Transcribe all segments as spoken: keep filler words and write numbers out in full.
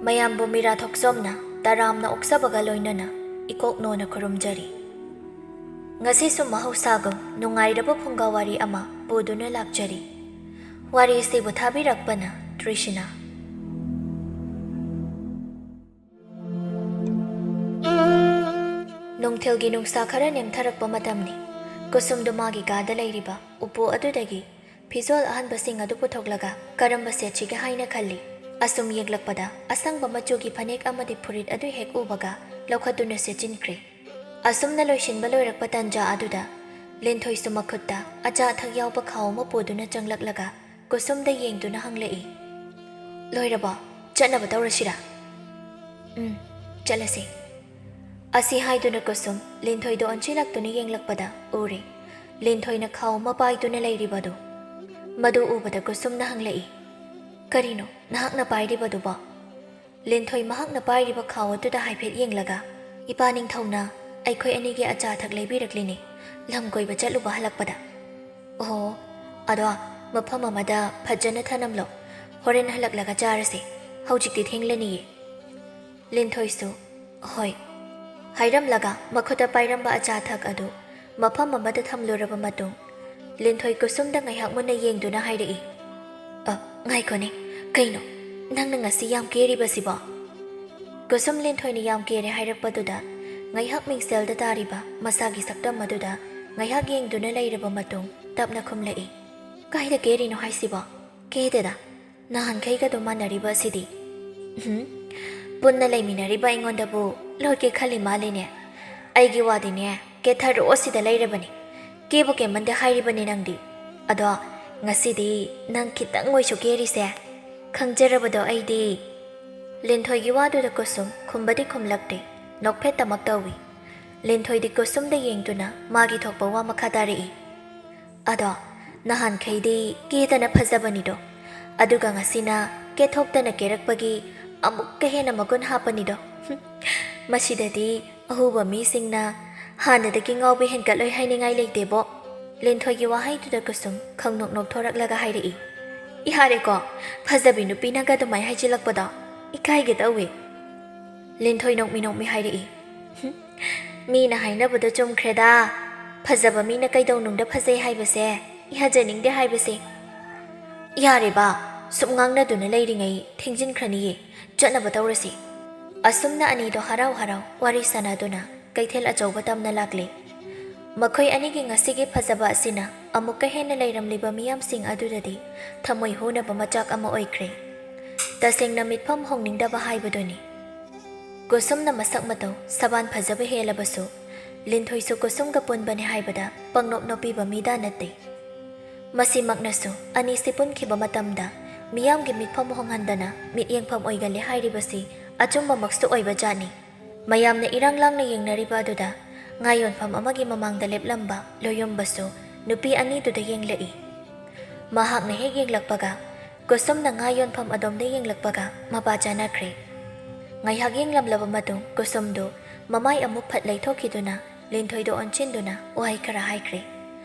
ꯃꯌꯥꯝꯕꯨ ꯃꯤꯔꯥ ꯊꯣꯛꯆꯣꯝꯅ ꯇꯔꯥꯝꯅ ꯑꯣꯛꯆꯕꯒ ꯂꯣꯏꯅꯅ ꯏꯀꯣꯛꯅꯣꯅ ꯈꯨꯔꯨꯝꯖꯔꯤ꯫ ꯉꯁꯤꯁꯨ ꯃꯍꯧꯁꯥꯒꯨꯝ ꯅꯨꯡꯉꯥꯏꯔꯕ ꯐꯨꯡꯒꯥ ꯋꯥꯔꯤ ꯑꯃ ꯄꯨꯗꯨꯅ ꯂꯥꯛꯆꯔꯤ꯫ ꯋꯥꯔꯤꯁꯤꯕꯨ ꯊꯥꯕꯤꯔꯛꯄꯅ ꯇ꯭ꯔꯤꯁꯤꯅꯥ꯫ ꯅꯨꯡꯊꯤꯜꯒꯤ ꯅꯨꯡꯁꯥ ꯈꯔ ꯅꯦꯝꯊꯔꯛꯄ ꯃꯇꯝꯅꯤ꯫ ꯀꯨꯁꯨꯝꯗꯨ ꯃꯥꯒꯤ ꯀꯥꯗ ꯂꯩꯔꯤꯕ ꯎꯄꯨ ꯑꯗꯨꯗꯒꯤ ꯐꯤꯖꯣꯜ ꯑꯍꯟꯕꯁꯤꯡ ꯑꯗꯨ ꯄꯨꯊꯣꯛꯂꯒ ꯀꯔꯝꯕ ꯁꯦꯠꯁꯤꯒꯦ ꯍꯥꯏꯅ ꯈꯜꯂꯤ꯫ ꯑꯁꯨꯝ ꯌꯦꯡꯂꯛꯄꯗ ꯑꯁꯪꯕ ꯃꯆꯨꯒꯤ ꯐꯅꯦꯛ ꯑꯃꯗꯤ ꯐꯨꯔꯤꯠ ꯑꯗꯨ ꯍꯦꯛ ꯎꯕꯒ ꯂꯧꯈꯠꯇꯨꯅ ꯁꯦꯠꯆꯤꯟꯈ꯭ꯔꯦ꯫ ꯑꯁꯨꯝꯅ ꯂꯣꯏꯁꯤꯟꯕ ꯂꯣꯏꯔꯛꯄ ꯇꯟꯖꯥ ꯑꯗꯨꯗ ꯂꯤꯟꯊꯣꯏꯁꯨ ꯃꯈꯨꯠꯇ ꯑꯆꯥ ꯑꯊꯛ ꯌꯥꯎꯕ ꯈꯥꯎ ꯑꯃ ꯄꯨꯗꯨꯅ ꯆꯪꯂꯛꯂꯒ ꯀꯨꯁꯨꯝꯗ ꯌꯦꯡꯗꯨꯅ ꯍꯪꯂꯛꯏ, "ꯂꯣꯏꯔꯕꯣ? ꯆꯠꯅꯕ ꯇꯧꯔꯁꯤꯔꯥ?" "ꯎꯝ, ꯆꯠꯂꯁꯦ꯫" ꯑꯁꯤ ꯍꯥꯏꯗꯨꯅ ꯀꯨꯁꯨꯝ ꯂꯤꯟꯊꯣꯏꯗ ꯑꯣꯟꯁꯤꯜꯂꯛꯇꯨꯅ ꯌꯦꯡꯂꯛꯄꯗ ꯎꯔꯦ, ꯂꯤꯟꯊꯣꯏꯅ ꯈꯥꯎ ꯑꯃ ꯄꯥꯏꯗꯨꯅ ꯂꯩꯔꯤꯕꯗꯨ꯫ ꯃꯗꯨ ꯎꯕꯗ ꯀꯨꯁꯨꯝꯅ ꯍꯪꯂꯛꯏ, "ꯀꯔꯤꯅꯣ ꯅꯍꯥꯛꯅ ꯄꯥꯏꯔꯤꯕꯗꯨꯕꯣ?" ꯂꯤꯟꯊꯣꯏ ꯃꯍꯥꯛꯅ ꯄꯥꯏꯔꯤꯕ ꯈꯥꯎ ꯑꯗꯨꯗ ꯍꯥꯏꯐꯦꯠ ꯌꯦꯡꯂꯒ, "ꯏꯄꯥ ꯅꯤꯡꯊꯧꯅ ꯑꯩꯈꯣꯏ ꯑꯅꯤꯒꯤ ꯑꯆꯥ ꯑꯊꯛ ꯂꯩꯕꯤꯔꯛꯂꯤꯅꯦ, ꯂꯝ ꯀꯣꯏꯕ ꯆꯠꯂꯨꯕ ꯍꯜꯂꯛꯄꯗ꯫" "ꯑꯣꯍꯣ, ꯑꯗꯣ ꯃꯐꯝ ꯑꯃꯗ ꯐꯖꯅ ꯊꯅꯝꯂꯣ, ꯍꯣꯔꯦꯟ ꯍꯜꯂꯛꯂꯒ ꯆꯥꯔꯁꯦ, ꯍꯧꯖꯤꯛꯇꯤ ꯊꯦꯡꯂꯅꯤꯌꯦ꯫" ꯂꯤꯟꯊꯣꯏꯁꯨ, "ꯍꯣꯏ" ꯍꯥꯏꯔꯝꯂꯒ ꯃꯈꯨꯠꯇ ꯄꯥꯏꯔꯝꯕ ꯑꯆꯥ ꯑꯊꯛ ꯑꯗꯨ ꯃꯐꯝ ꯑꯃꯗ ꯊꯝꯂꯨꯔꯕ ꯃꯇꯨꯡ, ꯂꯤꯟꯊꯣꯏ ꯀꯨꯁꯨꯝꯗ ꯉꯥꯏꯍꯥꯛ ꯃꯨꯟꯅ ꯌꯦꯡꯗꯨꯅ ꯍꯥꯏꯔꯛꯏ, "ꯑ, ꯉꯥꯏꯈꯣꯅꯦ, ꯀꯩꯅꯣ ꯅꯪꯅ ꯉꯁꯤ ꯌꯥꯝ ꯀꯦꯔꯤꯕꯁꯤꯕꯣ?" ꯀꯨꯁꯨꯝ ꯂꯤꯟꯊꯣꯏꯅ ꯌꯥꯝ ꯀꯦꯔꯦ ꯍꯥꯏꯔꯛꯄꯗꯨꯗ ꯉꯥꯏꯍꯥꯛ ꯃꯤꯡꯁꯦꯜꯗ ꯇꯥꯔꯤꯕ ꯃꯁꯥꯒꯤ ꯁꯛꯇꯝ ꯑꯗꯨꯗ ꯉꯥꯏꯍꯥꯛ ꯌꯦꯡꯗꯨꯅ ꯂꯩꯔꯕ ꯃꯇꯨꯡ ꯇꯞꯅ ꯈꯨꯝꯂꯛꯏ, "ꯀꯥꯏꯗ ꯀꯦꯔꯤꯅꯣ ꯍꯥꯏꯁꯤꯕꯣ? ꯀꯦꯗꯦꯗ, ꯅꯍꯥꯟꯈꯩꯒꯗꯣ ꯃꯥꯟꯅꯔꯤꯕ ꯑꯁꯤꯗꯤ꯫" "ꯎꯝ, ꯄꯨꯟꯅ ꯂꯩꯃꯤꯟꯅꯔꯤꯕ ꯑꯩꯉꯣꯟꯗꯕꯨ ꯂꯣꯠꯀꯦ ꯈꯜꯂꯤ ꯃꯥꯜꯂꯤꯅꯦ꯫ ꯑꯩꯒꯤ ꯋꯥꯗꯤꯅꯦ, ꯀꯦꯊꯔꯣ ꯁꯤꯗ ꯂꯩꯔꯕꯅꯤ꯫ ꯀꯦꯕꯨ ꯀꯦꯃꯟꯗꯦ ꯍꯥꯏꯔꯤꯕꯅꯤ ꯅꯪꯗꯤ꯫ ꯑꯗꯣ ꯉꯁꯤꯗꯤ ꯅꯪ ꯈꯤꯇꯪ ꯑꯣꯏꯁꯨ ꯀꯦꯔꯤꯁꯦ꯫ ꯈꯪꯖꯔꯕꯗꯣ ꯑꯩꯗꯤ꯫" ꯂꯤꯟꯊꯣꯏꯒꯤ ꯋꯥꯗꯨꯗ ꯀꯨꯁꯨꯝ ꯈꯨꯝꯕꯗꯤ ꯈꯨꯝꯂꯛꯇꯦ, ꯅꯣꯛꯐꯦꯠꯇꯃꯛ ꯇꯧꯏ꯫ ꯂꯤꯟꯊꯣꯏꯗꯤ ꯀꯨꯁꯨꯝꯗ ꯌꯦꯡꯗꯨꯅ ꯃꯥꯒꯤ ꯊꯣꯛꯄ ꯋꯥ ꯃꯈꯥ ꯇꯥꯔꯛꯏ, "ꯑꯗꯣ ꯅꯍꯥꯟꯈꯩꯗꯤ ꯀꯦꯗꯅ ꯐꯖꯕꯅꯤꯗꯣ, ꯑꯗꯨꯒ ꯉꯁꯤꯅ ꯀꯦꯊꯣꯛꯇꯅ ꯀꯦꯔꯛꯄꯒꯤ ꯑꯃꯨꯛꯀ ꯍꯦꯟꯅ ꯃꯒꯨꯟ ꯍꯥꯞꯄꯅꯤꯗꯣ꯫ ꯃꯁꯤꯗꯗꯤ ꯑꯍꯨꯕ ꯃꯤꯁꯤꯡꯅ ꯍꯥꯟꯅꯗꯒꯤ ꯉꯥꯎꯕ ꯍꯦꯟꯒꯠꯂꯣꯏ ꯍꯥꯏꯅꯤꯡꯉꯥꯏ ꯂꯩꯇꯦꯕꯣ꯫" ꯂꯤꯟꯊꯣꯏꯒꯤ ꯋꯥꯍꯩꯗꯨꯗ ꯀꯨꯁꯨꯝ ꯈꯪꯅꯣꯛ ꯅꯣꯛꯊꯣꯔꯛꯂꯒ ꯍꯥꯏꯔꯛꯏ, "ꯌꯥꯔꯦꯀꯣ, ꯐꯖꯕꯤ ꯅꯨꯄꯤꯅꯒ ꯑꯗꯨꯃꯥꯏ ꯍꯥꯏꯖꯤꯜꯂꯛꯄꯗꯣ꯫ "ꯏꯀꯥꯏꯒꯦ ꯇꯧꯏ," ꯂꯤꯟꯊꯣꯏ ꯅꯣꯛꯃꯤ ꯅꯣꯛꯃꯤ ꯍꯥꯏꯔꯛꯏ꯫ "ꯍꯨꯝ, ꯃꯤꯅ ꯍꯥꯏꯅꯕꯗꯣ ꯆꯨꯝꯈ꯭ꯔꯦꯗ, ꯐꯖꯕ ꯃꯤꯅ ꯀꯩꯗꯧꯅꯨꯡꯗ ꯐꯖꯩ ꯍꯥꯏꯕꯁꯦ ꯌꯥꯖꯅꯤꯡꯗꯦ ꯍꯥꯏꯕꯁꯦ꯫ ꯌꯥꯔꯦꯕ, ꯁꯨꯝ ꯉꯥꯡꯅꯗꯨꯅ ꯂꯩꯔꯤꯉꯩ ꯊꯦꯡꯖꯤꯟꯈ꯭ꯔꯅꯤꯌꯦ, ꯆꯠꯅꯕ ꯇꯧꯔꯁꯤ꯫" ꯑꯁꯨꯝꯅ ꯑꯅꯤꯗꯣ ꯍꯔꯥꯎ ꯍꯔꯥꯎ ꯋꯥꯔꯤ ꯁꯥꯟꯅꯗꯨꯅ ꯀꯩꯊꯦꯜ ꯑꯆꯧꯕ ꯇꯝꯅ ꯂꯥꯛꯂꯦ꯫ ꯃꯈꯣꯏ ꯑꯅꯤꯒꯤ ꯉꯁꯤꯒꯤ ꯐꯖꯕ ꯑꯁꯤꯅ ꯑꯃꯨꯛꯀ ꯍꯦꯟꯅ ꯂꯩꯔꯝꯂꯤꯕ ꯃꯤꯌꯥꯝꯁꯤꯡ ꯑꯗꯨꯗꯗꯤ ꯊꯃꯣꯏ ꯍꯨꯅꯕ ꯃꯆꯥꯛ ꯑꯃ ꯑꯣꯏꯈ꯭ꯔꯦ꯫ ꯇꯁꯦꯡꯅ ꯃꯤꯠꯐꯝ ꯍꯣꯡꯅꯤꯡꯗꯕ ꯍꯥꯏꯕꯗꯨꯅꯤ꯫ ꯀꯨꯁꯨꯝꯅ ꯃꯁꯛ ꯃꯇꯧ ꯁꯕꯥꯟ ꯐꯖꯕ ꯍꯦꯜꯂꯕꯁꯨ, ꯂꯤꯟꯊꯣꯏꯁꯨ ꯀꯨꯁꯨꯝꯒ ꯄꯨꯟꯕꯅꯤ ꯍꯥꯏꯕꯗ ꯄꯪꯅꯣꯞ ꯅꯣꯞꯄꯤꯕ ꯃꯤꯗꯥ ꯅꯠꯇꯦ꯫ ꯃꯁꯤꯃꯛꯅꯁꯨ ꯑꯅꯤꯁꯤ ꯄꯨꯟꯈꯤꯕ ꯃꯇꯝꯗ ꯃꯤꯌꯥꯝꯒꯤ ꯃꯤꯠꯐꯝ ꯍꯣꯡꯍꯟꯗꯅ ꯃꯤꯠꯌꯦꯡꯐꯝ ꯑꯣꯏꯒꯜꯂꯦ ꯍꯥꯏꯔꯤꯕꯁꯤ ꯑꯆꯨꯝꯕꯃꯛꯁꯨ ꯑꯣꯏꯕ ꯖꯥꯠꯅꯤ꯫ ꯃꯌꯥꯝꯅ ꯏꯔꯥꯡ ꯂꯥꯡꯅ ꯌꯦꯡꯅꯔꯤꯕ ꯑꯗꯨꯗ ꯉꯥ ꯌꯣꯟꯐꯝ ꯑꯃꯒꯤ ꯃꯃꯥꯡꯗ ꯂꯦꯞꯂꯝꯕ ꯂꯣꯌꯨꯝꯕꯁꯨ ꯅꯨꯄꯤ ꯑꯅꯤꯗꯨꯗ ꯌꯦꯡꯂꯛꯏ꯫ ꯃꯍꯥꯛꯅ ꯍꯦꯛ ꯌꯦꯡꯂꯛꯄꯒ ꯀꯨꯁꯨꯝꯅ ꯉꯥ ꯌꯣꯟꯐꯝ ꯑꯗꯣꯝꯗ ꯌꯦꯡꯂꯛꯄꯒ ꯃꯄꯥ ꯆꯥꯅꯈ꯭ꯔꯦ꯫ ꯉꯥꯏꯍꯥꯛ ꯌꯦꯡꯂꯝꯂꯕ ꯃꯇꯨꯡ ꯀꯨꯁꯨꯝꯗꯨ ꯃꯃꯥꯏ ꯑꯃꯨꯛ ꯐꯠ ꯂꯩꯊꯣꯛꯈꯤꯗꯨꯅ ꯂꯤꯟꯊꯣꯏꯗ ꯑꯣꯟꯁꯤꯟꯗꯨꯅ ꯋꯥꯍꯩ ꯈꯔ ꯍꯥꯏꯈ꯭ꯔꯦ꯫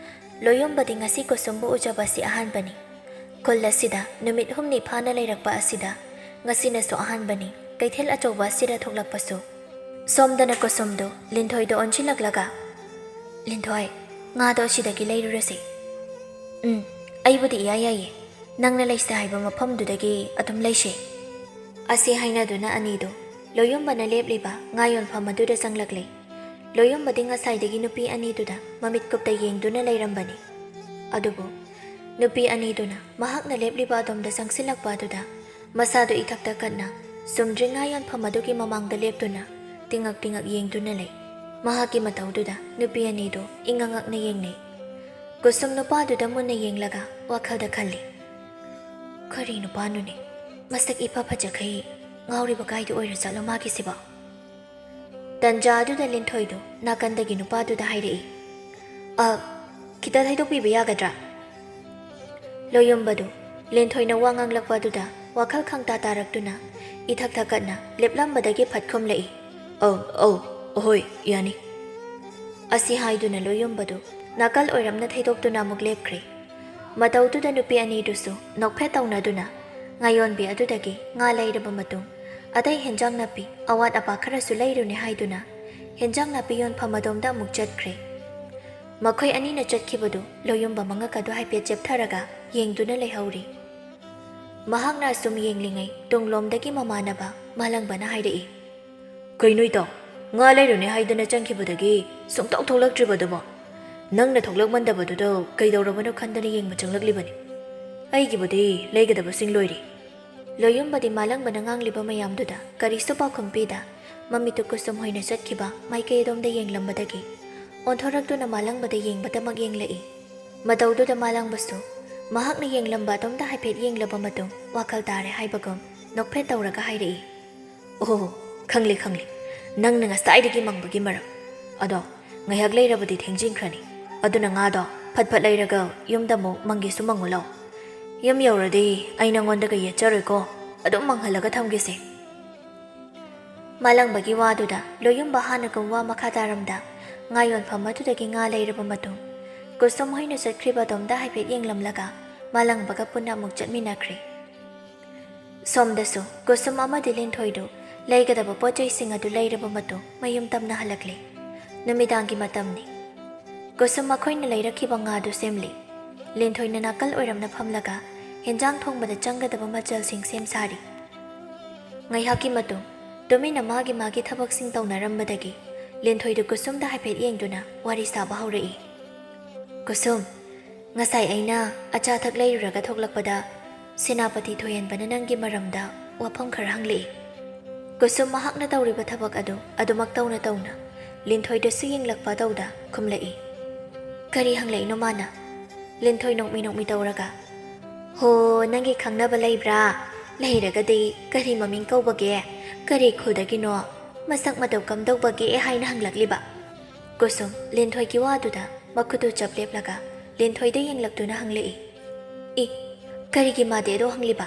ꯂꯣꯌꯨꯝꯕꯗꯤ ꯉꯁꯤ ꯀꯨꯁꯨꯝꯕꯨ ꯎꯖꯕ ꯑꯁꯤ ꯑꯍꯥꯟꯕꯅꯤ꯫ ꯈꯨꯜ ꯑꯁꯤꯗ ꯅꯨꯃꯤꯠ ꯍꯨꯝꯅꯤ ꯐꯥꯅ ꯂꯩꯔꯛꯄ ꯑꯁꯤꯗ ꯉꯁꯤꯅꯁꯨ ꯑꯍꯥꯟꯕꯅꯤ ꯀꯩꯊꯦꯜ ꯑꯆꯧꯕ ꯑꯁꯤꯗ ꯊꯣꯛꯂꯛꯄꯁꯨ꯫ ꯁꯣꯝꯗꯅ ꯀꯨꯁꯨꯝꯗꯨ ꯂꯤꯟꯊꯣꯏꯗ ꯑꯣꯟꯁꯤꯜꯂꯛꯂꯒ, "ꯂꯤꯟꯊꯣꯏ, ꯉꯥꯗꯣ ꯑꯁꯤꯗꯒꯤ ꯂꯩꯔꯨꯔꯁꯤ꯫" "ꯎꯝ, ꯑꯩꯕꯨꯗꯤ ꯏꯌꯥ ꯌꯥꯏꯌꯦ꯫ ꯅꯪꯅ ꯂꯩꯁꯦ ꯍꯥꯏꯕ ꯃꯐꯝꯗꯨꯗꯒꯤ ꯑꯗꯨꯝ ꯂꯩꯁꯦ꯫" ꯑꯁꯤ ꯍꯥꯏꯅꯗꯨꯅ ꯑꯅꯤꯗꯨ ꯂꯣꯌꯨꯝꯕꯅ ꯂꯦꯞꯂꯤꯕ ꯉꯥ ꯌꯣꯟꯐꯝ ꯑꯗꯨꯗ ꯆꯪꯂꯛꯂꯦ꯫ ꯂꯣꯌꯨꯝꯕꯗꯤ ꯉꯁꯥꯏꯗꯒꯤ ꯅꯨꯄꯤ ꯑꯅꯤꯗꯨꯗ ꯃꯃꯤꯠ ꯀꯨꯞꯇ ꯌꯦꯡꯗꯨꯅ ꯂꯩꯔꯝꯕꯅꯤ꯫ ꯑꯗꯨꯕꯨ ꯅꯨꯄꯤ ꯑꯅꯤꯗꯨꯅ ꯃꯍꯥꯛꯅ ꯂꯦꯞꯂꯤꯕ ꯑꯗꯣꯝꯗ ꯆꯪꯁꯤꯜꯂꯛꯄ ꯑꯗꯨꯗ ꯃꯁꯥꯗꯨ ꯏꯊꯛ ꯊꯛꯀꯠꯅ ꯆꯨꯝꯗ꯭ꯔꯤꯡ ꯉꯥ ꯌꯣꯟꯐꯝ ꯑꯗꯨꯒꯤ ꯃꯃꯥꯡꯗ ꯂꯦꯞꯇꯨꯅ ꯇꯤꯉꯛ ꯇꯤꯉꯛ ꯌꯦꯡꯗꯨꯅ ꯂꯩ꯫ ꯃꯍꯥꯛꯀꯤ ꯃꯇꯧꯗꯨꯗ ꯅꯨꯄꯤ ꯑꯅꯤꯗꯨ ꯏꯉꯛ ꯉꯛꯅ ꯌꯦꯡꯅꯩ꯫ ꯀꯨꯁꯨꯝ ꯅꯨꯄꯥꯗꯨꯗ ꯃꯨꯟꯅ ꯌꯦꯡꯂꯒ ꯋꯥꯈꯜꯗ ꯈꯜꯂꯤ, "ꯀꯔꯤ ꯅꯨꯄꯥꯅꯣꯅꯦ? ꯃꯁꯛ ꯏꯐ ꯐꯖꯈꯩ ꯉꯥꯎꯔꯤꯕ ꯀꯥꯏꯗ ꯑꯣꯏꯔ ꯆꯠꯂꯣ ꯃꯥꯒꯤꯁꯤꯕꯣ?" ꯇꯟꯖꯥ ꯑꯗꯨꯗ ꯂꯤꯟꯊꯣꯏꯗꯨ ꯅꯥꯀꯟꯗꯒꯤ ꯅꯨꯄꯥꯗꯨꯗ ꯍꯥꯏꯔꯛꯏ, "ꯑ, ꯈꯤꯇ ꯊꯩꯗꯣꯛꯄꯤꯕ ꯌꯥꯒꯗ꯭ꯔꯥ?" ꯂꯣꯌꯨꯝꯕꯗꯨ ꯂꯤꯟꯊꯣꯏꯅ ꯋꯥ ꯉꯥꯡꯂꯛꯄ ꯑꯗꯨꯗ ꯋꯥꯈꯜ ꯈꯪꯇꯥ ꯇꯥꯔꯛꯇꯨꯅ ꯏꯊꯛ ꯊꯛꯀꯠꯅ ꯂꯦꯞꯂꯝꯕꯗꯒꯤ ꯐꯠ ꯈꯨꯝꯂꯛꯏ, "ꯑꯧ, ꯑꯧ, ꯑꯍꯣꯏ, ꯌꯥꯅꯤ꯫" ꯑꯁꯤ ꯍꯥꯏꯗꯨꯅ ꯂꯣꯌꯨꯝꯕꯗꯨ ꯅꯥꯀꯜ ꯑꯣꯏꯔꯞꯅ ꯊꯩꯗꯣꯛꯇꯨꯅ ꯑꯃꯨꯛ ꯂꯦꯞꯈ꯭ꯔꯦ꯫ ꯃꯇꯧꯗꯨꯗ ꯅꯨꯄꯤ ꯑꯅꯤꯗꯨꯁꯨ ꯅꯣꯛꯐꯦꯠ ꯇꯧꯅꯗꯨꯅ ꯉꯥꯌꯣꯟꯕꯤ ꯑꯗꯨꯗꯒꯤ ꯉꯥ ꯂꯩꯔꯕ ꯃꯇꯨꯡ ꯑꯇꯩ ꯍꯦꯟꯖꯥꯡ ꯅꯥꯄꯤ ꯑꯋꯥꯠ ꯑꯄꯥ ꯈꯔꯁꯨ ꯂꯩꯔꯨꯅꯦ ꯍꯥꯏꯗꯨꯅ ꯍꯦꯟꯖꯥꯡ ꯅꯥꯄꯤ ꯌꯣꯟꯐꯝ ꯑꯗꯣꯝꯗ ꯑꯃꯨꯛ ꯆꯠꯈ꯭ꯔꯦ꯫ ꯃꯈꯣꯏ ꯑꯅꯤꯅ ꯆꯠꯈꯤꯕꯗꯨ ꯂꯣꯌꯨꯝꯕ ꯃꯉꯛ ꯑꯗꯨ ꯍꯥꯏꯐꯦꯠ ꯆꯦꯞꯊꯔꯒ ꯌꯦꯡꯗꯨꯅ ꯂꯩꯍꯧꯔꯤ꯫ ꯃꯍꯥꯛꯅ ꯑꯁꯨꯝ ꯌꯦꯡꯂꯤꯉꯩ ꯇꯨꯡꯂꯣꯝꯗꯒꯤ ꯃꯃꯥꯟꯅꯕ ꯃꯥꯂꯪꯕꯅ ꯍꯥꯏꯔꯛꯏ, "ꯀꯩꯅꯣ ꯏꯇꯥꯎ, ꯉꯥ ꯂꯩꯔꯨꯅꯦ ꯍꯥꯏꯗꯨꯅ ꯆꯪꯈꯤꯕꯗꯒꯤ ꯁꯨꯡꯊꯣꯛ ꯊꯣꯛꯂꯛꯇ꯭ꯔꯤꯕꯗꯨꯕꯣ? ꯅꯪꯅ ꯊꯣꯛꯂꯛꯃꯟꯗꯕꯗꯨꯗ ꯀꯩꯗꯧꯔꯕꯅꯣ ꯈꯟꯗꯅ ꯌꯦꯡꯕ ꯆꯪꯂꯛꯂꯤꯕꯅꯤ꯫ ꯑꯩꯒꯤꯕꯨꯗꯤ ꯂꯩꯒꯗꯕꯁꯤꯡ ꯂꯣꯏꯔꯦ꯫" ꯂꯣꯌꯨꯝꯕꯗꯤ ꯃꯥꯂꯪꯕꯅ ꯉꯥꯡꯂꯤꯕ ꯃꯌꯥꯝꯗꯨꯗ ꯀꯔꯤꯁꯨ ꯄꯥꯎꯈꯨꯝ ꯄꯤꯗ ꯃꯃꯤꯠꯇꯨ ꯀꯨꯁꯨꯝ ꯍꯣꯏꯅ ꯆꯠꯈꯤꯕ ꯃꯥꯏꯀꯩ ꯑꯗꯣꯝꯗ ꯌꯦꯡꯂꯝꯕꯗꯒꯤ ꯑꯣꯟꯊꯣꯔꯛꯇꯨꯅ ꯃꯥꯂꯪꯕꯗ ꯌꯦꯡꯕꯗꯃꯛ ꯌꯦꯡꯂꯛꯏ꯫ ꯃꯇꯧꯗꯨꯗ ꯃꯥꯂꯪꯕꯁꯨ ꯃꯍꯥꯛꯅ ꯌꯦꯡꯂꯝꯕ ꯑꯗꯣꯝꯗ ꯍꯥꯏꯐꯦꯠ ꯌꯦꯡꯂꯕ ꯃꯇꯨꯡ ꯋꯥꯈꯜ ꯇꯥꯔꯦ ꯍꯥꯏꯕꯒꯨꯝ ꯅꯣꯛꯐꯦꯠ ꯇꯧꯔꯒ ꯍꯥꯏꯔꯛꯏ, "ꯑꯣꯍꯣ, ꯈꯪꯂꯦ ꯈꯪꯂꯦ, ꯅꯪꯅ ꯉꯁꯥꯏꯗꯒꯤ ꯃꯪꯕꯒꯤ ꯃꯔꯝ꯫ ꯑꯗꯣ ꯉꯥꯏꯍꯥꯛ ꯂꯩꯔꯕꯗꯤ ꯊꯦꯡꯖꯤꯟꯈ꯭ꯔꯅꯤ꯫ ꯑꯗꯨꯅ ꯉꯥꯗꯣ ꯐꯠ ꯐꯠ ꯂꯩꯔꯒ ꯌꯨꯝꯗ ꯑꯃꯨꯛ ꯃꯪꯒꯦꯁꯨ ꯃꯪꯉꯨ ꯂꯥꯎ꯫ ꯌꯨꯝ ꯌꯧꯔꯗꯤ ꯑꯩ ꯅꯪꯉꯣꯟꯗꯒ ꯌꯦꯠꯆꯔꯣꯏꯀꯣ, ꯑꯗꯨꯝ ꯃꯪꯍꯜꯂꯒ ꯊꯝꯒꯦꯁꯦ꯫" ꯃꯥꯂꯪꯕꯒꯤ ꯋꯥꯗꯨꯗ ꯂꯣꯌꯨꯝꯕ ꯍꯥꯟꯅꯒꯨꯝ ꯋꯥ ꯃꯈꯥ ꯇꯥꯔꯝꯗ ꯉꯥ ꯌꯣꯟꯐꯝ ꯑꯗꯨꯗꯒꯤ ꯉꯥ ꯂꯩꯔꯕ ꯃꯇꯨꯡ ꯀꯨꯁꯨꯝ ꯍꯣꯏꯅ ꯆꯠꯈ꯭ꯔꯤꯕ ꯑꯗꯣꯝꯗ ꯍꯥꯏꯐꯦꯠ ꯌꯦꯡꯂꯝꯂꯒ ꯃꯥꯂꯪꯕꯒ ꯄꯨꯟꯅ ꯑꯃꯨꯛ ꯆꯠꯃꯤꯟꯅꯈ꯭ꯔꯦ꯫ ꯁꯣꯝꯗꯁꯨ ꯀꯨꯁꯨꯝ ꯑꯃꯗꯤ ꯂꯤꯟꯊꯣꯏꯗꯨ ꯂꯩꯒꯗꯕ ꯄꯣꯠ ꯆꯩꯁꯤꯡ ꯑꯗꯨ ꯂꯩꯔꯕ ꯃꯇꯨꯡ ꯃꯌꯨꯝ ꯇꯝꯅ ꯍꯜꯂꯛꯂꯦ꯫ ꯅꯨꯃꯤꯗꯥꯡꯒꯤ ꯃꯇꯝꯅꯤ꯫ ꯀꯨꯁꯨꯝ ꯃꯈꯣꯏꯅ ꯂꯩꯔꯛꯈꯤꯕ ꯉꯥꯗꯨ ꯁꯦꯝꯂꯤ꯫ ꯂꯤꯟꯊꯣꯏꯅ ꯅꯥꯀꯜ ꯑꯣꯏꯔꯝꯅ ꯐꯝꯂꯒ ꯍꯦꯟꯖꯥꯡ ꯊꯣꯡꯕꯗ ꯆꯪꯒꯗꯕ ꯃꯆꯜꯁꯤꯡ ꯁꯦꯝ ꯁꯥꯔꯤ꯫ ꯉꯥꯏꯍꯥꯛꯀꯤ ꯃꯇꯨꯡ ꯇꯨꯃꯤꯟꯅ ꯃꯥꯒꯤ ꯃꯥꯒꯤ ꯊꯕꯛꯁꯤꯡ ꯇꯧꯅꯔꯝꯕꯗꯒꯤ ꯂꯤꯟꯊꯣꯏꯗꯨ ꯀꯨꯁꯨꯝꯗ ꯍꯥꯏꯐꯦꯠ ꯌꯦꯡꯗꯨꯅ ꯋꯥꯔꯤ ꯁꯥꯕ ꯍꯧꯔꯛꯏ꯫ "ꯀꯨꯁꯨꯝ, ꯉꯁꯥꯏ ꯑꯩꯅ ꯑꯆꯥ ꯑꯊꯛ ꯂꯩꯔꯨꯔꯒ ꯊꯣꯛꯂꯛꯄꯗ ꯁꯦꯅꯥꯄꯇꯤ ꯊꯣꯏꯍꯦꯟꯕꯅ ꯅꯪꯒꯤ ꯃꯔꯝꯗ ꯋꯥꯐꯝ ꯈꯔ ꯍꯪꯂꯛꯏ꯫" ꯀꯨꯁꯨꯝ ꯃꯍꯥꯛꯅ ꯇꯧꯔꯤꯕ ꯊꯕꯛ ꯑꯗꯨ ꯑꯗꯨꯃꯛ ꯇꯧꯅ ꯇꯧꯅ ꯂꯤꯟꯊꯣꯏꯗꯁꯨ ꯌꯦꯡꯂꯛꯄ ꯇꯧꯗ ꯈꯨꯝꯂꯛꯏ꯫ "ꯀꯔꯤ ꯍꯪꯂꯛꯏꯅꯣ ꯃꯥꯅ?" ꯂꯤꯟꯊꯣꯏ ꯅꯣꯛꯃꯤ ꯅꯣꯛꯃꯤ ꯇꯧꯔꯒ, "ꯍꯣ, ꯅꯪꯒꯤ ꯈꯪꯅꯕ ꯂꯩꯕ꯭ꯔꯥ? ꯂꯩꯔꯒꯗꯤ ꯀꯔꯤ ꯃꯃꯤꯡ ꯀꯧꯕꯒꯦ? ꯀꯔꯤ ꯈꯨꯜꯗꯒꯤꯅꯣ? ꯃꯁꯛ ꯃꯇꯧ ꯀꯝꯗꯧꯕꯒꯦ?" ꯍꯥꯏꯅ ꯍꯪꯂꯛꯂꯤꯕ꯫ ꯀꯨꯁꯨꯝ ꯂꯤꯟꯊꯣꯏꯒꯤ ꯋꯥꯗꯨꯗ ꯃꯈꯨꯠꯇꯨ ꯆꯞ ꯂꯦꯞꯂꯒ ꯂꯤꯟꯊꯣꯏꯗ ꯌꯦꯡꯂꯛꯇꯨꯅ ꯍꯪꯂꯛꯏ꯫ "ꯏ, ꯀꯔꯤꯒꯤ ꯃꯥꯗꯤ ꯑꯗꯣ ꯍꯪꯂꯤꯕ?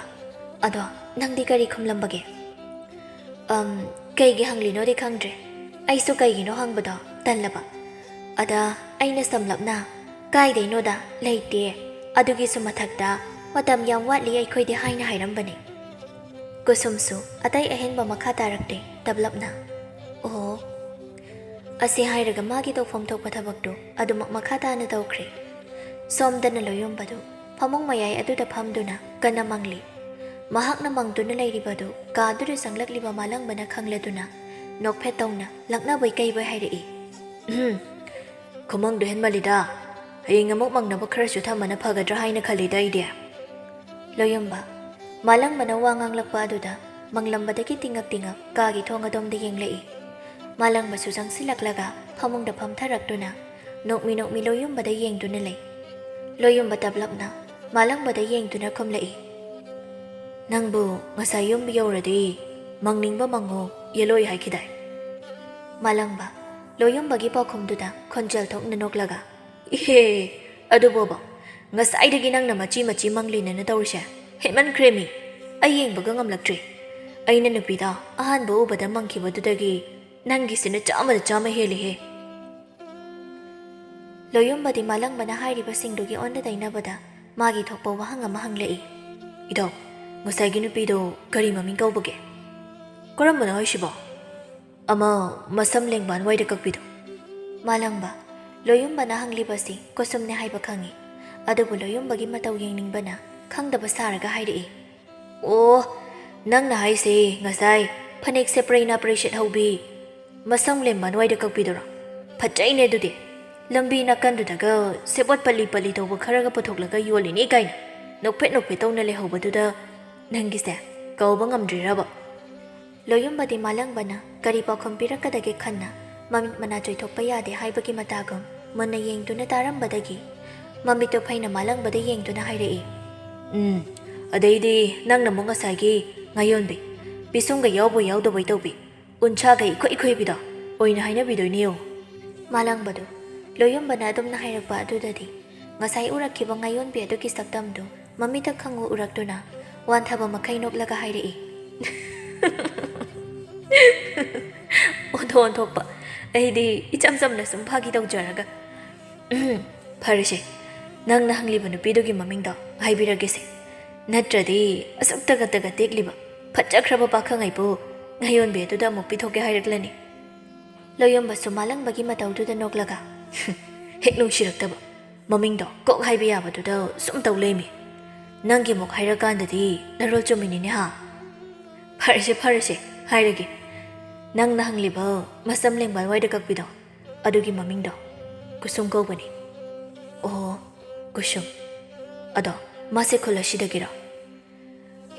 ꯑꯗꯣ ꯅꯪꯗꯤ ꯀꯔꯤ ꯈꯨꯝꯂꯝꯕꯒꯦ?" "ꯑꯝ, ꯀꯩꯒꯤ ꯍꯪꯂꯤꯅꯣꯗꯤ ꯈꯪꯗ꯭ꯔꯦ꯫ ꯑꯩꯁꯨ ꯀꯩꯒꯤꯅꯣ ꯍꯪꯕꯗꯣ ꯇꯜꯂꯕ꯫ ꯑꯗ ꯑꯩꯅ ꯁꯝꯂꯞꯅ, 'ꯀꯥꯏꯗꯩꯅꯣꯗ, ꯂꯩꯇꯦ꯫ ꯑꯗꯨꯒꯤꯁꯨ ꯃꯊꯛꯇ ꯃꯇꯝ ꯌꯥꯝ ꯋꯥꯠꯂꯤ ꯑꯩꯈꯣꯏꯗꯤ' ꯍꯥꯏꯅ ꯍꯥꯏꯔꯝꯕꯅꯤ꯫" ꯀꯨꯁꯨꯝꯁꯨ ꯑꯇꯩ ꯑꯍꯦꯟꯕ ꯃꯈꯥ ꯇꯥꯔꯛꯇꯦ꯫ ꯇꯞꯂꯞꯅ, "ꯑꯣ"꯫ ꯑꯁꯤ ꯍꯥꯏꯔꯒ ꯃꯥꯒꯤ ꯇꯧꯐꯝ ꯊꯣꯛꯄ ꯊꯕꯛꯇꯨ ꯑꯗꯨꯃꯛ ꯃꯈꯥ ꯇꯥꯅ ꯇꯧꯈ꯭ꯔꯦ꯫ ꯁꯣꯝꯗꯅ ꯂꯣꯌꯨꯝꯕꯗꯨ ꯐꯃꯨꯡ ꯃꯌꯥꯏ ꯑꯗꯨꯗ ꯐꯝꯗꯨꯅ ꯀꯟꯅ ꯃꯪꯂꯤ꯫ ꯃꯍꯥꯛꯅ ꯃꯪꯗꯨꯅ ꯂꯩꯔꯤꯕꯗꯨ ꯀꯥꯗꯨꯗ ꯆꯪꯂꯛꯂꯤꯕ ꯃꯥꯂꯪꯕꯅ ꯈꯪꯂꯗꯨꯅ ꯅꯣꯛꯐꯦꯠ ꯇꯧꯅ ꯂꯛꯅꯕꯣꯏ ꯀꯩꯕꯣꯏ ꯍꯥꯏꯔꯛꯏ꯫ "ꯎꯝ, ꯈꯨꯃꯪꯗꯣ ꯍꯦꯟꯃꯜꯂꯤꯗ꯫ ꯍꯌꯦꯡ ꯑꯃꯨꯛ ꯃꯪꯅꯕ ꯈꯔꯁꯨ ꯊꯝꯕꯅ ꯐꯒꯗ꯭ꯔꯥ ꯍꯥꯏꯅ ꯈꯜꯂꯤꯗ ꯑꯩꯗꯤ"꯫ ꯂꯣꯌꯨꯝꯕ, ꯃꯥꯂꯪꯕꯅ ꯋꯥ ꯉꯥꯡꯂꯛꯄ ꯑꯗꯨꯗ ꯃꯪꯂꯝꯕꯗꯒꯤ ꯇꯤꯡꯉꯛ ꯇꯤꯡꯉꯛ ꯀꯥꯒꯤ ꯊꯣꯡ ꯑꯗꯣꯝꯗ ꯌꯦꯡꯂꯛꯏ꯫ ꯃꯥꯂꯪꯕꯁꯨ ꯆꯪꯁꯤꯜꯂꯛꯂꯒ ꯐꯃꯨꯡꯗ ꯐꯝꯊꯔꯛꯇꯨꯅ ꯅꯣꯛꯃꯤ ꯅꯣꯛꯃꯤ ꯂꯣꯌꯨꯝꯕꯗ ꯌꯦꯡꯗꯨꯅ ꯂꯩ꯫ ꯂꯣꯌꯨꯝꯕ ꯇꯞꯂꯞꯅ ꯃꯥꯂꯪꯕꯗ ꯌꯦꯡꯗꯨꯅ ꯈꯨꯝꯂꯛꯏ꯫ "ꯅꯪꯕꯨ ꯉꯁꯥꯏ ꯌꯨꯝ ꯌꯧꯔꯗꯤ ꯃꯪꯅꯤꯡꯕ ꯃꯪꯉꯨ, ꯌꯦꯜꯂꯣꯏ ꯍꯥꯏꯈꯤꯗꯥꯏ?" ꯃꯥꯂꯪꯕ, ꯂꯣꯌꯨꯝꯕꯒꯤ ꯄꯥꯎꯈꯨꯝꯗꯨꯗ ꯈꯣꯟꯖꯦꯜ ꯊꯣꯛꯅ ꯅꯣꯛꯂꯒ, "ꯏꯍꯦ, ꯑꯗꯨꯕꯣꯕ, ꯉꯁꯥꯏꯗꯒꯤ ꯅꯪꯅ ꯃꯆꯤ ꯃꯆꯤ ꯃꯪꯂꯤꯅꯦꯅ ꯇꯧꯔꯤꯁꯦ꯫ ꯍꯦꯟꯃꯟꯈ꯭ꯔꯦꯃꯤ, ꯑꯩ ꯌꯦꯡꯕꯒ ꯉꯝꯂꯛꯇ꯭ꯔꯦ꯫ ꯑꯩꯅ ꯅꯨꯄꯤꯗ ꯑꯍꯥꯟꯕ ꯎꯕꯗ ꯃꯪꯈꯤꯕꯗꯨꯗꯒꯤ ꯅꯪꯒꯤꯁꯤꯅ ꯆꯥꯝꯃꯗ ꯆꯥꯝꯃ ꯍꯦꯜꯂꯤꯍꯦ"꯫ ꯂꯣꯌꯨꯝꯕꯗꯤ ꯃꯥꯂꯪꯕꯅ ꯍꯥꯏꯔꯤꯕꯁꯤꯡꯗꯨꯒꯤ ꯑꯣꯟꯅ ꯇꯩꯅꯕꯗ ꯃꯥꯒꯤ ꯊꯣꯛꯄ ꯋꯥꯍꯪ ꯑꯃ ꯍꯪꯂꯛꯏ꯫ "ꯏꯙꯧ, ꯉꯁꯥꯏꯒꯤ ꯅꯨꯄꯤꯗꯣ ꯀꯔꯤ ꯃꯃꯤꯡ ꯀꯧꯕꯒꯦ?" "ꯀꯔꯝꯕꯅꯣ ꯍꯥꯏꯁꯤꯕꯣ?" "ꯑꯃ ꯃꯁꯝ ꯂꯦꯡꯕꯥꯟ ꯋꯥꯏꯗ ꯀꯛꯄꯤꯗꯣ"꯫ ꯃꯥꯂꯪꯕ, ꯂꯣꯌꯨꯝꯕꯅ ꯍꯪꯂꯤꯕꯁꯤ ꯀꯨꯁꯨꯝꯅꯦ ꯍꯥꯏꯕ ꯈꯪꯏ, ꯑꯗꯨꯕꯨ ꯂꯣꯌꯨꯝꯕꯒꯤ ꯃꯇꯧ ꯌꯦꯡꯅꯤꯡꯕꯅ ꯈꯪꯗꯕ ꯁꯥꯔꯒ ꯍꯥꯏꯔꯛꯏ꯫ "ꯑꯣ, ꯅꯪꯅ ꯍꯥꯏꯁꯦ ꯉꯁꯥꯏ ꯐꯅꯦꯛ ꯁꯦꯄ꯭ꯔꯩ ꯅꯥꯄ꯭ꯔꯩ ꯁꯦꯠꯍꯧꯕꯤ, ꯃꯁꯝ ꯂꯦꯝꯕꯥꯟ ꯋꯥꯏꯗ ꯀꯛꯄꯤꯗꯨꯔꯣ? ꯐꯖꯩꯅꯦ ꯑꯗꯨꯗꯤ꯫ ꯂꯝꯕꯤ ꯅꯥꯀꯟꯗꯨꯗꯒ ꯁꯦꯕꯣꯠ ꯄꯠꯂꯤ ꯄꯠꯂꯤ ꯇꯧꯕ ꯈꯔꯒ ꯄꯨꯊꯣꯛꯂꯒ ꯌꯣꯜꯂꯤꯅꯦ ꯀꯥꯏꯅ ꯅꯣꯛꯐꯦꯠ ꯅꯣꯛꯐꯦꯠ ꯇꯧꯅ ꯂꯩꯍꯧꯕꯗꯨꯗ ꯅꯪꯒꯤꯁꯦ ꯀꯧꯕ ꯉꯝꯗ꯭ꯔꯤꯔꯕ?" ꯂꯣꯌꯨꯝꯕꯗꯤ ꯃꯥꯂꯪꯕꯅ ꯀꯔꯤ ꯄꯥꯎꯈꯨꯝ ꯄꯤꯔꯛꯀꯗꯒꯦ ꯈꯟꯅ ꯃꯃꯤꯠ ꯃꯅꯥ ꯆꯣꯏꯊꯣꯛꯄ ꯌꯥꯗꯦ ꯍꯥꯏꯕꯒꯤ ꯃꯇꯥꯒꯨꯝ ꯃꯨꯟꯅ ꯌꯦꯡꯗꯨꯅ ꯇꯥꯔꯝꯕꯗꯒꯤ ꯃꯃꯤꯠꯇꯨ ꯐꯩꯅ ꯃꯥꯂꯪꯕꯗ ꯌꯦꯡꯗꯨꯅ ꯍꯥꯏꯔꯛꯏ꯫ "ꯎꯝ, ꯑꯗꯩꯗꯤ ꯅꯪꯅ ꯑꯃꯨꯛ ꯉꯁꯥꯏꯒꯤ ꯉꯥꯌꯣꯟꯕꯤ, ꯄꯤꯁꯨꯝꯒ ꯌꯥꯎꯕꯣꯏ ꯌꯥꯎꯗꯕꯣꯏ ꯇꯧꯕꯤ, ꯎꯟꯁꯥꯒ ꯏꯈꯣꯏ ꯏꯈꯣꯏꯕꯤꯗꯣ ꯑꯣꯏꯅ ꯍꯥꯏꯅꯕꯤꯗꯣꯏꯅꯦ ꯌꯦꯡꯉꯨ"꯫ ꯃꯥꯂꯪꯕꯗꯨ ꯂꯣꯌꯨꯝꯕꯅ ꯑꯗꯨꯝꯅ ꯍꯥꯏꯔꯛꯄ ꯑꯗꯨꯗꯗꯤ ꯉꯁꯥꯏ ꯎꯔꯛꯈꯤꯕ ꯉꯥꯌꯣꯟꯕꯤ ꯑꯗꯨꯒꯤ ꯁꯛꯇꯝꯗꯨ ꯃꯃꯤꯠꯇ ꯈꯪꯎ ꯎꯔꯛꯇꯨꯅ ꯋꯥꯟꯊꯕ ꯃꯈꯩ ꯅꯣꯛꯂꯒ ꯍꯥꯏꯔꯛꯏ꯫ "ꯑꯣꯟꯊꯣꯛ ꯑꯣꯟꯊꯣꯛꯄ, ꯑꯩꯗꯤ ꯏꯆꯝ ꯆꯝꯅ ꯁꯨꯝ ꯐꯥꯒꯤ ꯇꯧꯖꯔꯒ꯫ ꯐꯔꯦꯁꯦ, ꯅꯪꯅ ꯍꯪꯂꯤꯕ ꯅꯨꯄꯤꯗꯨꯒꯤ ꯃꯃꯤꯡꯗꯣ ꯍꯥꯏꯕꯤꯔꯒꯦꯁꯦ, ꯅꯠꯇ꯭ꯔꯗꯤ ꯑꯁꯨꯛ ꯇꯒꯠ ꯇꯒꯠ ꯇꯦꯛꯂꯤꯕ ꯐꯠꯖꯈ꯭ꯔꯕ ꯄꯥꯈꯪ ꯑꯩꯕꯨ ꯉꯥꯌꯣꯟꯕꯤ ꯑꯗꯨꯗ ꯑꯃꯨꯛ ꯄꯤꯊꯣꯛꯀꯦ ꯍꯥꯏꯔꯛꯂꯅꯤ꯫ ꯂꯣꯌꯣꯝꯕꯁꯨ ꯃꯥꯂꯪꯕꯒꯤ ꯃꯇꯧꯗꯨꯗ ꯅꯣꯛꯂꯒ, "ꯍꯦꯛ ꯅꯨꯡꯁꯤꯔꯛꯇꯕ, ꯃꯃꯤꯡꯗꯣ ꯀꯣꯛ ꯍꯥꯏꯕ ꯌꯥꯕꯗꯨꯗ ꯁꯨꯝ ꯇꯧ ꯂꯩꯃꯤ꯫ ꯅꯪꯒꯤ ꯑꯃꯨꯛ ꯍꯥꯏꯔꯀꯥꯟꯗꯗꯤ ꯅꯔꯣꯜ ꯆꯨꯝꯃꯤꯅꯤꯅꯦ ꯍꯥ?" "ꯐꯔꯦꯁꯦ, ꯐꯔꯦꯁꯦ, ꯍꯥꯏꯔꯒꯦ꯫ ꯅꯪꯅ ꯍꯪꯂꯤꯕ ꯃꯁꯝ ꯂꯦꯡꯕ ꯋꯥꯏꯗ ꯀꯛꯄꯤꯗꯣ, ꯑꯗꯨꯒꯤ ꯃꯃꯤꯡꯗꯣ ꯀꯨꯁꯨꯝ ꯀꯧꯕꯅꯤ꯫" "ꯑꯣ, ꯀꯨꯁꯨꯝ꯫ ꯑꯗꯣ ꯃꯥꯁꯦ ꯈꯨꯜ ꯑꯁꯤꯗꯒꯤꯔꯣ?"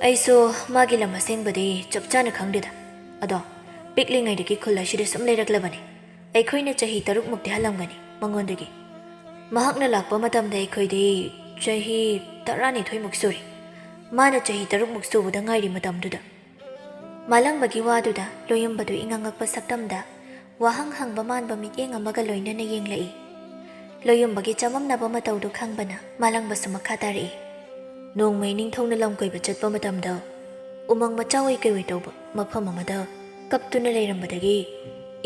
"ꯑꯩꯁꯨ ꯃꯥꯒꯤ ꯂꯝ ꯑꯁꯦꯡꯕꯗꯤ ꯆꯞ ꯆꯥꯅ ꯈꯪꯗꯦꯗ꯫ ꯑꯗꯣ ꯄꯤꯛꯂꯤꯉꯩꯗꯒꯤ ꯈꯨꯜ ꯑꯁꯤꯗ ꯁꯨꯝ ꯂꯩꯔꯛꯂꯕꯅꯤ꯫ ꯑꯩꯈꯣꯏꯅ ꯆꯍꯤ ꯇꯔꯨꯛꯃꯨꯛꯇꯤ ꯍꯜꯂꯝꯒꯅꯤ ꯃꯉꯣꯟꯗꯒꯤ꯫ ꯃꯍꯥꯛꯅ ꯂꯥꯛꯄ ꯃꯇꯝꯗ ꯑꯩꯈꯣꯏꯗꯤ ꯆꯍꯤ ꯇꯔꯥꯅꯤꯊꯣꯏꯃꯨꯛ ꯁꯨꯔꯤ꯫ ꯃꯥꯅ ꯆꯍꯤ ꯇꯔꯨꯛꯃꯨꯛ ꯁꯨꯕꯗ ꯉꯥꯏꯔꯤ ꯃꯇꯝꯗꯨꯗ꯫" ꯃꯥꯂꯪꯕꯒꯤ ꯋꯥꯗꯨꯗ ꯂꯣꯌꯨꯝꯕꯗꯨ ꯏꯉꯛꯉꯛꯄ ꯁꯛꯇꯝꯗ ꯋꯥꯍꯪ ꯍꯪꯕ ꯃꯥꯟꯕ ꯃꯤꯠꯌꯦꯡ ꯑꯃꯒ ꯂꯣꯏꯅꯅ ꯌꯦꯡꯂꯛꯏ꯫ ꯂꯣꯌꯨꯝꯕꯒꯤ ꯆꯃꯝꯅꯕ ꯃꯇꯧꯗꯨ ꯈꯪꯕꯅ ꯃꯥꯂꯪꯕꯁꯨ ꯃꯈꯥ ꯇꯥꯔꯛꯏ꯫ "ꯅꯣꯡꯃ ꯏꯅꯤꯡꯊꯧꯅ ꯂꯝ ꯀꯣꯏꯕ ꯆꯠꯄ ꯃꯇꯝꯗ ꯎꯃꯪ ꯃꯆꯥ ꯑꯣꯏ ꯀꯩꯑꯣꯏ ꯇꯧꯕ ꯃꯐꯝ ꯑꯃꯗ ꯀꯞꯇꯨꯅ ꯂꯩꯔꯝꯕꯗꯒꯤ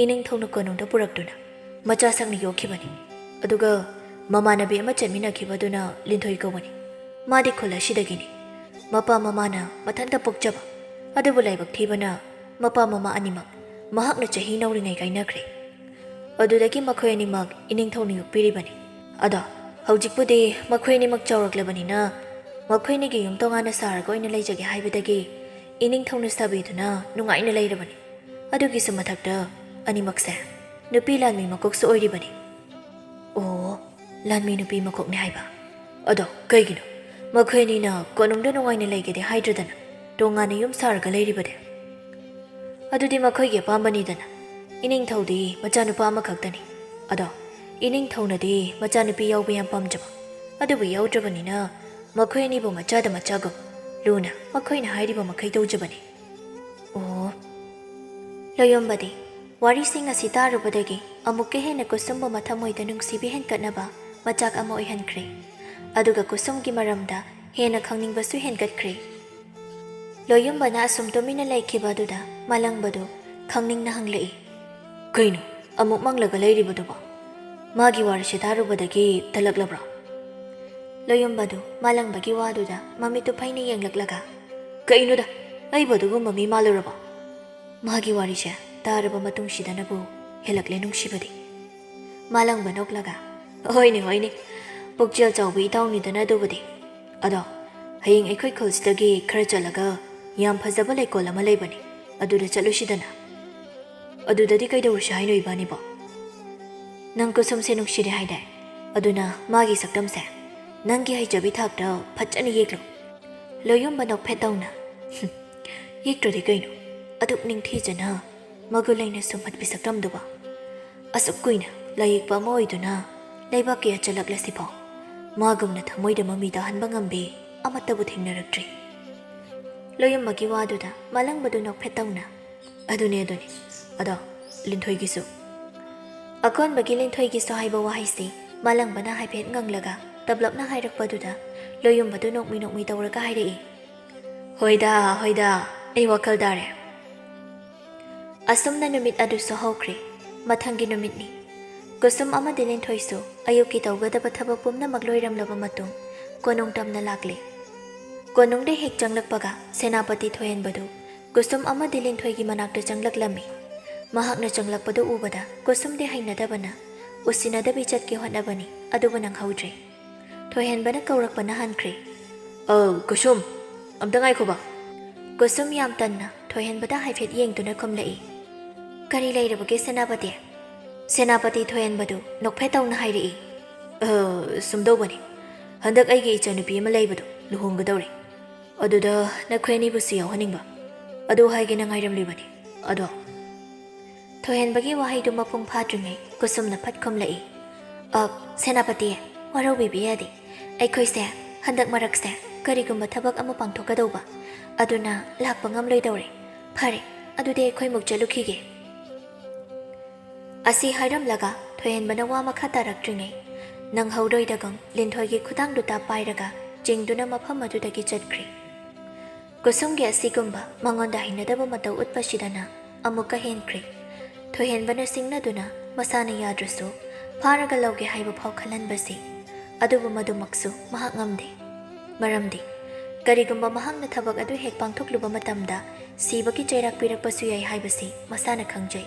ꯏꯅꯤꯡꯊꯧꯅ ꯀꯣꯅꯨꯡꯗ ꯄꯨꯔꯛꯇꯨꯅ ꯃꯆꯥ ꯁꯛꯅ ꯌꯣꯛꯈꯤꯕꯅꯤ꯫ ꯑꯗꯨꯒ ꯃꯃꯥꯟꯅꯕꯤ ꯑꯃ ꯆꯠꯃꯤꯟꯅꯈꯤꯕꯗꯨꯅ ꯂꯤꯟꯊꯣꯏ ꯀꯧꯕꯅꯤ꯫ ꯃꯥꯗꯤ ꯈꯨꯜ ꯑꯁꯤꯗꯒꯤꯅꯤ꯫ ꯃꯄꯥ ꯃꯃꯥꯅ ꯃꯊꯟꯇ ꯄꯣꯛꯆꯕ, ꯑꯗꯨꯕꯨ ꯂꯥꯏꯕꯛ ꯊꯤꯕꯅ ꯃꯄꯥ ꯃꯃꯥ ꯑꯅꯤꯃꯛ ꯃꯍꯥꯛꯅ ꯆꯍꯤ ꯅꯧꯔꯤꯉꯩ ꯀꯥꯏꯅꯈ꯭ꯔꯦ꯫ ꯑꯗꯨꯗꯒꯤ ꯃꯈꯣꯏ ꯑꯅꯤꯃꯛ ꯏꯅꯤꯡꯊꯧꯅ ꯌꯣꯛꯄꯤꯔꯤꯕꯅꯤ꯫ ꯑꯗꯣ ꯍꯧꯖꯤꯛꯄꯨꯗꯤ ꯃꯈꯣꯏ ꯑꯅꯤꯃꯛ ꯆꯥꯎꯔꯛꯂꯕꯅꯤꯅ ꯃꯈꯣꯏ ꯑꯅꯤꯒꯤ ꯌꯨꯝ ꯇꯣꯉꯥꯟꯅ ꯁꯥꯔꯒ ꯑꯣꯏꯅ ꯂꯩꯖꯒꯦ ꯍꯥꯏꯕꯗꯒꯤ ꯏꯅꯤꯡꯊꯧꯅ ꯁꯥꯕꯤꯗꯨꯅ ꯅꯨꯡꯉꯥꯏꯅ ꯂꯩꯔꯕꯅꯤ꯫ ꯑꯗꯨꯒꯤꯁꯨ ꯃꯊꯛꯇ ꯑꯅꯤꯃꯛꯁꯦ ꯅꯨꯄꯤ ꯂꯥꯟꯃꯤ ꯃꯀꯣꯛꯁꯨ ꯑꯣꯏꯔꯤꯕꯅꯤ꯫" "ꯑꯣ, ꯂꯥꯟꯃꯤ ꯅꯨꯄꯤ ꯃꯀꯣꯛꯅꯦ ꯍꯥꯏꯕ? ꯑꯗꯣ ꯀꯩꯒꯤꯅꯣ ꯃꯈꯣꯏ ꯑꯅꯤꯅ ꯀꯣꯅꯨꯡꯗ ꯅꯨꯡꯉꯥꯏꯅ ꯂꯩꯒꯦꯗꯤ ꯍꯥꯏꯗ꯭ꯔꯗꯅ ꯇꯣꯉꯥꯟꯅ ꯌꯨꯝ ꯁꯥꯔꯒ ꯂꯩꯔꯤꯕꯗꯤ?" "ꯑꯗꯨꯗꯤ ꯃꯈꯣꯏꯒꯤ ꯑꯄꯥꯝꯕꯅꯤꯗꯅ꯫ ꯏꯅꯤꯡꯊꯧꯗꯤ ꯃꯆꯥꯅꯨꯄꯥ ꯑꯃꯈꯛꯇꯅꯤ꯫ ꯑꯗꯣ ꯏꯅꯤꯡꯊꯧꯅꯗꯤ ꯃꯆꯥꯅꯨꯄꯤ ꯌꯥꯎꯕ ꯌꯥꯝ ꯄꯥꯝꯖꯕ꯫ ꯑꯗꯨꯕꯨ ꯌꯥꯎꯗ꯭ꯔꯕꯅꯤꯅ ꯃꯈꯣꯏ ꯑꯅꯤꯕꯨ ꯃꯆꯥꯗ ꯃꯆꯥꯒꯨꯝ ꯂꯨꯅ ꯃꯈꯣꯏꯅ ꯍꯥꯏꯔꯤꯕ ꯃꯈꯩ ꯇꯧꯖꯕꯅꯤ꯫" "ꯑꯣ꯫" ꯂꯣꯌꯣꯝꯕꯗꯤ ꯋꯥꯔꯤꯁꯤꯡ ꯑꯁꯤ ꯇꯥꯔꯨꯕꯗꯒꯤ ꯑꯃꯨꯛꯀ ꯍꯦꯟꯅ ꯀꯨꯁꯨꯝꯕꯨ ꯃꯊꯃꯣꯏꯗ ꯅꯨꯡꯁꯤꯕ ꯍꯦꯟꯒꯠꯅꯕ ꯃꯆꯥꯛ ꯑꯃ ꯑꯣꯏꯍꯟꯈ꯭ꯔꯦ꯫ ꯑꯗꯨꯒ ꯀꯨꯁꯨꯝꯒꯤ ꯃꯔꯝꯗ ꯍꯦꯟꯅ ꯈꯪꯅꯤꯡꯕꯁꯨ ꯍꯦꯟꯒꯠꯈ꯭ꯔꯦ꯫ ꯂꯣꯌꯨꯝꯕꯅ ꯑꯁꯨꯝ ꯇꯨꯃꯤꯟꯅ ꯂꯩꯈꯤꯕ ꯑꯗꯨꯗ ꯃꯥꯂꯪꯕꯗꯨ ꯈꯪꯅꯤꯡꯅ ꯍꯪꯂꯛꯏ, "ꯀꯩꯅꯣ, ꯑꯃꯨꯛ ꯃꯪꯂꯒ ꯂꯩꯔꯤꯕꯗꯨꯕꯣ? ꯃꯥꯒꯤ ꯋꯥꯔꯤꯁꯦ ꯇꯥꯔꯨꯕꯗꯒꯤ ꯇꯜꯂꯛꯂꯕ꯭ꯔꯣ?" ꯂꯣꯌꯨꯝꯕꯗꯨ ꯃꯥꯂꯪꯕꯒꯤ ꯋꯥꯗꯨꯗ ꯃꯃꯤꯠꯇꯨ ꯐꯩꯅ ꯌꯦꯡꯂꯛꯂꯒ, "ꯀꯩꯅꯣꯗ, ꯑꯩꯕꯨ ꯑꯗꯨꯒꯨꯝꯕ ꯃꯤ ꯃꯥꯜꯂꯨꯔꯕꯣ? ꯃꯥꯒꯤ ꯋꯥꯔꯤꯁꯦ ꯇꯥꯔꯕ ꯃꯇꯨꯡꯁꯤꯗꯅꯕꯨ ꯍꯦꯜꯂꯛꯂꯦ ꯅꯨꯡꯁꯤꯕꯗꯤ꯫ ꯃꯥꯂꯪꯕ ꯅꯣꯛꯂꯒ, "ꯍꯣꯏꯅꯦ, ꯍꯣꯏꯅꯦ, ꯄꯨꯛꯆꯦꯜ ꯆꯥꯎꯕ ꯏꯇꯥꯎꯅꯤꯗꯅ ꯑꯗꯨꯕꯨꯗꯤ꯫ ꯑꯗꯣ ꯍꯌꯦꯡ ꯑꯩꯈꯣꯏ ꯈꯨꯜꯁꯤꯗꯒꯤ ꯈꯔ ꯆꯠꯂꯒ ꯌꯥꯝ ꯐꯖꯕ ꯂꯩꯀꯣꯜ ꯑꯃ ꯂꯩꯕꯅꯤ, ꯑꯗꯨꯗ ꯆꯠꯂꯨꯁꯤꯗꯅ꯫ ꯑꯗꯨꯗꯗꯤ ꯀꯩꯗꯧꯔꯨꯁꯤ ꯍꯥꯏꯅꯣ ꯏꯕꯥꯅꯤꯕꯣ? ꯅꯪ ꯀꯨꯁꯨꯝꯁꯦ ꯅꯨꯡꯁꯤꯔꯦ ꯍꯥꯏꯗꯥꯏ? ꯑꯗꯨꯅ ꯃꯥꯒꯤ ꯁꯛꯇꯝꯁꯦ ꯅꯪꯒꯤ ꯍꯩꯖꯕꯤ ꯊꯥꯛꯇ ꯐꯖꯅ ꯌꯦꯛꯂꯨ꯫" ꯂꯣꯌꯨꯝꯕ ꯅꯣꯛꯐꯦꯠ ꯇꯧꯅ, "ꯍꯨꯝ, ꯌꯦꯛꯇ꯭ꯔꯗꯤ ꯀꯩꯅꯣ? ꯑꯗꯨꯛ ꯅꯤꯡꯊꯤꯖꯅ ꯃꯒꯨꯟ ꯂꯩꯅ ꯁꯨꯝꯍꯠꯄꯤ ꯁꯛꯇꯝꯗꯨꯕꯨ꯫ ꯑꯁꯨꯛ ꯀꯨꯏꯅ ꯂꯥꯏꯌꯦꯛꯄ ꯑꯃ ꯑꯣꯏꯗꯨꯅ ꯂꯩꯕꯥꯛꯀꯤ ꯑꯆꯜꯂꯛꯂꯁꯤꯐꯥꯎ ꯃꯥꯒꯨꯝꯅ ꯊꯃꯣꯏꯗ ꯃꯃꯤ ꯇꯥꯍꯟꯕ ꯉꯝꯕꯤ ꯑꯃꯠꯇꯕꯨ ꯊꯦꯡꯅꯔꯛꯇ꯭ꯔꯤ꯫" ꯂꯣꯌꯨꯝꯕꯒꯤ ꯋꯥꯗꯨꯗ ꯃꯥꯂꯪꯕꯗꯨ ꯅꯣꯛꯐꯦꯠ ꯇꯧꯅ, "ꯑꯗꯨꯅꯦ, ꯑꯗꯨꯅꯦ꯫ ꯑꯗꯣ ꯂꯤꯟꯊꯣꯏꯒꯤꯁꯨ?" ꯑꯀꯣꯟꯕꯒꯤ ꯂꯤꯟꯊꯣꯏꯒꯤꯁꯨ ꯍꯥꯏꯕ ꯋꯥꯍꯩꯁꯤ ꯃꯥꯂꯪꯕꯅ ꯍꯥꯏꯐꯦꯠ ꯉꯪꯂꯒ ꯇꯞꯂꯞꯅ ꯍꯥꯏꯔꯛꯄꯗꯨꯗ ꯂꯣꯌꯨꯝꯕꯗꯨ ꯅꯣꯛꯃꯤ ꯅꯣꯛꯃꯤ ꯇꯧꯔꯒ ꯍꯥꯏꯔꯛꯏ, "ꯍꯣꯏꯗ, ꯍꯣꯏꯗ, ꯑꯩ ꯋꯥꯈꯜ ꯇꯥꯔꯦ꯫" ꯑꯁꯨꯝꯅ ꯅꯨꯃꯤꯠ ꯑꯗꯨꯁꯨ ꯍꯧꯈ꯭ꯔꯦ꯫ ꯃꯊꯪꯒꯤ ꯅꯨꯃꯤꯠꯅꯤ꯫ ꯀꯨꯁꯨꯝ ꯑꯃꯗꯤ ꯂꯤꯟꯊꯣꯏꯁꯨ ꯑꯌꯨꯛꯀꯤ ꯇꯧꯒꯗꯕ ꯊꯕꯛ ꯄꯨꯝꯅꯃꯛ ꯂꯣꯏꯔꯝꯂꯕ ꯃꯇꯨꯡ ꯀꯣꯅꯨꯡ ꯇꯝꯅ ꯂꯥꯛꯂꯦ꯫ ꯀꯣꯅꯨꯡꯗ ꯍꯦꯛ ꯆꯪꯂꯛꯄꯒ ꯁꯦꯅꯥꯄꯇꯤ ꯊꯣꯏꯍꯦꯟꯕꯗꯨ ꯀꯨꯁꯨꯝ ꯑꯃꯗꯤ ꯂꯤꯟꯊꯣꯏꯒꯤ ꯃꯅꯥꯛꯇ ꯆꯪꯂꯛꯂꯝꯃꯤ꯫ ꯃꯍꯥꯛꯅ ꯆꯪꯂꯛꯄꯗꯨ ꯎꯕꯗ ꯀꯨꯁꯨꯝꯗꯤ ꯍꯩꯅꯗꯕꯅ ꯎꯁꯤꯟꯅꯗꯕꯤ ꯆꯠꯀꯦ ꯍꯣꯠꯅꯕꯅꯤ, ꯑꯗꯨꯕꯨ ꯅꯪꯍꯧꯗ꯭ꯔꯦ꯫ ꯊꯣꯏꯍꯦꯟꯕꯅ ꯀꯧꯔꯛꯄꯅ ꯍꯟꯈ꯭ꯔꯦ꯫ "ꯑꯧ, ꯀꯨꯁꯨꯝ, ꯑꯝꯇ ꯉꯥꯏꯈꯣꯕ꯫" ꯀꯨꯁꯨꯝ ꯌꯥꯝ ꯇꯟꯅ ꯊꯣꯏꯍꯦꯟꯕꯗ ꯍꯥꯏꯐꯦꯠ ꯌꯦꯡꯗꯨꯅ ꯈꯨꯝꯂꯛꯏ꯫ "ꯀꯔꯤ ꯂꯩꯔꯕꯒꯦ ꯁꯦꯅꯥꯄꯇꯤ?" ꯁꯦꯅꯥꯄꯇꯤ ꯊꯣꯏꯍꯦꯟꯕꯗꯨ ꯅꯣꯛꯐꯦꯠ ꯇꯧꯅ ꯍꯥꯏꯔꯛꯏ꯫ "ꯑ, ꯁꯨꯝꯗꯧꯕꯅꯤ, ꯍꯟꯗꯛ ꯑꯩꯒꯤ ꯏꯆꯟꯅꯨꯄꯤ ꯑꯃ ꯂꯩꯕꯗꯣ ꯂꯨꯍꯣꯡꯒꯗꯧꯔꯦ꯫ ꯑꯗꯨꯗ ꯅꯈꯣꯏ ꯑꯅꯤꯕꯨꯁꯨ ꯌꯥꯎꯍꯟꯅꯤꯡꯕ꯫ ꯑꯗꯨ ꯍꯥꯏꯒꯦꯅ ꯉꯥꯏꯔꯝꯂꯤꯕꯅꯤ꯫ ꯑꯗꯣ?" ꯊꯣꯏꯍꯦꯟꯕꯒꯤ ꯋꯥꯍꯩꯗꯨ ꯃꯄꯨꯡ ꯐꯥꯗ꯭ꯔꯤꯉꯩ ꯀꯨꯁꯨꯝꯅ ꯐꯠ ꯈꯨꯝꯂꯛꯏ꯫ "ꯑ, ꯁꯦꯅꯥꯄꯇꯤ, ꯋꯥꯔꯧꯕꯤꯕ ꯌꯥꯗꯦ꯫ ꯑꯩꯈꯣꯏꯁꯦ ꯍꯟꯗꯛ ꯃꯔꯛꯁꯦ ꯀꯔꯤꯒꯨꯝꯕ ꯊꯕꯛ ꯑꯃ ꯄꯥꯡꯊꯣꯛꯀꯗꯧꯕ, ꯑꯗꯨꯅ ꯂꯥꯛꯄ ꯉꯝꯂꯣꯏꯗꯧꯔꯦ꯫ ꯐꯔꯦ, ꯑꯗꯨꯗꯤ ꯑꯩꯈꯣꯏ ꯃꯨꯛ ꯆꯠꯂꯨꯈꯤꯒꯦ꯫" ꯑꯁꯤ ꯍꯥꯏꯔꯝꯂꯒ ꯊꯣꯏꯍꯦꯟꯕꯅ ꯋꯥ ꯃꯈꯥ ꯇꯥꯔꯛꯇ꯭ꯔꯤꯉꯩ ꯅꯪꯍꯧꯔꯣꯏꯗꯒꯨꯝ ꯂꯤꯟꯊꯣꯏꯒꯤ ꯈꯨꯗꯥꯡꯗꯨ ꯇꯥꯞ ꯄꯥꯏꯔꯒ ꯆꯤꯡꯗꯨꯅ ꯃꯐꯝ ꯑꯗꯨꯗꯒꯤ ꯆꯠꯈ꯭ꯔꯦ꯫ ꯀꯨꯁꯨꯝꯒꯤ ꯑꯁꯤꯒꯨꯝꯕ ꯃꯉꯣꯟꯗ ꯍꯩꯅꯗꯕ ꯃꯇꯧ ꯎꯠꯄꯁꯤꯗꯅ ꯑꯃꯨꯛꯀ ꯍꯦꯟꯈ꯭ꯔꯦ꯫ ꯊꯣꯏꯍꯦꯟꯕꯅ ꯁꯤꯡꯅꯗꯨꯅ ꯃꯁꯥꯅ ꯌꯥꯗ꯭ꯔꯁꯨ ꯐꯥꯔꯒ ꯂꯧꯒꯦ ꯍꯥꯏꯕ ꯐꯥꯎ ꯈꯜꯍꯟꯕꯁꯤ, ꯑꯗꯨꯕꯨ ꯃꯗꯨꯃꯛꯁꯨ ꯃꯍꯥꯛ ꯉꯝꯗꯦ꯫ ꯃꯔꯝꯗꯤ ꯀꯔꯤꯒꯨꯝꯕ ꯃꯍꯥꯛꯅ ꯊꯕꯛ ꯑꯗꯨ ꯍꯦꯛ ꯄꯥꯡꯊꯣꯛꯂꯨꯕ ꯃꯇꯝꯗ ꯁꯤꯕꯒꯤ ꯆꯩꯔꯥꯛ ꯄꯤꯔꯛꯄꯁꯨ ꯌꯥꯏ ꯍꯥꯏꯕꯁꯤ ꯃꯁꯥꯅ ꯈꯪꯖꯩ꯫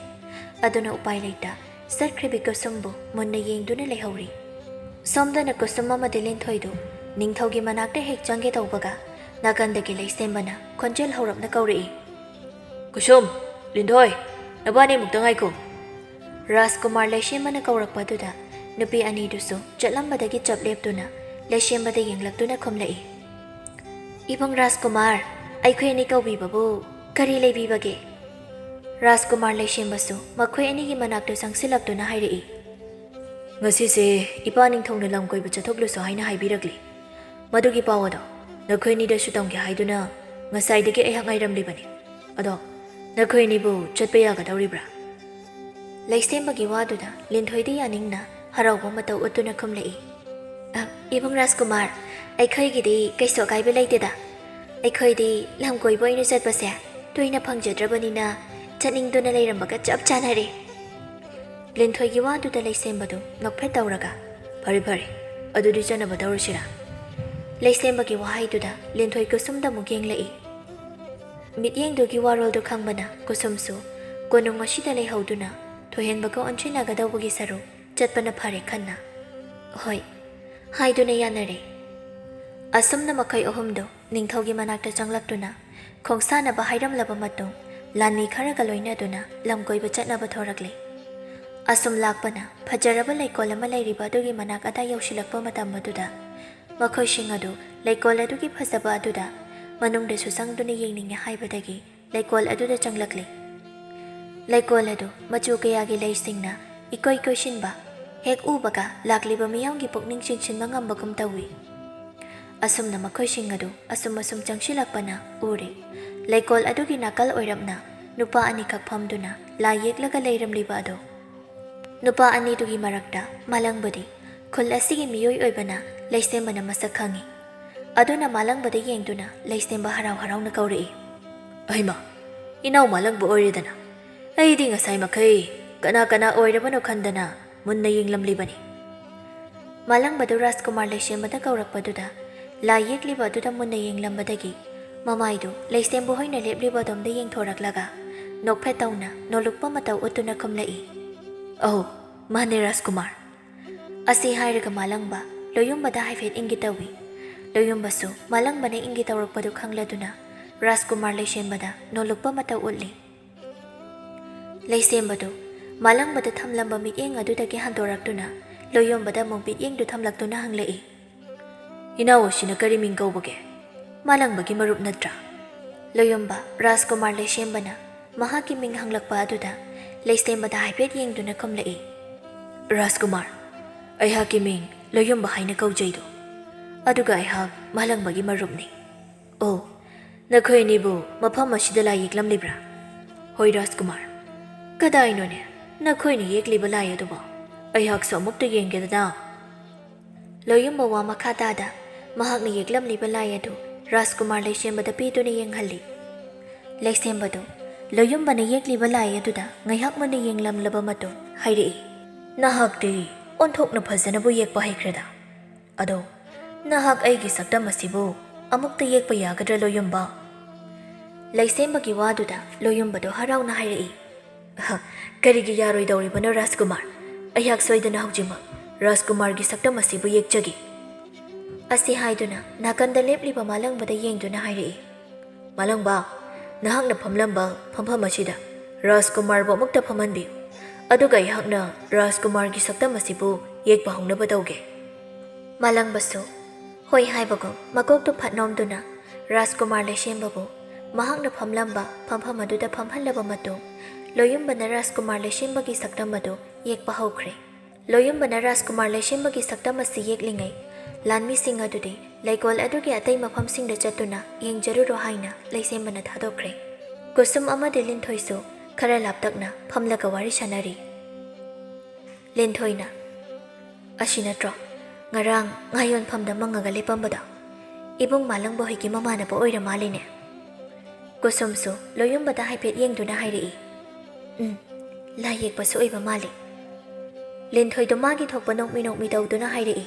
ꯑꯗꯨꯅ ꯎꯄꯥꯏ ꯂꯩꯇ ꯆꯠꯈ꯭ꯔꯤꯕꯤ ꯀꯨꯁꯨꯝꯕꯨ ꯃꯨꯟꯅ ꯌꯦꯡꯗꯨꯅ ꯂꯩꯍꯧꯔꯤ꯫ ꯁꯣꯝꯗꯅ ꯀꯨꯁꯨꯝ ꯑꯃꯗꯤ ꯂꯤꯟꯊꯣꯏꯗꯨ ꯅꯤꯡꯊꯧꯒꯤ ꯃꯅꯥꯛꯇ ꯍꯦꯛ ꯆꯪꯒꯦ ꯇꯧꯕꯒ ꯅꯥꯀꯟꯗꯒꯤ ꯂꯩꯁꯦꯝꯕꯅ ꯈꯣꯟꯖꯦꯜ ꯍꯧꯔꯞꯅ ꯀꯧꯔꯛꯏ, "ꯀꯨꯁꯨꯝ, ꯂꯤꯟꯊꯣꯏ, ꯅꯕꯥꯅꯤ ꯑꯃꯨꯛꯇ ꯉꯥꯏꯈꯣ!" ꯔꯥꯖꯀꯨꯃꯥꯔ ꯂꯩꯁꯦꯝꯕꯅ ꯀꯧꯔꯛꯄꯗꯨꯗ ꯅꯨꯄꯤ ꯑꯅꯤꯗꯨꯁꯨ ꯆꯠꯂꯝꯕꯗꯒꯤ ꯆꯞ ꯂꯦꯞꯇꯨꯅ ꯂꯩꯁꯦꯝꯕꯗ ꯌꯦꯡꯂꯛꯇꯨꯅ ꯈꯨꯝꯂꯛꯏ, "ꯏꯕꯨꯡ ꯔꯥꯖꯀꯨꯃꯥꯔ, ꯑꯩꯈꯣꯏ ꯑꯅꯤ ꯀꯧꯕꯤꯕꯕꯨ ꯀꯔꯤ ꯂꯩꯕꯤꯕꯒꯦ?" ꯔꯥꯖꯀꯨꯃꯥꯔ ꯂꯩꯁꯦꯝꯕꯁꯨ ꯃꯈꯣꯏ ꯑꯅꯤꯒꯤ ꯃꯅꯥꯛꯇ ꯆꯪꯁꯤꯜꯂꯛꯇꯨꯅ ꯍꯥꯏꯔꯛꯏ, "ꯉꯁꯤꯁꯦ ꯏꯄꯥ ꯅꯤꯡꯊꯧꯅ ꯂꯝ ꯀꯣꯏꯕ ꯆꯠꯊꯣꯛꯂꯨꯁꯣ ꯍꯥꯏꯅ ꯍꯥꯏꯕꯤꯔꯛꯂꯤ꯫ ꯃꯗꯨꯒꯤ ꯄꯥꯎ ꯑꯗꯣ ꯅꯈꯣꯏ ꯑꯅꯤꯗꯁꯨ ꯇꯝꯒꯦ ꯍꯥꯏꯗꯨꯅ ꯉꯁꯥꯏꯗꯒꯤ ꯑꯩꯍꯥꯛ ꯉꯥꯏꯔꯝꯂꯤꯕꯅꯤ꯫ ꯑꯗꯣ ꯅꯈꯣꯏ ꯑꯅꯤꯕꯨ ꯆꯠꯄ ꯌꯥꯒꯗꯧꯔꯤꯕ꯭ꯔꯥ?" ꯂꯩꯁꯦꯝꯕꯒꯤ ꯋꯥꯗꯨꯗ ꯂꯤꯟꯊꯣꯏꯗꯤ ꯌꯥꯅꯤꯡꯅ ꯍꯔꯥꯎꯕ ꯃꯇꯧ ꯎꯠꯇꯨꯅ ꯈꯨꯝꯂꯛꯏ, "ꯑ, ꯏꯕꯨꯡ ꯔꯥꯖꯀꯨꯃꯥꯔ, ꯑꯩꯈꯣꯏꯒꯤꯗꯤ ꯀꯩꯁꯨ ꯑꯀꯥꯏꯕ ꯂꯩꯇꯦꯗ꯫ ꯑꯩꯈꯣꯏꯗꯤ ꯂꯝ ꯀꯣꯏꯕ ꯑꯣꯏꯅ ꯆꯠꯄꯁꯦ ꯇꯣꯏꯅ ꯐꯪꯖꯗ꯭ꯔꯕꯅꯤꯅ ꯆꯠꯅꯤꯡꯗꯨꯅ ꯂꯩꯔꯝꯕꯒ ꯆꯞ ꯆꯥꯅꯔꯦ꯫" ꯂꯤꯟꯊꯣꯏꯒꯤ ꯋꯥꯗꯨꯗ ꯂꯩꯁꯦꯝꯕꯗꯨ ꯅꯣꯛꯐꯦꯠ ꯇꯧꯔꯒ, "ꯐꯔꯦ ꯐꯔꯦ, ꯑꯗꯨꯗꯤ ꯆꯠꯅꯕ ꯇꯧꯔꯁꯤꯔꯥ?" ꯂꯩꯁꯦꯝꯕꯒꯤ ꯋꯥꯍꯩꯗꯨꯗ ꯂꯤꯟꯊꯣꯏ ꯀꯨꯁꯨꯝꯗ ꯑꯃꯨꯛ ꯌꯦꯡꯂꯛꯏ꯫ ꯃꯤꯠꯌꯦꯡꯗꯨꯒꯤ ꯋꯥꯔꯣꯜꯗꯨ ꯈꯪꯕꯅ ꯀꯨꯁꯨꯝꯁꯨ ꯀꯣꯅꯨꯡ ꯑꯁꯤꯗ ꯂꯩꯍꯧꯗꯨꯅ ꯊꯣꯏꯍꯦꯟꯕꯒ ꯑꯣꯟꯁꯤꯟꯅꯒꯗꯧꯕꯒꯤ ꯁꯔꯨꯛ ꯆꯠꯄꯅ ꯐꯔꯦ ꯈꯟꯅ, "ꯍꯣꯏ" ꯍꯥꯏꯗꯨꯅ ꯌꯥꯅꯔꯦ꯫ ꯑꯁꯨꯝꯅ ꯃꯈꯣꯏ ꯑꯍꯨꯝꯗꯨ ꯅꯤꯡꯊꯧꯒꯤ ꯃꯅꯥꯛꯇ ꯆꯪꯂꯛꯇꯨꯅ ꯈꯣꯡꯁꯥꯟꯅꯕ ꯍꯥꯏꯔꯝꯂꯕ ꯃꯇꯨꯡ ꯂꯥꯟꯃꯤ ꯈꯔꯒ ꯂꯣꯏꯅꯗꯨꯅ ꯂꯝ ꯀꯣꯏꯕ ꯆꯠꯅꯕ ꯊꯣꯔꯛꯂꯦ꯫ ꯑꯁꯨꯝ ꯂꯥꯛꯄꯅ ꯐꯖꯔꯕ ꯂꯩꯀꯣꯜ ꯑꯃ ꯂꯩꯔꯤꯕ ꯑꯗꯨꯒꯤ ꯃꯅꯥꯛ ꯑꯗꯥꯏ ꯌꯧꯁꯤꯜꯂꯛꯄ ꯃꯇꯝ ꯑꯗꯨꯗ ꯃꯈꯣꯏꯁꯤꯡ ꯑꯗꯨ ꯂꯩꯀꯣꯜ ꯑꯗꯨꯒꯤ ꯐꯖꯕ ꯑꯗꯨꯗ ꯃꯅꯨꯡꯗꯁꯨ ꯆꯪꯗꯨꯅ ꯌꯦꯡꯅꯤꯡꯉꯦ ꯍꯥꯏꯕꯗꯒꯤ ꯂꯩꯀꯣꯜ ꯑꯗꯨꯗ ꯆꯪꯂꯛꯂꯤ꯫ ꯂꯩꯀꯣꯜ ꯑꯗꯨ ꯃꯆꯨ ꯀꯌꯥꯒꯤ ꯂꯩꯁꯤꯡꯅ ꯏꯀꯣꯏ ꯀꯣꯏꯁꯤꯟꯕ ꯍꯦꯛ ꯎꯕꯒ ꯂꯥꯛꯂꯤꯕ ꯃꯤꯌꯥꯝꯒꯤ ꯄꯨꯛꯅꯤꯡ ꯆꯤꯡꯁꯤꯟꯕ ꯉꯝꯕꯒꯨꯝ ꯇꯧꯏ꯫ ꯑꯁꯨꯝꯅ ꯃꯈꯣꯏꯁꯤꯡ ꯑꯗꯨ ꯑꯁꯨꯝ ꯑꯁꯨꯝ ꯆꯪꯁꯤꯜꯂꯛꯄꯅ ꯎꯔꯦ꯫ ꯂꯩꯀꯣꯜ ꯑꯗꯨꯒꯤ ꯅꯥꯀꯜ ꯑꯣꯏꯔꯞꯅ ꯅꯨꯄꯥ ꯑꯅꯤꯈꯛ ꯐꯝꯗꯨꯅ ꯂꯥꯏ ꯌꯦꯛꯂꯒ ꯂꯩꯔꯝꯂꯤꯕ ꯑꯗꯨ꯫ ꯅꯨꯄꯥ ꯑꯅꯤꯗꯨꯒꯤ ꯃꯔꯛꯇ ꯃꯥꯂꯪꯕꯗꯤ ꯈꯨꯜ ꯑꯁꯤꯒꯤ ꯃꯤꯑꯣꯏ ꯑꯣꯏꯕꯅ ꯂꯩꯁꯦꯝꯕꯅ ꯃꯁꯛ ꯈꯪꯏ꯫ ꯑꯗꯨꯅ ꯃꯥꯂꯪꯕꯗ ꯌꯦꯡꯗꯨꯅ ꯂꯩꯁꯦꯝꯕ ꯍꯔꯥꯎ ꯍꯔꯥꯎꯅ ꯀꯧꯔꯛꯏ, "ꯑꯍꯩꯃꯥ, ꯏꯅꯥꯎ ꯃꯥꯂꯪꯕ ꯑꯣꯏꯔꯦꯗꯅ꯫ ꯑꯩꯗꯤ ꯉꯁꯥꯏ ꯃꯈꯩ ꯀꯅꯥ ꯀꯅꯥ ꯑꯣꯏꯔꯕꯅꯣ ꯈꯟꯗꯅ ꯃꯨꯟꯅ ꯌꯦꯡꯂꯝꯂꯤꯕꯅꯤ꯫" ꯃꯥꯂꯪꯕꯗꯨ ꯔꯥꯖꯀꯨꯃꯥꯔ ꯂꯩꯁꯦꯝꯕꯗ ꯀꯧꯔꯛꯄꯗꯨꯗ ꯂꯥꯏ ꯌꯦꯛꯂꯤꯕ ꯑꯗꯨꯗ ꯃꯨꯟꯅ ꯌꯦꯡꯂꯝꯕꯗꯒꯤ ꯃꯃꯥꯏꯗꯨ ꯂꯩꯁꯦꯝꯕ ꯍꯣꯏꯅ ꯂꯦꯞꯂꯤꯕ ꯑꯗꯣꯝꯗ ꯌꯦꯡꯊꯣꯔꯛꯂꯒ ꯅꯣꯛꯐꯦꯠ ꯇꯧꯅ ꯅꯣꯜꯂꯨꯛꯄ ꯃꯇꯧ ꯎꯠꯇꯨꯅ ꯈꯨꯝꯂꯛꯏ꯫ "ꯑꯧ, ꯃꯥꯅꯦ ꯔꯥꯖꯀꯨꯃꯥꯔ꯫" ꯑꯁꯤ ꯍꯥꯏꯔꯒ ꯃꯥꯂꯪꯕ ꯂꯣꯌꯨꯝꯕꯗ ꯍꯥꯏꯐꯦꯠ ꯏꯪꯒꯤ ꯇꯧꯏ꯫ ꯂꯣꯌꯨꯝꯕꯁꯨ ꯃꯥꯂꯪꯕꯅ ꯏꯪꯒꯤ ꯇꯧꯔꯛꯄꯗꯨ ꯈꯪꯂꯗꯨꯅ ꯔꯥꯖꯀꯨꯃꯥꯔ ꯂꯩꯁꯦꯝꯕꯗ ꯅꯣꯜꯂꯨꯛꯄ ꯃꯇꯧ ꯎꯠꯂꯤ꯫ ꯂꯩꯁꯦꯝꯕꯗꯨ ꯃꯥꯂꯪꯕꯗ ꯊꯝꯂꯝꯕ ꯃꯤꯠꯌꯦꯡ ꯑꯗꯨꯗꯒꯤ ꯍꯟꯗꯣꯔꯛꯇꯨꯅ ꯂꯣꯌꯨꯝꯕꯗ ꯑꯃꯨꯛ ꯃꯤꯠꯌꯦꯡꯗꯨ ꯊꯝꯂꯛꯇꯨꯅ ꯍꯪꯂꯛꯏ, "ꯏꯅꯥꯎ ꯑꯁꯤꯅ ꯀꯔꯤ ꯃꯤꯡ ꯀꯧꯕꯒꯦ? ꯃꯥꯂꯪꯕꯒꯤ ꯃꯔꯨꯞ ꯅꯠꯇ꯭ꯔꯥ?" ꯂꯣꯌꯨꯝꯕ ꯔꯥꯖꯀꯨꯃꯥꯔ ꯂꯩꯁꯦꯝꯕꯅ ꯃꯍꯥꯛꯀꯤ ꯃꯤꯡ ꯍꯪꯂꯛꯄ ꯑꯗꯨꯗ ꯂꯩꯁꯦꯝꯕꯗ ꯍꯥꯏꯐꯦꯠ ꯌꯦꯡꯗꯨꯅ ꯈꯨꯝꯂꯛꯏ, "ꯔꯥꯖꯀꯨꯃꯥꯔ, ꯑꯩꯍꯥꯛꯀꯤ ꯃꯤꯡ ꯂꯣꯌꯨꯝꯕ ꯍꯥꯏꯅ ꯀꯧꯖꯩꯗꯣ, ꯑꯗꯨꯒ ꯑꯩꯍꯥꯛ ꯃꯥꯂꯪꯕꯒꯤ ꯃꯔꯨꯞꯅꯤ꯫" "ꯑꯣ, ꯅꯈꯣꯏ ꯑꯅꯤꯕꯨ ꯃꯐꯝ ꯑꯁꯤꯗ ꯂꯥꯏ ꯌꯦꯛꯂꯝꯂꯤꯕ꯭ꯔꯥ?" "ꯍꯣꯏ ꯔꯥꯖꯀꯨꯃꯥꯔ꯫" "ꯀꯗꯥꯏꯅꯣꯅꯦ ꯅꯈꯣꯏꯅ ꯌꯦꯛꯂꯤꯕ ꯂꯥꯏ ꯑꯗꯨꯕꯣ? ꯑꯩꯍꯥꯛꯁꯨ ꯑꯃꯨꯛꯇ ꯌꯦꯡꯒꯦꯗꯅ꯫" ꯂꯣꯌꯨꯝꯕ ꯋꯥ ꯃꯈꯥ ꯇꯥꯗ ꯃꯍꯥꯛꯅ ꯌꯦꯛꯂꯝꯂꯤꯕ ꯂꯥꯏ ꯑꯗꯨ ꯔꯥꯖꯀꯨꯃꯥꯔ ꯂꯩꯁꯦꯝꯕꯗ ꯄꯤꯗꯨꯅ ꯌꯦꯡꯍꯜꯂꯤ꯫ ꯂꯩꯁꯦꯝꯕꯗꯨ ꯂꯣꯌꯨꯝꯕꯅ ꯌꯦꯛꯂꯤꯕ ꯂꯥꯏ ꯑꯗꯨꯗ ꯉꯥꯏꯍꯥꯛ ꯃꯨꯟꯅ ꯌꯦꯡꯂꯝꯂꯕ ꯃꯇꯨꯡ ꯍꯥꯏꯔꯛꯏ, "ꯅꯍꯥꯛꯇꯤ ꯑꯣꯟꯊꯣꯛꯅ ꯐꯖꯅꯕꯨ ꯌꯦꯛꯄ ꯍꯩꯈ꯭ꯔꯦꯗ꯫ ꯑꯗꯣ ꯅꯍꯥꯛ ꯑꯩꯒꯤ ꯁꯛꯇꯝ ꯑꯁꯤꯕꯨ ꯑꯃꯨꯛꯇ ꯌꯦꯛꯄ ꯌꯥꯒꯗ꯭ꯔꯥ ꯂꯣꯌꯨꯝꯕ?" ꯂꯩꯁꯦꯝꯕꯒꯤ ꯋꯥꯗꯨꯗ ꯂꯣꯌꯨꯝꯕꯗꯨ ꯍꯔꯥꯎꯅ ꯍꯥꯏꯔꯛꯏ, "ꯑꯍ, ꯀꯔꯤꯒꯤ ꯌꯥꯔꯣꯏꯗꯧꯔꯤꯕꯅꯣ ꯔꯥꯖꯀꯨꯃꯥꯔ? ꯑꯩꯍꯥꯛ ꯁꯣꯏꯗꯅ ꯍꯧꯖꯤꯛꯃꯛ ꯔꯥꯖꯀꯨꯃꯥꯔꯒꯤ ꯁꯛꯇꯝ ꯑꯁꯤꯕꯨ ꯌꯦꯛꯆꯒꯦ꯫" ꯑꯁꯤ ꯍꯥꯏꯗꯨꯅ ꯅꯥꯀꯟꯗ ꯂꯦꯞꯂꯤꯕ ꯃꯥꯂꯪꯕꯗ ꯌꯦꯡꯗꯨꯅ ꯍꯥꯏꯔꯛꯏ, "ꯃꯥꯂꯪꯕ, ꯅꯍꯥꯛꯅ ꯐꯝꯂꯝꯕ ꯐꯝꯐꯝ ꯑꯁꯤꯗ ꯔꯥꯖꯀꯨꯃꯥꯔꯕꯨ ꯑꯃꯨꯛꯇ ꯐꯝꯍꯟꯕꯤꯌꯨ, ꯑꯗꯨꯒ ꯑꯩꯍꯥꯛꯅ ꯔꯥꯖꯀꯨꯃꯥꯔꯒꯤ ꯁꯛꯇꯝ ꯑꯁꯤꯕꯨ ꯌꯦꯛꯄ ꯍꯧꯅꯕ ꯇꯧꯒꯦ꯫" ꯃꯥꯂꯪꯕꯁꯨ ꯍꯣꯏ ꯍꯥꯏꯕꯒꯨꯝ ꯃꯀꯣꯛꯇꯨ ꯐꯠ ꯅꯣꯝꯗꯨꯅ ꯔꯥꯖꯀꯨꯃꯥꯔ ꯂꯩꯁꯦꯝꯕꯕꯨ ꯃꯍꯥꯛꯅ ꯐꯝꯂꯝꯕ ꯐꯝꯐꯝ ꯑꯗꯨꯗ ꯐꯝꯍꯜꯂꯕ ꯃꯇꯨꯡ, ꯂꯣꯌꯨꯝꯕꯅ ꯔꯥꯖꯀꯨꯃꯥꯔ ꯂꯩꯁꯦꯝꯕꯒꯤ ꯁꯛꯇꯝ ꯑꯗꯨ ꯌꯦꯛꯄ ꯍꯧꯈ꯭ꯔꯦ꯫ ꯂꯣꯌꯨꯝꯕꯅ ꯔꯥꯖꯀꯨꯃꯥꯔ ꯂꯩꯁꯦꯝꯕꯒꯤ ꯁꯛꯇꯝ ꯑꯁꯤ ꯌꯦꯛꯂꯤꯉꯩ, ꯂꯥꯟꯃꯤꯁꯤꯡ ꯑꯗꯨꯗꯤ ꯂꯩꯀꯣꯜ ꯑꯗꯨꯒꯤ ꯑꯇꯩ ꯃꯐꯝꯁꯤꯡꯗ ꯆꯠꯇꯨꯅ ꯌꯦꯡꯖꯔꯨꯔꯣ ꯍꯥꯏꯅ ꯂꯩꯁꯦꯝꯕꯅ ꯊꯥꯗꯣꯛꯈ꯭ꯔꯦ꯫ ꯀꯨꯁꯨꯝ ꯑꯃꯗꯤ ꯂꯤꯟꯊꯣꯏꯁꯨ ꯈꯔ ꯂꯥꯞꯇꯛꯅ ꯐꯝꯂꯒ ꯋꯥꯔꯤ ꯁꯥꯅꯔꯤ꯫ ꯂꯤꯟꯊꯣꯏꯅ, "ꯑꯁꯤ ꯅꯠꯇ꯭ꯔꯣ ꯉꯔꯥꯡ ꯉꯥ ꯌꯣꯟꯐꯝꯗ ꯃꯪꯉꯒ ꯂꯦꯞꯄꯝꯕꯗꯣ? ꯏꯕꯨꯡ ꯃꯥꯂꯪꯕ ꯍꯣꯏꯒꯤ ꯃꯃꯥꯟꯅꯕ ꯑꯣꯏꯔ ꯃꯥꯜꯂꯤꯅꯦ꯫" ꯀꯨꯁꯨꯝꯁꯨ ꯂꯣꯌꯨꯝꯕꯗ ꯍꯥꯏꯐꯦꯠ ꯌꯦꯡꯗꯨꯅ ꯍꯥꯏꯔꯛꯏ, "ꯎꯝ, ꯂꯥꯏ ꯌꯦꯛꯄꯁꯨ ꯑꯣꯏꯕ ꯃꯥꯜꯂꯤ꯫" ꯂꯤꯟꯊꯣꯏꯗꯣ ꯃꯥꯒꯤ ꯊꯣꯛꯄ ꯅꯣꯛꯃꯤ ꯅꯣꯛꯃꯤ ꯇꯧꯗꯨꯅ ꯍꯥꯏꯔꯛꯏ,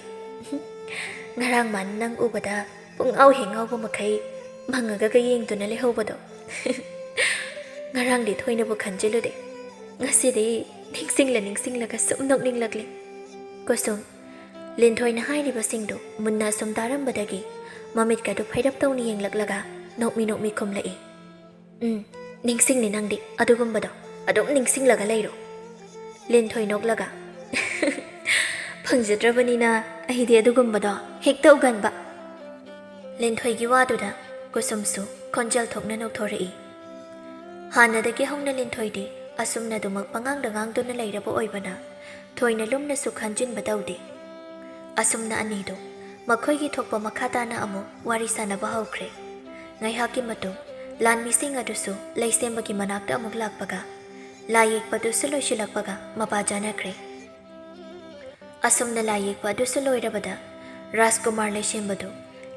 ꯉꯔꯥꯡ ꯃꯥꯅ ꯅꯪ ꯎꯕꯗ ꯄꯨꯡꯉꯥꯎ ꯍꯦꯛ ꯉꯥꯎꯕ ꯃꯈꯩ ꯃꯪꯉꯒꯒ ꯌꯦꯡꯗꯨꯅ ꯂꯩꯍꯧꯕꯗꯣ꯫ ꯉꯔꯥꯡꯗꯤ ꯊꯣꯏꯅꯕꯨ ꯈꯟꯖꯤꯜꯂꯨꯗꯦ, ꯉꯁꯤꯗꯤ ꯅꯤꯡꯁꯤꯡꯂ ꯅꯤꯡꯁꯤꯡꯂꯒ ꯁꯨꯝ ꯅꯣꯛꯅꯤꯡꯂꯛꯂꯦ꯫ ꯀꯨꯁꯨꯝ, ꯂꯤꯟꯊꯣꯏꯅ ꯍꯥꯏꯔꯤꯕꯁꯤꯡꯗꯨ ꯃꯨꯟꯅ ꯑꯁꯨꯝ ꯇꯥꯔꯝꯕꯗꯒꯤ ꯃꯃꯤꯠꯀꯗꯨ ꯐꯩꯔꯞ ꯇꯧꯅ ꯌꯦꯡꯂꯛꯂꯒ ꯅꯣꯛꯃꯤ ꯅꯣꯛꯃꯤ ꯈꯨꯝꯂꯛꯏ꯫ "ꯎꯝ, ꯅꯤꯡꯁꯤꯡꯅꯤ ꯅꯪꯗꯤ, ꯑꯗꯨꯒꯨꯝꯕꯗꯣ ꯑꯗꯨꯝ ꯅꯤꯡꯁꯤꯡꯂꯒ ꯂꯩꯔꯣ꯫" ꯂꯤꯟꯊꯣꯏ ꯅꯣꯛꯂꯒ, "ꯐꯪꯖꯗ꯭ꯔꯕꯅꯤꯅ ꯑꯩꯗꯤ ꯑꯗꯨꯒꯨꯝꯕꯗꯣ ꯍꯦꯛꯇ ꯎꯒꯟꯕ꯫" ꯂꯤꯟꯊꯣꯏꯒꯤ ꯋꯥꯗꯨꯗ ꯀꯨꯁꯨꯝꯁꯨ ꯈꯣꯟꯖꯦꯜ ꯊꯣꯛꯅ ꯅꯣꯛꯊꯣꯔꯛꯏ꯫ ꯍꯥꯟꯅꯗꯒꯤ ꯍꯧꯅ ꯂꯤꯟꯊꯣꯏꯗꯤ ꯑꯁꯨꯝꯅ ꯑꯗꯨꯃꯛ ꯄꯉꯥꯡꯗ ꯉꯥꯡꯗꯨꯅ ꯂꯩꯔꯕ ꯑꯣꯏꯕꯅ ꯊꯣꯏꯅ ꯂꯨꯝꯅꯁꯨ ꯈꯟꯖꯤꯟꯕ ꯇꯧꯗꯦ꯫ ꯑꯁꯨꯝꯅ ꯑꯅꯤꯗꯨ ꯃꯈꯣꯏꯒꯤ ꯊꯣꯛꯄ ꯃꯈꯥ ꯇꯥꯅ ꯑꯃꯨꯛ ꯋꯥꯔꯤ ꯁꯥꯟꯅꯕ ꯍꯧꯈ꯭ꯔꯦ꯫ ꯉꯥꯏꯍꯥꯛꯀꯤ ꯃꯇꯨꯡ ꯂꯥꯟꯃꯤꯁꯤꯡ ꯑꯗꯨꯁꯨ ꯂꯩꯁꯦꯝꯕꯒꯤ ꯃꯅꯥꯛꯇ ꯑꯃꯨꯛ ꯂꯥꯛꯄꯒ ꯂꯥꯏ ꯌꯦꯛꯄꯗꯨꯁꯨ ꯂꯣꯏꯁꯤꯜꯂꯛꯄꯒ ꯃꯄꯥ ꯆꯥꯅꯈ꯭ꯔꯦ꯫ ꯑꯁꯨꯝꯅ ꯂꯥꯏ ꯌꯦꯛꯄ ꯑꯗꯨꯁꯨ ꯂꯣꯏꯔꯕꯗ ꯔꯥꯖꯀꯨꯃꯥꯔ ꯂꯩꯁꯦꯝꯕꯗꯨ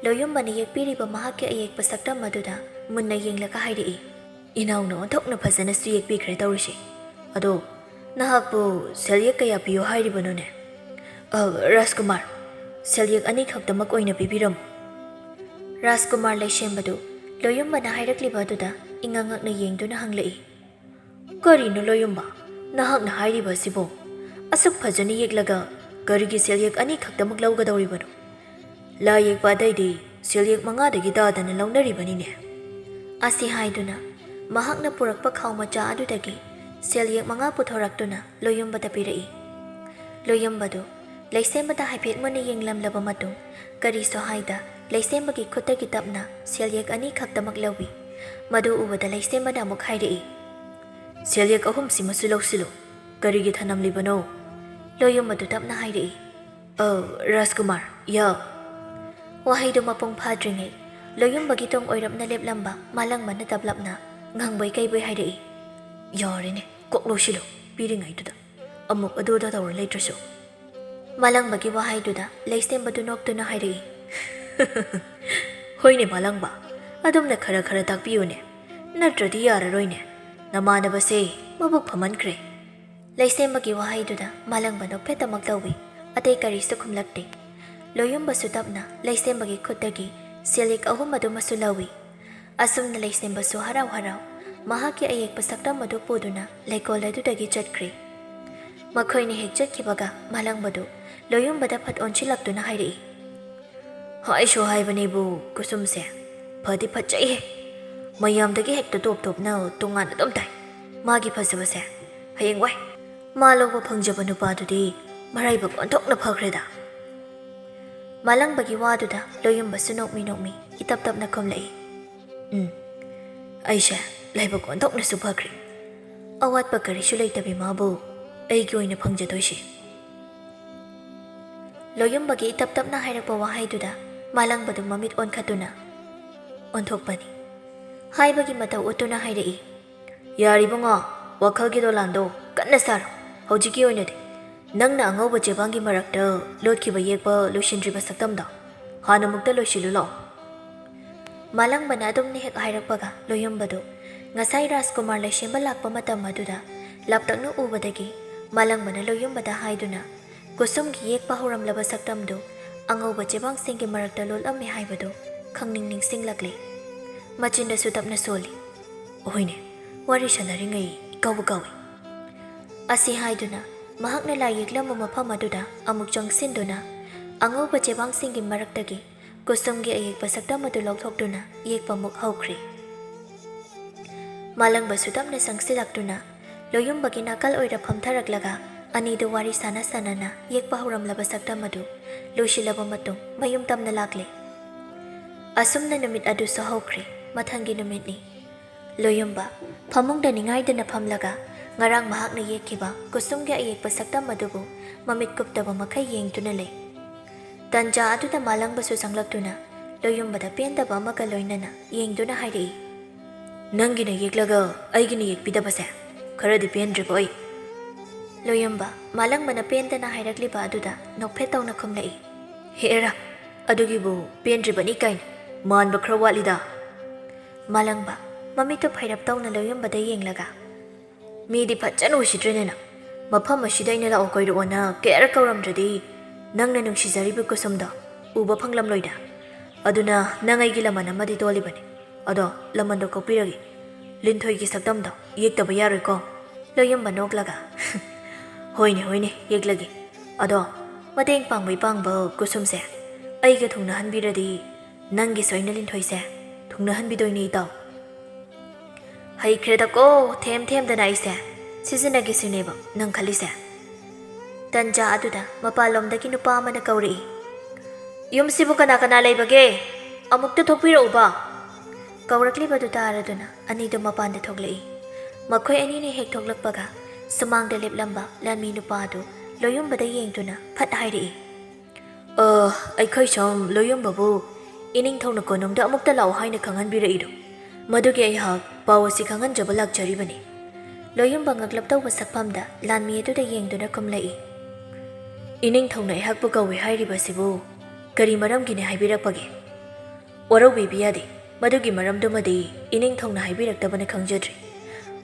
ꯂꯣꯌꯨꯝꯕꯅ ꯌꯦꯛꯄꯤꯔꯤꯕ ꯃꯍꯥꯛꯀꯤ ꯑꯌꯦꯛꯄ ꯁꯛꯇꯝ ꯑꯗꯨꯗ ꯃꯨꯟꯅ ꯌꯦꯡꯂꯒ ꯍꯥꯏꯔꯛꯏ, "ꯏꯅꯥꯎꯅ ꯑꯣꯟꯊꯣꯛꯅ ꯐꯖꯅꯁꯨ ꯌꯦꯛꯄꯤꯈ꯭ꯔꯦ ꯇꯧꯔꯤꯁꯦ꯫ ꯑꯗꯣ ꯅꯍꯥꯛꯄꯨ ꯁꯦꯜꯌꯦꯛ ꯀꯌꯥ ꯄꯤꯌꯨ ꯍꯥꯏꯔꯤꯕꯅꯣꯅꯦ?" "ꯑ, ꯔꯥꯖꯀꯨꯃꯥꯔ, ꯁꯦꯜꯌꯦꯛ ꯑꯅꯤꯈꯛꯇꯃꯛ ꯑꯣꯏꯅ ꯄꯤꯕꯤꯔꯝꯃꯨ꯫" ꯔꯥꯖꯀꯨꯃꯥꯔ ꯂꯩꯁꯦꯝꯕꯗꯨ ꯂꯣꯌꯨꯝꯕꯅ ꯍꯥꯏꯔꯛꯂꯤꯕ ꯑꯗꯨꯗ ꯏꯉꯛ ꯉꯛꯅ ꯌꯦꯡꯗꯨꯅ ꯍꯪꯂꯛꯏ, "ꯀꯔꯤꯅꯣ ꯂꯣꯌꯨꯝꯕ, ꯅꯍꯥꯛꯅ ꯍꯥꯏꯔꯤꯕ ꯑꯁꯤꯕꯣ? ꯑꯁꯨꯛ ꯐꯖꯅ ꯌꯦꯛꯂꯒ ꯀꯔꯤꯒꯤ ꯁꯦꯜꯌꯦꯛ ꯑꯅꯤꯈꯛꯇꯃꯛ ꯂꯧꯒꯗꯧꯔꯤꯕꯅꯣ? ꯂꯥꯏ ꯌꯦꯛꯄ ꯑꯇꯩꯗꯤ ꯁꯦꯜꯌꯦꯛ ꯃꯉꯥꯗꯒꯤ ꯇꯥꯗꯅ ꯂꯧꯅꯔꯤꯕꯅꯤꯅꯦ꯫" ꯑꯁꯤ ꯍꯥꯏꯗꯨꯅ ꯃꯍꯥꯛꯅ ꯄꯨꯔꯛꯄ ꯈꯥꯎ ꯃꯆꯥ ꯑꯗꯨꯗꯒꯤ ꯁꯦꯜꯌꯦꯛ ꯃꯉꯥ ꯄꯨꯊꯣꯔꯛꯇꯨꯅ ꯂꯣꯌꯨꯝꯕꯗ ꯄꯤꯔꯛꯏ꯫ ꯂꯣꯌꯨꯝꯕꯗꯨ ꯂꯩꯁꯦꯝꯕꯗ ꯍꯥꯏꯐꯦꯠ ꯃꯨꯟꯅ ꯌꯦꯡꯂꯝꯂꯕ ꯃꯇꯨꯡ ꯀꯔꯤꯁꯨ ꯍꯥꯏꯗ ꯂꯩꯁꯦꯝꯕꯒꯤ ꯈꯨꯠꯇꯒꯤ ꯇꯞꯅ ꯁꯦꯜꯌꯦꯛ ꯑꯅꯤꯈꯛꯇꯃꯛ ꯂꯧꯏ꯫ ꯃꯗꯨ ꯎꯕꯗ ꯂꯩꯁꯦꯝꯕꯅ ꯑꯃꯨꯛ ꯍꯥꯏꯔꯛꯏ, "ꯁꯦꯜꯌꯦꯛ ꯑꯍꯨꯝꯁꯤꯃꯁꯨ ꯂꯧꯁꯤꯜꯂꯨ꯫ ꯀꯔꯤꯒꯤ ꯊꯅꯝꯂꯤꯕꯅꯣ?" ꯂꯣꯌꯨꯝꯕꯗꯨ ꯇꯞꯅ ꯍꯥꯏꯔꯛꯏ, "ꯑ, ꯔꯥꯖꯀꯨꯃꯥꯔ, ꯌꯥ꯫" ꯋꯥꯍꯩꯗꯨ ꯃꯄꯨꯡ ꯐꯥꯗ꯭ꯔꯤꯉꯩ ꯂꯣꯌꯨꯝꯕꯒꯤ ꯇꯨꯡ ꯑꯣꯏꯔꯞꯅ ꯂꯦꯞꯂꯝꯕ ꯃꯥꯂꯪꯕꯅ ꯇꯞꯂꯞꯅ ꯉꯪꯕꯣꯏ ꯀꯩꯕꯣꯏ ꯍꯥꯏꯔꯛꯏ, "ꯌꯥꯔꯦꯅꯦ, ꯀꯣꯛ ꯂꯧꯁꯤꯜꯂꯨ, ꯄꯤꯔꯤꯉꯩꯗꯨꯗ ꯑꯃꯨꯛ ꯑꯗꯨꯗ ꯇꯧꯔ ꯂꯩꯇ꯭ꯔꯁꯨ꯫" ꯃꯥꯂꯪꯕꯒꯤ ꯋꯥꯍꯩꯗꯨꯗ ꯂꯩꯁꯦꯝꯕꯗꯨ ꯅꯣꯛꯇꯨꯅ ꯍꯥꯏꯔꯛꯏ, "ꯍꯣꯏꯅꯦ ꯃꯥꯂꯪꯕ, ꯑꯗꯨꯝꯅ ꯈꯔ ꯈꯔ ꯇꯥꯛꯄꯤꯌꯨꯅꯦ, ꯅꯠꯇ꯭ꯔꯗꯤ ꯌꯥꯔꯔꯣꯏꯅꯦ꯫ ꯅꯃꯥꯟꯅꯕꯁꯦ ꯃꯕꯨꯛ ꯐꯃꯟꯈ꯭ꯔꯦ꯫" ꯂꯩꯁꯦꯝꯕꯒꯤ ꯋꯥꯍꯩꯗꯨꯗ ꯃꯥꯂꯪꯕ ꯅꯣꯛꯐꯦꯠꯇꯃꯛ ꯇꯧꯏ, ꯑꯇꯩ ꯀꯔꯤꯁꯨ ꯈꯨꯝꯂꯛꯇꯦ꯫ ꯂꯣꯌꯨꯝꯕꯁꯨ ꯇꯞꯅ ꯂꯩꯁꯦꯝꯕꯒꯤ ꯈꯨꯠꯇꯒꯤ ꯁꯤꯂꯤꯛ ꯑꯍꯨꯝ ꯑꯗꯨꯃꯁꯨ ꯂꯧꯏ꯫ ꯑꯁꯨꯝꯅ ꯂꯩꯁꯦꯝꯕꯁꯨ ꯍꯔꯥꯎ ꯍꯔꯥꯎ ꯃꯍꯥꯛꯀꯤ ꯑꯌꯦꯛꯄ ꯁꯛꯇꯝ ꯑꯗꯨ ꯄꯨꯗꯨꯅ ꯂꯩꯀꯣꯜ ꯑꯗꯨꯗꯒꯤ ꯆꯠꯈ꯭ꯔꯦ꯫ ꯃꯈꯣꯏꯅ ꯍꯦꯛ ꯆꯠꯈꯤꯕꯒ ꯃꯥꯂꯪꯕꯗꯨ ꯂꯣꯌꯨꯝꯕꯗ ꯐꯠ ꯑꯣꯟꯁꯤꯜꯂꯛꯇꯨꯅ ꯍꯥꯏꯔꯛꯏ, "ꯍꯥꯏꯁꯨ ꯍꯥꯏꯕꯅꯤꯕꯨ ꯀꯨꯁꯨꯝꯁꯦ ꯐꯗꯤ ꯐꯠꯆꯩꯍꯦ꯫ ꯃꯌꯥꯝꯗꯒꯤ ꯍꯦꯛꯇ ꯇꯣꯞ ꯇꯣꯞꯅ ꯇꯣꯉꯥꯟꯅ ꯑꯗꯨꯝ ꯇꯥꯏ꯫ ꯃꯥꯒꯤ ꯐꯖꯕꯁꯦ ꯍꯌꯦꯡꯋꯥꯏ ꯃꯥ ꯂꯧꯕ ꯐꯪꯖꯕ ꯅꯨꯄꯥꯗꯨꯗꯤ ꯃꯔꯥꯏꯕꯛ ꯑꯣꯟꯊꯣꯛꯅ ꯐꯈ꯭ꯔꯦꯗ꯫" ꯃꯥꯂꯪꯕꯒꯤ ꯋꯥꯗꯨꯗ ꯂꯣꯌꯨꯝꯕꯁꯨ ꯅꯣꯛꯃꯤ ꯅꯣꯛꯃꯤ ꯏꯇꯞ ꯇꯞꯅ ꯈꯨꯝꯂꯛꯏ, "ꯎꯝ, ꯑꯩꯁꯦ ꯂꯥꯏꯕꯛ ꯑꯣꯟꯊꯣꯛꯅꯁꯨ ꯐꯈ꯭ꯔꯦ꯫ ꯑꯋꯥꯠꯄ ꯀꯔꯤꯁꯨ ꯂꯩꯇꯕꯤ ꯃꯥꯕꯨ ꯑꯩꯒꯤ ꯑꯣꯏꯅ ꯐꯪꯖꯗꯣꯏꯁꯤ꯫" ꯂꯣꯌꯨꯝꯕꯒꯤ ꯏꯇꯞ ꯇꯞꯅ ꯍꯥꯏꯔꯛꯄ ꯋꯥꯍꯩꯗꯨꯗ ꯃꯥꯂꯪꯕꯗꯨ ꯃꯃꯤꯠ ꯑꯣꯟꯈꯠꯇꯨꯅ ꯑꯣꯟꯊꯣꯛꯄꯅꯤ꯫ ꯍꯥꯏꯕꯒꯤ ꯃꯇꯧ ꯎꯠꯇꯨꯅ ꯍꯥꯏꯔꯛꯏ, "ꯌꯥꯔꯤꯕꯉꯣ, ꯋꯥꯈꯜꯒꯤ ꯗꯣꯂꯥꯟꯗꯣ ꯀꯟꯅ ꯁꯥꯔꯣ꯫ ꯍꯧꯖꯤꯛꯀꯤ ꯑꯣꯏꯅꯗꯤ ꯅꯪꯅ ꯑꯉꯧꯕ ꯆꯦꯕꯥꯡꯒꯤ ꯃꯔꯛꯇ ꯂꯣꯠꯈꯤꯕ ꯌꯦꯛꯄ ꯂꯣꯏꯁꯤꯟꯗ꯭ꯔꯤꯕ ꯁꯛꯇꯝꯗꯣ ꯍꯥꯟꯅꯃꯨꯛꯇ ꯂꯣꯏꯁꯤꯜꯂꯨ ꯂꯥꯛꯑꯣ꯫" ꯃꯥꯂꯪꯕꯅ ꯑꯗꯨꯝꯅ ꯍꯦꯛ ꯍꯥꯏꯔꯛꯄꯒ ꯂꯣꯌꯨꯝꯕꯗꯨ ꯉꯁꯥꯏ ꯔꯥꯖꯀꯨꯃꯥꯔ ꯂꯩꯁꯦꯝꯕ ꯂꯥꯛꯄ ꯃꯇꯝ ꯑꯗꯨꯗ ꯂꯥꯞꯇꯛꯅ ꯎꯕꯗꯒꯤ ꯃꯥꯂꯪꯕꯅ ꯂꯣꯌꯨꯝꯕꯗ ꯍꯥꯏꯗꯨꯅ ꯀꯨꯁꯨꯝꯒꯤ ꯌꯦꯛꯄ ꯍꯧꯔꯝꯂꯕ ꯁꯛꯇꯝꯗꯨ ꯑꯉꯧꯕ ꯆꯦꯕꯥꯡꯁꯤꯡꯒꯤ ꯃꯔꯛꯇ ꯂꯣꯠꯂꯝꯃꯦ ꯍꯥꯏꯕꯗꯨ ꯈꯪꯅꯤꯡ ꯅꯤꯡꯁꯤꯡꯂꯛꯂꯦ꯫ ꯃꯆꯤꯟꯗꯁꯨ ꯇꯞꯅ ꯁꯣꯜꯂꯤ, "ꯍꯣꯏꯅꯦ, ꯋꯥꯔꯤ ꯁꯥꯟꯅꯔꯤꯉꯩ ꯏꯀꯥꯎꯕ ꯀꯥꯎꯏ꯫" ꯑꯁꯤ ꯍꯥꯏꯗꯨꯅ ꯃꯍꯥꯛꯅ ꯂꯥꯏ ꯌꯦꯛꯂꯝꯕ ꯃꯐꯝ ꯑꯗꯨꯗ ꯑꯃꯨꯛ ꯆꯪꯁꯤꯟꯗꯨꯅ ꯑꯉꯧꯕ ꯆꯦꯕꯥꯡꯁꯤꯡꯒꯤ ꯃꯔꯛꯇꯒꯤ ꯀꯨꯁꯨꯝꯒꯤ ꯑꯌꯦꯛꯄ ꯁꯛꯇꯝ ꯑꯗꯨ ꯂꯧꯊꯣꯛꯇꯨꯅ ꯌꯦꯛꯄ ꯑꯃꯨꯛ ꯍꯧꯈ꯭ꯔꯦ꯫ ꯃꯥꯂꯪꯕꯁꯨ ꯇꯞꯅ ꯆꯪꯁꯤꯜꯂꯛꯇꯨꯅ ꯂꯣꯌꯨꯝꯕꯒꯤ ꯅꯥꯀꯜ ꯑꯣꯏꯔ ꯐꯝꯊꯔꯛꯂꯒ ꯑꯅꯤꯗꯨ ꯋꯥꯔꯤ ꯁꯥꯟꯅ ꯁꯥꯟꯅꯅ ꯌꯦꯛꯄ ꯍꯧꯔꯝꯂꯕ ꯁꯛꯇꯝ ꯑꯗꯨ ꯂꯣꯏꯁꯤꯜꯂꯕ ꯃꯇꯨꯡ ꯃꯌꯨꯝ ꯇꯝꯅ ꯂꯥꯛꯂꯦ꯫ ꯑꯁꯨꯝꯅ ꯅꯨꯃꯤꯠ ꯑꯗꯨꯁꯨ ꯍꯧꯈ꯭ꯔꯦ꯫ ꯃꯊꯪꯒꯤ ꯅꯨꯃꯤꯠꯅꯤ꯫ ꯂꯣꯌꯨꯝꯕ ꯐꯃꯨꯡꯗ ꯅꯤꯡꯉꯥꯏꯗꯅ ꯐꯝꯂꯒ ꯉꯔꯥꯡ ꯃꯍꯥꯛꯅ ꯌꯦꯛꯈꯤꯕ ꯀꯨꯁꯨꯝꯒꯤ ꯑꯌꯦꯛꯄ ꯁꯛꯇꯝ ꯑꯗꯨꯕꯨ ꯃꯃꯤꯠ ꯀꯨꯞꯇꯕ ꯃꯈꯩ ꯌꯦꯡꯗꯨꯅ ꯂꯩ꯫ ꯇꯟꯖꯥ ꯑꯗꯨꯗ ꯃꯥꯂꯪꯕꯁꯨ ꯆꯪꯂꯛꯇꯨꯅ ꯂꯣꯌꯨꯝꯕꯗ ꯄꯦꯟꯗꯕ ꯑꯃꯒ ꯂꯣꯏꯅꯅ ꯌꯦꯡꯗꯨꯅ ꯍꯥꯏꯔꯛꯏ, "ꯅꯪꯒꯤꯅ ꯌꯦꯛꯂꯒ ꯑꯩꯒꯤꯅ ꯌꯦꯛꯄꯤꯗꯕꯁꯦ ꯈꯔꯗꯤ ꯄꯦꯟꯗ꯭ꯔꯤꯕꯣꯏ?" ꯂꯣꯌꯨꯝꯕ ꯃꯥꯂꯪꯕꯅ ꯄꯦꯟꯗꯅ ꯍꯥꯏꯔꯛꯂꯤꯕ ꯑꯗꯨꯗ ꯅꯣꯛꯐꯦꯠ ꯇꯧꯅ ꯈꯨꯝꯂꯛꯏ, "ꯍꯦꯔꯥ, ꯑꯗꯨꯒꯤꯕꯨ ꯄꯦꯟꯗ꯭ꯔꯤꯕꯅꯤ ꯀꯥꯏꯅ ꯃꯥꯟꯕ ꯈꯔ ꯋꯥꯠꯂꯤꯗ꯫" ꯃꯥꯂꯪꯕ ꯃꯃꯤꯠꯇꯨ ꯐꯩꯔꯞ ꯇꯧꯅ ꯂꯣꯌꯨꯝꯕꯗ ꯌꯦꯡꯂꯒ, "ꯃꯤꯗꯤ ꯐꯖꯅ ꯎꯁꯤꯠꯇ꯭ꯔꯦꯅꯦ ꯅꯪ꯫ ꯃꯐꯝ ꯑꯁꯤꯗ ꯑꯩꯅ ꯂꯥꯛꯑꯣ ꯀꯣꯏꯔꯛꯑꯣꯅ ꯀꯌꯥꯔꯛ ꯀꯧꯔꯝꯗ꯭ꯔꯗꯤ ꯅꯪꯅ ꯅꯨꯡꯁꯤꯖꯔꯤꯕ ꯀꯨꯁꯨꯝꯗꯣ ꯎꯕ ꯐꯪꯂꯝꯂꯣꯏꯗ꯫ ꯑꯗꯨꯅ ꯅꯪ ꯑꯩꯒꯤ ꯂꯃꯟ ꯑꯃꯗꯤ ꯇꯣꯜꯂꯤꯕꯅꯤ꯫ ꯑꯗꯣ ꯂꯃꯟꯗꯣ ꯀꯣꯛꯄꯤꯔꯒꯦ꯫ ꯂꯤꯟꯊꯣꯏꯒꯤ ꯁꯛꯇꯝꯗꯣ ꯌꯦꯛꯇꯕ ꯌꯥꯔꯣꯏꯀꯣ?" ꯂꯣꯌꯨꯝꯕ ꯅꯣꯛꯂꯒ, "ꯍꯣꯏꯅꯦ, ꯍꯣꯏꯅꯦ, ꯌꯦꯛꯂꯒꯦ꯫ ꯑꯗꯣ ꯃꯇꯦꯡ ꯄꯥꯡꯕꯩ ꯄꯥꯡꯕ ꯀꯨꯁꯨꯝꯁꯦ ꯑꯩꯒ ꯊꯨꯡꯅꯍꯟꯕꯤꯔꯗꯤ ꯅꯪꯒꯤ ꯁꯣꯏꯅ ꯂꯤꯟꯊꯣꯏꯁꯦ ꯊꯨꯡꯅꯍꯟꯕꯤꯗꯣꯏꯅꯦ, ꯏꯇꯥꯎ꯫" "ꯍꯩꯈ꯭ꯔꯦꯗꯀꯣ, ꯊꯦꯝ ꯊꯦꯝꯗꯅ ꯑꯩꯁꯦ ꯁꯤꯖꯤꯟꯅꯒꯦ ꯁꯤꯅꯦꯕ ꯅꯪ ꯈꯜꯂꯤꯁꯦ?" ꯇꯟꯖꯥ ꯑꯗꯨꯗ ꯃꯄꯥꯟꯂꯣꯝꯗꯒꯤ ꯅꯨꯄꯥ ꯑꯃꯅ ꯀꯧꯔꯛꯏ, "ꯌꯨꯝꯁꯤꯕꯨ ꯀꯅꯥ ꯀꯅꯥ ꯂꯩꯕꯒꯦ? ꯑꯃꯨꯛꯇ ꯊꯣꯛꯄꯤꯔꯛꯎꯕ!" ꯀꯧꯔꯛꯂꯤꯕꯗꯨ ꯇꯥꯔꯗꯨꯅ ꯑꯅꯤꯗꯨ ꯃꯄꯥꯟꯗ ꯊꯣꯛꯂꯛꯏ꯫ ꯃꯈꯣꯏ ꯑꯅꯤꯅ ꯍꯦꯛ ꯊꯣꯛꯂꯛꯄꯒ ꯁꯨꯃꯥꯡꯗ ꯂꯦꯞꯂꯝꯕ ꯂꯥꯟꯃꯤ ꯅꯨꯄꯥ ꯑꯗꯨ ꯂꯣꯌꯨꯝꯕꯗ ꯌꯦꯡꯗꯨꯅ ꯐꯠ ꯍꯥꯏꯔꯛꯏ, "ꯑ, ꯑꯩꯈꯣꯏ ꯁꯣꯝ ꯂꯣꯌꯨꯝꯕꯕꯨ ꯏꯅꯤꯡꯊꯧꯅ ꯀꯣꯅꯨꯡꯗ ꯑꯃꯨꯛꯇ ꯂꯥꯛꯑꯣ ꯍꯥꯏꯅ ꯈꯪꯍꯟꯕꯤꯔꯛꯏꯗꯣ, ꯃꯗꯨꯒꯤ ꯑꯩꯍꯥꯛ ꯄꯥꯎ ꯑꯁꯤ ꯈꯪꯍꯟꯖꯕ ꯂꯥꯛꯆꯔꯤꯕꯅꯤ꯫" ꯂꯣꯌꯨꯝꯕ ꯉꯛꯂꯞ ꯇꯧꯕ ꯁꯛꯐꯝꯗ ꯂꯥꯟꯃꯤ ꯑꯗꯨꯗ ꯌꯦꯡꯗꯨꯅ ꯈꯨꯝꯂꯛꯏ, "ꯏꯅꯤꯡꯊꯧꯅ ꯑꯩꯍꯥꯛꯄꯨ ꯀꯧꯏ ꯍꯥꯏꯔꯤꯕꯁꯤꯕꯨ ꯀꯔꯤ ꯃꯔꯝꯒꯤꯅꯤ ꯍꯥꯏꯕꯤꯔꯛꯄꯒꯦ?" "ꯋꯥꯔꯧꯕꯤꯕ ꯌꯥꯗꯦ, ꯃꯗꯨꯒꯤ ꯃꯔꯝꯗꯨꯃꯗꯤ ꯏꯅꯤꯡꯊꯧꯅ ꯍꯥꯏꯕꯤꯔꯛꯇꯕꯅ ꯈꯪꯖꯗ꯭ꯔꯤ꯫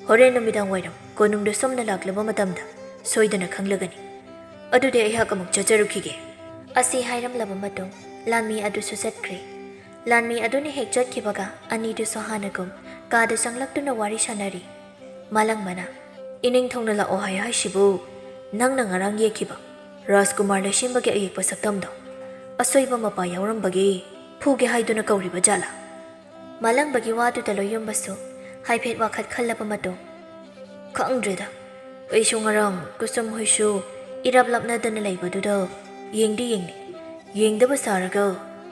ꯍꯣꯔꯦꯟ ꯅꯨꯃꯤꯗꯥꯡ ꯋꯥꯏꯔꯝ ꯀꯣꯅꯨꯡꯗ ꯁꯣꯝꯅ ꯂꯥꯛꯂꯕ ꯃꯇꯝꯗ ꯁꯣꯏꯗꯅ ꯈꯪꯂꯒꯅꯤ꯫ ꯑꯗꯨꯗꯤ ꯑꯩꯍꯥꯛ ꯑꯃꯨꯛ ꯆꯠꯆꯔꯨꯈꯤꯒꯦ꯫" ꯑꯁꯤ ꯍꯥꯏꯔꯝꯂꯕ ꯃꯇꯨꯡ ꯂꯥꯟꯃꯤ ꯑꯗꯨꯁꯨ ꯆꯠꯈ꯭ꯔꯦ꯫ ꯂꯥꯟꯃꯤ ꯑꯗꯨꯅ ꯍꯦꯛ ꯆꯠꯈꯤꯕꯒ ꯑꯅꯤꯗꯨꯁꯨ ꯍꯥꯟꯅꯒꯨꯝ ꯀꯥꯗ ꯆꯪꯂꯛꯇꯨꯅ ꯋꯥꯔꯤ ꯁꯥꯟꯅꯔꯤ꯫ ꯃꯥꯂꯪꯕꯅ, "ꯏꯅꯤꯡꯊꯧꯅ ꯂꯥꯛꯑꯣ ꯍꯥꯏ ꯍꯥꯏꯁꯤꯕꯨ ꯅꯪꯅ ꯉꯔꯥꯡ ꯌꯦꯛꯈꯤꯕ ꯔꯥꯖꯀꯨꯃꯥꯔ ꯂꯩꯁꯦꯝꯕꯒꯤ ꯑꯌꯦꯛꯄ ꯁꯛꯇꯝꯗꯣ ꯑꯁꯣꯏꯕ ꯃꯄꯥ ꯌꯥꯎꯔꯝꯕꯒꯤ ꯐꯨꯒꯦ ꯍꯥꯏꯗꯨꯅ ꯀꯧꯔꯤꯕ ꯖꯥꯠꯂꯥ?" ꯃꯥꯂꯪꯕꯒꯤ ꯋꯥꯗꯨꯗ ꯂꯣꯌꯨꯝꯕꯁꯨ ꯍꯥꯏꯐꯦꯠ ꯋꯥꯈꯜ ꯈꯜꯂꯕ ꯃꯇꯨꯡ, "ꯈꯪꯗ꯭ꯔꯦꯗ, ꯑꯩꯁꯨ ꯉꯔꯥꯡ ꯀꯨꯁꯨꯝ ꯍꯣꯏꯁꯨ ꯏꯔꯥꯞ ꯂꯥꯞꯅꯗꯅ ꯂꯩꯕꯗꯨꯗ ꯌꯦꯡꯗꯤ ꯌꯦꯡꯅꯤꯡ, ꯌꯦꯡꯗꯕ ꯁꯥꯔꯒ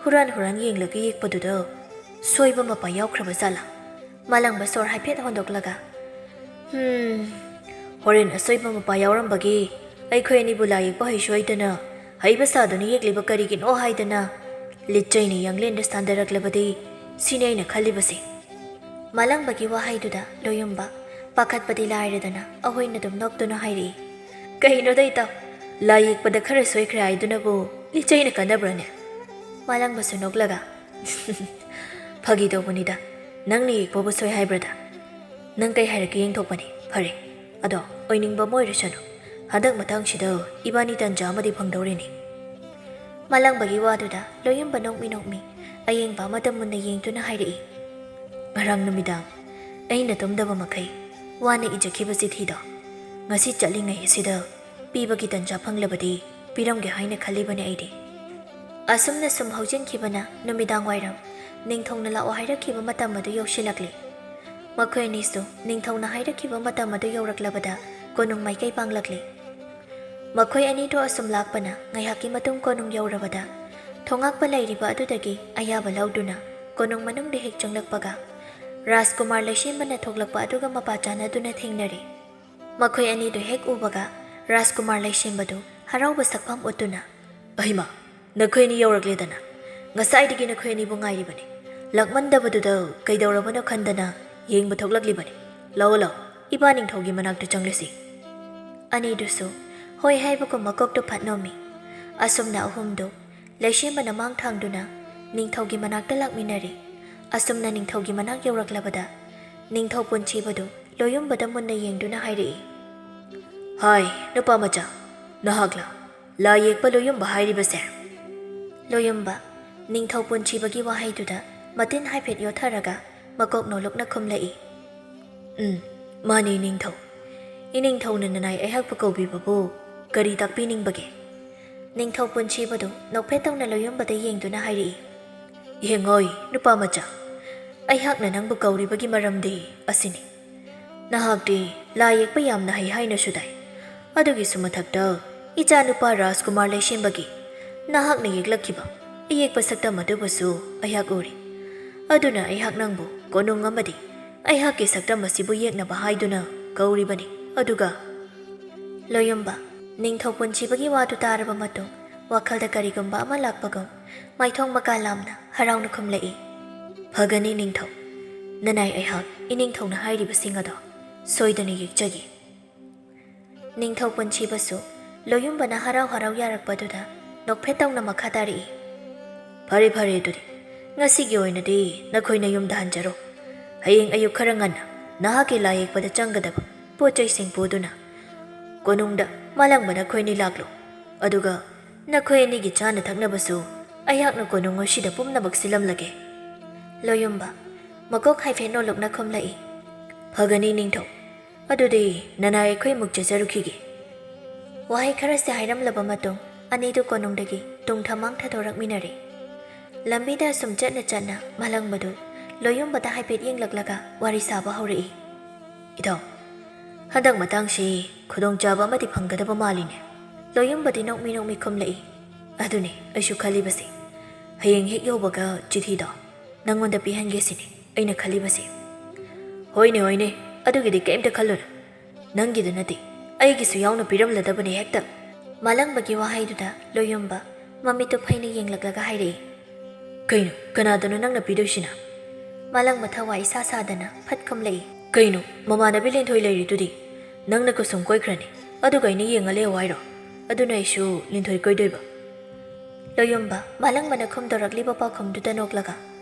ꯍꯨꯔꯥꯟ ꯍꯨꯔꯥꯟ ꯌꯦꯡꯂꯒ ꯌꯦꯛꯄꯗꯨꯗ ꯁꯣꯏꯕ ꯃꯄꯥ ꯌꯥꯎꯈ꯭ꯔꯕ ꯖꯥꯠꯂꯥ?" ꯃꯥꯂꯪꯕ ꯁꯣꯔ ꯍꯥꯏꯐꯦꯠ ꯍꯣꯟꯗꯣꯛꯂꯒ, "ꯍꯝ, ꯍꯣꯔꯦꯟ ꯑꯁꯣꯏꯕ ꯃꯄꯥ ꯌꯥꯎꯔꯝꯕꯒꯤ ꯑꯩꯈꯣꯏ ꯑꯅꯤꯕꯨ ꯂꯥꯏ ꯌꯦꯛꯄ ꯍꯩꯁꯨ ꯍꯩꯇꯅ ꯍꯩꯕ ꯁꯥꯗꯨꯅ ꯌꯦꯛꯂꯤꯕ ꯀꯔꯤꯒꯤꯅꯣ ꯍꯥꯏꯗꯅ ꯂꯤꯠꯆꯩꯅ ꯌꯥꯡꯂꯦꯟꯗ ꯁꯥꯟꯗꯔꯛꯂꯕꯗꯤ ꯁꯤꯅꯤ ꯑꯩꯅ ꯈꯜꯂꯤꯕꯁꯦ꯫" ꯃꯥꯂꯪꯕꯒꯤ ꯋꯥꯍꯩꯗꯨꯗ ꯂꯣꯌꯨꯝꯕ ꯄꯥꯈꯠꯄꯗꯤ ꯂꯥꯏꯔꯗꯅ ꯑꯍꯣꯏꯅ ꯑꯗꯨꯝ ꯅꯣꯛꯇꯨꯅ ꯍꯥꯏꯔꯛꯏ, "ꯀꯩꯅꯣꯗ ꯏꯇꯥꯎ, ꯂꯥꯏ ꯌꯦꯛꯄꯗ ꯈꯔ ꯁꯣꯏꯈ꯭ꯔꯦ ꯍꯥꯏꯗꯨꯅꯕꯨ ꯂꯤꯠꯆꯩꯅ ꯀꯥꯟꯅꯕ꯭ꯔꯅꯦ?" ꯃꯥꯂꯪꯕꯁꯨ ꯅꯣꯛꯂꯒ, "ꯐꯥꯒꯤ ꯇꯧꯕꯅꯤꯗ, ꯅꯪꯅ ꯌꯦꯛꯄꯕꯨ ꯁꯣꯏ ꯍꯥꯏꯕ꯭ꯔꯗ? ꯅꯪ ꯀꯩ ꯍꯥꯏꯔꯛꯀꯦ ꯌꯦꯡꯊꯣꯛꯄꯅꯤ꯫ ꯐꯔꯦ, ꯑꯗꯣ ꯑꯣꯏꯅꯤꯡꯕ ꯑꯃ ꯑꯣꯏꯔꯁꯅꯨ, ꯍꯟꯗꯛ ꯃꯇꯥꯡꯁꯤꯗ ꯏꯕꯥꯅꯤ ꯇꯟꯖꯥ ꯑꯃꯗꯤ ꯐꯪꯗꯧꯔꯤꯅꯤ꯫" ꯃꯥꯂꯪꯕꯒꯤ ꯋꯥꯗꯨꯗ ꯂꯣꯌꯨꯝꯕ ꯅꯣꯛꯃꯤ ꯅꯣꯛꯃꯤ ꯑꯌꯦꯡꯕ ꯑꯃꯗ ꯃꯨꯟꯅ ꯌꯦꯡꯗꯨꯅ ꯍꯥꯏꯔꯛꯏ, "ꯉꯔꯥꯡ ꯅꯨꯃꯤꯗꯥꯡ ꯑꯩꯅ ꯇꯨꯝꯗꯕ ꯃꯈꯩ ꯋꯥꯅ ꯏꯖꯈꯤꯕ ꯆꯤꯊꯤꯗꯣ ꯉꯁꯤ ꯆꯠꯂꯤꯉꯩ ꯑꯁꯤꯗ ꯄꯤꯕꯒꯤ ꯇꯟꯖꯥ ꯐꯪꯂꯕꯗꯤ ꯄꯤꯔꯝꯒꯦ ꯍꯥꯏꯅ ꯈꯜꯂꯤꯕꯅꯦ ꯑꯩꯗꯤ꯫" ꯑꯁꯨꯝꯅ ꯁꯨꯝ ꯍꯧꯖꯤꯟꯈꯤꯕꯅ ꯅꯨꯃꯤꯗꯥꯡ ꯋꯥꯏꯔꯝ ꯅꯤꯡꯊꯧꯅ ꯂꯥꯛꯑꯣ ꯍꯥꯏꯔꯛꯈꯤꯕ ꯃꯇꯝ ꯑꯗꯨ ꯌꯧꯁꯤꯜꯂꯛꯂꯤ꯫ ꯃꯈꯣꯏ ꯑꯅꯤꯁꯨ ꯅꯤꯡꯊꯧꯅ ꯍꯥꯏꯔꯛꯈꯤꯕ ꯃꯇꯝ ꯑꯗꯨ ꯌꯧꯔꯛꯂꯕꯗ ꯀꯣꯅꯨꯡ ꯃꯥꯏꯀꯩ ꯄꯥꯡꯂꯛꯂꯤ꯫ ꯃꯈꯣꯏ ꯑꯅꯤꯗꯣ ꯑꯁꯨꯝ ꯂꯥꯛꯄꯅ ꯉꯥꯏꯍꯥꯛꯀꯤ ꯃꯇꯨꯡ ꯀꯣꯅꯨꯡ ꯌꯧꯔꯕꯗ ꯊꯣꯉꯥꯛꯄ ꯂꯩꯔꯤꯕ ꯑꯗꯨꯗꯒꯤ ꯑꯌꯥꯕ ꯂꯧꯗꯨꯅ ꯀꯣꯅꯨꯡ ꯃꯅꯨꯡꯗ ꯍꯦꯛ ꯆꯪꯂꯛꯄꯒ ꯔꯥꯖꯀꯨꯃꯥꯔ ꯂꯩꯁꯦꯝꯕꯅ ꯊꯣꯛꯂꯛꯄ ꯑꯗꯨꯒ ꯃꯄꯥ ꯆꯥꯟꯅꯗꯨꯅ ꯊꯦꯡꯅꯔꯦ꯫ ꯃꯈꯣꯏ ꯑꯅꯤꯗꯨ ꯍꯦꯛ ꯎꯕꯒ ꯔꯥꯖꯀꯨꯃꯥꯔ ꯂꯩꯁꯦꯝꯕꯗꯨ ꯍꯔꯥꯎꯕ ꯁꯛꯐꯝ ꯎꯠꯇꯨꯅ, "ꯑꯍꯩꯃꯥ, ꯅꯈꯣꯏ ꯑꯅꯤ ꯌꯧꯔꯛꯂꯦꯗꯅ꯫ ꯉꯁꯥꯏꯗꯒꯤ ꯅꯈꯣꯏ ꯑꯅꯤꯕꯨ ꯉꯥꯏꯔꯤꯕꯅꯤ꯫ ꯂꯥꯛꯃꯟꯗꯕꯗꯨꯗ ꯀꯩꯗꯧꯔꯕꯅꯣ ꯈꯟꯗꯅ ꯌꯦꯡꯕ ꯊꯣꯛꯂꯛꯂꯤꯕꯅꯤ꯫ ꯂꯥꯛꯑꯣ, ꯂꯥꯛꯑꯣ, ꯏꯄꯥ ꯅꯤꯡꯊꯧꯒꯤ ꯃꯅꯥꯛꯇ ꯆꯪꯂꯁꯤ꯫" ꯑꯅꯤꯗꯨꯁꯨ ꯍꯣꯏ ꯍꯥꯏꯕꯒꯨꯝ ꯃꯀꯣꯛꯇꯨ ꯐꯠ ꯅꯣꯝꯃꯤ꯫ ꯑꯁꯨꯝꯅ ꯑꯍꯨꯝꯗꯨ ꯂꯩꯁꯦꯝꯕꯅ ꯃꯥꯡ ꯊꯥꯡꯗꯨꯅ ꯅꯤꯡꯊꯧꯒꯤ ꯃꯅꯥꯛꯇ ꯂꯥꯛꯃꯤꯟꯅꯔꯦ꯫ ꯑꯁꯨꯝꯅ ꯅꯤꯡꯊꯧꯒꯤ ꯃꯅꯥꯛ ꯌꯧꯔꯛꯂꯕꯗ ꯅꯤꯡꯊꯧ ꯄꯨꯟꯁꯤꯕꯗꯨ ꯂꯣꯌꯨꯝꯕꯗ ꯃꯨꯟꯅ ꯌꯦꯡꯗꯨꯅ ꯍꯥꯏꯔꯛꯏ, "ꯍꯥꯏ, ꯅꯨꯄꯥ ꯃꯆꯥ, ꯅꯍꯥꯛꯂ ꯂꯥꯏ ꯌꯦꯛꯄ ꯂꯣꯌꯨꯝꯕ ꯍꯥꯏꯔꯤꯕꯁꯦ?" ꯂꯣꯌꯨꯝꯕ ꯅꯤꯡꯊꯧ ꯄꯨꯟꯁꯤꯕꯒꯤ ꯋꯥꯍꯩꯗꯨꯗ ꯃꯇꯤꯟ ꯍꯥꯏꯐꯦꯠ ꯌꯣꯠꯊꯔꯒ ꯃꯀꯣꯛ ꯅꯣꯜꯂꯨꯛꯅ ꯈꯨꯝꯂꯛꯏ, "ꯎꯝ, ꯃꯥꯅꯤ ꯅꯤꯡꯊꯧ꯫ ꯏꯅꯤꯡꯊꯧꯅ ꯅꯅꯥꯏ ꯑꯩꯍꯥꯛꯄꯨ ꯀꯧꯕꯤꯕꯕꯨ ꯀꯔꯤ ꯇꯥꯛꯄꯤꯅꯤꯡꯕꯒꯦ?" ꯅꯤꯡꯊꯧ ꯄꯨꯟꯁꯤꯕꯗꯨ ꯅꯣꯛꯐꯦꯠ ꯇꯧꯅ ꯂꯣꯌꯨꯝꯕꯗ ꯌꯦꯡꯗꯨꯅ ꯍꯥꯏꯔꯛꯏ, "ꯌꯦꯡꯉꯣꯏ, ꯅꯨꯄꯥ ꯃꯆꯥ, ꯑꯩꯍꯥꯛꯅ ꯅꯪꯕꯨ ꯀꯧꯔꯤꯕꯒꯤ ꯃꯔꯝꯗꯤ ꯑꯁꯤꯅꯤ꯫ ꯅꯍꯥꯛꯇꯤ ꯂꯥꯏ ꯌꯦꯛꯄ ꯌꯥꯝꯅ ꯍꯩ ꯍꯥꯏꯅꯁꯨ ꯇꯥꯏ꯫ ꯑꯗꯨꯒꯤꯁꯨ ꯃꯊꯛꯇ ꯏꯆꯥꯅꯨꯄꯥ ꯔꯥꯖꯀꯨꯃꯥꯔ ꯂꯩꯁꯦꯝꯕꯒꯤ ꯅꯍꯥꯛꯅ ꯌꯦꯛꯂꯛꯈꯤꯕ ꯑꯌꯦꯛꯄ ꯁꯛꯇꯝ ꯑꯗꯨꯕꯨꯁꯨ ꯑꯩꯍꯥꯛ ꯎꯔꯤ꯫ ꯑꯗꯨꯅ ꯑꯩꯍꯥꯛ ꯅꯪꯕꯨ ꯀꯣꯅꯨꯡ ꯑꯃꯗꯤ ꯑꯩꯍꯥꯛꯀꯤ ꯁꯛꯇꯝ ꯑꯁꯤꯕꯨ ꯌꯦꯛꯅꯕ ꯍꯥꯏꯗꯨꯅ ꯀꯧꯔꯤꯕꯅꯤ꯫ ꯑꯗꯨꯒ" ꯂꯣꯌꯨꯝꯕ ꯅꯤꯡꯊꯧ ꯄꯨꯟꯁꯤꯕꯒꯤ ꯋꯥꯗꯨ ꯇꯥꯔꯕ ꯃꯇꯨꯡ ꯋꯥꯈꯜꯗ ꯀꯔꯤꯒꯨꯝꯕ ꯑꯃ ꯂꯥꯛꯄꯒꯨꯝ ꯃꯥꯏꯊꯣꯡ ꯃꯀꯥ ꯂꯥꯝꯅ ꯍꯔꯥꯎꯅ ꯈꯨꯝꯂꯛꯏ, "ꯐꯒꯅꯤ ꯅꯤꯡꯊꯧ꯫ ꯅꯅꯥꯏ ꯑꯩꯍꯥꯛ ꯏꯅꯤꯡꯊꯧꯅ ꯍꯥꯏꯔꯤꯕꯁꯤꯡ ꯑꯗꯣ ꯁꯣꯏꯗꯅ ꯌꯦꯛꯆꯒꯦ꯫" ꯅꯤꯡꯊꯧ ꯄꯨꯟꯁꯤꯕꯁꯨ ꯂꯣꯌꯨꯝꯕꯅ ꯍꯔꯥꯎ ꯍꯔꯥꯎ ꯌꯥꯔꯛꯄꯗꯨꯗ ꯅꯣꯛꯐꯦꯠ ꯇꯧꯅ ꯃꯈꯥ ꯇꯥꯔꯛꯏ, "ꯐꯔꯦ, ꯐꯔꯦ, ꯑꯗꯨꯗꯤ ꯉꯁꯤꯒꯤ ꯑꯣꯏꯅꯗꯤ ꯅꯈꯣꯏ ꯅꯌꯨꯝꯗ ꯍꯟꯖꯔꯣ꯫ ꯍꯌꯦꯡ ꯑꯌꯨꯛ ꯈꯔ ꯉꯟꯅ ꯅꯍꯥꯛꯀꯤ ꯂꯥꯏ ꯌꯦꯛꯄꯗ ꯆꯪꯒꯗꯕ ꯄꯣꯠ ꯆꯩꯁꯤꯡ ꯄꯨꯗꯨꯅ ꯀꯣꯅꯨꯡꯗ ꯃꯥꯂꯪꯕ ꯅꯈꯣꯏꯅꯤ ꯂꯥꯛꯂꯣ꯫ ꯑꯗꯨꯒ "ꯅꯈꯣꯏ ꯑꯅꯤꯒꯤ ꯆꯥꯅ ꯊꯛꯅꯕꯁꯨ ꯑꯩꯍꯥꯛꯅ ꯀꯣꯅꯨꯡ ꯑꯁꯤꯗ ꯄꯨꯝꯅꯃꯛ ꯁꯤꯜꯂꯝꯂꯒꯦ꯫" ꯂꯣꯌꯨꯝꯕ ꯃꯀꯣꯛ ꯍꯥꯏꯐꯦꯠ ꯅꯣꯜꯂꯛꯅ ꯈꯨꯝꯂꯛꯏ꯫ "ꯐꯒꯅꯤ ꯅꯤꯡꯊꯧ꯫ ꯑꯗꯨꯗꯤ ꯅꯅꯥꯏ ꯑꯩꯈꯣꯏ ꯑꯃꯨꯛ ꯆꯠꯆꯔꯨꯈꯤꯒꯦ꯫" ꯋꯥꯍꯩ ꯈꯔꯁꯦ ꯍꯥꯏꯔꯝꯂꯕ ꯃꯇꯨꯡ ꯑꯅꯤꯗꯨ ꯀꯣꯅꯨꯡꯗꯒꯤ ꯇꯨꯡ ꯊꯃꯥꯡ ꯊꯥꯗꯣꯔꯛꯃꯤꯟꯅꯔꯦ꯫ ꯂꯝꯕꯤꯗ ꯑꯁꯨꯝ ꯆꯠꯅ ꯆꯠꯅ ꯃꯥꯂꯪꯕꯗꯨ ꯂꯣꯌꯨꯝꯕꯗ ꯍꯥꯏꯐꯦꯠ ꯌꯦꯡꯂꯛꯂꯒ ꯋꯥꯔꯤ ꯁꯥꯕ ꯍꯧꯔꯛꯏ꯫ "ꯏꯇꯥꯎ, ꯍꯟꯗꯛ ꯃꯇꯥꯡꯁꯤ ꯈꯨꯗꯣꯡꯆꯥꯕ ꯑꯃꯗꯤ ꯐꯪꯒꯗꯕ ꯃꯥꯜꯂꯤꯅꯦ꯫" ꯂꯣꯌꯨꯝꯕꯗꯤ ꯅꯣꯛꯃꯤ ꯅꯣꯛꯃꯤ ꯈꯨꯝꯂꯛꯏ꯫ "ꯑꯗꯨꯅꯤ ꯑꯩꯁꯨ ꯈꯜꯂꯤꯕꯁꯦ꯫ ꯍꯌꯦꯡ ꯍꯦꯛ ꯌꯧꯕꯒ ꯆꯤꯊꯤꯗꯣ ꯅꯪꯉꯣꯟꯗ ꯄꯤꯍꯟꯒꯦ ꯁꯤꯅꯤ ꯑꯩꯅ ꯈꯜꯂꯤꯕꯁꯦ꯫" "ꯍꯣꯏꯅꯦ, ꯍꯣꯏꯅꯦ, ꯑꯗꯨꯒꯤꯗꯤ ꯀꯩꯝꯇ ꯈꯜꯂꯨꯅꯨ꯫ ꯅꯪꯒꯤꯗ ꯅꯠꯇꯦ, ꯑꯩꯒꯤꯁꯨ ꯌꯥꯎꯅ ꯄꯤꯔꯝꯂꯗꯕꯅꯦ ꯍꯦꯛꯇ꯫" ꯃꯥꯂꯪꯕꯒꯤ ꯋꯥꯍꯩꯗꯨꯗ ꯂꯣꯌꯨꯝꯕ ꯃꯃꯤꯠꯇꯨ ꯐꯩꯅ ꯌꯦꯡꯂꯛꯂꯒ ꯍꯥꯏꯔꯛꯏ꯫ "ꯀꯩꯅꯣ, ꯀꯅꯥꯗꯅꯣ ꯅꯪꯅ ꯄꯤꯗꯣꯏꯁꯤꯅ?" ꯃꯥꯂꯪꯕ ꯊꯋꯥꯏ ꯏꯁꯥ ꯁꯥꯗꯅ ꯐꯠ ꯈꯨꯝꯂꯛꯏ꯫ "ꯀꯩꯅꯣ, ꯃꯃꯥꯟꯅꯕꯤ ꯂꯦꯟꯊꯣꯏ ꯂꯩꯔꯤꯗꯨꯗꯤ? ꯅꯪꯅ ꯀꯨꯁꯨꯝ ꯀꯣꯏꯈ꯭ꯔꯅꯤ, ꯑꯗꯨꯒ ꯑꯩꯅ ꯌꯦꯡꯉ ꯂꯩꯌꯣ ꯍꯥꯏꯔꯣ? ꯑꯗꯨꯅ ꯑꯩꯁꯨ ꯂꯦꯟꯊꯣꯏ ꯀꯣꯏꯗꯣꯏꯕ꯫" ꯂꯣꯌꯨꯝꯕ ꯃꯥꯂꯪꯕꯅ ꯈꯨꯝꯗꯣꯔꯛꯂꯤꯕ ꯄꯥꯎꯈꯨꯝꯗꯨꯗ ꯅꯣꯛꯂꯒ,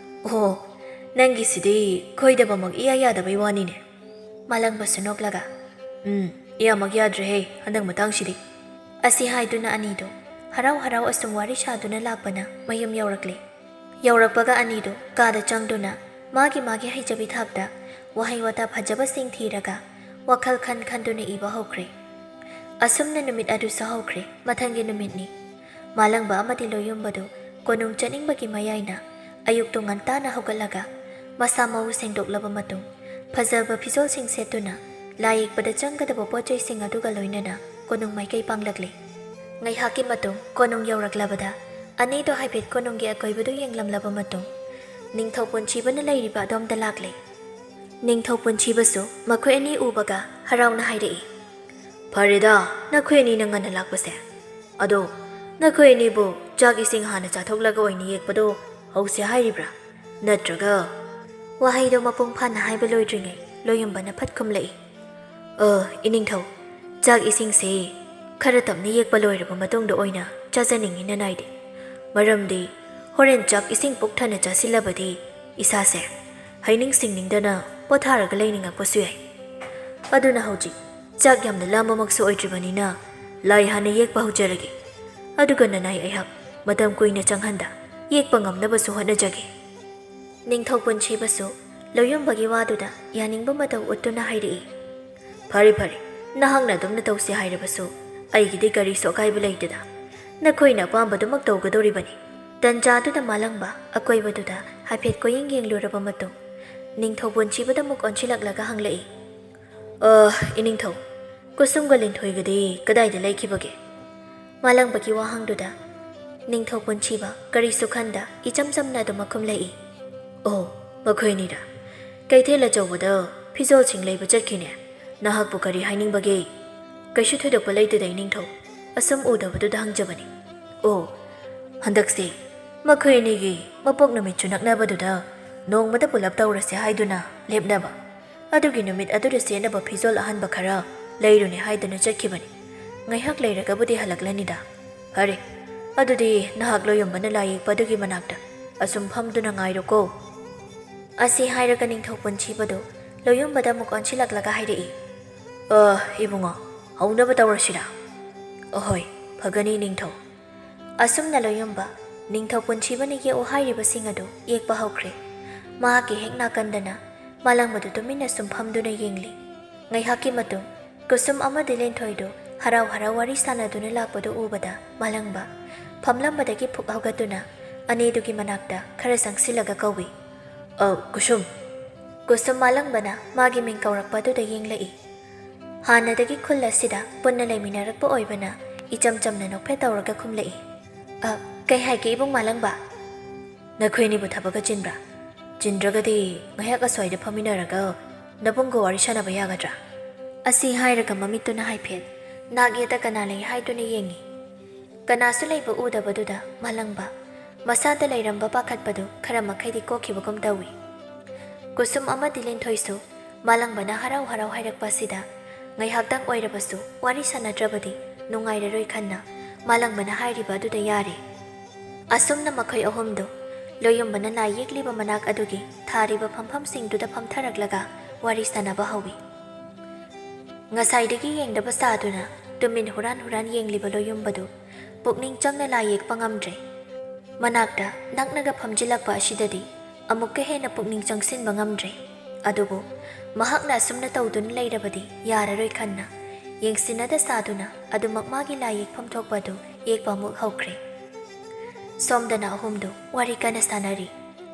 "ꯑꯣꯍꯣ, ꯅꯪꯒꯤꯁꯤꯗꯤ ꯈꯣꯏꯗꯕꯃꯛ ꯏꯌꯥ ꯌꯥꯗꯕꯩ ꯋꯥꯅꯤꯅꯦ꯫" ꯃꯥꯂꯪꯕꯁꯨ ꯅꯣꯛꯂꯒ, "ꯎꯝ, ꯏꯌꯥꯃꯛ ꯌꯥꯗ꯭ꯔꯦꯍꯦ ꯍꯟꯗꯛ ꯃꯇꯥꯡꯁꯤꯗꯤ꯫" ꯑꯁꯤ ꯍꯥꯏꯗꯨꯅ ꯑꯅꯤꯗꯨ ꯍꯔꯥꯎ ꯍꯔꯥꯎ ꯑꯁꯨꯝ ꯋꯥꯔꯤ ꯁꯥꯗꯨꯅ ꯂꯥꯛꯄꯅ ꯃꯌꯨꯝ ꯌꯧꯔꯛꯂꯦ꯫ ꯌꯧꯔꯛꯄꯒ ꯑꯅꯤꯗꯨ ꯀꯥꯗ ꯆꯪꯗꯨꯅ ꯃꯥꯒꯤ ꯃꯥꯒꯤ ꯍꯩꯖꯕꯤ ꯊꯥꯛꯇ ꯋꯥꯍꯩ ꯋꯥꯇꯥ ꯐꯖꯕꯁꯤꯡ ꯊꯤꯔꯒ ꯋꯥꯈꯜ ꯈꯟ ꯈꯟꯗꯨꯅ ꯏꯕ ꯍꯧꯈ꯭ꯔꯦ꯫ ꯑꯁꯨꯝꯅ ꯅꯨꯃꯤꯠ ꯑꯗꯨꯁꯨ ꯍꯧꯈ꯭ꯔꯦ꯫ ꯃꯊꯪꯒꯤ ꯅꯨꯃꯤꯠꯅꯤ꯫ ꯃꯥꯂꯪꯕ ꯑꯃꯗꯤ ꯂꯣꯌꯨꯝꯕꯗꯨ ꯀꯣꯅꯨꯡ ꯆꯠꯅꯤꯡꯕꯒꯤ ꯃꯌꯥꯏꯅ ꯑꯌꯨꯛꯇꯨ ꯉꯟꯇꯥꯅ ꯍꯧꯒꯠꯂꯒ ꯃꯁꯥ ꯃꯎ ꯁꯦꯡꯗꯣꯛꯂꯕ ꯃꯇꯨꯡ ꯐꯖꯕ ꯐꯤꯖꯣꯜꯁꯤꯡ ꯁꯦꯠꯇꯨꯅ ꯂꯥꯏ ꯌꯦꯛꯄꯗ ꯆꯪꯒꯗꯕ ꯄꯣꯠ ꯆꯩꯁꯤꯡ ꯑꯗꯨꯒ ꯂꯣꯏꯅꯅ ꯀꯣꯅꯨꯡ ꯃꯥꯏꯀꯩ ꯄꯥꯡꯂꯛꯂꯦ꯫ ꯉꯥꯏꯍꯥꯛꯀꯤ ꯃꯇꯨꯡ ꯀꯣꯅꯨꯡ ꯌꯧꯔꯛꯂꯕꯗ ꯑꯅꯤꯗꯨ ꯍꯥꯏꯐꯦꯠ ꯀꯣꯅꯨꯡꯒꯤ ꯑꯀꯣꯏꯕꯗꯨ ꯌꯦꯡꯂꯝꯂꯕ ꯃꯇꯨꯡ ꯅꯤꯡꯊꯧ ꯄꯨꯟꯁꯤꯕꯅ ꯂꯩꯔꯤꯕ ꯑꯗꯣꯝꯗ ꯂꯥꯛꯂꯦ꯫ ꯅꯤꯡꯊꯧ ꯄꯨꯟꯁꯤꯕꯁꯨ ꯃꯈꯣꯏ ꯑꯅꯤ ꯎꯕꯒ ꯍꯔꯥꯎꯅ ꯍꯥꯏꯔꯛꯏ, "ꯐꯔꯦꯗ, ꯅꯈꯣꯏ ꯑꯅꯤꯅ ꯉꯟꯅ ꯂꯥꯛꯄꯁꯦ꯫ ꯑꯗꯣ ꯅꯈꯣꯏ ꯑꯅꯤꯕꯨ ꯆꯥꯛ ꯏꯁꯤꯡ ꯍꯥꯟꯅ ꯆꯥꯊꯣꯛꯂꯒ ꯑꯣꯏꯅ ꯌꯦꯛꯄꯗꯣ ꯍꯧꯁꯦ ꯍꯥꯏꯔꯤꯕ꯭ꯔꯥ? ꯅꯠꯇ꯭ꯔꯒ?" ꯋꯥꯍꯩꯗꯣ ꯃꯄꯨꯡ ꯐꯥꯅ ꯍꯥꯏꯕ ꯂꯣꯏꯗ꯭ꯔꯤꯉꯩ ꯂꯣꯌꯨꯝꯕꯅ ꯐꯠ ꯈꯨꯝꯂꯛꯏ, "ꯑ, ꯏꯅꯤꯡꯊꯧ, ꯆꯥꯛ ꯏꯁꯤꯡꯁꯦ ꯈꯔ ꯇꯞꯅ ꯌꯦꯛꯄ ꯂꯣꯏꯔꯕ ꯃꯇꯨꯡꯗ ꯑꯣꯏꯅ ꯆꯥꯖꯅꯤꯡꯉꯤ ꯅꯅꯥꯏꯗꯤ꯫ ꯃꯔꯝꯗꯤ ꯍꯣꯔꯦꯟ ꯆꯥꯛ ꯏꯁꯤꯡ ꯄꯨꯛ ꯊꯟꯅ ꯆꯥꯁꯤꯜꯂꯕꯗꯤ ꯏꯁꯥꯁꯦ ꯍꯩꯅꯤꯡ ꯁꯤꯡꯅꯤꯡꯗꯅ ꯄꯣꯊꯥꯔꯒ ꯂꯩꯅꯤꯡꯉꯛꯄꯁꯨ ꯌꯥꯏ꯫ ꯑꯗꯨꯅ ꯍꯧꯖꯤꯛ ꯆꯥꯛ ꯌꯥꯝꯅ ꯂꯥꯝꯕꯃꯛꯁꯨ ꯑꯣꯏꯗ꯭ꯔꯤꯕꯅꯤꯅ ꯂꯥꯏ ꯍꯥꯟꯅ ꯌꯦꯛꯄ ꯍꯧꯖꯔꯒꯦ꯫ ꯑꯗꯨꯒ ꯅꯅꯥꯏ ꯑꯩꯍꯥꯛ ꯃꯇꯝ ꯀꯨꯏꯅ ꯆꯪꯍꯟꯗ ꯌꯦꯛꯄ ꯉꯝꯅꯕꯁꯨ ꯍꯣꯠꯅꯖꯒꯦ꯫ ꯅꯤꯡꯊꯧ ꯄꯨꯟꯁꯤꯕꯁꯨ ꯂꯣꯌꯨꯝꯕꯒꯤ ꯋꯥꯗꯨꯗ ꯌꯥꯅꯤꯡꯕ ꯃꯇꯧ ꯎꯠꯇꯨꯅ ꯍꯥꯏꯔꯛꯏ꯫ "ꯐꯔꯦ ꯐꯔꯦ, ꯅꯍꯥꯛꯅ ꯑꯗꯨꯝꯅ ꯇꯧꯁꯤ ꯍꯥꯏꯔꯕꯁꯨ ꯑꯩꯒꯤꯗꯤ ꯀꯔꯤꯁꯨ ꯑꯀꯥꯏꯕ ꯂꯩꯇꯦꯗ꯫ ꯅꯈꯣꯏꯅ ꯑꯄꯥꯝꯕꯗꯨꯃꯛ ꯇꯧꯒꯗꯧꯔꯤꯕꯅꯤ꯫" ꯇꯟꯖꯥꯗꯨꯗ ꯃꯥꯂꯪꯕ ꯑꯀꯣꯏꯕꯗꯨꯗ ꯍꯥꯏꯐꯦꯠ ꯀꯣꯏꯌꯦꯡ ꯌꯦꯡꯂꯨꯔꯕ ꯃꯇꯨꯡ, ꯅꯤꯡꯊꯧ ꯄꯨꯟꯁꯤꯕꯗ ꯑꯃꯨꯛ ꯑꯣꯟꯁꯤꯜꯂꯛꯂꯒ ꯍꯪꯂꯛꯏ, "ꯑ, ꯏꯅꯤꯡꯊꯧ, ꯀꯨꯁꯨꯝꯒ ꯂꯤꯟꯊꯣꯏꯒꯗꯤ ꯀꯗꯥꯏꯗ ꯂꯩꯈꯤꯕꯒꯦ?" ꯃꯥꯂꯪꯕꯒꯤ ꯋꯥꯍꯪꯗꯨꯗ ꯅꯤꯡꯊꯧ ꯄꯨꯟꯁꯤꯕ ꯀꯔꯤꯁꯨ ꯈꯟꯗ ꯏꯆꯝ ꯆꯝꯅ ꯑꯗꯨꯃꯛ ꯈꯨꯝꯂꯛꯏ, "ꯑꯣ, ꯃꯈꯣꯏꯅꯤꯔ? ꯀꯩꯊꯦꯜ ꯑꯆꯧꯕꯗ ꯐꯤꯖꯣꯜꯁꯤꯡ ꯂꯩꯕ ꯆꯠꯈꯤꯅꯦ꯫ ꯅꯍꯥꯛꯄꯨ ꯀꯔꯤ ꯍꯥꯏꯅꯤꯡꯕꯒꯦ?" "ꯀꯩꯁꯨ ꯊꯣꯏꯗꯣꯛꯄ ꯂꯩꯇꯦꯗ, ꯏꯅꯤꯡꯊꯧ꯫ ꯑꯁꯨꯝ ꯎꯗꯕꯗꯨꯗ ꯍꯪꯖꯕꯅꯤ꯫" "ꯑꯣ, ꯍꯟꯗꯛꯁꯦ ꯃꯈꯣꯏ ꯑꯅꯤꯒꯤ ꯃꯄꯣꯛ ꯅꯨꯃꯤꯠꯁꯨ ꯅꯛꯅꯕꯗꯨꯗ ꯅꯣꯡꯃꯗ ꯄꯨꯂꯞ ꯇꯧꯔꯁꯦ ꯍꯥꯏꯗꯨꯅ ꯂꯦꯞꯅꯕ꯫ ꯑꯗꯨꯒꯤ ꯅꯨꯃꯤꯠ ꯑꯗꯨꯗ ꯁꯦꯠꯅꯕ ꯐꯤꯖꯣꯜ ꯑꯍꯟꯕ ꯈꯔ ꯂꯩꯔꯨꯅꯦ ꯍꯥꯏꯗꯨꯅ ꯆꯠꯈꯤꯕꯅꯤ꯫ ꯉꯥꯏꯍꯥꯛ ꯂꯩꯔꯒꯕꯨꯗꯤ ꯍꯜꯂꯛꯂꯅꯤꯗ꯫" "ꯐꯔꯦ, ꯑꯗꯨꯗꯤ ꯅꯍꯥꯛ ꯂꯣꯌꯨꯝꯕꯅ ꯂꯥꯏ ꯌꯦꯛꯄ ꯑꯗꯨꯒꯤ ꯃꯅꯥꯛꯇ ꯑꯁꯨꯝ ꯐꯝꯗꯨꯅ ꯉꯥꯏꯔꯣꯀꯣ꯫" ꯑꯁꯤ ꯍꯥꯏꯔꯒ ꯅꯤꯡꯊꯧ ꯄꯨꯟꯁꯤꯕꯗꯨ ꯂꯣꯌꯨꯝꯕꯗ ꯑꯃꯨꯛ ꯑꯣꯟꯁꯤꯜꯂꯛꯂꯒ ꯍꯥꯏꯔꯛꯏ, "ꯑ, ꯏꯕꯨꯡꯉꯣ, ꯍꯧꯅꯕ ꯇꯧꯔꯁꯤꯔꯥ?" "ꯑꯍꯣꯏ, ꯐꯒꯅꯤ ꯅꯤꯡꯊꯧ꯫" ꯑꯁꯨꯝꯅ ꯂꯣꯌꯨꯝꯕ ꯅꯤꯡꯊꯧ ꯄꯨꯟꯁꯤꯕꯅ ꯌꯦꯛꯎ ꯍꯥꯏꯔꯤꯕꯁꯤꯡ ꯑꯗꯨ ꯌꯦꯛꯄ ꯍꯧꯈ꯭ꯔꯦ꯫ ꯃꯍꯥꯛꯀꯤ ꯍꯦꯛ ꯅꯥꯀꯟꯗꯅ ꯃꯥꯂꯪꯕꯗꯨ ꯇꯨꯃꯤꯟꯅ ꯁꯨꯝ ꯐꯝꯗꯨꯅ ꯌꯦꯡꯂꯤ꯫ ꯉꯥꯏꯍꯥꯛꯀꯤ ꯃꯇꯨꯡ ꯀꯨꯁꯨꯝ ꯑꯃꯗꯤ ꯂꯦꯟꯊꯣꯏꯗꯨ ꯍꯔꯥꯎ ꯍꯔꯥꯎ ꯋꯥꯔꯤ ꯁꯥꯟꯅꯗꯨꯅ ꯂꯥꯛꯄꯗꯨ ꯎꯕꯗ ꯃꯥꯂꯪꯕ ꯐꯝꯂꯝꯕꯗꯒꯤ ꯐꯨꯛ ꯍꯧꯒꯠꯇꯨꯅ ꯑꯅꯤꯗꯨꯒꯤ ꯃꯅꯥꯛꯇ ꯈꯔ ꯆꯪꯁꯤꯜꯂꯒ ꯀꯧꯏ, "ꯑ, ꯀꯨꯁꯨꯝ!" ꯀꯨꯁꯨꯝ ꯃꯥꯂꯪꯕꯅ ꯃꯥꯒꯤ ꯃꯤꯡ ꯀꯧꯔꯛꯄ ꯑꯗꯨꯗ ꯌꯦꯡꯂꯛꯏ꯫ ꯍꯥꯟꯅꯗꯒꯤ ꯈꯨꯜ ꯑꯁꯤꯗ ꯄꯨꯟꯅ ꯂꯩꯃꯤꯟꯅꯔꯛꯄ ꯑꯣꯏꯕꯅ ꯏꯆꯝ ꯆꯝꯅ ꯅꯣꯛꯐꯦꯠ ꯇꯧꯔꯒ ꯈꯨꯝꯂꯛꯏ, "ꯑ, ꯀꯩ ꯍꯥꯏꯒꯦ ꯏꯕꯨꯡ ꯃꯥꯂꯪꯕ?" "ꯅꯈꯣꯏꯅꯤꯕꯨ ꯊꯕꯛꯀ ꯆꯤꯟꯕ꯭ꯔꯥ? ꯆꯤꯟꯗ꯭ꯔꯒꯗꯤ ꯉꯥꯏꯍꯥꯛ ꯑꯁ꯭ꯋꯥꯏꯗ ꯐꯝꯃꯤꯟꯅꯔꯒ ꯅꯕꯨꯡꯒ ꯋꯥꯔꯤ ꯁꯥꯟꯅꯕ ꯌꯥꯒꯗ꯭ꯔꯥ?" ꯑꯁꯤ ꯍꯥꯏꯔꯒ ꯃꯃꯤꯠꯇꯨꯅ ꯍꯥꯏꯐꯦꯠ ꯅꯥꯛ ꯌꯦꯠꯇ ꯀꯅꯥ ꯂꯩ ꯍꯥꯏꯗꯨꯅ ꯌꯦꯡꯉꯤ꯫ ꯀꯅꯥꯁꯨ ꯂꯩꯕ ꯎꯗꯕꯗꯨꯗ ꯃꯥꯂꯪꯕ ꯃꯁꯥꯗ ꯂꯩꯔꯝꯕ ꯄꯥꯈꯠꯄꯗꯨ ꯈꯔ ꯃꯈꯩꯗꯤ ꯀꯣꯛꯈꯤꯕꯒꯨꯝ ꯇꯧꯏ꯫ ꯀꯨꯁꯨꯝ ꯑꯃꯗꯤ ꯂꯦꯟꯊꯣꯏꯁꯨ ꯃꯥꯂꯪꯕꯅ ꯍꯔꯥꯎ ꯍꯔꯥꯎ ꯍꯥꯏꯔꯛꯄ ꯑꯁꯤꯗ ꯉꯥꯏꯍꯥꯛꯇꯪ ꯑꯣꯏꯔꯕꯁꯨ ꯋꯥꯔꯤ ꯁꯥꯟꯅꯗ꯭ꯔꯕꯗꯤ ꯅꯨꯡꯉꯥꯏꯔꯔꯣꯏ ꯈꯟꯅ ꯃꯥꯂꯪꯕꯅ ꯍꯥꯏꯔꯤꯕ ꯑꯗꯨꯗ ꯌꯥꯔꯦ꯫ ꯑꯁꯨꯝꯅ ꯃꯈꯣꯏ ꯑꯍꯨꯝꯗꯨ ꯂꯣꯌꯨꯝꯕꯅ ꯂꯥꯏ ꯌꯦꯛꯂꯤꯕ ꯃꯅꯥꯛ ꯑꯗꯨꯒꯤ ꯊꯥꯔꯤꯕ ꯐꯝꯐꯝꯁꯤꯡꯗꯨꯗ ꯐꯝꯊꯔꯛꯂꯒ ꯋꯥꯔꯤ ꯁꯥꯟꯅꯕ ꯍꯧꯏ꯫ ꯉꯁꯥꯏꯗꯒꯤ ꯌꯦꯡꯗꯕ ꯁꯥꯗꯨꯅ ꯇꯨꯃꯤꯟ ꯍꯨꯔꯥꯟ ꯍꯨꯔꯥꯟ ꯌꯦꯡꯂꯤꯕ ꯂꯣꯌꯨꯝꯕꯗꯨ ꯄꯨꯛꯅꯤꯡ ꯆꯪꯅ ꯂꯥꯏ ꯌꯦꯛꯄ ꯉꯝꯗ꯭ꯔꯦ꯫ ꯃꯅꯥꯛꯇ ꯅꯛꯅꯒ ꯐꯝꯖꯤꯜꯂꯛꯄ ꯑꯁꯤꯗꯗꯤ ꯑꯃꯨꯛꯀ ꯍꯦꯟꯅ ꯄꯨꯛꯅꯤꯡ ꯆꯪꯁꯤꯟꯕ ꯉꯝꯗ꯭ꯔꯦ꯫ ꯑꯗꯨꯕꯨ ꯃꯍꯥꯛꯅ ꯑꯁꯨꯝꯅ ꯇꯧꯗꯨꯅ ꯂꯩꯔꯕꯗꯤ ꯌꯥꯔꯔꯣꯏ ꯈꯟꯅ ꯌꯦꯡꯁꯤꯟꯅꯗ ꯁꯥꯗꯨꯅ ꯑꯗꯨꯃꯛ ꯃꯥꯒꯤ ꯂꯥꯏ ꯌꯦꯛꯐꯝ ꯊꯣꯛꯄ ꯑꯗꯨ ꯌꯦꯛꯄ ꯑꯃꯨꯛ ꯍꯧꯈ꯭ꯔꯦ꯫ ꯁꯣꯝꯗꯅ ꯑꯍꯨꯝꯗꯨ ꯋꯥꯔꯤ ꯀꯟꯅ ꯁꯥꯟꯅꯔꯤ꯫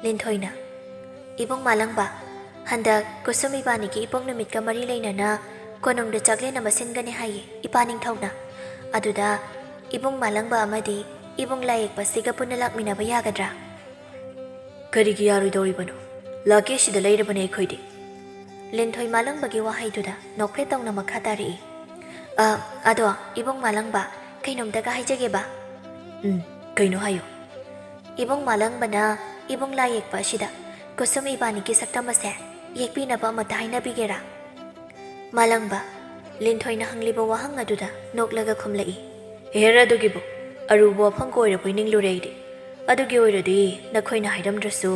ꯂꯤꯟꯊꯣꯏꯅ, "ꯏꯕꯨꯡ ꯃꯥꯂꯪꯕ, ꯍꯟꯗꯛ ꯀꯨꯁꯨꯝ ꯏꯕꯥꯅꯤꯒꯤ ꯏꯄꯣꯛ ꯅꯨꯃꯤꯠꯀ ꯃꯔꯤ ꯂꯩꯅꯅ ꯀꯣꯅꯨꯡꯗ ꯆꯥꯛꯂꯦꯟ ꯑꯃ ꯁꯤꯟꯒꯅꯤ ꯍꯥꯏꯌꯦ ꯏꯄꯥ ꯅꯤꯡꯊꯧꯅ꯫ ꯑꯗꯨꯗ ꯏꯕꯨꯡ ꯃꯥꯂꯪꯕ ꯑꯃꯗꯤ ꯏꯕꯨꯡ ꯂꯥꯏꯌꯦꯛꯄꯁꯤꯒ ꯄꯨꯟꯅ ꯂꯥꯛꯃꯤꯟꯅꯕ ꯌꯥꯒꯗ꯭ꯔꯥ?" "ꯀꯔꯤꯒꯤ ꯌꯥꯔꯣꯏꯗꯧꯔꯤꯕꯅꯣ? ꯂꯥꯛꯀꯦ ꯁꯤꯗ ꯂꯩꯔꯕꯅꯦ ꯑꯩꯈꯣꯏꯗꯤ꯫" ꯂꯤꯟꯊꯣꯏ ꯃꯥꯂꯪꯕꯒꯤ ꯋꯥꯍꯩꯗꯨꯗ ꯅꯣꯛꯐꯦꯠ ꯇꯧꯅ ꯃꯈꯥ ꯇꯥꯔꯛꯏ꯫ "ꯑ, ꯑꯗꯣ ꯏꯕꯨꯡ ꯃꯥꯂꯪꯕ, ꯀꯩꯅꯣꯝꯇꯒ ꯍꯥꯏꯖꯒꯦꯕ?" "ꯎꯝ, ꯀꯩꯅꯣ ꯍꯥꯏꯌꯨ꯫" "ꯏꯕꯨꯡ ꯃꯥꯂꯪꯕꯅ ꯏꯕꯨꯡ ꯂꯥꯏꯌꯦꯛꯄ ꯑꯁꯤꯗ ꯀꯨꯁꯨꯝ ꯏꯕꯥꯅꯤꯒꯤ ꯁꯛꯇꯝ ꯑꯁꯦ ꯌꯦꯛꯄꯤꯅꯕ ꯑꯃꯇ ꯍꯥꯏꯅꯕꯤꯒꯦꯔꯥ?" ꯃꯥꯂꯪꯕ, ꯂꯤꯟꯊꯣꯏꯅ ꯍꯪꯂꯤꯕ ꯋꯥꯍꯪ ꯑꯗꯨꯗ ꯅꯣꯛꯂꯒ ꯈꯨꯝꯂꯛꯏ꯫ "ꯍꯦꯔ, ꯑꯗꯨꯒꯤꯕꯨ ꯑꯔꯨꯕ ꯋꯥꯐꯝꯒ ꯑꯣꯏꯔꯕꯣꯏ ꯅꯤꯡꯂꯨꯔꯦ ꯑꯩꯗꯤ꯫ ꯑꯗꯨꯒꯤ ꯑꯣꯏꯔꯗꯤ ꯅꯈꯣꯏꯅ ꯍꯥꯏꯔꯝꯗ꯭ꯔꯁꯨ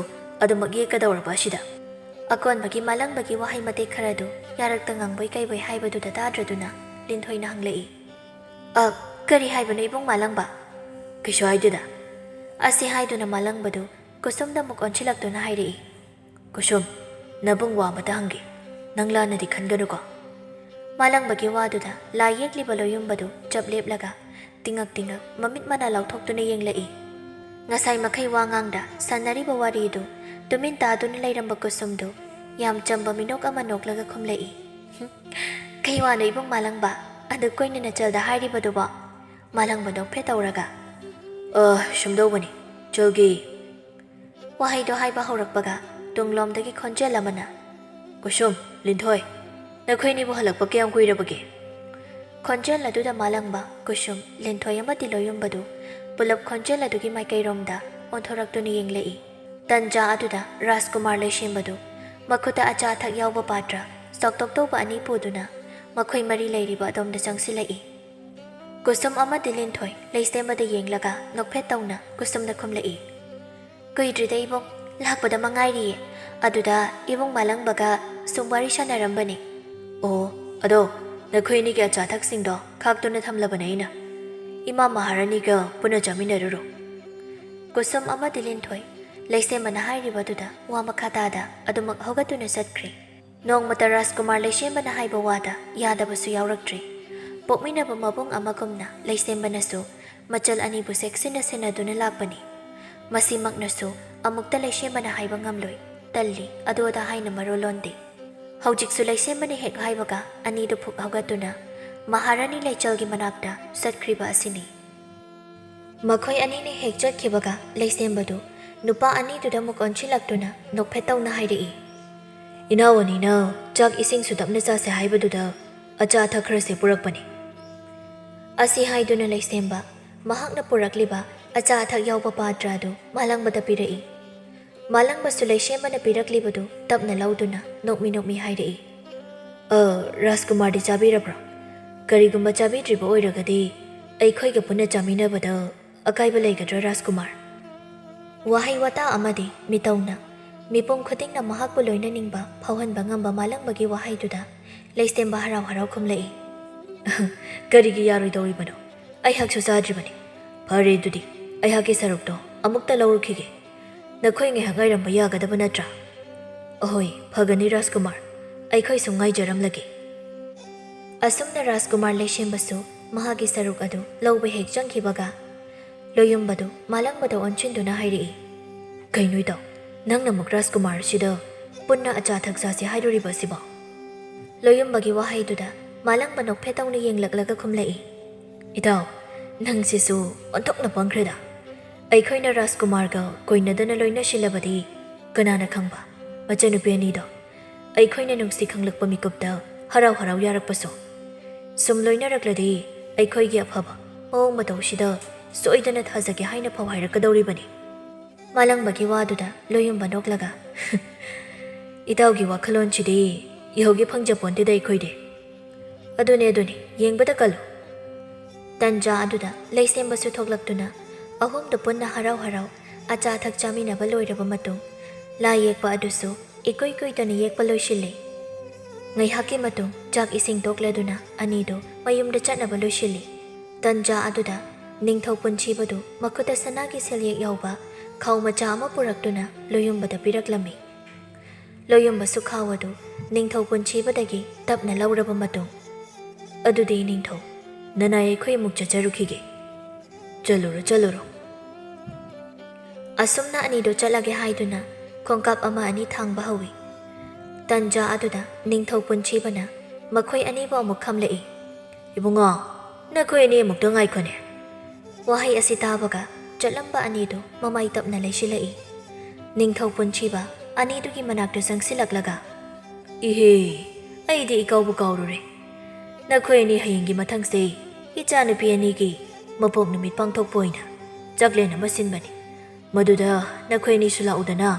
ꯑꯗꯨꯃꯛ ꯌꯦꯛꯀꯗꯧꯔꯕ ꯑꯁꯤꯗ?" ꯑꯀꯣꯟꯕꯒꯤ ꯃꯥꯂꯪꯕꯒꯤ ꯋꯥꯍꯩ ꯃꯇꯦꯛ ꯈꯔꯗꯨ ꯌꯥꯔꯛꯇ ꯉꯥꯡꯕꯣꯏ ꯀꯩꯕꯣꯏ ꯍꯥꯏꯕꯗꯨꯗ ꯇꯥꯗ꯭ꯔꯗꯨꯅ ꯂꯤꯟꯊꯣꯏꯅ ꯍꯪꯂꯛꯏ꯫ "ꯑ, ꯀꯔꯤ ꯍꯥꯏꯕꯅꯣ ꯏꯕꯨꯡ ꯃꯥꯂꯪꯕ?" "ꯀꯩꯁꯨ ꯍꯥꯏꯗꯦꯗ꯫" ꯑꯁꯤ ꯍꯥꯏꯗꯨꯅ ꯃꯥꯂꯪꯕꯗꯨ ꯀꯨꯁꯨꯝꯗ ꯑꯃꯨꯛ ꯑꯣꯟꯁꯤꯜꯂꯛꯇꯨꯅ ꯍꯥꯏꯔꯛꯏ꯫ "ꯀꯨꯁꯨꯝ, ꯅꯕꯨꯡ ꯋꯥ ꯑꯃꯇ ꯍꯪꯒꯦ꯫ ꯅꯪ ꯂꯥꯟꯅꯗꯤ ꯈꯟꯒꯅꯨꯀꯣ?" ꯃꯥꯂꯪꯕꯒꯤ ꯋꯥꯗꯨꯗ ꯂꯥꯏ ꯌꯦꯛꯂꯤꯕ ꯂꯣꯌꯨꯝꯕꯗꯨ ꯆꯞ ꯂꯦꯞꯂꯒ ꯇꯤꯡꯉꯛ ꯇꯤꯡꯉꯛ ꯃꯃꯤꯠ ꯃꯅꯥ ꯂꯥꯎꯊꯣꯛꯇꯨꯅ ꯌꯦꯡꯂꯛꯏ꯫ ꯉꯁꯥꯏ ꯃꯈꯩ ꯋꯥ ꯉꯥꯡꯗ ꯁꯥꯟꯅꯔꯤꯕ ꯋꯥꯔꯤꯗꯨ ꯇꯨꯃꯤꯟ ꯇꯥꯗꯨꯅ ꯂꯩꯔꯝꯕ ꯀꯨꯁꯨꯝꯗꯨ ꯌꯥꯝ ꯆꯝꯕ ꯃꯤꯅꯣꯛ ꯑꯃ ꯅꯣꯛꯂꯒ ꯈꯨꯝꯂꯛꯏ꯫ "ꯀꯩ ꯋꯥꯅꯣ ꯏꯕꯨꯡ ꯃꯥꯂꯪꯕ? ꯑꯗꯨ ꯀꯨꯏꯅ ꯅꯆꯜꯗ ꯍꯥꯏꯔꯤꯕꯗꯨꯕꯣ?" ꯃꯥꯂꯪꯕ ꯅꯣꯛꯐꯦꯠ ꯇꯧꯔꯒ, "ꯑ, ꯁꯨꯝꯗꯧꯕꯅꯤ, ꯆꯜꯒꯤ꯫" ꯋꯥꯍꯩꯗꯣ ꯍꯥꯏꯕ ꯍꯧꯔꯛꯄꯒ ꯇꯨꯡꯂꯣꯝꯗꯒꯤ ꯈꯣꯟꯖꯦꯜ ꯑꯃꯅ, "ꯀꯨꯁꯨꯝ, ꯂꯤꯟꯊꯣꯏ, ꯅꯈꯣꯏꯅꯤꯕꯨ ꯍꯜꯂꯛꯄ ꯀꯌꯥꯝ ꯀꯨꯏꯔꯕꯒꯦ?" ꯈꯣꯟꯖꯦꯜ ꯑꯗꯨꯗ ꯃꯥꯂꯪꯕ, ꯀꯨꯁꯨꯝ, ꯂꯤꯟꯊꯣꯏ ꯑꯃꯗꯤ ꯂꯣꯌꯨꯝꯕꯗꯨ ꯄꯨꯂꯞ ꯈꯣꯟꯖꯦꯜ ꯑꯗꯨꯒꯤ ꯃꯥꯏꯀꯩꯔꯣꯝꯗ ꯑꯣꯟꯊꯣꯔꯛꯇꯨꯅ ꯌꯦꯡꯂꯛꯏ꯫ ꯇꯟꯖꯥ ꯑꯗꯨꯗ ꯔꯥꯖꯀꯨꯃꯥꯔ ꯂꯩꯁꯦꯝꯕꯗꯨ ꯃꯈꯨꯠꯇ ꯑꯆꯥ ꯑꯊꯛ ꯌꯥꯎꯕ ꯄꯥꯇ꯭ꯔ ꯆꯥꯎꯇꯣꯛ ꯇꯧꯕ ꯑꯅꯤ ꯄꯨꯗꯨꯅ ꯃꯈꯣꯏ ꯃꯔꯤ ꯂꯩꯔꯤꯕ ꯑꯗꯣꯝꯗ ꯆꯪꯁꯤꯜꯂꯛꯏ꯫ ꯀꯨꯁꯨꯝ ꯑꯃꯗꯤ ꯂꯤꯟꯊꯣꯏ ꯂꯩꯁꯦꯝꯕꯗ ꯌꯦꯡꯂꯒ ꯅꯣꯛꯐꯦꯠ ꯇꯧꯅ ꯀꯨꯁꯨꯝꯗ ꯈꯨꯝꯂꯛꯏ꯫ "ꯀꯨꯏꯗ꯭ꯔꯤꯗ ꯏꯕꯨꯡ, ꯂꯥꯛꯄꯗ ꯃꯉꯥꯏꯔꯤꯌꯦ꯫ ꯑꯗꯨꯗ ꯏꯕꯨꯡ ꯃꯥꯂꯪꯕꯒ ꯁꯨꯝ ꯋꯥꯔꯤ ꯁꯥꯟꯅꯔꯝꯕꯅꯤ꯫" "ꯑꯣ, ꯑꯗꯣ ꯅꯈꯣꯏ ꯑꯅꯤꯒꯤ ꯑꯆꯥ ꯑꯊꯛꯁꯤꯡꯗꯣ ꯈꯥꯛꯇꯨꯅ ꯊꯝꯂꯕꯅꯦ ꯑꯩꯅ꯫" "ꯏꯃꯥ ꯃꯍꯥꯔꯥꯅꯤꯒ ꯄꯨꯟꯅ ꯆꯥꯃꯤꯟꯅꯔꯨꯔꯣ꯫" ꯀꯨꯁꯨꯝ ꯑꯃꯗꯤ ꯂꯤꯟꯊꯣꯏ ꯂꯩꯁꯦꯝꯕꯅ ꯍꯥꯏꯔꯤꯕꯗꯨꯗ ꯋꯥ ꯃꯈꯥ ꯇꯥꯗ ꯑꯗꯨꯃꯛ ꯍꯧꯒꯠꯇꯨꯅ ꯆꯠꯈ꯭ꯔꯦ꯫ ꯅꯣꯡꯃꯇ ꯔꯥꯖꯀꯨꯃꯥꯔ ꯂꯩꯁꯦꯝꯕꯅ ꯍꯥꯏꯕ ꯋꯥꯗ ꯌꯥꯗꯕꯁꯨ ꯌꯥꯎꯔꯛꯇ꯭ꯔꯦ꯫ ꯄꯣꯛꯃꯤꯟꯅꯕ ꯃꯕꯨꯡ ꯑꯃꯒꯨꯝꯅ ꯂꯩꯁꯦꯝꯕꯅꯁꯨ ꯃꯆꯜ ꯑꯅꯤꯕꯨ ꯁꯦꯛꯁꯤꯟꯅ ꯁꯦꯟꯅꯗꯨꯅ ꯂꯥꯛꯄꯅꯤ꯫ ꯃꯁꯤꯃꯛꯅꯁꯨ ꯑꯃꯨꯛꯇ ꯂꯩꯁꯦꯝꯕꯅ ꯍꯥꯏꯕ ꯉꯝꯂꯣꯏ꯫ ꯇꯜꯂꯤ, ꯑꯗꯨ ꯑꯗꯥ ꯍꯥꯏꯅ ꯃꯔꯣꯜ ꯂꯣꯟꯗꯦ꯫ ꯍꯧꯖꯤꯛꯁꯨ ꯂꯩꯁꯦꯝꯕꯅ ꯍꯦꯛ ꯍꯥꯏꯕꯒ ꯑꯅꯤꯗꯨ ꯐꯨꯛ ꯍꯧꯒꯠꯇꯨꯅ ꯃꯍꯥꯔꯥꯅꯤ ꯂꯩꯆꯜꯒꯤ ꯃꯅꯥꯛꯇ ꯆꯠꯈ꯭ꯔꯤꯕ ꯑꯁꯤꯅꯤ꯫ ꯃꯈꯣꯏ ꯑꯅꯤꯅ ꯍꯦꯛ ꯆꯠꯈꯤꯕꯒ ꯂꯩꯁꯦꯝꯕꯗꯨ ꯅꯨꯄꯥ ꯑꯅꯤꯗꯨꯗ ꯑꯃꯨꯛ ꯑꯣꯟꯁꯤꯜꯂꯛꯇꯨꯅ ꯅꯣꯛꯐꯦꯠ ꯇꯧꯅ ꯍꯥꯏꯔꯛꯏ, "ꯏꯅꯥꯎ ꯑꯅꯤꯅ ꯆꯥꯛ ꯏꯁꯤꯡꯁꯨ ꯇꯞꯅ ꯆꯥꯁꯦ ꯍꯥꯏꯕꯗꯨꯗ ꯑꯆꯥ ꯑꯊꯛ ꯈꯔꯁꯦ ꯄꯨꯔꯛꯄꯅꯤ꯫" ꯑꯁꯤ ꯍꯥꯏꯗꯨꯅ ꯂꯩꯁꯦꯝꯕ ꯃꯍꯥꯛꯅ ꯄꯨꯔꯛꯂꯤꯕ ꯑꯆꯥ ꯑꯊꯛ ꯌꯥꯎꯕ ꯄꯥꯇ꯭ꯔ ꯑꯗꯨ ꯃꯥꯂꯪꯕꯗ ꯄꯤꯔꯛꯏ꯫ ꯃꯥꯂꯪꯕꯁꯨ ꯂꯩꯁꯦꯝꯕꯅ ꯄꯤꯔꯛꯂꯤꯕꯗꯨ ꯇꯞꯅ ꯂꯧꯗꯨꯅ ꯅꯣꯛꯃꯤ ꯅꯣꯛꯃꯤ ꯍꯥꯏꯔꯛꯏ, "ꯑ, ꯔꯥꯖꯀꯨꯃꯥꯔꯗꯤ ꯆꯥꯕꯤꯔꯕ꯭ꯔꯥ? ꯀꯔꯤꯒꯨꯝꯕ ꯆꯥꯕꯤꯗ꯭ꯔꯤꯕ ꯑꯣꯏꯔꯒꯗꯤ ꯑꯩꯈꯣꯏꯒ ꯄꯨꯟꯅ ꯆꯥꯃꯤꯟꯅꯕꯗ ꯑꯀꯥꯏꯕ ꯂꯩꯒꯗ꯭ꯔꯥ, ꯔꯥꯖꯀꯨꯃꯥꯔ?" ꯋꯥꯍꯩ ꯋꯥꯇꯥ ꯑꯃꯗꯤ ꯃꯤꯇꯧꯅ ꯃꯤꯄꯨꯝ ꯈꯨꯗꯤꯡꯅ ꯃꯍꯥꯛꯄꯨ ꯂꯣꯏꯅꯅꯤꯡꯕ ꯐꯥꯎꯍꯟꯕ ꯉꯝꯕ ꯃꯥꯂꯪꯕꯒꯤ ꯋꯥꯍꯩꯗꯨꯗ ꯂꯩꯁꯦꯝꯕ ꯍꯔꯥꯎ ꯍꯔꯥꯎ ꯈꯨꯝꯂꯛꯏ, "ꯀꯔꯤꯒꯤ ꯌꯥꯔꯣꯏꯗꯧꯔꯤꯕꯅꯣ? ꯑꯩꯍꯥꯛꯁꯨ ꯆꯥꯗ꯭ꯔꯤꯕꯅꯤ꯫ ꯐꯔꯦ, ꯑꯗꯨꯗꯤ ꯑꯩꯍꯥꯛꯀꯤ ꯁꯔꯨꯛꯇꯣ ꯑꯃꯨꯛꯇ ꯂꯧꯔꯨꯈꯤꯒꯦ꯫ ꯅꯈꯣꯏ ꯉꯥꯏꯍꯥꯛ ꯉꯥꯏꯔꯝꯕ ꯌꯥꯒꯗꯕ ꯅꯠꯇ꯭ꯔꯥ?" "ꯑꯍꯣꯏ, ꯐꯒꯅꯤ ꯔꯥꯖꯀꯨꯃꯥꯔ, ꯑꯩꯈꯣꯏꯁꯨ ꯉꯥꯏꯖꯔꯝꯂꯒꯦ꯫" ꯑꯁꯨꯝꯅ ꯔꯥꯖꯀꯨꯃꯥꯔ ꯂꯩꯁꯦꯝꯕꯁꯨ ꯃꯍꯥꯛꯀꯤ ꯁꯔꯨꯛ ꯑꯗꯨ ꯂꯧꯕ ꯍꯦꯛ ꯆꯪꯈꯤꯕꯒ, ꯂꯣꯌꯨꯝꯕꯗꯨ ꯃꯥꯂꯪꯕꯗ ꯑꯣꯟꯁꯤꯟꯗꯨꯅ ꯍꯥꯏꯔꯛꯏ, "ꯀꯩꯅꯣ ꯏꯇꯥꯎ, ꯅꯪꯅ ꯑꯃꯨꯛ ꯔꯥꯖꯀꯨꯃꯥꯔ ꯑꯁꯤꯗ ꯄꯨꯟꯅ ꯑꯆꯥ ꯑꯊꯛ ꯆꯥꯁꯤ ꯍꯥꯏꯔꯨꯔꯤꯕ ꯑꯁꯤꯕꯣ?" ꯂꯣꯌꯨꯝꯕꯒꯤ ꯋꯥꯍꯩꯗꯨꯗ ꯃꯥꯂꯪꯕ ꯅꯣꯛꯐꯦꯠ ꯇꯧꯅ ꯌꯦꯡꯂꯛꯂꯒ ꯈꯨꯝꯂꯛꯏ, "ꯏꯇꯥꯎ, ꯅꯪꯁꯤꯁꯨ ꯑꯣꯟꯊꯣꯛꯅ ꯄꯪꯈ꯭ꯔꯦꯗ꯫ ꯑꯩꯈꯣꯏꯅ ꯔꯥꯖꯀꯨꯃꯥꯔꯒ ꯀꯣꯏꯅꯗꯅ ꯂꯣꯏꯅꯁꯤꯜꯂꯕꯗꯤ ꯀꯅꯥꯅ ꯈꯪꯕ, ꯃꯆꯟꯅꯨꯄꯤ ꯑꯅꯤꯗꯣ ꯑꯩꯈꯣꯏꯅ ꯅꯨꯡꯁꯤ ꯈꯪꯂꯛꯄ ꯃꯤꯀꯨꯞꯇ ꯍꯔꯥꯎ ꯍꯔꯥꯎ ꯌꯥꯔꯛꯄꯁꯨ꯫ ꯁꯨꯝ ꯂꯣꯏꯅꯔꯛꯂꯗꯤ ꯑꯩꯈꯣꯏꯒꯤ ꯑꯐꯕ ꯃꯑꯣꯡ ꯃꯇꯧꯁꯤꯗ ꯁꯣꯏꯗꯅ ꯊꯥꯖꯒꯦ ꯍꯥꯏꯅ ꯐꯥꯎ ꯍꯥꯏꯔꯛꯀꯗꯧꯔꯤꯕꯅꯤ꯫" ꯃꯥꯂꯪꯕꯒꯤ ꯋꯥꯗꯨꯗ ꯂꯣꯌꯨꯝꯕ ꯅꯣꯛꯂꯒ, "ꯏꯇꯥꯎꯒꯤ ꯋꯥꯈꯜꯂꯣꯟꯁꯤꯗꯤ ꯏꯍꯧꯒꯤ ꯐꯪꯖꯄꯣꯟꯇꯦꯗ ꯑꯩꯈꯣꯏꯗꯤ꯫ ꯑꯗꯨꯅꯦ, ꯑꯗꯨꯅꯦ, ꯌꯦꯡꯕꯗ ꯀꯜꯂꯨ꯫" ꯇꯟꯖꯥ ꯑꯗꯨꯗ ꯂꯩꯁꯦꯝꯕꯁꯨ ꯊꯣꯛꯂꯛꯇꯨꯅ ꯑꯍꯨꯝꯗꯨ ꯄꯨꯟꯅ ꯍꯔꯥꯎ ꯍꯔꯥꯎ ꯑꯆꯥ ꯑꯊꯛ ꯆꯥꯃꯤꯟꯅꯕ ꯂꯣꯏꯔꯕ ꯃꯇꯨꯡ, ꯂꯥꯏ ꯌꯦꯛꯄ ꯑꯗꯨꯁꯨ ꯏꯀꯨꯏ ꯀꯨꯏꯗꯅ ꯌꯦꯛꯄ ꯂꯣꯏꯁꯤꯜꯂꯤ꯫ ꯉꯥꯏꯍꯥꯛꯀꯤ ꯃꯇꯨꯡ ꯆꯥꯛ ꯏꯁꯤꯡ ꯇꯣꯛꯂꯗꯨꯅ ꯑꯅꯤꯗꯨ ꯃꯌꯨꯝꯗ ꯆꯠꯅꯕ ꯂꯣꯏꯁꯤꯜꯂꯤ꯫ ꯇꯟꯖꯥ ꯑꯗꯨꯗ ꯅꯤꯡꯊꯧ ꯄꯨꯟꯁꯤꯕꯗꯨ ꯃꯈꯨꯠꯇ ꯁꯅꯥꯒꯤ ꯁꯦꯜꯌꯦꯛ ꯌꯥꯎꯕ ꯈꯥꯎ ꯃꯆꯥ ꯑꯃ ꯄꯨꯔꯛꯇꯨꯅ ꯂꯣꯌꯨꯝꯕꯗ ꯄꯤꯔꯛꯂꯝꯃꯤ꯫ ꯂꯣꯌꯨꯝꯕꯁꯨ ꯈꯥꯎ ꯑꯗꯨ ꯅꯤꯡꯊꯧ ꯄꯨꯟꯁꯤꯕꯗꯒꯤ ꯇꯞꯅ ꯂꯧꯔꯕ ꯃꯇꯨꯡ, "ꯑꯗꯨꯗꯤ ꯅꯤꯡꯊꯧ, ꯅꯅꯥꯏ ꯑꯩꯈꯣꯏ ꯑꯃꯨꯛ ꯆꯠꯆꯔꯨꯈꯤꯒꯦ꯫ ꯆꯠꯂꯨꯔꯣ, ꯆꯠꯂꯨꯔꯣ꯫" ꯑꯁꯨꯝꯅ ꯑꯅꯤꯗꯨ ꯆꯠꯂꯒꯦ ꯍꯥꯏꯗꯨꯅ ꯈꯣꯡꯀꯥꯞ ꯑꯃ ꯑꯅꯤ ꯊꯥꯡꯕ ꯍꯧꯏ꯫ ꯇꯟꯖꯥ ꯑꯗꯨꯗ ꯅꯤꯡꯊꯧ ꯄꯨꯟꯁꯤꯕꯅ ꯃꯈꯣꯏ ꯑꯅꯤꯕꯨ ꯑꯃꯨꯛ ꯈꯝꯂꯛꯏ꯫ "ꯏꯕꯨꯡꯉꯣ, ꯅꯈꯣꯏ ꯑꯅꯤ ꯑꯃꯨꯛꯇ ꯉꯥꯏꯈꯣꯅꯦ꯫" ꯋꯥꯍꯩ ꯑꯁꯤ ꯇꯥꯕꯒ ꯆꯠꯂꯝꯕ ꯑꯅꯤꯗꯨ ꯃꯃꯥꯏ ꯇꯞꯅ ꯂꯩꯁꯤꯜꯂꯛꯏ꯫ ꯅꯤꯡꯊꯧ ꯄꯨꯟꯁꯤꯕ ꯑꯅꯤꯗꯨꯒꯤ ꯃꯅꯥꯛꯇ ꯆꯪꯁꯤꯜꯂꯛꯂꯒ, "ꯏꯍꯦ, ꯑꯩꯗꯤ ꯏꯀꯥꯎꯕꯨ ꯀꯥꯎꯔꯨꯔꯦ꯫ ꯅꯈꯣꯏ ꯑꯅꯤ ꯍꯌꯦꯡꯒꯤ ꯃꯊꯪꯁꯦ ꯏꯆꯥꯅꯨꯄꯤ ꯑꯅꯤꯒꯤ ꯃꯄꯣꯛ ꯅꯨꯃꯤꯠ ꯄꯥꯡꯊꯣꯛꯄ ꯑꯣꯏꯅ ꯆꯥꯛꯂꯦꯟ ꯑꯃ ꯁꯤꯟꯕꯅꯤ꯫ ꯃꯗꯨꯗ ꯅꯈꯣꯏ ꯑꯅꯤꯁꯨ ꯂꯥꯛꯎꯗꯅ꯫"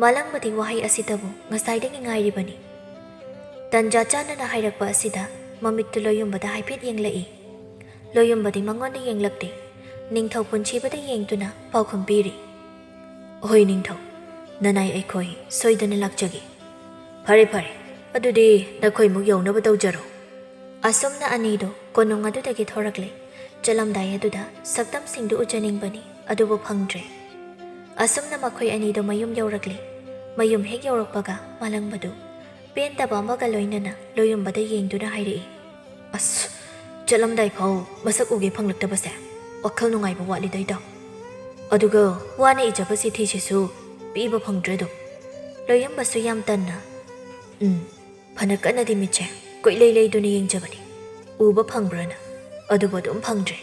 ꯃꯥꯂꯪꯕꯗꯤ ꯋꯥꯍꯩ ꯑꯁꯤꯇꯕꯨ ꯉꯁꯥꯏꯗꯒꯤ ꯉꯥꯏꯔꯤꯕꯅꯤ꯫ ꯇꯟꯖꯥ ꯆꯥꯅꯅ ꯍꯥꯏꯔꯛꯄ ꯑꯁꯤꯗ ꯃꯃꯤꯠꯇꯨ ꯂꯣꯌꯨꯝꯕꯗ ꯍꯥꯏꯐꯦꯠ ꯌꯦꯡꯂꯛꯏ꯫ ꯂꯣꯌꯨꯝꯕꯗꯤ ꯃꯉꯣꯟꯗ ꯌꯦꯡꯂꯛꯇꯦ꯫ ꯅꯤꯡꯊꯧ ꯄꯨꯟꯁꯤꯕꯗ ꯌꯦꯡꯗꯨꯅ ꯄꯥꯎꯈꯨꯝ ꯄꯤꯔꯤ꯫ "ꯍꯣꯏ ꯅꯤꯡꯊꯧ, ꯅꯅꯥꯏ ꯑꯩꯈꯣꯏ ꯁꯣꯏꯗꯅ ꯂꯥꯛꯆꯒꯦ꯫" "ꯐꯔꯦ ꯐꯔꯦ, ꯑꯗꯨꯗꯤ ꯅꯈꯣꯏꯃꯨꯛ ꯌꯧꯅꯕ ꯇꯧꯖꯔꯣ꯫" ꯑꯁꯨꯝꯅ ꯑꯅꯤꯗꯨ ꯀꯣꯅꯨꯡ ꯑꯗꯨꯗꯒꯤ ꯊꯣꯔꯛꯂꯦ꯫ ꯆꯠꯂꯝꯗꯥꯏ ꯑꯗꯨꯗ ꯁꯛꯇꯝꯁꯤꯡꯗꯨ ꯎꯖꯅꯤꯡꯕꯅꯤ, ꯑꯗꯨꯕꯨ ꯐꯪꯗ꯭ꯔꯦ꯫ ꯑꯁꯨꯝꯅ ꯃꯈꯣꯏ ꯑꯅꯤꯗꯨ ꯃꯌꯨꯝ ꯌꯧꯔꯛꯂꯦ꯫ ꯃꯌꯨꯝ ꯍꯦꯛ ꯌꯧꯔꯛꯄꯒ ꯃꯥꯂꯪꯕꯗꯨ ꯄꯦꯟꯗꯕ ꯑꯃꯒ ꯂꯣꯏꯅꯅ ꯂꯣꯌꯨꯝꯕꯗ ꯌꯦꯡꯗꯨꯅ ꯍꯥꯏꯔꯛꯏ, "ꯑꯁ, ꯆꯠꯂꯝꯗꯥꯏ ꯐꯥꯎ ꯃꯁꯛ ꯎꯒꯦ ꯐꯪꯂꯛꯇꯕꯁꯦ ꯋꯥꯈꯜ ꯅꯨꯡꯉꯥꯏꯕ ꯋꯥꯠꯂꯤꯗ ꯏꯇꯥꯎ꯫ ꯑꯗꯨꯒ ꯋꯥꯅ ꯏꯖꯕ ꯆꯤꯊꯤꯁꯤꯁꯨ ꯄꯤꯕ ꯐꯪꯗ꯭ꯔꯦ ꯑꯗꯨꯝ꯫" ꯂꯣꯌꯨꯝꯕꯁꯨ ꯌꯥꯝ ꯇꯟꯅ, "ꯎꯝ, ꯐꯅ ꯀꯟꯅꯗꯤ ꯃꯤꯠꯁꯦ ꯀꯣꯏꯂꯩ ꯂꯩꯗꯨꯅ ꯌꯦꯡꯖꯕꯅꯤ, ꯎꯕ ꯐꯪꯕ꯭ꯔꯅ, ꯑꯗꯨꯕꯨ ꯑꯗꯨꯝ ꯐꯪꯗ꯭ꯔꯦ꯫"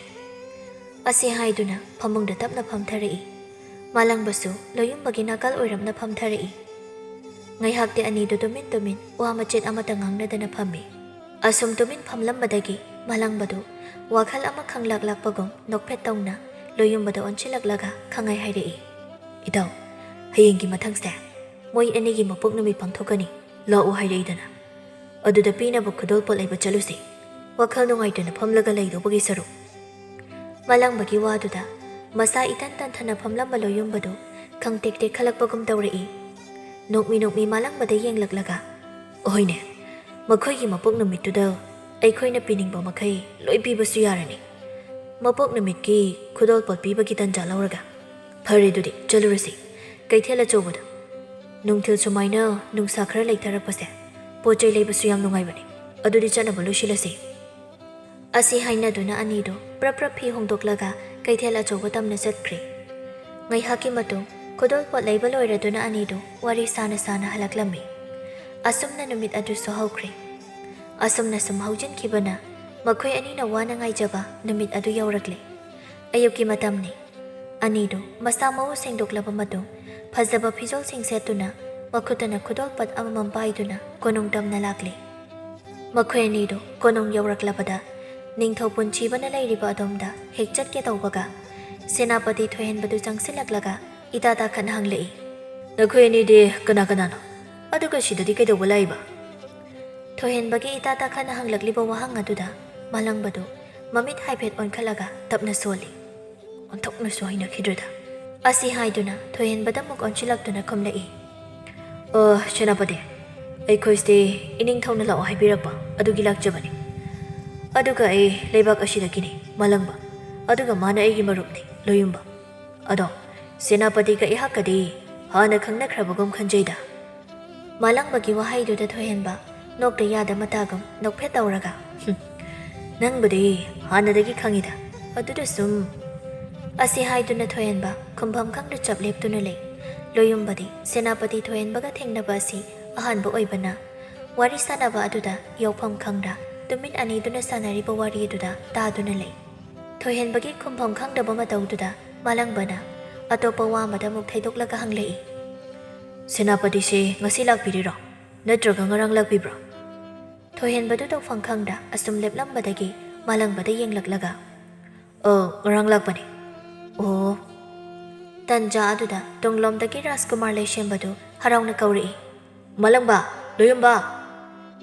ꯑꯁꯤ ꯍꯥꯏꯗꯨꯅ ꯐꯃꯨꯡꯗ ꯇꯞꯅ ꯐꯝꯊꯔꯛꯏ꯫ ꯃꯥꯂꯪꯕꯁꯨ ꯂꯣꯌꯨꯝꯕꯒꯤ ꯅꯥꯀꯜ ꯑꯣꯏꯔꯞꯅ ꯐꯝꯊꯔꯛꯏ꯫ ꯉꯥꯏꯍꯥꯛꯇꯤ ꯑꯅꯤꯗꯨ ꯇꯨꯃꯤꯟ ꯇꯨꯃꯤꯟ ꯋꯥ ꯃꯆꯦꯠ ꯑꯃꯠꯇ ꯉꯥꯡꯅꯗꯅ ꯐꯝꯃꯤ꯫ ꯑꯁꯨꯝ ꯇꯨꯃꯤꯟ ꯐꯝꯂꯝꯕꯗꯒꯤ ꯃꯥꯂꯪꯕꯗꯨ ꯋꯥꯈꯜ ꯑꯃ ꯈꯪꯂꯥꯛ ꯂꯥꯛꯄꯒꯨꯝ ꯅꯣꯛꯐꯦꯠ ꯇꯧꯅ ꯂꯣꯌꯨꯝꯕꯗ ꯑꯣꯟꯁꯤꯜꯂꯛꯂꯒ ꯈꯪꯍꯥꯏ ꯍꯥꯏꯔꯛꯏ, "ꯏꯇꯥꯎ, ꯍꯌꯦꯡꯒꯤ ꯃꯊꯪꯁꯦ ꯃꯣꯏ ꯑꯅꯤꯒꯤ ꯃꯄꯣꯛ ꯅꯨꯃꯤꯠ ꯄꯥꯡꯊꯣꯛꯀꯅꯤ, ꯂꯥꯛꯎ ꯍꯥꯏꯔꯛꯏꯗꯅ꯫ ꯑꯗꯨꯗ ꯄꯤꯅꯕ ꯈꯨꯗꯣꯜꯄꯣꯠ ꯂꯩꯕ ꯆꯠꯂꯨꯁꯤ, ꯋꯥꯈꯜ ꯅꯨꯡꯉꯥꯏꯇꯅ ꯐꯝꯂꯒ ꯂꯩꯗꯧꯕꯒꯤ ꯁꯔꯨꯛ꯫" ꯃꯥꯂꯪꯕꯒꯤ ꯋꯥꯗꯨꯗ ꯃꯁꯥ ꯏꯇꯟ ꯇꯟꯊꯅ ꯐꯝꯂꯝꯕ ꯂꯣꯌꯨꯝꯕꯗꯨ ꯈꯪꯇꯦꯛ ꯇꯦꯛꯈꯠꯂꯛꯄꯒꯨꯝ ꯇꯧꯔꯛꯏ꯫ ꯅꯣꯛꯃꯤ ꯅꯣꯛꯃꯤ ꯃꯥꯂꯪꯕꯗ ꯌꯦꯡꯂꯛꯂꯒ, "ꯍꯣꯏꯅꯦ, ꯃꯈꯣꯏꯒꯤ ꯃꯄꯣꯛ ꯅꯨꯃꯤꯠꯇꯨꯗ ꯑꯩꯈꯣꯏꯅ ꯄꯤꯅꯤꯡꯕ ꯃꯈꯩ ꯂꯣꯏ ꯄꯤꯕꯁꯨ ꯌꯥꯔꯅꯤ꯫ ꯃꯄꯣꯛ ꯅꯨꯃꯤꯠꯀꯤ ꯈꯨꯗꯣꯜꯄꯣꯠ ꯄꯤꯕꯒꯤ ꯇꯟꯖꯥ ꯂꯧꯔꯒ꯫ ꯐꯔꯦ, ꯑꯗꯨꯗꯤ ꯆꯠꯂꯨꯔꯁꯤ ꯀꯩꯊꯦꯜ ꯑꯆꯧꯕꯗ꯫ ꯅꯨꯡꯊꯤꯜ ꯁꯨꯃꯥꯏꯅ ꯅꯨꯡꯁꯥ ꯈꯔ ꯂꯩꯊꯔꯛꯄꯁꯦ ꯄꯣꯠ ꯆꯩ ꯂꯩꯕꯁꯨ ꯌꯥꯝ ꯅꯨꯡꯉꯥꯏꯕꯅꯦ꯫ ꯑꯗꯨꯗꯤ ꯆꯠꯅꯕ ꯂꯣꯏꯁꯤꯜꯂꯁꯤ꯫ ꯑꯁꯤ ꯍꯥꯏꯅꯗꯨꯅ ꯑꯅꯤꯗꯨ ꯄ꯭ꯔꯞ ꯄ꯭ꯔꯞ ꯐꯤ ꯍꯣꯡꯗꯣꯛꯂꯒ ꯀꯩꯊꯦꯜ ꯑꯆꯧꯕ ꯇꯝꯅ ꯆꯠꯈ꯭ꯔꯦ꯫ ꯉꯥꯏꯍꯥꯛꯀꯤ ꯃꯇꯨꯡ ꯈꯨꯗꯣꯜꯄꯣꯠ ꯂꯩꯕ ꯂꯣꯏꯔꯗꯨꯅ ꯑꯅꯤꯗꯨ ꯋꯥꯔꯤ ꯁꯥꯅ ꯁꯥꯅ ꯍꯜꯂꯛꯂꯝꯃꯤ꯫ ꯑꯁꯨꯝꯅ ꯅꯨꯃꯤꯠ ꯑꯗꯨꯁꯨ ꯍꯧꯈ꯭ꯔꯦ꯫ ꯑꯁꯨꯝꯅ ꯁꯨꯝ ꯍꯧꯖꯤꯟꯈꯤꯕꯅ ꯃꯈꯣꯏ ꯑꯅꯤꯅ ꯋꯥꯅ ꯉꯥꯏꯖꯕ ꯅꯨꯃꯤꯠ ꯑꯗꯨ ꯌꯧꯔꯛꯂꯦ꯫ ꯑꯌꯨꯛꯀꯤ ꯃꯇꯝꯅꯤ꯫ ꯑꯅꯤꯗꯨ ꯃꯁꯥ ꯃꯎ ꯁꯦꯡꯗꯣꯛꯂꯕ ꯃꯇꯨꯡ ꯐꯖꯕ ꯐꯤꯖꯣꯜꯁꯤꯡ ꯁꯦꯠꯇꯨꯅ ꯃꯈꯨꯠꯇꯅ ꯈꯨꯗꯣꯜꯄꯣꯠ ꯑꯃꯃꯝ ꯄꯥꯏꯗꯨꯅ ꯀꯣꯅꯨꯡ ꯇꯝꯅ ꯂꯥꯛꯂꯦ꯫ ꯃꯈꯣꯏ ꯑꯅꯤꯗꯨ ꯀꯣꯅꯨꯡ ꯌꯧꯔꯛꯂꯕꯗ ꯅꯤꯡꯊꯧ ꯄꯨꯟꯁꯤꯕꯅ ꯂꯩꯔꯤꯕ ꯑꯗꯣꯝꯗ ꯍꯦꯛ ꯆꯠꯀꯦ ꯇꯧꯕꯒ ꯁꯦꯅꯥꯄꯇꯤ ꯊꯣꯏꯍꯦꯟꯕꯗꯨ ꯆꯪꯁꯤꯜꯂꯛꯂꯒ ꯏꯇꯥ ꯇꯥꯈꯠꯅ ꯍꯪꯂꯛꯏ, "ꯅꯈꯣꯏ ꯑꯅꯤꯗꯤ ꯀꯅꯥ ꯀꯅꯥꯅꯣ? ꯑꯗꯨꯒ ꯁꯤꯗꯗꯤ ꯀꯩꯗꯧꯕ ꯂꯥꯛꯏꯕ?" ꯊꯣꯏꯍꯦꯟꯕꯒꯤ ꯏꯇꯥ ꯇꯥꯈꯠꯅ ꯍꯪꯂꯛꯂꯤꯕ ꯋꯥꯍꯪ ꯑꯗꯨꯗ ꯃꯥꯂꯪꯕꯗꯨ ꯃꯃꯤꯠ ꯍꯥꯏꯐꯦꯠ ꯑꯣꯟꯈꯠꯂꯒ ꯇꯞꯅ ꯁꯣꯜꯂꯤ, "ꯑꯣꯟꯊꯣꯛꯅꯁꯨ ꯍꯩꯅꯈꯤꯗ꯭ꯔꯦꯗ!" ꯑꯁꯤ ꯍꯥꯏꯗꯨꯅ ꯊꯣꯏꯍꯦꯟꯕꯗ ꯑꯃꯨꯛ ꯑꯣꯟꯁꯤꯜꯂꯛꯇꯨꯅ ꯈꯨꯝꯂꯛꯏ, "ꯑ, ꯁꯦꯅꯥꯄꯇꯤ, ꯑꯩꯈꯣꯏꯁꯦ ꯏꯅꯤꯡꯊꯧꯅ ꯂꯥꯛꯑꯣ ꯍꯥꯏꯕꯤꯔꯛꯄ ꯑꯗꯨꯒꯤ ꯂꯥꯛꯆꯕꯅꯤ꯫ ꯑꯗꯨꯒ ꯑꯩ ꯂꯩꯕꯥꯛ ꯑꯁꯤꯗꯒꯤꯅꯤ, ꯃꯥꯂꯪꯕ꯫ ꯑꯗꯨꯒ ꯃꯥꯅ ꯑꯩꯒꯤ ꯃꯔꯨꯞꯅꯤ, ꯂꯣꯌꯨꯝꯕ꯫ ꯑꯗꯣ ꯁꯦꯅꯥꯄꯇꯤꯒ ꯑꯩꯍꯥꯛꯀꯗꯤ ꯍꯥꯟꯅ ꯈꯪꯅꯈ꯭ꯔꯕꯒꯨꯝ ꯈꯟꯖꯩꯗ꯫" ꯃꯥꯂꯪꯕꯒꯤ ꯋꯥꯍꯩꯗꯨꯗ ꯊꯣꯏꯍꯦꯟꯕ ꯅꯣꯛꯇ ꯌꯥꯗ ꯃꯇꯥꯒꯨꯝ ꯅꯣꯛꯐꯦꯠ ꯇꯧꯔꯒ, "ꯍꯨꯝ, ꯅꯪꯕꯨꯗꯤ ꯍꯥꯟꯅꯗꯒꯤ ꯈꯪꯉꯤꯗ, ꯑꯗꯨꯗ ꯁꯨꯝ꯫" ꯑꯁꯤ ꯍꯥꯏꯗꯨꯅ ꯊꯣꯏꯍꯦꯟꯕ ꯈꯨꯝꯐꯝ ꯈꯪꯗ ꯆꯞ ꯂꯦꯞꯇꯨꯅ ꯂꯩ꯫ ꯂꯣꯌꯨꯝꯕꯗꯤ ꯁꯦꯅꯥꯄꯇꯤ ꯊꯣꯏꯍꯦꯟꯕꯒ ꯊꯦꯡꯅꯕ ꯑꯁꯤ ꯑꯍꯥꯟꯕ ꯑꯣꯏꯕꯅ ꯋꯥꯔꯤ ꯁꯥꯟꯅꯕ ꯑꯗꯨꯗ ꯌꯥꯎꯐꯝ ꯈꯪꯗ ꯇꯨꯃꯤꯟ ꯑꯅꯤꯗꯨꯅ ꯁꯥꯟꯅꯔꯤꯕ ꯋꯥꯔꯤ ꯑꯗꯨꯗ ꯇꯥꯗꯨꯅ ꯂꯩ꯫ ꯊꯣꯏꯍꯦꯟꯕꯒꯤ ꯈꯨꯝꯐꯝ ꯈꯪꯗꯕ ꯃꯇꯧꯗꯨꯗ ꯃꯥꯂꯪꯕꯅ ꯑꯇꯣꯞꯄ ꯋꯥ ꯑꯃꯗ ꯑꯃꯨꯛ ꯊꯩꯗꯣꯛꯂꯒ ꯍꯪꯂꯛꯏ, "ꯁꯦꯅꯥꯄꯇꯤꯁꯦ ꯉꯁꯤ ꯂꯥꯛꯄꯤꯔꯤꯔꯣ? ꯅꯠꯇ꯭ꯔꯒ ꯉꯔꯥꯡ ꯂꯥꯛꯄꯤꯕ꯭ꯔꯣ?" ꯊꯣꯏꯍꯦꯟꯕꯗꯨ ꯇꯧꯐꯝ ꯈꯪꯗ ꯑꯁꯨꯝ ꯂꯦꯞꯂꯝꯕꯗꯒꯤ ꯃꯥꯂꯪꯕꯗ ꯌꯦꯡꯂꯛꯂꯒ, "ꯑ, ꯉꯔꯥꯡ ꯂꯥꯛꯄꯅꯤ꯫" "ꯑꯣ꯫" ꯇꯟꯖꯥ ꯑꯗꯨꯗ ꯇꯨꯡꯂꯣꯝꯗꯒꯤ ꯔꯥꯖꯀꯨꯃꯥꯔ ꯂꯩꯁꯦꯝꯕꯗꯨ ꯍꯔꯥꯎꯅ ꯀꯧꯔꯛꯏ, "ꯃꯥꯂꯪꯕ, ꯂꯣꯌꯨꯝꯕ,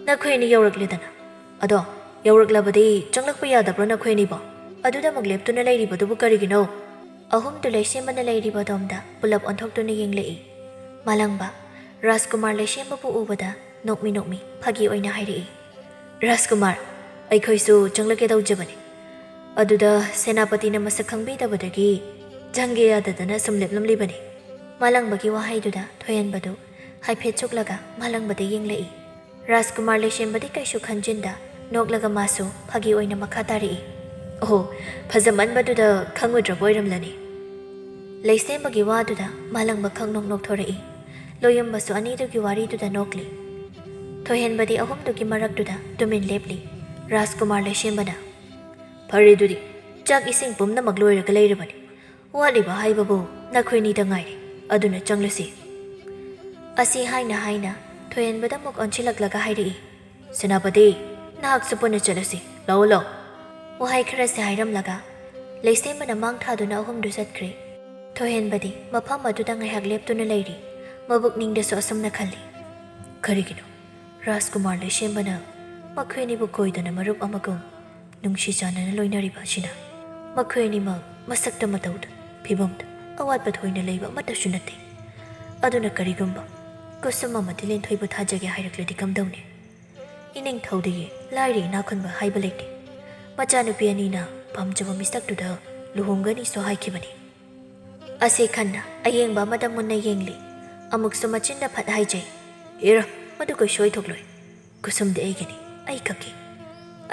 ꯅꯈꯣꯏ ꯑꯅꯤ ꯌꯧꯔꯛꯂꯦꯗꯅ꯫ ꯑꯗꯣ ꯌꯧꯔꯛꯂꯕꯗꯤ ꯆꯪꯂꯛꯄ ꯌꯥꯗꯕ꯭ꯔꯣ ꯅꯈꯣꯏ ꯑꯅꯤꯕꯣ? ꯑꯗꯨꯗ ꯑꯃꯨꯛ ꯂꯦꯞꯇꯨꯅ ꯂꯩꯔꯤꯕꯗꯨꯕꯨ ꯀꯔꯤꯒꯤꯅꯣ?" ꯑꯍꯨꯝꯗꯨ ꯂꯩꯁꯦꯝꯕꯅ ꯂꯩꯔꯤꯕ ꯑꯗꯣꯝꯗ ꯄꯨꯂꯞ ꯑꯣꯟꯊꯣꯛꯇꯨꯅ ꯌꯦꯡꯂꯛꯏ꯫ ꯃꯥꯂꯪꯕ, ꯔꯥꯖꯀꯨꯃꯥꯔ ꯂꯩꯁꯦꯝꯕꯕꯨ ꯎꯕꯗ ꯅꯣꯛꯃꯤ ꯅꯣꯛꯃꯤ ꯐꯥꯒꯤ ꯑꯣꯏꯅ ꯍꯥꯏꯔꯛꯏ, "ꯔꯥꯖꯀꯨꯃꯥꯔ, ꯑꯩꯈꯣꯏꯁꯨ ꯆꯪꯂꯛꯀꯦ ꯇꯧꯖꯕꯅꯤ꯫ ꯑꯗꯨꯗ ꯁꯦꯅꯥꯄꯇꯤꯅ ꯃꯁꯛ ꯈꯪꯕꯤꯗꯕꯗꯒꯤ ꯆꯪꯒꯦ ꯌꯥꯗꯗꯅ ꯁꯨꯝ ꯂꯦꯞꯂꯝꯂꯤꯕꯅꯤ꯫ ꯃꯥꯂꯪꯕꯒꯤ ꯋꯥꯍꯩꯗꯨꯗ ꯊꯣꯏꯍꯦꯟꯕꯗꯨ ꯍꯥꯏꯐꯦꯠ ꯁꯨꯛꯂꯒ ꯃꯥꯂꯪꯕꯗ ꯌꯦꯡꯂꯛꯏ꯫ ꯔꯥꯖꯀꯨꯃꯥꯔ ꯂꯩꯁꯦꯝꯕꯗꯤ ꯀꯩꯁꯨ ꯈꯟꯖꯤꯟꯗ ꯅꯣꯛꯂꯒ ꯃꯥꯁꯨ ꯐꯥꯒꯤ ꯑꯣꯏꯅ ꯃꯈꯥ ꯇꯥꯔꯛꯏ, "ꯑꯣꯍꯣ, ꯐꯖꯃꯟꯕꯗꯨꯗ ꯈꯪꯉꯨꯗ꯭ꯔꯕ ꯑꯣꯏꯔꯝꯂꯅꯤ꯫" ꯂꯩꯁꯦꯝꯕꯒꯤ ꯋꯥꯗꯨꯗ ꯃꯥꯂꯪꯕ ꯈꯪꯅꯣꯛ ꯅꯣꯛꯊꯣꯔꯛꯏ꯫ ꯂꯣꯌꯨꯝꯕꯁꯨ ꯑꯅꯤꯗꯨꯒꯤ ꯋꯥꯔꯤꯗꯨꯗ ꯅꯣꯛꯂꯤ꯫ ꯊꯣꯏꯍꯦꯟꯕꯗꯤ ꯑꯍꯨꯝꯗꯨꯒꯤ ꯃꯔꯛꯇꯨꯗ ꯇꯨꯃꯤꯟ ꯂꯦꯞꯂꯤ꯫ ꯔꯥꯖꯀꯨꯃꯥꯔ ꯂꯩꯁꯦꯝꯕꯅ, "ꯐꯔꯦ ꯑꯗꯨꯗꯤ, ꯆꯥꯛ ꯏꯁꯤꯡ ꯄꯨꯝꯅꯃꯛ ꯂꯣꯏꯔꯒ ꯂꯩꯔꯕꯅꯤ꯫ ꯋꯥꯠꯂꯤꯕ ꯍꯥꯏꯕꯕꯨ ꯅꯈꯣꯏꯅꯤꯗ ꯉꯥꯏꯔꯦ, ꯑꯗꯨꯅ ꯆꯪꯂꯁꯤ꯫" ꯑꯁꯤ ꯍꯥꯏꯅ ꯍꯥꯏꯅ ꯊꯣꯏꯍꯦꯟꯕꯗ ꯑꯃꯨꯛ ꯑꯣꯟꯁꯤꯜꯂꯛꯂꯒ ꯍꯥꯏꯔꯛꯏ, "ꯁꯦꯅꯥꯄꯇꯤ, ꯅꯍꯥꯛꯁꯨ ꯄꯨꯟꯅ ꯆꯠꯂꯁꯤ, ꯂꯥꯛꯑꯣ ꯂꯥꯛꯑꯣ꯫" ꯋꯥꯍꯩ ꯈꯔꯁꯦ ꯍꯥꯏꯔꯝꯂꯒ ꯂꯩꯁꯦꯝꯕꯅ ꯃꯥꯡ ꯊꯥꯗꯨꯅ ꯑꯍꯨꯝꯗꯨ ꯆꯠꯈ꯭ꯔꯦ꯫ ꯊꯣꯏꯍꯦꯟꯕꯗꯤ ꯃꯐꯝ ꯑꯗꯨꯗ ꯉꯥꯏꯍꯥꯛ ꯂꯦꯞꯇꯨꯅ ꯂꯩꯔꯤ꯫ ꯃꯕꯨꯛꯅꯤꯡꯗꯁꯨ ꯑꯁꯨꯝꯅ ꯈꯜꯂꯤ, "ꯀꯔꯤꯒꯤꯅꯣ ꯔꯥꯖꯀꯨꯃꯥꯔ ꯂꯩꯁꯦꯝꯕꯅ ꯃꯈꯣꯏ ꯑꯅꯤꯕꯨ ꯀꯣꯏꯗꯅ ꯃꯔꯨꯞ ꯑꯃꯒꯨꯝ ꯅꯨꯡꯁꯤ ꯆꯥꯟꯅꯅ ꯂꯣꯏꯅꯔꯤꯕ ꯑꯁꯤꯅ? ꯃꯈꯣꯏ ꯑꯅꯤꯃꯛ ꯃꯁꯛꯇ, ꯃꯇꯧꯗ, ꯐꯤꯕꯝꯗ ꯑꯋꯥꯠꯄ ꯊꯣꯏꯅ ꯂꯩꯕ ꯑꯃꯠꯇꯁꯨ ꯅꯠꯇꯦ꯫ ꯑꯗꯨꯅ ꯀꯔꯤꯒꯨꯝꯕ ꯀꯨꯁꯨꯝ ꯑꯃꯗꯤ ꯂꯤꯟꯊꯣꯏꯕꯨ ꯊꯥꯖꯒꯦ ꯍꯥꯏꯔꯛꯂꯗꯤ ꯀꯝꯗꯧꯅꯤ? ꯏꯅꯤꯡꯊꯧꯗꯒꯤ ꯂꯥꯏꯔ ꯏꯅꯥꯛ ꯈꯨꯟꯕ ꯍꯥꯏꯕ ꯂꯩꯇꯦ꯫ ꯃꯆꯥꯅꯨꯄꯤ ꯑꯅꯤꯅ ꯄꯥꯝꯖꯕ ꯃꯤꯁꯛꯇꯨꯗ ꯂꯨꯍꯣꯡꯒꯅꯤꯁꯨ ꯍꯥꯏꯈꯤꯕꯅꯤ꯫" ꯑꯁꯤ ꯈꯟꯅ ꯑꯌꯦꯡꯕ ꯑꯃꯗ ꯃꯨꯟꯅ ꯌꯦꯡꯂꯤ꯫ ꯑꯃꯨꯛꯁꯨ ꯃꯆꯤꯟꯗ ꯐꯠ ꯍꯥꯏꯖꯩ, "ꯍꯦꯔꯥ, ꯃꯗꯨ ꯀꯩꯁꯨ ꯑꯣꯏꯊꯣꯛꯂꯣꯏ꯫ ꯀꯨꯁꯨꯝꯗꯤ ꯑꯩꯒꯤꯅꯤ, ꯑꯩ ꯈꯛꯀꯤ꯫"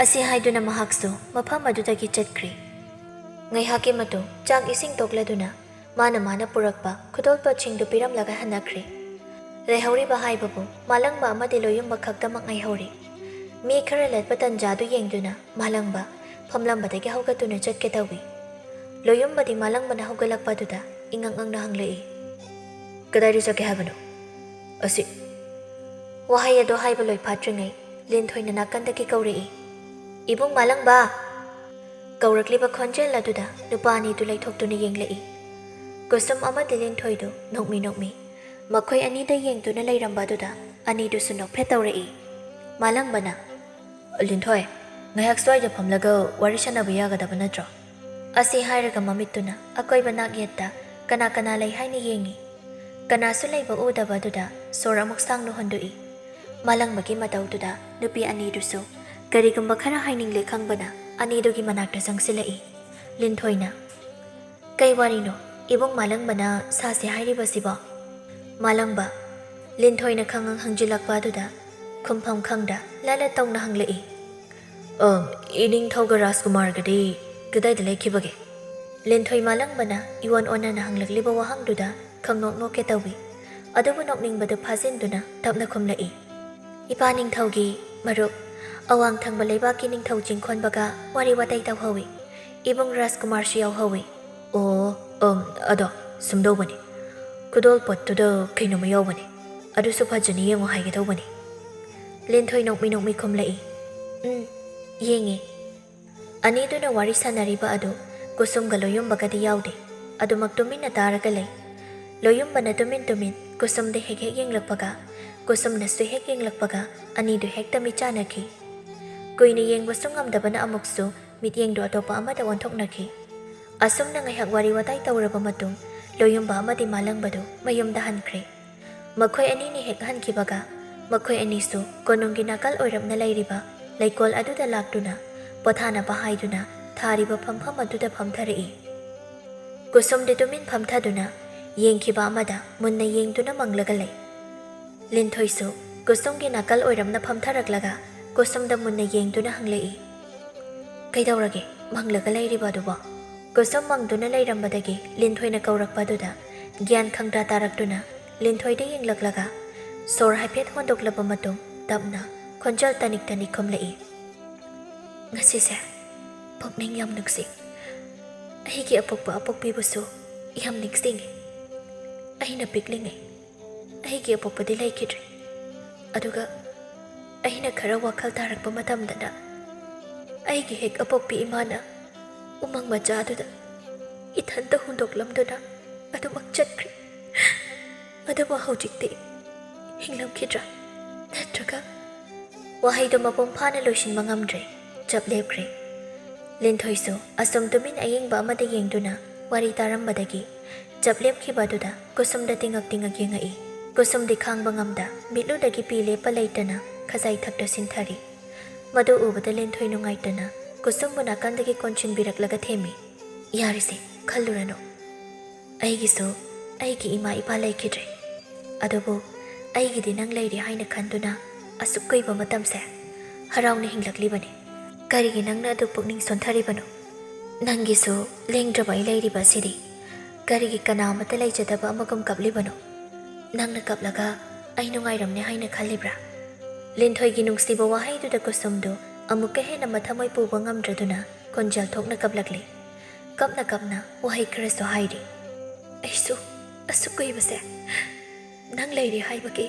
ꯑꯁꯤ ꯍꯥꯏꯗꯨꯅ ꯃꯍꯥꯛꯁꯨ ꯃꯐꯝ ꯑꯗꯨꯗꯒꯤ ꯆꯠꯈ꯭ꯔꯦ꯫ ꯉꯥꯏꯍꯥꯛꯀꯤ ꯃꯇꯨꯡ ꯆꯥꯛ ꯏꯁꯤꯡ ꯇꯣꯛꯂꯗꯨꯅ ꯃꯥꯅ ꯃꯥꯅ ꯄꯨꯔꯛꯄ ꯈꯨꯗꯣꯜꯄꯣꯠꯁꯤꯡꯗꯨ ꯄꯤꯔꯝꯂꯒ ꯍꯟꯅꯈ꯭ꯔꯦ꯫ ꯂꯩꯍꯧꯔꯤꯕ ꯍꯥꯏꯕꯕꯨ ꯃꯥꯂꯪꯕ ꯑꯃꯗꯤ ꯂꯣꯌꯨꯝꯕ ꯈꯛꯇꯃꯛ ꯉꯥꯏꯍꯧꯔꯤ꯫ ꯃꯤ ꯈꯔ ꯂꯠꯄ ꯇꯟꯖꯥꯗꯨ ꯌꯦꯡꯗꯨꯅ ꯃꯥꯂꯪꯕ ꯐꯝꯂꯝꯕꯗꯒꯤ ꯍꯧꯒꯠꯇꯨꯅ ꯆꯠꯀꯦ ꯇꯧꯏ꯫ ꯂꯣꯌꯨꯝꯕꯗꯤ ꯃꯥꯂꯪꯕꯅ ꯍꯧꯒꯠꯂꯛꯄꯗꯨꯗ ꯏꯉꯛ ꯉꯛꯅ ꯍꯪꯂꯛꯏ, "ꯀꯗꯥꯏꯗ ꯆꯠꯀꯦ ꯍꯥꯏꯕꯅꯣ?" "ꯑꯁꯤ꯫" ꯋꯥꯍꯩ ꯑꯗꯨ ꯍꯥꯏꯕ ꯂꯣꯏ ꯐꯥꯠꯇ꯭ꯔꯤꯉꯩ ꯂꯤꯟꯊꯣꯏꯅ ꯅꯥꯀꯟꯗꯒꯤ ꯀꯧꯔꯛꯏ, "ꯏꯕꯨꯡ ꯃꯥꯂꯪꯕ!" ꯀꯧꯔꯛꯂꯤꯕ ꯈꯣꯟꯖꯦꯜ ꯑꯗꯨꯗ ꯅꯨꯄꯥ ꯑꯅꯤꯗꯨ ꯂꯩꯊꯣꯛꯇꯨꯅ ꯌꯦꯡꯂꯛꯏ꯫ ꯀꯨꯁꯨꯝ ꯑꯃꯗꯤ ꯂꯤꯟꯊꯣꯏꯗꯨ ꯅꯣꯛꯃꯤ ꯅꯣꯛꯃꯤ ꯃꯈꯣꯏ ꯑꯅꯤꯗ ꯌꯦꯡꯗꯨꯅ ꯂꯩꯔꯝꯕ ꯑꯗꯨꯗ ꯑꯅꯤꯗꯨꯁꯨ ꯅꯣꯛꯐꯦꯠ ꯇꯧꯔꯛꯏ꯫ ꯃꯥꯂꯪꯕꯅ, "ꯂꯤꯟꯊꯣꯏ, ꯉꯥꯏꯍꯥꯛ ꯁ꯭ꯋꯥꯏꯗ ꯐꯝꯂꯒ ꯋꯥꯔꯤ ꯁꯥꯟꯅꯕ ꯌꯥꯒꯗꯕ ꯅꯠꯇ꯭ꯔꯣ?" ꯑꯁꯤ ꯍꯥꯏꯔꯒ ꯃꯃꯤꯠꯇꯨꯅ ꯑꯀꯣꯏꯕ ꯅꯥꯛ ꯌꯦꯠꯇ ꯀꯅꯥ ꯀꯅꯥ ꯂꯩ ꯍꯥꯏꯅ ꯌꯦꯡꯏ꯫ ꯀꯅꯥꯁꯨ ꯂꯩꯕ ꯎꯗꯕ ꯑꯗꯨꯗ ꯁꯣꯔ ꯑꯃꯨꯛ ꯁꯥꯡꯅ ꯍꯣꯟꯗꯣꯛꯏ꯫ ꯃꯥꯂꯪꯕꯒꯤ ꯃꯇꯧꯗꯨꯗ ꯅꯨꯄꯤ ꯑꯅꯤꯗꯨꯁꯨ ꯀꯔꯤꯒꯨꯝꯕ ꯈꯔ ꯍꯥꯏꯅꯤꯡꯂꯦ ꯈꯪꯕꯅ ꯑꯅꯤꯗꯨꯒꯤ ꯃꯅꯥꯛꯇ ꯆꯪꯁꯤꯜꯂꯛꯏ꯫ ꯂꯤꯟꯊꯣꯏꯅ, "ꯀꯩ ꯋꯥꯔꯤꯅꯣ ꯏꯕꯨꯡ ꯃꯥꯂꯪꯕꯅ ꯁꯥꯁꯦ ꯍꯥꯏꯔꯤꯕꯁꯤꯕꯣ?" ꯃꯥꯂꯪꯕ, ꯂꯤꯟꯊꯣꯏꯅ ꯈꯪꯉꯪ ꯍꯪꯖꯤꯜꯂꯛꯄ ꯑꯗꯨꯗ ꯈꯨꯝꯐꯝ ꯈꯪꯗ ꯂꯂꯠ ꯇꯧꯅ ꯍꯪꯂꯛꯏ꯫ "ꯑ, ꯏꯅꯤꯡꯊꯧꯒ ꯔꯥꯖꯀꯨꯃꯥꯔꯒꯗꯤ ꯀꯗꯥꯏꯗ ꯂꯩꯈꯤꯕꯒꯦ?" ꯂꯤꯟꯊꯣꯏ ꯃꯥꯂꯪꯕꯅ ꯏꯑꯣꯟ ꯑꯣꯟꯅꯅ ꯍꯪꯂꯛꯂꯤꯕ ꯋꯥꯍꯪꯗꯨꯗ ꯈꯪꯅꯣꯛ ꯅꯣꯛꯀꯦ ꯇꯧꯏ꯫ ꯑꯗꯨꯕꯨ ꯅꯣꯛꯅꯤꯡꯕꯗꯨ ꯐꯥꯖꯤꯟꯗꯨꯅ ꯇꯞꯅ ꯈꯨꯝꯂꯛꯏ꯫ "ꯏꯄꯥ ꯅꯤꯡꯊꯧꯒꯤ ꯃꯔꯨꯞ, ꯑꯋꯥꯡ ꯊꯪꯕ ꯂꯩꯕꯥꯛꯀꯤ ꯅꯤꯡꯊꯧ ꯆꯤꯡꯈꯣꯟꯕꯒ ꯋꯥꯔꯤ ꯋꯥꯇꯥꯏ ꯇꯧꯍꯧꯏ꯫ ꯏꯕꯨꯡ ꯔꯥꯖꯀꯨꯃꯥꯔꯁꯨ ꯌꯥꯎꯍꯧꯏ꯫" "ꯑꯣ, ꯑꯝ, ꯑꯗꯣ ꯁꯨꯝꯗꯧꯕꯅꯤ, ꯈꯨꯗꯣꯜ ꯄꯣꯠꯇꯨꯗ ꯀꯩꯅꯣꯝꯃ ꯌꯥꯎꯕꯅꯤ, ꯑꯗꯨꯁꯨ ꯐꯖꯅ ꯌꯦꯡꯉꯨ ꯍꯥꯏꯒꯦ ꯇꯧꯕꯅꯤ꯫" ꯂꯤꯟꯊꯣꯏ ꯅꯣꯛꯃꯤ ꯅꯣꯛꯃꯤ ꯈꯨꯝꯂꯛꯏ꯫ "ꯎꯝ, ꯌꯦꯡꯉꯦ꯫" ꯑꯅꯤꯗꯨꯅ ꯋꯥꯔꯤ ꯁꯥꯟꯅꯔꯤꯕ ꯑꯗꯨ ꯀꯨꯁꯨꯝꯒ ꯂꯣꯌꯨꯝꯕꯒꯗꯤ ꯌꯥꯎꯗꯦ꯫ ꯑꯗꯨꯃꯛ ꯇꯨꯃꯤꯟꯅ ꯇꯥꯔꯒ ꯂꯩ꯫ ꯂꯣꯌꯨꯝꯕꯅ ꯇꯨꯃꯤꯟ ꯇꯨꯃꯤꯟ ꯀꯨꯁꯨꯝꯗ ꯍꯦꯛ ꯍꯦꯛ ꯌꯦꯡꯂꯛꯄꯒ, ꯀꯨꯁꯨꯝꯅꯁꯨ ꯍꯦꯛ ꯌꯦꯡꯂꯛꯄꯒ, ꯑꯅꯤꯗꯨ ꯍꯦꯛꯇ ꯃꯤꯠ ꯆꯥꯟꯅꯈꯤ꯫ ꯀꯨꯏꯅ ꯌꯦꯡꯕꯁꯨ ꯉꯝꯗꯕꯅ ꯑꯃꯨꯛꯁꯨ ꯃꯤꯠꯌꯦꯡꯗꯨ ꯑꯇꯣꯞꯄ ꯑꯃꯗ ꯑꯣꯟꯊꯣꯛꯅꯈꯤ꯫ ꯑꯁꯨꯝꯅ ꯉꯥꯏꯍꯥꯛ ꯋꯥꯔꯤ ꯋꯥꯇꯥꯏ ꯇꯧꯔꯕ ꯃꯇꯨꯡ, ꯂꯣꯌꯨꯝꯕ ꯑꯃꯗꯤ ꯃꯥꯂꯪꯕꯗꯨ ꯃꯌꯨꯝꯗ ꯍꯟꯈ꯭ꯔꯦ꯫ ꯃꯈꯣꯏ ꯑꯅꯤꯅ ꯍꯦꯛ ꯍꯟꯈꯤꯕꯒ, ꯃꯈꯣꯏ ꯑꯅꯤꯁꯨ ꯀꯣꯅꯨꯡꯒꯤ ꯅꯥꯀꯜ ꯑꯣꯏꯔꯞꯅ ꯂꯩꯔꯤꯕ ꯂꯩꯀꯣꯜ ꯑꯗꯨꯗ ꯂꯥꯛꯇꯨꯅ, ꯄꯣꯊꯥꯅꯕ ꯍꯥꯏꯗꯨꯅ ꯊꯥꯔꯤꯕ ꯐꯝꯐꯝ ꯑꯗꯨꯗ ꯐꯝꯊꯔꯛꯏ꯫ ꯀꯨꯁꯨꯝꯗꯤ ꯇꯨꯃꯤꯟ ꯐꯝꯊꯗꯨꯅ ꯌꯦꯡꯈꯤꯕ ꯑꯃꯗ ꯃꯨꯟꯅ ꯌꯦꯡꯗꯨꯅ ꯃꯪꯂꯒ ꯂꯩ꯫ ꯂꯤꯟꯊꯣꯏꯁꯨ ꯀꯨꯁꯨꯝꯒꯤ ꯅꯥꯀꯜ ꯑꯣꯏꯔꯞꯅ ꯐꯝꯊꯔꯛꯂꯒ ꯀꯨꯁꯨꯝꯗ ꯃꯨꯟꯅ ꯌꯦꯡꯗꯨꯅ ꯍꯪꯂꯛꯏ, "ꯀꯩꯗꯧꯔꯒꯦ ꯃꯪꯂꯒ ꯂꯩꯔꯤꯕ ꯑꯗꯨꯕꯣ?" ꯀꯨꯁꯨꯝ ꯃꯪꯗꯨꯅ ꯂꯩꯔꯝꯕꯗꯒꯤ ꯂꯤꯟꯊꯣꯏꯅ ꯀꯧꯔꯛꯄ ꯑꯗꯨꯗ ꯒ꯭ꯌꯥꯟ ꯈꯪꯇꯥ ꯇꯥꯔꯛꯇꯨꯅ ꯂꯤꯟꯊꯣꯏꯗ ꯌꯦꯡꯂꯛꯂꯒ ꯁꯣꯔ ꯍꯥꯏꯐꯦꯠ ꯍꯣꯟꯗꯣꯛꯂꯕ ꯃꯇꯨꯡ ꯇꯞꯅ ꯈꯣꯟꯖꯦꯜ ꯇꯅꯤꯛ ꯇꯅꯤꯛ ꯈꯨꯝꯂꯛꯏ, "ꯉꯁꯤꯁꯦ ꯄꯨꯛꯅꯤꯡ ꯌꯥꯝ ꯅꯨꯡꯁꯤ꯫ ꯑꯩꯒꯤ ꯑꯄꯣꯛꯄ ꯑꯄꯣꯛꯄꯤꯕꯨꯁꯨ ꯌꯥꯝ ꯅꯤꯡꯁꯤꯡꯉꯤ꯫ ꯑꯩꯅ ꯄꯤꯛꯂꯤꯉꯩ ꯑꯩꯒꯤ ꯑꯄꯣꯛꯄꯗꯤ ꯂꯩꯈꯤꯗ꯭ꯔꯦ꯫ ꯑꯗꯨꯒ ꯑꯩꯅ ꯈꯔ ꯋꯥꯈꯜ ꯇꯥꯔꯛꯄ ꯃꯇꯝꯗꯅ ꯑꯩꯒꯤ ꯍꯦꯛ ꯑꯄꯣꯛꯄꯤ ꯏꯃꯥꯅ ꯎꯃꯪ ꯃꯆꯥ ꯑꯗꯨꯗ ꯏꯊꯟꯇ ꯍꯨꯟꯗꯣꯛꯂꯝꯗꯨꯅ ꯑꯗꯨꯃꯛ ꯆꯠꯈ꯭ꯔꯦ꯫ ꯑꯗꯨꯕꯨ ꯍꯧꯖꯤꯛꯇꯤ ꯍꯤꯡꯂꯝꯈꯤꯗ꯭ꯔꯥ? ꯅꯠꯇ꯭ꯔꯒ?" ꯋꯥꯍꯩꯗꯨ ꯃꯄꯨꯡ ꯐꯥꯅ ꯂꯣꯏꯁꯤꯟꯕ ꯉꯝꯗ꯭ꯔꯦ꯫ ꯆꯞ ꯂꯦꯞꯈ꯭ꯔꯦ꯫ ꯂꯤꯟꯊꯣꯏꯁꯨ ꯑꯁꯨꯝ ꯇꯨꯃꯤꯟ ꯑꯌꯦꯡꯕ ꯑꯃꯗ ꯌꯦꯡꯗꯨꯅ ꯋꯥꯔꯤ ꯇꯥꯔꯝꯕꯗꯒꯤ ꯆꯞ ꯂꯦꯞꯈꯤꯕ ꯑꯗꯨꯗ ꯀꯨꯁꯨꯝꯗ ꯇꯤꯡꯉꯛ ꯇꯤꯡꯉꯛ ꯌꯦꯡꯉꯛꯏ꯫ ꯀꯨꯁꯨꯝꯗꯤ ꯈꯥꯡꯕ ꯉꯝꯗ ꯃꯤꯠꯂꯨꯗꯒꯤ ꯄꯤ ꯂꯦꯞꯄ ꯂꯩꯇꯅ ꯈꯖꯥꯏ ꯊꯛꯇ ꯁꯤꯟꯊꯔꯤ꯫ ꯃꯗꯨ ꯎꯕꯗ ꯂꯤꯟꯊꯣꯏ ꯅꯨꯡꯉꯥꯏꯇꯅ ꯀꯨꯁꯨꯝꯕꯨ ꯅꯥꯀꯟꯗꯒꯤ ꯀꯣꯟꯁꯤꯟꯕꯤꯔꯛꯂꯒ ꯊꯦꯝꯃꯤ꯫ "ꯌꯥꯔꯦꯁꯦ, ꯈꯜꯂꯨꯔꯅꯨ꯫ ꯑꯩꯒꯤꯁꯨ ꯑꯩꯒꯤ ꯏꯃꯥ ꯏꯄꯥ ꯂꯩꯈꯤꯗ꯭ꯔꯦ꯫ ꯑꯗꯨꯕꯨ ꯑꯩꯒꯤꯗꯤ ꯅꯪ ꯂꯩꯔꯤ ꯍꯥꯏꯅ ꯈꯟꯗꯨꯅ ꯑꯁꯨꯛ ꯀꯨꯏꯕ ꯃꯇꯝꯁꯦ ꯍꯔꯥꯎꯅ ꯍꯤꯡꯂꯛꯂꯤꯕꯅꯤ꯫ ꯀꯔꯤꯒꯤ ꯅꯪꯅ ꯑꯗꯨ ꯄꯨꯛꯅꯤꯡ ꯁꯣꯟꯊꯔꯤꯕꯅꯣ? ꯅꯪꯒꯤꯁꯨ ꯂꯦꯡꯗ꯭ꯔꯕ ꯑꯩ ꯂꯩꯔꯤꯕ ꯑꯁꯤꯗꯤ꯫ ꯀꯔꯤꯒꯤ ꯀꯅꯥ ꯑꯃꯠꯇ ꯂꯩꯖꯗꯕ ꯑꯃꯒꯨꯝ ꯀꯞꯂꯤꯕꯅꯣ? ꯅꯪꯅ ꯀꯞꯂꯒ ꯑꯩ ꯅꯨꯡꯉꯥꯏꯔꯝꯅꯤ ꯍꯥꯏꯅ ꯈꯜꯂꯤꯕ꯭ꯔꯥ?" ꯂꯤꯟꯊꯣꯏꯒꯤ ꯅꯨꯡꯁꯤꯕ ꯋꯥꯍꯩꯗꯨꯗ ꯀꯨꯁꯨꯝꯗꯨ ꯑꯃꯨꯛꯀ ꯍꯦꯟꯅ ꯃꯊꯃꯣꯏ ꯄꯨꯕ ꯉꯝꯗ꯭ꯔꯗꯨꯅ ꯈꯣꯟꯖꯦꯜ ꯊꯣꯛꯅ ꯀꯞꯂꯛꯂꯤ꯫ ꯀꯞꯅ ꯀꯞꯅ ꯋꯥꯍꯩ ꯈꯔꯁꯨ ꯍꯥꯏꯔꯤ꯫ "ꯑꯩꯁꯨ ꯑꯁꯨꯛ ꯀꯨꯏꯕꯁꯦ ꯅꯪ ꯂꯩꯔꯤ ꯍꯥꯏꯕꯒꯤ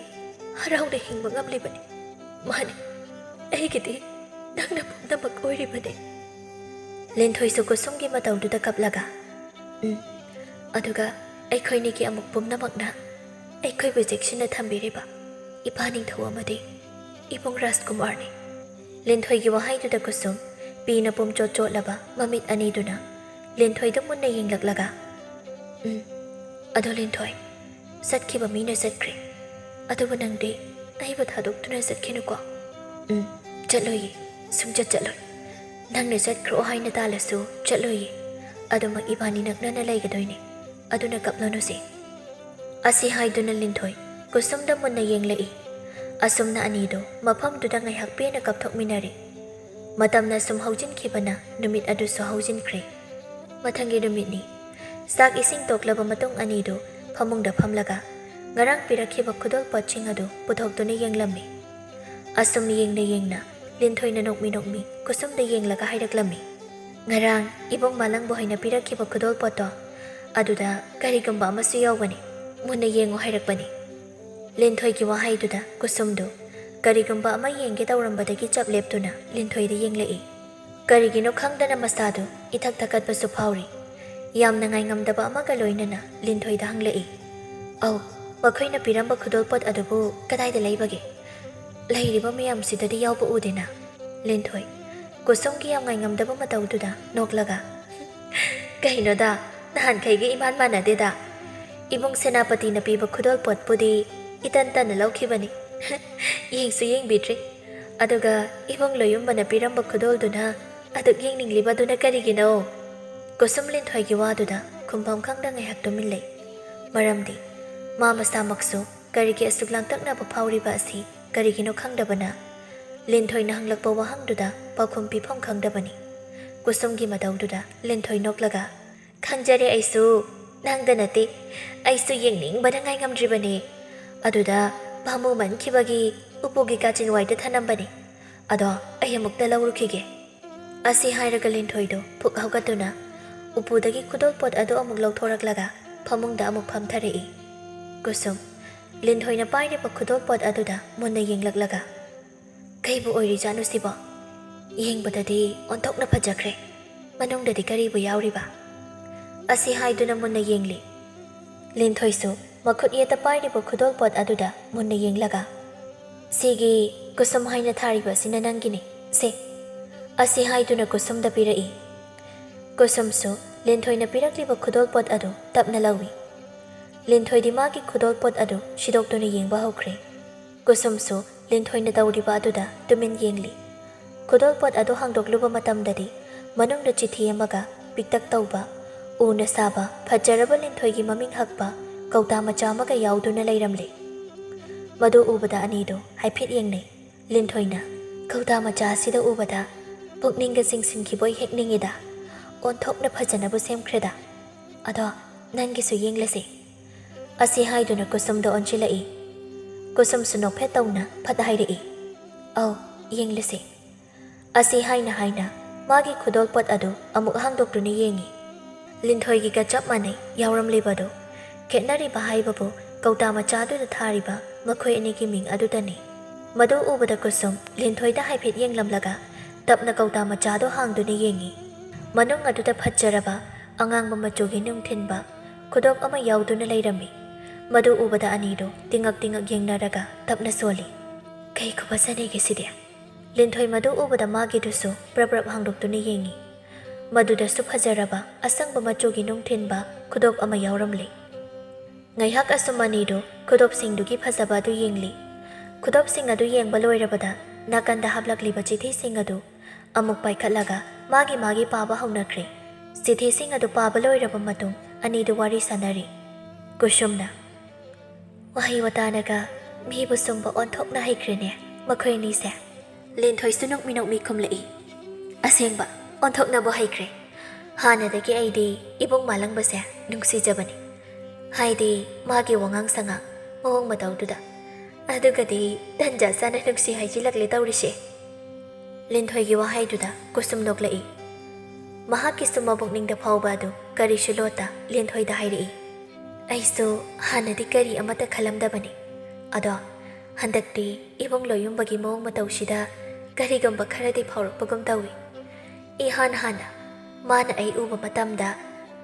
ꯍꯔꯥꯎꯅ ꯍꯤꯡꯕ ꯉꯝꯂꯤꯕꯅꯤ꯫ ꯃꯥꯅꯤ, ꯑꯩꯒꯤꯗꯤ ꯅꯪꯅ ꯄꯨꯝꯅꯃꯛ ꯑꯣꯏꯔꯤꯕꯅꯤ꯫" ꯂꯤꯟꯊꯣꯏꯁꯨ ꯀꯨꯁꯨꯝꯒꯤ ꯃꯇꯧꯗꯨꯗ ꯀꯞꯂꯒ, "ꯎꯝ, ꯑꯗꯨꯒ ꯑꯩꯈꯣꯏꯅꯤꯒꯤ ꯑꯃꯨꯛ ꯄꯨꯝꯅꯃꯛꯅ ꯑꯩꯈꯣꯏꯕꯨ ꯆꯦꯛꯁꯤꯟꯅ ꯊꯝꯕꯤꯔꯤꯕ ꯏꯄꯥ ꯅꯤꯡꯊꯧ ꯑꯃꯗꯤ ꯏꯕꯨꯡ ꯔꯥꯖꯀꯨꯃꯥꯔꯅꯤ꯫" ꯂꯤꯟꯊꯣꯏꯒꯤ ꯋꯥꯍꯩꯗꯨꯗ ꯀꯨꯁꯨꯝ ꯄꯤꯅ ꯄꯨꯝꯆꯣꯠ ꯆꯣꯠꯂꯕ ꯃꯃꯤꯠ ꯑꯅꯤꯗꯨꯅ ꯂꯤꯟꯊꯣꯏꯗ ꯃꯨꯟꯅ ꯌꯦꯡꯂꯛꯂꯒ, "ꯎꯝ, ꯑꯗꯣ ꯂꯤꯟꯊꯣꯏ, ꯆꯠꯈꯤꯕ ꯃꯤꯅ ꯆꯠꯈ꯭ꯔꯦ꯫ ꯑꯗꯨꯕꯨ ꯅꯪꯗꯤ ꯑꯩꯕꯨ ꯊꯥꯗꯣꯛꯇꯨꯅ ꯆꯠꯈꯤꯅꯨꯀꯣ꯫" "ꯎꯝ, ꯆꯠꯂꯣꯏꯌꯦ, ꯁꯨꯡꯆꯠ ꯆꯠꯂꯣꯏ꯫ ꯅꯪꯅ ꯆꯠꯈ꯭ꯔꯣ ꯍꯥꯏꯅ ꯇꯥꯜꯂꯁꯨ ꯆꯠꯂꯣꯏꯌꯦ꯫ ꯑꯗꯨꯃꯛ ꯏꯕꯥꯅꯤ ꯅꯛꯅꯅ ꯂꯩꯒꯗꯣꯏꯅꯦ꯫ ꯑꯗꯨꯅ ꯀꯞꯂꯅꯨꯁꯦ꯫" ꯑꯁꯤ ꯍꯥꯏꯗꯨꯅ ꯂꯤꯟꯊꯣꯏ ꯀꯨꯁꯨꯝꯗ ꯃꯨꯟꯅ ꯌꯦꯡꯂꯛꯏ꯫ ꯑꯁꯨꯝꯅ ꯑꯅꯤꯗꯨ ꯃꯐꯝꯗꯨꯗ ꯉꯥꯏꯍꯥꯛ ꯄꯦꯟꯅ ꯀꯞꯊꯣꯛꯃꯤꯟꯅꯔꯦ꯫ ꯃꯇꯝꯅ ꯁꯨꯝ ꯍꯧꯖꯤꯟꯈꯤꯕꯅ ꯅꯨꯃꯤꯠ ꯑꯗꯨꯁꯨ ꯍꯧꯖꯤꯟꯈ꯭ꯔꯦ꯫ ꯃꯊꯪꯒꯤ ꯅꯨꯃꯤꯠꯅꯤ꯫ ꯆꯥꯛ ꯏꯁꯤꯡ ꯇꯣꯛꯂꯕ ꯃꯇꯨꯡ ꯑꯅꯤꯗꯨ ꯐꯃꯨꯡꯗ ꯐꯝꯂꯒ ꯉꯔꯥꯡ ꯄꯤꯔꯛꯈꯤꯕ ꯈꯨꯗꯣꯜꯄꯣꯠꯁꯤꯡ ꯑꯗꯨ ꯄꯨꯊꯣꯛꯇꯨꯅ ꯌꯦꯡꯂꯝꯃꯤ꯫ ꯑꯁꯨꯝ ꯌꯦꯡꯅ ꯌꯦꯡꯅ ꯂꯤꯟꯊꯣꯏꯅ ꯅꯣꯛꯃꯤ ꯅꯣꯛꯃꯤ ꯀꯨꯁꯨꯝꯗ ꯌꯦꯡꯂꯒ ꯍꯥꯏꯔꯛꯂꯝꯃꯤ, "ꯉꯔꯥꯡ ꯏꯕꯨꯡ ꯃꯥꯂꯪꯕ ꯍꯣꯏꯅ ꯄꯤꯔꯛꯈꯤꯕ ꯈꯨꯗꯣꯜꯄꯣꯠꯇꯣ, ꯑꯗꯨꯗ ꯀꯔꯤꯒꯨꯝꯕ ꯑꯃꯁꯨ ꯌꯥꯎꯕꯅꯤ꯫ ꯃꯨꯟꯅ ꯌꯦꯡꯉꯨ ꯍꯥꯏꯔꯛꯄꯅꯤ꯫" ꯂꯤꯟꯊꯣꯏꯒꯤ ꯋꯥꯍꯩꯗꯨꯗ ꯀꯨꯁꯨꯝꯗꯨ ꯀꯔꯤꯒꯨꯝꯕ ꯑꯃ ꯌꯦꯡꯒꯦ ꯇꯧꯔꯝꯕꯗꯒꯤ ꯆꯞ ꯂꯦꯞꯇꯨꯅ ꯂꯤꯟꯊꯣꯏꯗ ꯌꯦꯡꯂꯛꯏ꯫ ꯀꯔꯤꯒꯤꯅꯣ ꯈꯪꯗꯅ ꯃꯁꯥꯗꯨ ꯏꯊꯛ ꯊꯛꯀꯠꯄꯁꯨ ꯐꯥꯎꯔꯤ꯫ ꯌꯥꯝꯅ ꯉꯥꯏꯉꯝꯗꯕ ꯑꯃꯒ ꯂꯣꯏꯅꯅ ꯂꯤꯟꯊꯣꯏꯗ ꯍꯪꯂꯛꯏ, "ꯑꯧ, ꯃꯈꯣꯏꯅ ꯄꯤꯔꯝꯕ ꯈꯨꯗꯣꯜꯄꯣꯠ ꯑꯗꯨꯕꯨ ꯀꯗꯥꯏꯗ ꯂꯩꯕꯒꯦ? ꯂꯩꯔꯤꯕ ꯃꯌꯥꯝꯁꯤꯗꯗꯤ ꯌꯥꯎꯕ ꯎꯗꯦꯅ꯫" ꯂꯤꯟꯊꯣꯏ, ꯀꯨꯁꯨꯝꯒꯤ ꯌꯥꯝ ꯉꯥꯏꯉꯝꯗꯕ ꯃꯇꯧꯗꯨꯗ ꯅꯣꯛꯂꯒ, "ꯀꯩꯅꯣꯗ, ꯅꯍꯥꯟꯈꯩꯒ ꯏꯃꯥꯟ ꯃꯥꯟꯅꯗꯦꯗ꯫ ꯏꯕꯨꯡ ꯁꯦꯅꯥꯄꯇꯤꯅ ꯄꯤꯕ ꯈꯨꯗꯣꯜꯄꯣꯠꯄꯨꯗꯤ ꯏꯇꯟ ꯇꯟꯅ ꯂꯧꯈꯤꯕꯅꯤ꯫ ꯌꯦꯡꯁꯨ ꯌꯦꯡꯕꯤꯗ꯭ꯔꯤ꯫ ꯑꯗꯨꯒ ꯏꯕꯨꯡ ꯂꯣꯌꯨꯝꯕꯅ ꯄꯤꯔꯝꯕ ꯈꯨꯗꯣꯜꯗꯨꯅ ꯑꯗꯨꯛ ꯌꯦꯡꯅꯤꯡꯂꯤꯕꯗꯨꯅ ꯀꯔꯤꯒꯤꯅꯣ? ꯀꯨꯁꯨꯝ ꯂꯤꯟꯊꯣꯏꯒꯤ ꯋꯥꯗꯨꯗ ꯈꯨꯝꯐꯝ ꯈꯪꯗ ꯉꯥꯏꯍꯥꯛ ꯇꯨꯃꯤꯟ ꯂꯩ꯫ ꯃꯔꯝꯗꯤ ꯃꯥ ꯃꯁꯥꯃꯛꯁꯨ ꯀꯔꯤꯒꯤ ꯑꯁꯨꯛ ꯂꯥꯡꯇꯛꯅꯕ ꯐꯥꯎꯔꯤꯕ ꯑꯁꯤ ꯀꯔꯤꯒꯤꯅꯣ ꯈꯪꯗꯕꯅ, ꯂꯤꯟꯊꯣꯏꯅ ꯍꯪꯂꯛꯄ ꯋꯥꯍꯪꯗꯨꯗ ꯄꯥꯎꯈꯨꯝ ꯄꯤꯐꯝ ꯈꯪꯗꯕꯅꯤ꯫ ꯀꯨꯁꯨꯝꯒꯤ ꯃꯇꯧꯗꯨꯗ ꯂꯤꯟꯊꯣꯏ ꯅꯣꯛꯂꯒ, "ꯈꯪꯖꯔꯦ ꯑꯩꯁꯨ, ꯅꯪꯗ ꯅꯠꯇꯦ, ꯑꯩꯁꯨ ꯌꯦꯡꯅꯤꯡꯕꯅ ꯉꯥꯏ ꯉꯝꯗ꯭ꯔꯤꯕꯅꯦ꯫ ꯑꯗꯨꯗ ꯄꯥꯝꯃꯨꯃꯟꯈꯤꯕꯒꯤ ꯎꯄꯨꯒꯤ ꯀꯥꯆꯤꯟ ꯋꯥꯏꯗ ꯊꯅꯝꯕꯅꯦ꯫ ꯑꯗꯣ ꯑꯩ ꯑꯃꯨꯛꯇ ꯂꯧꯔꯨꯈꯤꯒꯦ꯫" ꯑꯁꯤ ꯍꯥꯏꯔꯒ ꯂꯤꯟꯊꯣꯏꯗꯣ ꯐꯨꯛ ꯍꯧꯒꯠꯇꯨꯅ ꯎꯄꯨꯗꯒꯤ ꯈꯨꯗꯣꯜꯄꯣꯠ ꯑꯗꯨ ꯑꯃꯨꯛ ꯂꯧꯊꯣꯔꯛꯂꯒ ꯐꯃꯨꯡꯗ ꯑꯃꯨꯛ ꯐꯝꯊꯔꯛꯏ꯫ ꯀꯨꯁꯨꯝ ꯂꯤꯟꯊꯣꯏꯅ ꯄꯥꯏꯔꯤꯕ ꯈꯨꯗꯣꯜꯄꯣꯠ ꯑꯗꯨꯗ ꯃꯨꯟꯅ ꯌꯦꯡꯂꯛꯂꯒ, "ꯀꯩꯕꯨ ꯑꯣꯏꯔꯤꯖꯥꯠꯅꯣ ꯁꯤꯕꯣ? ꯌꯦꯡꯕꯗꯗꯤ ꯑꯣꯟꯊꯣꯛꯅ ꯐꯖꯈ꯭ꯔꯦ꯫ ꯃꯅꯨꯡꯗꯗꯤ ꯀꯔꯤꯕꯨ ꯌꯥꯎꯔꯤꯕ?" ꯑꯁꯤ ꯍꯥꯏꯗꯨꯅ ꯃꯨꯟꯅ ꯌꯦꯡꯂꯤ꯫ ꯂꯤꯟꯊꯣꯏꯁꯨ ꯃꯈꯨꯠ ꯌꯦꯠꯇ ꯄꯥꯏꯔꯤꯕ ꯈꯨꯗꯣꯜꯄꯣꯠ ꯑꯗꯨꯗ ꯃꯨꯟꯅ ꯌꯦꯡꯂꯒ, "ꯁꯤꯒꯤ ꯀꯨꯁꯨꯝ ꯍꯥꯏꯅ ꯊꯥꯔꯤꯕ ꯑꯁꯤꯅ ꯅꯪꯒꯤꯅꯤ꯫ ꯁꯦ꯫" ꯑꯁꯤ ꯍꯥꯏꯗꯨꯅ ꯀꯨꯁꯨꯝꯗ ꯄꯤꯔꯛꯏ꯫ ꯀꯨꯁꯨꯝꯁꯨ ꯂꯤꯟꯊꯣꯏꯅ ꯄꯤꯔꯛꯂꯤꯕ ꯈꯨꯗꯣꯜꯄꯣꯠ ꯑꯗꯨ ꯇꯞꯅ ꯂꯧꯏ꯫ ꯂꯤꯟꯊꯣꯏꯗꯤ ꯃꯥꯒꯤ ꯈꯨꯗꯣꯜꯄꯣꯠ ꯑꯗꯨ ꯁꯤꯗꯣꯛꯇꯨꯅ ꯌꯦꯡꯕ ꯍꯧꯈ꯭ꯔꯦ꯫ ꯀꯨꯁꯨꯝꯁꯨ ꯂꯤꯟꯊꯣꯏꯅ ꯇꯧꯔꯤꯕ ꯑꯗꯨꯗ ꯇꯨꯃꯤꯟ ꯌꯦꯡꯂꯤ꯫ ꯈꯨꯗꯣꯜꯄꯣꯠ ꯑꯗꯨ ꯍꯥꯡꯗꯣꯛꯂꯨꯕ ꯃꯇꯝꯗꯗꯤ ꯃꯅꯨꯡꯗ ꯆꯤꯊꯤ ꯑꯃꯒ ꯄꯤꯛꯇꯛ ꯇꯧꯕ, ꯎꯅ ꯁꯥꯕ ꯐꯖꯔꯕ ꯂꯤꯟꯊꯣꯏꯒꯤ ꯃꯃꯤꯡ ꯍꯛꯄ ꯀꯧꯇꯥ ꯃꯆꯥ ꯑꯃꯒ ꯌꯥꯎꯗꯨꯅ ꯂꯩꯔꯝꯂꯦ꯫ ꯃꯗꯨ ꯎꯕꯗ ꯑꯅꯤꯗꯨ ꯍꯥꯏꯐꯦꯠ ꯌꯦꯡꯅꯩ꯫ ꯂꯤꯟꯊꯣꯏꯅ ꯀꯧꯇꯥ ꯃꯆꯥ ꯑꯁꯤꯗ ꯎꯕꯗ ꯄꯨꯛꯅꯤꯡꯒ ꯆꯤꯡꯁꯤꯟꯈꯤꯕꯣꯏ ꯍꯦꯛ ꯅꯤꯡꯉꯤꯗ꯫ "ꯑꯣꯟꯊꯣꯛꯅ ꯐꯖꯅꯕꯨ ꯁꯦꯝꯈ꯭ꯔꯦꯗ꯫ ꯑꯗꯣ ꯅꯪꯒꯤꯁꯨ ꯌꯦꯡꯂꯁꯤ꯫" ꯑꯁꯤ ꯍꯥꯏꯗꯨꯅ ꯀꯨꯁꯨꯝꯗ ꯑꯣꯟꯁꯤꯜꯂꯛꯏ꯫ ꯀꯨꯁꯨꯝꯁꯨ ꯅꯣꯛꯐꯦꯠ ꯇꯧꯅ ꯐꯠ ꯍꯥꯏꯔꯛꯏ, "ꯑꯧ, ꯌꯦꯡꯂꯁꯤ꯫" ꯑꯁꯤ ꯍꯥꯏꯅ ꯍꯥꯏꯅ ꯃꯥꯒꯤ ꯈꯨꯗꯣꯜꯄꯣꯠ ꯑꯗꯨ ꯑꯃꯨꯛ ꯍꯥꯡꯗꯣꯛꯇꯨꯅ ꯌꯦꯡꯉꯤ꯫ ꯂꯤꯟꯊꯣꯏꯒꯤꯒ ꯆꯞ ꯃꯥꯟꯅꯩ ꯌꯥꯎꯔꯝꯂꯤꯕꯗꯨ꯫ ꯈꯦꯠꯅꯔꯤꯕ ꯍꯥꯏꯕꯕꯨ ꯀꯧꯇꯥ ꯃꯆꯥꯗꯨꯗ ꯊꯥꯔꯤꯕ ꯃꯈꯣꯏ ꯑꯅꯤꯒꯤ ꯃꯤꯡ ꯑꯗꯨꯗꯅꯤ꯫ ꯃꯗꯨ ꯎꯕꯗ ꯀꯨꯁꯨꯝ ꯂꯤꯟꯊꯣꯏꯗ ꯍꯥꯏꯐꯦꯠ ꯌꯦꯡꯂꯝꯂꯒ ꯇꯞꯅ ꯀꯧꯇꯥ ꯃꯆꯥꯗꯨ ꯍꯥꯡꯗꯨꯅ ꯌꯦꯡꯉꯤ꯫ ꯃꯅꯨꯡ ꯑꯗꯨꯗ ꯐꯖꯔꯕ ꯑꯉꯥꯡꯕ ꯃꯆꯨꯒꯤ ꯅꯨꯡ ꯊꯤꯟꯕ ꯈꯨꯗꯣꯞ ꯑꯃ ꯌꯥꯎꯗꯨꯅ ꯂꯩꯔꯝꯃꯤ꯫ ꯃꯗꯨ ꯎꯕꯗ ꯑꯅꯤꯗꯨ ꯇꯤꯉꯛ ꯇꯤꯉꯛ ꯌꯦꯡꯅꯔꯒ ꯇꯞꯅ ꯁꯣꯜꯂꯤ, "ꯀꯩ ꯈꯨꯐꯖꯅꯤꯒꯦ ꯁꯤꯗꯤ!" ꯂꯤꯟꯊꯣꯏ ꯃꯗꯨ ꯎꯕꯗ ꯃꯥꯒꯤꯗꯨꯁꯨ ꯄ꯭ꯔꯞ ꯄ꯭ꯔꯞ ꯍꯥꯡꯗꯣꯛꯇꯨꯅ ꯌꯦꯡꯉꯤ꯫ ꯃꯗꯨꯗꯁꯨ ꯐꯖꯔꯕ ꯑꯁꯪꯕ ꯃꯆꯨꯒꯤ ꯅꯨꯡ ꯊꯤꯟꯕ ꯈꯨꯗꯣꯞ ꯑꯃ ꯌꯥꯎꯔꯝꯂꯦ꯫ ꯉꯥꯏꯍꯥꯛ ꯑꯁꯨꯝ ꯑꯅꯤꯗꯨ ꯈꯨꯗꯣꯞꯁꯤꯡꯗꯨꯒꯤ ꯐꯖꯕ ꯑꯗꯨ ꯌꯦꯡꯂꯤ꯫ ꯈꯨꯗꯣꯞꯁꯤꯡ ꯑꯗꯨ ꯌꯦꯡꯕ ꯂꯣꯏꯔꯕꯗ ꯅꯥꯀꯟꯗ ꯍꯥꯞꯂꯛꯂꯤꯕ ꯆꯤꯊꯤꯁꯤꯡ ꯑꯗꯨ ꯑꯃꯨꯛ ꯄꯥꯏꯈꯠꯂꯒ ꯃꯥꯒꯤ ꯃꯥꯒꯤ ꯄꯥꯕ ꯍꯧꯅꯈ꯭ꯔꯦ꯫ ꯆꯤꯊꯤꯁꯤꯡ ꯑꯗꯨ ꯄꯥꯕ ꯂꯣꯏꯔꯕ ꯃꯇꯨꯡ ꯑꯅꯤꯗꯨ ꯋꯥꯔꯤ ꯁꯥꯟꯅꯔꯤ꯫ ꯀꯨꯁꯨꯝꯅ, ꯋꯥꯍꯩ ꯋꯥꯇꯥꯅꯒ ꯃꯤꯕꯨ ꯁꯨꯝꯕ ꯑꯣꯟꯊꯣꯛꯅ ꯍꯩꯈ꯭ꯔꯦꯅꯦ ꯃꯈꯣꯏ ꯑꯅꯤꯁꯦ꯫ ꯂꯤꯟꯊꯣꯏꯁꯨ ꯅꯣꯛꯃꯤ ꯅꯣꯛꯃꯤ ꯈꯨꯝꯂꯛꯏ, ꯑꯁꯦꯡꯕ ꯑꯣꯟꯊꯣꯛꯅꯕꯨ ꯍꯩꯈ꯭ꯔꯦ꯫ ꯍꯥꯟꯅꯗꯒꯤ ꯑꯩꯗꯤ ꯏꯕꯨꯡ ꯃꯥꯂꯪꯕꯁꯦ ꯅꯨꯡꯁꯤꯖꯕꯅꯤ꯫ ꯍꯥꯏꯗꯤ ꯃꯥꯒꯤ ꯋꯥꯉꯥꯡ ꯁꯉꯥꯡ, ꯃꯑꯣꯡ ꯃꯇꯧꯗꯨꯗ꯫ ꯑꯗꯨꯒꯗꯤ ꯇꯟꯖꯥ ꯆꯥꯅ ꯅꯨꯡꯁꯤ ꯍꯥꯏꯖꯤꯜꯂꯛꯂꯦ ꯇꯧꯔꯤꯁꯦ꯫ ꯂꯤꯟꯊꯣꯏꯒꯤ ꯋꯥꯍꯩꯗꯨꯗ ꯀꯨꯁꯨꯝ ꯅꯣꯛꯂꯛꯏ꯫ ꯃꯍꯥꯛꯀꯤꯁꯨ ꯃꯕꯨꯛꯅꯤꯡꯗ ꯐꯥꯎꯕ ꯑꯗꯨ ꯀꯔꯤꯁꯨ ꯂꯣꯠꯇ ꯂꯤꯟꯊꯣꯏꯗ ꯍꯥꯏꯔꯛꯏ꯫ ꯑꯩꯁꯨ ꯍꯥꯟꯅꯗꯤ ꯀꯔꯤ ꯑꯃꯠꯇ ꯈꯜꯂꯝꯗꯕꯅꯤ꯫ ꯑꯗꯣ ꯍꯟꯗꯛꯇꯤ ꯏꯕꯨꯡ ꯂꯣꯌꯨꯝꯕꯒꯤ ꯃꯑꯣꯡ ꯃꯇꯧꯁꯤꯗ ꯀꯔꯤꯒꯨꯝꯕ ꯈꯔꯗꯤ ꯐꯥꯎꯔꯛꯄꯒꯨꯝ ꯇꯧꯏ꯫ ꯏꯍꯥꯟ ꯍꯥꯟꯅ ꯃꯥꯅ ꯑꯩ ꯎꯕ ꯃꯇꯝꯗ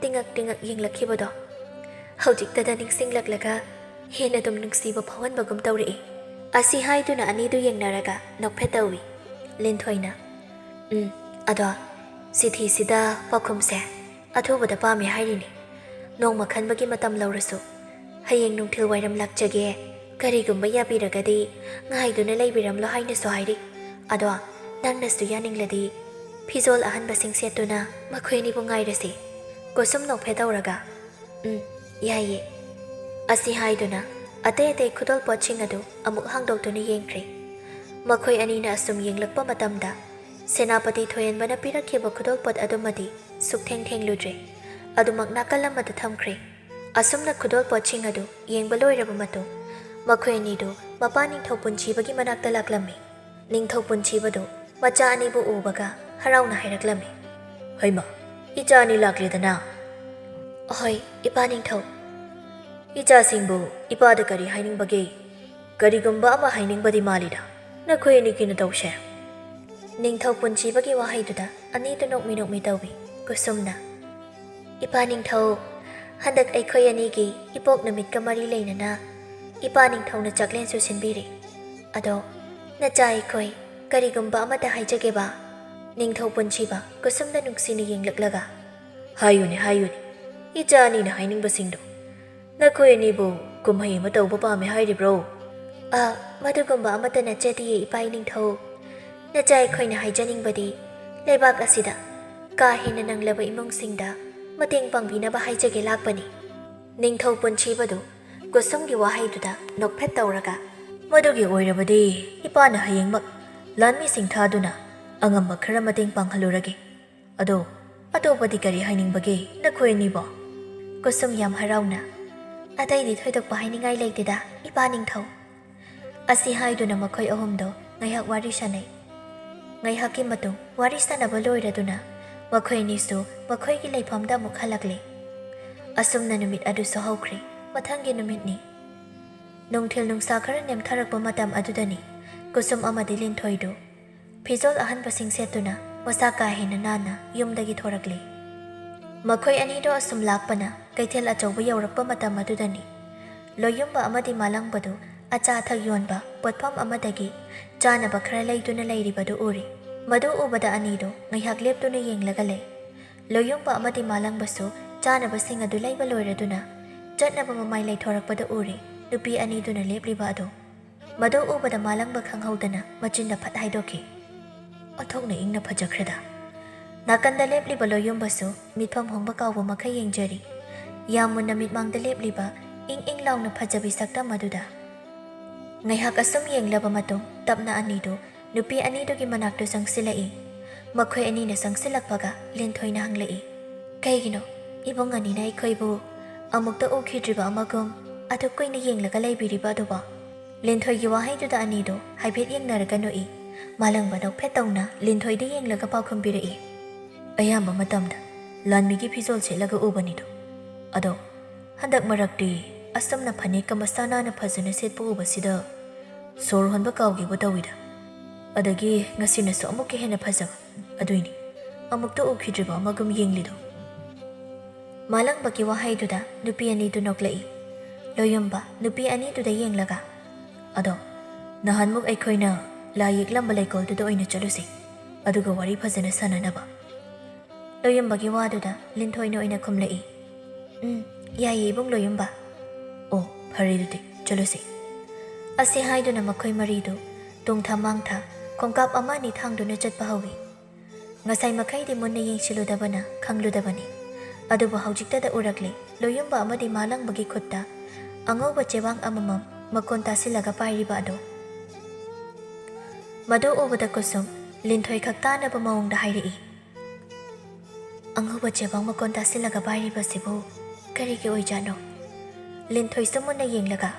ꯇꯤꯉꯛ ꯇꯤꯉꯛ ꯌꯦꯡꯂꯛꯈꯤꯕꯗꯣ ꯍꯧꯖꯤꯛꯇꯗ ꯅꯤꯡꯁꯤꯡꯂꯛꯂꯒ ꯍꯦꯟꯅ ꯑꯗꯨꯝ ꯅꯨꯡꯁꯤꯕ ꯐꯥꯎꯍꯟꯕꯒꯨꯝ ꯇꯧꯔꯛꯏ꯫ ꯑꯁꯤ ꯍꯥꯏꯗꯨꯅ ꯑꯅꯤꯗꯨ ꯌꯦꯡꯅꯔꯒ ꯅꯣꯛꯐꯦꯠ ꯇꯧꯏ꯫ ꯂꯤꯟꯊꯣꯏꯅ, "ꯎꯝ, ꯑꯗꯣ ꯆꯤꯊꯤꯁꯤꯗ ꯄꯥꯎꯈꯨꯝꯁꯦ ꯑꯊꯨꯕꯗ ꯄꯥꯝꯃꯦ ꯍꯥꯏꯔꯤꯅꯤ꯫ ꯅꯣꯡꯃ ꯈꯟꯕꯒꯤ ꯃꯇꯝ ꯂꯧꯔꯁꯨ ꯍꯌꯦꯡ ꯅꯨꯡꯊꯤꯜ ꯋꯥꯏꯔꯝ ꯂꯥꯛꯆꯒꯦ, ꯀꯔꯤꯒꯨꯝꯕ ꯌꯥꯕꯤꯔꯒꯗꯤ ꯉꯥꯏꯗꯨꯅ ꯂꯩꯕꯤꯔꯝꯂꯣ" ꯍꯥꯏꯅꯁꯨ ꯍꯥꯏꯔꯤ꯫ ꯑꯗꯣ ꯅꯪꯅꯁꯨ ꯌꯥꯅꯤꯡꯂꯗꯤ ꯐꯤꯖꯣꯜ ꯑꯍꯟꯕꯁꯤꯡ ꯁꯦꯠꯇꯨꯅ ꯃꯈꯣꯏ ꯑꯅꯤꯕꯨ ꯉꯥꯏꯔꯁꯤ꯫ ꯀꯨꯁꯨꯝ ꯅꯣꯛꯐꯦꯠ ꯇꯧꯔꯒ, "ꯎꯝ, ꯌꯥꯏꯌꯦ"꯫ ꯑꯁꯤ ꯍꯥꯏꯗꯨꯅ ꯑꯇꯩ ꯑꯇꯩ ꯈꯨꯗꯣꯜꯄꯣꯠꯁꯤꯡ ꯑꯗꯨ ꯑꯃꯨꯛ ꯍꯥꯡꯗꯣꯛꯇꯨꯅ ꯌꯦꯡꯈ꯭ꯔꯦ꯫ ꯃꯈꯣꯏ ꯑꯅꯤꯅ ꯑꯁꯨꯝ ꯌꯦꯡꯂꯛꯄ ꯃꯇꯝꯗ ꯁꯦꯅꯥꯄꯇꯤ ꯊꯣꯏꯍꯟꯕꯅ ꯄꯤꯔꯛꯈꯤꯕ ꯈꯨꯗꯣꯜꯄꯣꯠ ꯑꯗꯨꯃꯗꯤ ꯁꯨꯛꯊꯦꯡ ꯊꯦꯡꯂꯨꯗ꯭ꯔꯦ꯫ ꯑꯗꯨꯃꯛ ꯅꯥꯀꯜ ꯑꯃꯗ ꯊꯝꯈ꯭ꯔꯦ꯫ ꯑꯁꯨꯝꯅ ꯈꯨꯗꯣꯜꯄꯣꯠꯁꯤꯡ ꯑꯗꯨ ꯌꯦꯡꯕ ꯂꯣꯏꯔꯕ ꯃꯇꯨꯡ ꯃꯈꯣꯏ ꯑꯅꯤꯗꯨ ꯃꯄꯥ ꯅꯤꯡꯊꯧ ꯄꯨꯟꯁꯤꯕꯒꯤ ꯃꯅꯥꯛꯇ ꯂꯥꯛꯂꯝꯃꯤ꯫ ꯅꯤꯡꯊꯧ ꯄꯨꯟꯁꯤꯕꯗꯨ ꯃꯆꯥ ꯑꯅꯤꯕꯨ ꯎꯕꯒ ꯍꯔꯥꯎꯅ ꯍꯥꯏꯔꯛꯂꯝꯃꯤ, "ꯍꯩꯃꯥ, ꯏꯆꯥ ꯑꯅꯤ ꯂꯥꯛꯂꯦꯗꯅ?" "ꯍꯣꯏ, ꯏꯄꯥ ꯅꯤꯡꯊꯧ"꯫ "ꯏꯆꯥꯁꯤꯡꯕꯨ ꯏꯄꯥꯗ ꯀꯔꯤ ꯍꯥꯏꯅꯤꯡꯕꯒꯦ? ꯀꯔꯤꯒꯨꯝꯕ ꯑꯃ ꯍꯥꯏꯅꯤꯡꯕꯗꯤ ꯃꯥꯜꯂꯤꯗ, ꯅꯈꯣꯏ ꯑꯅꯤꯒꯤ ꯅꯇꯧꯁꯦ?" ꯅꯤꯡꯊꯧ ꯄꯨꯟꯁꯤꯕꯒꯤ ꯋꯥꯍꯩꯗꯨꯗ ꯑꯅꯤꯗꯨ ꯅꯣꯛꯃꯤ ꯅꯣꯛꯃꯤ ꯇꯧꯏ꯫ ꯀꯨꯁꯨꯝꯅ, "ꯏꯄꯥ ꯅꯤꯡꯊꯧ, ꯍꯟꯗꯛ ꯑꯩꯈꯣꯏ ꯑꯅꯤꯒꯤ ꯏꯄꯣꯛ ꯅꯨꯃꯤꯠꯀ ꯃꯔꯤ ꯂꯩꯅꯅ ꯏꯄꯥ ꯅꯤꯡꯊꯧꯅ ꯆꯥꯛꯂꯦꯟꯁꯨ ꯁꯤꯟꯕꯤꯔꯤ꯫ ꯑꯗꯣ ꯅꯆꯥ ꯑꯩꯈꯣꯏ ꯀꯔꯤꯒꯨꯝꯕ ꯑꯃꯇ ꯍꯥꯏꯖꯒꯦꯕ?" ꯅꯤꯡꯊꯧ ꯄꯨꯟꯁꯤꯕ ꯀꯨꯁꯨꯝꯗ ꯅꯨꯡꯁꯤꯅ ꯌꯦꯡꯂꯛꯂꯒ, "ꯍꯥꯏꯌꯨꯅꯦ, ꯍꯥꯏꯌꯨꯅꯦ, ꯏꯆꯥ ꯑꯅꯤꯅ ꯍꯥꯏꯅꯤꯡꯕꯁꯤꯡꯗꯣ꯫ ꯅꯈꯣꯏ ꯑꯅꯤꯕꯨ ꯀꯨꯝꯍꯩ ꯑꯃ ꯇꯧꯕ ꯄꯥꯝꯃꯦ ꯍꯥꯏꯔꯤꯕ꯭ꯔꯣ?" "ꯑ, ꯃꯗꯨꯒꯨꯝꯕ ꯑꯃꯠꯇ ꯅꯠꯆꯗꯤꯌꯦ, ꯏꯄꯥ ꯏꯅꯤꯡꯊꯧ꯫ ꯅꯆꯥ ꯑꯩꯈꯣꯏꯅ ꯍꯥꯏꯖꯅꯤꯡꯕꯗꯤ, ꯂꯩꯕꯥꯛ ꯑꯁꯤꯗ ꯀꯥ ꯍꯦꯟꯅ ꯅꯪꯂꯕ ꯏꯃꯨꯡꯁꯤꯡꯗ ꯃꯇꯦꯡ ꯄꯥꯡꯕꯤꯅꯕ ꯍꯥꯏꯖꯒꯦ ꯂꯥꯛꯄꯅꯤ꯫ ꯅꯤꯡꯊꯧ ꯄꯨꯟꯁꯤꯕꯗꯨ ꯀꯨꯁꯨꯝꯒꯤ ꯋꯥꯍꯩꯗꯨꯗ ꯅꯣꯛꯐꯦꯠ ꯇꯧꯔꯒ, "ꯃꯗꯨꯒꯤ ꯑꯣꯏꯔꯕꯗꯤ ꯏꯄꯥꯅ ꯍꯌꯦꯡꯃꯛ ꯂꯥꯟꯃꯤꯁꯤꯡ ꯊꯥꯗꯨꯅ ꯑꯉꯝꯕ ꯈꯔ ꯃꯇꯦꯡ ꯄꯥꯡꯍꯜꯂꯨꯔꯒꯦ꯫ ꯑꯗꯣ ꯑꯇꯣꯞꯄꯗꯤ ꯀꯔꯤ ꯍꯥꯏꯅꯤꯡꯕꯒꯦ ꯅꯈꯣꯏ ꯑꯅꯤꯕꯣ?" ꯀꯨꯁꯨꯝ ꯌꯥꯝ ꯍꯔꯥꯎꯅ, "ꯑꯇꯩꯗꯤ ꯊꯣꯏꯗꯣꯛꯄ ꯍꯥꯏꯅꯤꯡꯉꯥꯏ ꯂꯩꯇꯦꯗ, ꯏꯄꯥ ꯅꯤꯡꯊꯧ"꯫ ꯑꯁꯤ ꯍꯥꯏꯗꯨꯅ ꯃꯈꯣꯏ ꯑꯍꯨꯝꯗꯣ ꯉꯥꯏꯍꯥꯛ ꯋꯥꯔꯤ ꯁꯥꯟꯅꯩ꯫ ꯉꯥꯏꯍꯥꯛꯀꯤ ꯃꯇꯨꯡ ꯋꯥꯔꯤ ꯁꯥꯟꯅꯕ ꯂꯣꯏꯔꯗꯨꯅ ꯃꯈꯣꯏ ꯑꯅꯤꯁꯨ ꯃꯈꯣꯏꯒꯤ ꯂꯩꯐꯝꯗ ꯑꯃꯨꯛ ꯍꯜꯂꯛꯂꯦ꯫ ꯑꯁꯨꯝꯅ ꯅꯨꯃꯤꯠ ꯑꯗꯨꯁꯨ ꯍꯧꯈ꯭ꯔꯦ꯫ ꯃꯊꯪꯒꯤ ꯅꯨꯃꯤꯠꯅꯤ꯫ ꯅꯨꯡꯊꯤꯜ ꯅꯨꯡꯁꯥ ꯈꯔ ꯅꯦꯝꯊꯔꯛꯄ ꯃꯇꯝ ꯑꯗꯨꯗꯅꯤ ꯀꯨꯁꯨꯝ ꯑꯃꯗꯤ ꯂꯤꯟꯊꯣꯏꯗꯨ ꯐꯤꯖꯣꯜ ꯑꯍꯟꯕꯁꯤꯡ ꯁꯦꯠꯇꯨꯅ ꯃꯁꯥ ꯀꯥ ꯍꯦꯟꯅ ꯅꯥꯟꯅ ꯌꯨꯝꯗꯒꯤ ꯊꯣꯔꯛꯂꯤ꯫ ꯃꯈꯣꯏ ꯑꯅꯤꯗꯣ ꯑꯁꯨꯝ ꯂꯥꯛꯄꯅ ꯀꯩꯊꯦꯜ ꯑꯆꯧꯕ ꯌꯧꯔꯛꯄ ꯃꯇꯝ ꯑꯗꯨꯗꯅꯤ ꯂꯣꯌꯨꯝꯕ ꯑꯃꯗꯤ ꯃꯥꯂꯪꯕꯗꯨ ꯑꯆꯥ ꯑꯊꯛ ꯌꯣꯟꯕ ꯄꯣꯠꯐꯝ ꯑꯃꯗꯒꯤ ꯆꯥꯅꯕ ꯈꯔ ꯂꯩꯗꯨꯅ ꯂꯩꯔꯤꯕꯗꯨ ꯎꯔꯤ꯫ ꯃꯗꯨ ꯎꯕꯗ ꯑꯅꯤꯗꯨ ꯉꯥꯏꯍꯥꯛ ꯂꯦꯞꯇꯨꯅ ꯌꯦꯡꯂꯒ ꯂꯩ꯫ ꯂꯣꯌꯨꯝꯕ ꯑꯃꯗꯤ ꯃꯥꯂꯪꯕꯁꯨ ꯆꯥꯅꯕꯁꯤꯡ ꯑꯗꯨ ꯂꯩꯕ ꯂꯣꯏꯔꯗꯨꯅ ꯆꯠꯅꯕ ꯃꯃꯥꯏ ꯂꯩꯊꯣꯔꯛꯄꯗ ꯎꯔꯤ꯫ ꯅꯨꯄꯤ ꯑꯅꯤꯗꯨꯅ ꯂꯦꯞꯂꯤꯕ ꯑꯗꯨ꯫ ꯃꯗꯨ ꯎꯕꯗ ꯃꯥꯂꯪꯕ ꯈꯪꯍꯧꯗꯅ ꯃꯆꯤꯟꯗ ꯐꯠ ꯍꯥꯏꯗꯣꯛꯈꯤ, "ꯑꯣꯟꯊꯣꯛꯅ ꯏꯪꯅ ꯐꯖꯈ꯭ꯔꯦꯗ!" ꯅꯥꯀꯟꯗ ꯂꯦꯞꯂꯤꯕ ꯂꯣꯌꯨꯝꯕꯁꯨ ꯃꯤꯠꯐꯝ ꯍꯣꯡꯕ ꯀꯥꯎꯕ ꯃꯈꯩ ꯌꯦꯡꯖꯔꯤ꯫ ꯌꯥꯝ ꯃꯨꯟꯅ ꯃꯤꯠꯃꯥꯡꯗ ꯂꯦꯞꯂꯤꯕ ꯏꯪ ꯏꯪ ꯂꯥꯎꯅ ꯐꯖꯕꯤ ꯁꯛꯇꯝ ꯑꯗꯨꯗ꯫ ꯉꯥꯏꯍꯥꯛ ꯑꯁꯨꯝ ꯌꯦꯡꯂꯕ ꯃꯇꯨꯡ ꯇꯞꯅ ꯑꯅꯤꯗꯨ ꯅꯨꯄꯤ ꯑꯅꯤꯗꯨꯒꯤ ꯃꯅꯥꯛꯇ ꯆꯪꯁꯤꯜꯂꯛꯏ꯫ ꯃꯈꯣꯏ ꯑꯅꯤꯅ ꯆꯪꯁꯤꯜꯂꯛꯄꯒ ꯂꯤꯟꯊꯣꯏꯅ ꯍꯪꯂꯛꯏ, "ꯀꯩꯒꯤꯅꯣ ꯏꯕꯨꯡ ꯑꯅꯤꯅ ꯑꯩꯈꯣꯏꯕꯨ ꯑꯃꯨꯛꯇ ꯎꯈꯤꯗ꯭ꯔꯤꯕ ꯑꯃꯒꯨꯝ ꯑꯗꯨꯛ ꯀꯨꯏꯅ ꯌꯦꯡꯂꯒ ꯂꯩꯕꯤꯔꯤꯕ ꯑꯗꯨꯕꯣ?" ꯂꯤꯟꯊꯣꯏꯒꯤ ꯋꯥꯍꯩꯗꯨꯗ ꯑꯅꯤꯗꯨ ꯍꯥꯏꯐꯦꯠ ꯌꯦꯡꯅꯔꯒ ꯅꯣꯛꯏ꯫ ꯃꯥꯂꯪꯕ ꯅꯣꯛꯐꯦꯠ ꯇꯧꯅ ꯂꯤꯟꯊꯣꯏꯗ ꯌꯦꯡꯂꯒ ꯄꯥꯎꯈꯨꯝ ꯄꯤꯔꯛꯏ, "ꯑꯌꯥꯝꯕ ꯃꯇꯝꯗ ꯂꯥꯟꯃꯤꯒꯤ ꯐꯤꯖꯣꯜ ꯁꯦꯠꯂꯒ ꯎꯕꯅꯤꯗꯣ꯫ ꯑꯗꯣ ꯍꯟꯗꯛ ꯃꯔꯛꯇꯤ ꯑꯁꯨꯝꯅ ꯐꯅꯦꯛꯀ ꯃꯁꯥ ꯅꯥꯟꯅ ꯐꯖꯅ ꯁꯦꯠꯄ ꯎꯕꯁꯤꯗ ꯁꯣꯔ ꯍꯣꯟꯕ ꯀꯥꯎꯒꯦꯕꯨ ꯇꯧꯏꯗ꯫ ꯑꯗꯒꯤ ꯉꯁꯤꯅꯁꯨ ꯑꯃꯨꯛꯀ ꯍꯦꯟꯅ ꯐꯖꯕ꯫ ꯑꯗꯨꯏꯅꯤ ꯑꯃꯨꯛꯇ ꯎꯈꯤꯗ꯭ꯔꯤꯕ ꯑꯃꯒꯨꯝ ꯌꯦꯡꯂꯤꯗꯣ꯫" ꯃꯥꯂꯪꯕꯒꯤ ꯋꯥꯍꯩꯗꯨꯗ ꯅꯨꯄꯤ ꯑꯅꯤꯗꯨ ꯅꯣꯛꯂꯛꯏ꯫ ꯂꯣꯌꯨꯝꯕ ꯅꯨꯄꯤ ꯑꯅꯤꯗꯨꯗ ꯌꯦꯡꯂꯒ, "ꯑꯗꯣ ꯅꯍꯥꯟꯃꯨꯛ ꯑꯩꯈꯣꯏꯅ ꯂꯥꯏ ꯌꯦꯛꯂꯝꯕ ꯂꯩꯀꯣꯜꯗꯨꯗ ꯑꯣꯏꯅ ꯆꯠꯂꯨꯁꯤ, ꯑꯗꯨꯒ ꯋꯥꯔꯤ ꯐꯖꯅ ꯁꯥꯟꯅꯅꯕ꯫" ꯂꯣꯌꯨꯝꯕꯒꯤ ꯋꯥꯗꯨꯗ ꯂꯤꯟꯊꯣꯏꯅ ꯑꯣꯏꯅ ꯈꯨꯝꯂꯛꯏ, "ꯎꯝ, ꯌꯥꯏꯌꯦ ꯏꯕꯨꯡ ꯂꯣꯌꯨꯝꯕ꯫ ꯑꯣ, ꯐꯔꯦ ꯑꯗꯨꯗꯤ, ꯆꯠꯂꯨꯁꯤ꯫" ꯑꯁꯤ ꯍꯥꯏꯗꯨꯅ ꯃꯈꯣꯏ ꯃꯔꯤꯗꯨ ꯇꯨꯡꯊ ꯃꯥꯡꯊ ꯈꯣꯡꯀꯥꯞ ꯑꯃ ꯑꯅꯤ ꯊꯥꯡꯗꯨꯅ ꯆꯠꯄ ꯍꯧꯏ꯫ ꯉꯁꯥꯏ ꯃꯈꯩꯗꯤ ꯃꯨꯟꯅ ꯌꯦꯡꯁꯤꯜꯂꯨꯗꯕꯅ ꯈꯪꯂꯨꯗꯕꯅꯤ꯫ ꯑꯗꯨꯕꯨ ꯍꯧꯖꯤꯛꯇꯗ ꯎꯔꯛꯂꯦ, ꯂꯣꯌꯨꯝꯕ ꯑꯃꯗꯤ ꯃꯥꯂꯪꯕꯒꯤ ꯈꯨꯠꯇ ꯑꯉꯧꯕ ꯆꯦꯕꯥꯡ ꯑꯃꯃꯝ ꯃꯀꯣꯟ ꯇꯥꯁꯤꯜꯂꯒ ꯄꯥꯏꯔꯤꯕ ꯑꯗꯣ꯫ ꯃꯗꯨ ꯎꯕꯗ ꯀꯨꯁꯨꯝ ꯂꯤꯟꯊꯣꯏ ꯈꯛ ꯇꯥꯅꯕ ꯃꯑꯣꯡꯗ ꯍꯥꯏꯔꯛꯏ, "ꯑꯉꯧꯕ ꯆꯦꯕꯥꯡ ꯃꯀꯣꯟ ꯇꯥꯁꯤꯜꯂꯒ ꯄꯥꯏꯔꯤꯕꯁꯤꯕꯨ ꯀꯔꯤꯒꯤ ꯑꯣꯏꯖꯥꯠꯅꯣ?" ꯂꯤꯟꯊꯣꯏꯁꯨ ꯃꯨꯟꯅ ꯌꯦꯡꯂꯒ,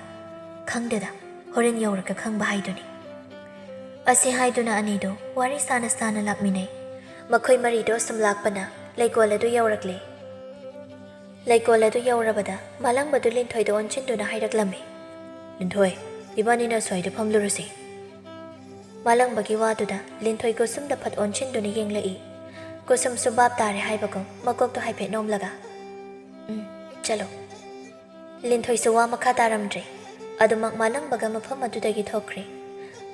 "ꯈꯪꯗꯦꯗ, ꯍꯣꯔꯦꯟ ꯌꯧꯔꯒ ꯈꯪꯕ ꯍꯥꯏꯗꯨꯅꯤ"꯫ ꯑꯁꯤ ꯍꯥꯏꯗꯨꯅ ꯑꯅꯤꯗꯣ ꯋꯥꯔꯤ ꯁꯥꯅ ꯁꯥꯅ ꯂꯥꯛꯃꯤꯟꯅꯩ꯫ ꯃꯈꯣꯏ ꯃꯔꯤꯗꯣ ꯁꯨꯝ ꯂꯥꯛꯄꯅ ꯂꯩꯀꯣꯜ ꯑꯗꯨ ꯌꯧꯔꯛꯂꯦ꯫ ꯂꯩꯀꯣꯜ ꯑꯗꯨ ꯌꯧꯔꯕꯗ ꯃꯥꯂꯪꯕꯗꯨ ꯂꯤꯟꯊꯣꯏꯗ ꯑꯣꯟꯁꯤꯟꯗꯨꯅ ꯍꯥꯏꯔꯛꯂꯝꯃꯤ, "ꯂꯤꯟꯊꯣꯏ, ꯏꯕꯥꯅꯤꯅ ꯑꯁ꯭ꯋꯥꯏꯗ ꯐꯝꯂꯨꯔꯁꯤ"꯫ ꯃꯥꯂꯪꯕꯒꯤ ꯋꯥꯗꯨꯗ ꯂꯤꯟꯊꯣꯏ ꯀꯨꯁꯨꯝꯗ ꯐꯠ ꯑꯣꯟꯁꯤꯟꯗꯨꯅ ꯌꯦꯡꯂꯛꯏ꯫ ꯀꯨꯁꯨꯝꯁꯨ ꯚꯥꯞ ꯇꯥꯔꯦ ꯍꯥꯏꯕꯒꯨꯝ ꯃꯀꯣꯛꯇꯣ ꯍꯥꯏꯐꯦꯠ ꯅꯣꯝꯂꯒ, "ꯎꯝ, ꯆꯠꯂꯣ"꯫ ꯂꯤꯟꯊꯣꯏꯁꯨ ꯋꯥ ꯃꯈꯥ ꯇꯥꯔꯝꯗ꯭ꯔꯦ꯫ ꯑꯗꯨꯃꯛ ꯃꯥꯂꯪꯕꯒ ꯃꯐꯝ ꯑꯗꯨꯗꯒꯤ ꯊꯣꯛꯈ꯭ꯔꯦ꯫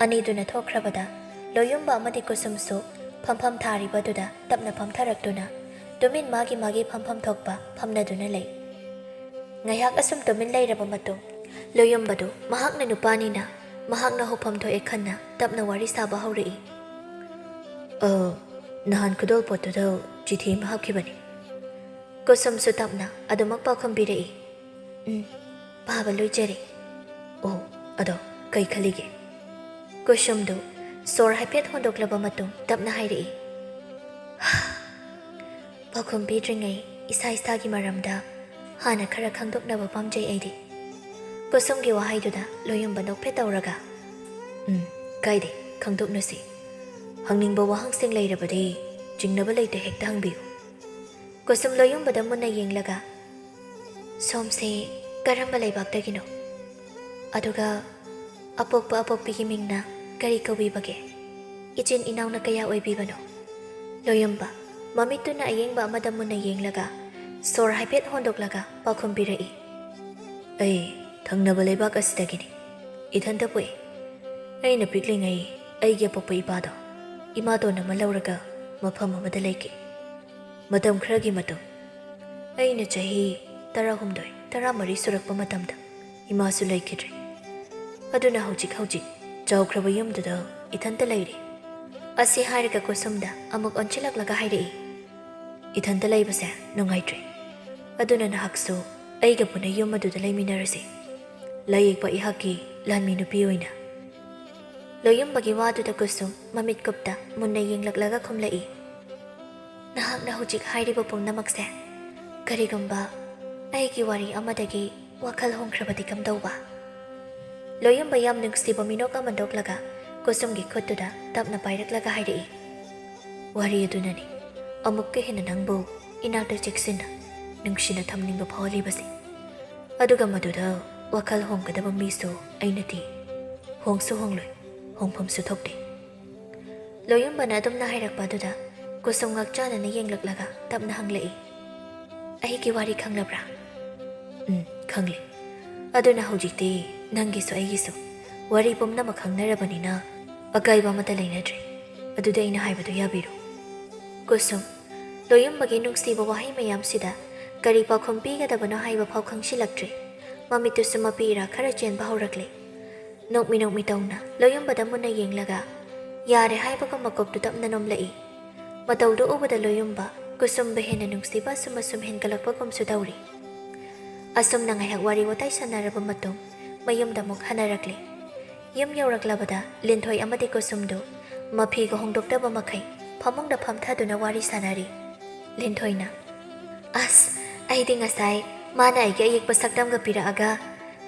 ꯑꯅꯤꯗꯨꯅ ꯊꯣꯛꯈ꯭ꯔꯕꯗ ꯂꯣꯌꯨꯝꯕ ꯑꯃꯗꯤ ꯀꯨꯁꯨꯝꯁꯨ ꯐꯝꯐꯝ ꯊꯥꯔꯤꯕꯗꯨꯗ ꯇꯞꯅ ꯐꯝꯊꯔꯛꯇꯨꯅ ꯇꯨꯃꯤꯟ ꯃꯥꯒꯤ ꯃꯥꯒꯤ ꯐꯝꯐꯝ ꯊꯣꯛꯄ ꯐꯝꯅꯗꯨꯅ ꯂꯩ꯫ ꯉꯥꯏꯍꯥꯛ ꯑꯁꯨꯝ ꯇꯨꯃꯤꯟ ꯂꯩꯔꯕ ꯃꯇꯨꯡ, ꯂꯣꯌꯨꯝꯕꯗꯨ ꯃꯍꯥꯛꯅ ꯅꯨꯄꯥꯅꯤꯅ ꯃꯍꯥꯛꯅ ꯍꯧꯐꯝ ꯊꯣꯛꯑꯦ ꯈꯟꯅ ꯇꯞꯅ ꯋꯥꯔꯤ ꯁꯥꯕ ꯍꯧꯔꯛꯏ꯫ "ꯑ, ꯅꯍꯥꯟ ꯈꯨꯗꯣꯜꯄꯣꯠꯇꯨꯗ ꯆꯤꯊꯤ ꯑꯃ ꯍꯥꯞꯈꯤꯕꯅꯤ"꯫ ꯀꯨꯁꯨꯝꯁꯨ ꯇꯞꯅ ꯑꯗꯨꯃꯛ ꯄꯥꯎꯈꯨꯝ ꯄꯤꯔꯛꯏ꯫ "ꯎꯝ, ꯄꯥꯕ ꯂꯣꯏꯖꯔꯦ"꯫ "ꯑꯣ, ꯑꯗꯣ ꯀꯩ ꯈꯜꯂꯤꯒꯦ?" ꯀꯨꯁꯨꯝꯗꯨ ꯁꯣꯔ ꯍꯥꯏꯐꯦꯠ ꯍꯣꯟꯗꯣꯛꯂꯕ ꯃꯇꯨꯡ ꯇꯞꯅ ꯍꯥꯏꯔꯛꯏ, "ꯄꯥꯎꯈꯨꯝ ꯄꯤꯗ꯭ꯔꯤꯉꯩ ꯏꯁꯥ ꯏꯁꯥꯒꯤ ꯃꯔꯝꯗ ꯍꯥꯟꯅ ꯈꯔ ꯈꯪꯗꯣꯛꯅꯕ ꯄꯥꯝꯖꯩ ꯑꯩꯗꯤ"꯫ ꯀꯨꯁꯨꯝꯒꯤ ꯋꯥꯍꯩꯗꯨꯗ ꯂꯣꯌꯨꯝꯕ ꯅꯣꯛꯐꯦꯠ ꯇꯧꯔꯒ, "ꯎꯝ, ꯀꯥꯏꯗꯦ, ꯈꯪꯗꯣꯛꯅꯁꯤ꯫ ꯍꯪꯅꯤꯡꯕ ꯋꯥꯍꯪꯁꯤꯡ ꯂꯩꯔꯕꯗꯤ ꯆꯤꯡꯅꯕ ꯂꯩꯇ ꯍꯦꯛꯇ ꯍꯪꯕꯤꯌꯨ"꯫ ꯀꯨꯁꯨꯝ ꯂꯣꯌꯨꯝꯕꯗ ꯃꯨꯟꯅ ꯌꯦꯡꯂꯒ, "ꯁꯣꯝꯁꯦ ꯀꯔꯝꯕ ꯂꯩꯕꯥꯛꯇꯒꯤꯅꯣ? ꯑꯗꯨꯒ ꯑꯄꯣꯛꯄ ꯑꯄꯣꯛꯄꯤꯒꯤ ꯃꯤꯡꯅ ꯀꯔꯤ ꯀꯧꯕꯤꯕꯒꯦ? ꯏꯆꯤꯟ ꯏꯅꯥꯎꯅ ꯀꯌꯥ ꯑꯣꯏꯕꯤꯕꯅꯣ?" ꯂꯣꯌꯨꯝꯕ ꯃꯃꯤꯠꯇꯨꯅ ꯑꯌꯦꯡꯕ ꯑꯃꯗ ꯃꯨꯟꯅ ꯌꯦꯡꯂꯒ, ꯁꯣꯔ ꯍꯥꯏꯐꯦꯠ ꯍꯣꯟꯗꯣꯛꯂꯒ ꯄꯥꯎꯈꯨꯝ ꯄꯤꯔꯛꯏ, "ꯑꯩ ꯊꯪꯅꯕ ꯂꯩꯕꯥꯛ ꯑꯁꯤꯗꯒꯤꯅꯤ꯫ ꯏꯊꯟꯇ ꯄꯣꯛꯏ꯫ ꯑꯩꯅ ꯄꯤꯛꯂꯤꯉꯩ ꯑꯩꯒꯤ ꯑꯄꯣꯛꯄ ꯏꯄꯥꯗꯣ ꯏꯃꯥꯇꯣꯟ ꯑꯃ ꯂꯧꯔꯒ ꯃꯐꯝ ꯑꯃꯗ ꯂꯩꯈꯤ꯫ ꯃꯇꯝ ꯈꯔꯒꯤ ꯃꯇꯨꯡ, ꯑꯩꯅ ꯆꯍꯤ ꯇꯔꯥꯍꯨꯝꯗꯣꯏ, ꯇꯔꯥꯃꯔꯤ ꯁꯨꯔꯛꯄ ꯃꯇꯝꯗ ꯏꯃꯥꯁꯨ ꯂꯩꯈꯤꯗ꯭ꯔꯦ꯫ ꯑꯗꯨꯅ ꯍꯧꯖꯤꯛ ꯍꯧꯖꯤꯛ ꯆꯥꯎꯈ꯭ꯔꯕ ꯌꯨꯝꯗꯨꯗ ꯏꯊꯟꯇ ꯂꯩꯔꯤ꯫ ꯑꯁꯤ ꯍꯥꯏꯔꯒ ꯀꯨꯁꯨꯝꯗ ꯑꯃꯨꯛ ꯑꯣꯟꯁꯤꯜꯂꯛꯂꯒ ꯍꯥꯏꯔꯛꯏ, "ꯏꯊꯟꯇ ꯂꯩꯕꯁꯦ ꯅꯨꯡꯉꯥꯏꯇ꯭ꯔꯦ, ꯑꯗꯨꯅ ꯅꯍꯥꯛꯁꯨ ꯑꯩꯒ ꯄꯨꯟꯅ ꯌꯨꯝ ꯑꯗꯨꯗ ꯂꯩꯃꯤꯟꯅꯔꯁꯤ, ꯂꯥꯏꯌꯦꯛꯄ ꯑꯩꯍꯥꯛꯀꯤ ꯂꯥꯟꯃꯤ ꯅꯨꯄꯤ ꯑꯣꯏꯅ"꯫ ꯂꯣꯌꯨꯝꯕꯒꯤ ꯋꯥꯗꯨꯗ ꯀꯨꯁꯨꯝ ꯃꯃꯤꯠ ꯀꯨꯞꯇ ꯃꯨꯟꯅ ꯌꯦꯡꯂꯛꯂꯒ ꯈꯨꯝꯂꯛꯏ, "ꯅꯍꯥꯛꯅ ꯍꯧꯖꯤꯛ ꯍꯥꯏꯔꯤꯕ ꯄꯨꯝꯅꯃꯛꯁꯦ ꯀꯔꯤꯒꯨꯝꯕ ꯑꯩꯒꯤ ꯋꯥꯔꯤ ꯑꯃꯗꯒꯤ ꯋꯥꯈꯜ ꯍꯣꯡꯈ꯭ꯔꯕꯗꯤ ꯀꯝꯗꯧꯕ?" ꯂꯣꯌꯨꯝꯕ ꯌꯥꯝ ꯅꯨꯡꯁꯤꯕ ꯃꯤꯅꯣꯛ ꯑꯃ ꯅꯣꯛꯂꯒ ꯀꯨꯁꯨꯝꯒꯤ ꯈꯨꯠꯇꯨꯗ ꯇꯞꯅ ꯄꯥꯏꯔꯛꯂꯒ ꯍꯥꯏꯔꯛꯏ, "ꯋꯥꯔꯤ ꯑꯗꯨꯅꯅꯤ ꯑꯃꯨꯛꯀ ꯍꯦꯟꯅ ꯅꯪꯕꯨ ꯏꯅꯥꯛꯇ ꯆꯦꯛꯁꯤꯟꯅ, ꯅꯨꯡꯁꯤꯅ ꯊꯝꯅꯤꯡꯕ ꯐꯥꯎꯍꯜꯂꯤꯕꯁꯦ꯫ ꯑꯗꯨꯒ ꯃꯗꯨꯗ ꯋꯥꯈꯜ ꯍꯣꯡꯒꯗꯕ ꯃꯤꯁꯨ ꯑꯩꯅꯗꯤ ꯍꯣꯡꯁꯨ ꯍꯣꯡꯂꯣꯏ, ꯍꯣꯡꯐꯝꯁꯨ ꯊꯣꯛꯇꯦ"꯫ ꯂꯣꯌꯨꯝꯕꯅ ꯑꯗꯨꯝꯅ ꯍꯥꯏꯔꯛꯄ ꯑꯗꯨꯗ ꯀꯨꯁꯨꯝ ꯉꯥꯛꯆꯥꯅꯅ ꯌꯦꯡꯂꯛꯂꯒ ꯇꯞꯅ ꯍꯪꯂꯛꯏ, "ꯑꯩꯒꯤ ꯋꯥꯔꯤ ꯈꯪꯂꯕ꯭ꯔꯥ?" "ꯎꯝ, ꯈꯪꯂꯦ꯫ ꯑꯗꯨꯅ ꯍꯧꯖꯤꯛꯇꯤ ꯅꯪꯒꯤꯁꯨ ꯑꯩꯒꯤꯁꯨ ꯋꯥꯔꯤ ꯄꯨꯝꯅꯃꯛ ꯈꯪꯅꯔꯕꯅꯤꯅ ꯑꯀꯥꯏꯕ ꯑꯃꯠꯇ ꯂꯩꯅꯗ꯭ꯔꯦ꯫ ꯑꯗꯨꯗꯤ ꯑꯩꯅ ꯍꯥꯏꯕꯗꯨ ꯌꯥꯕꯤꯔꯣ"꯫ ꯀꯨꯁꯨꯝ, ꯂꯣꯌꯨꯝꯕꯒꯤ ꯅꯨꯡꯁꯤꯕ ꯋꯥꯍꯩ ꯃꯌꯥꯝꯁꯤꯗ ꯀꯔꯤ ꯄꯥꯎꯈꯨꯝ ꯄꯤꯒꯗꯕꯅꯣ ꯍꯥꯏꯕ ꯐꯥꯎ ꯈꯪꯁꯤꯜꯂꯛꯇ꯭ꯔꯦ꯫ ꯃꯃꯤꯠꯇꯨꯁꯨ ꯃꯄꯤ ꯏꯔꯥ ꯈꯔ ꯆꯦꯟꯕ ꯍꯧꯔꯛꯂꯦ꯫ ꯅꯣꯛꯃꯤ ꯅꯣꯛꯃꯤ ꯇꯧꯅ ꯂꯣꯌꯨꯝꯕꯗ ꯃꯨꯟꯅ ꯌꯦꯡꯂꯒ, "ꯌꯥꯔꯦ" ꯍꯥꯏꯕꯒ ꯃꯀꯣꯛꯇꯨ ꯇꯞꯅ ꯅꯣꯝꯂꯛꯏ꯫ ꯃꯇꯧꯗꯨ ꯎꯕꯗ ꯂꯣꯌꯨꯝꯕ ꯀꯨꯁꯨꯝꯕꯨ ꯍꯦꯟꯅ ꯅꯨꯡꯁꯤꯕ ꯑꯁꯨꯝ ꯑꯁꯨꯝ ꯍꯦꯟꯒꯠꯂꯛꯄꯒꯨꯝꯁꯨ ꯇꯧꯔꯤ꯫ ꯑꯁꯨꯝꯅ ꯉꯥꯏꯍꯥꯛ ꯋꯥꯔꯤ ꯋꯥꯇꯥꯏ ꯁꯥꯟꯅꯔꯕ ꯃꯇꯨꯡ ꯃꯌꯨꯝꯗ ꯑꯃꯨꯛ ꯍꯟꯅꯔꯛꯂꯦ꯫ ꯌꯨꯝ ꯌꯧꯔꯛꯂꯕꯗ ꯂꯤꯟꯊꯣꯏ ꯑꯃꯗꯤ ꯀꯨꯁꯨꯝꯗꯨ ꯃꯐꯤꯒ ꯍꯣꯡꯗꯣꯛꯇꯕ ꯃꯈꯩ ꯐꯃꯨꯡꯗ ꯐꯝꯊꯗꯨꯅ ꯋꯥꯔꯤ ꯁꯥꯟꯅꯔꯤ꯫ ꯂꯤꯟꯊꯣꯏꯅ, "ꯑꯁ, ꯑꯩꯗꯤ ꯉꯁꯥꯏ ꯃꯥꯅ ꯑꯩꯒꯤ ꯑꯌꯦꯛꯄ ꯁꯛꯇꯝꯒ ꯄꯤꯔꯛꯑꯒ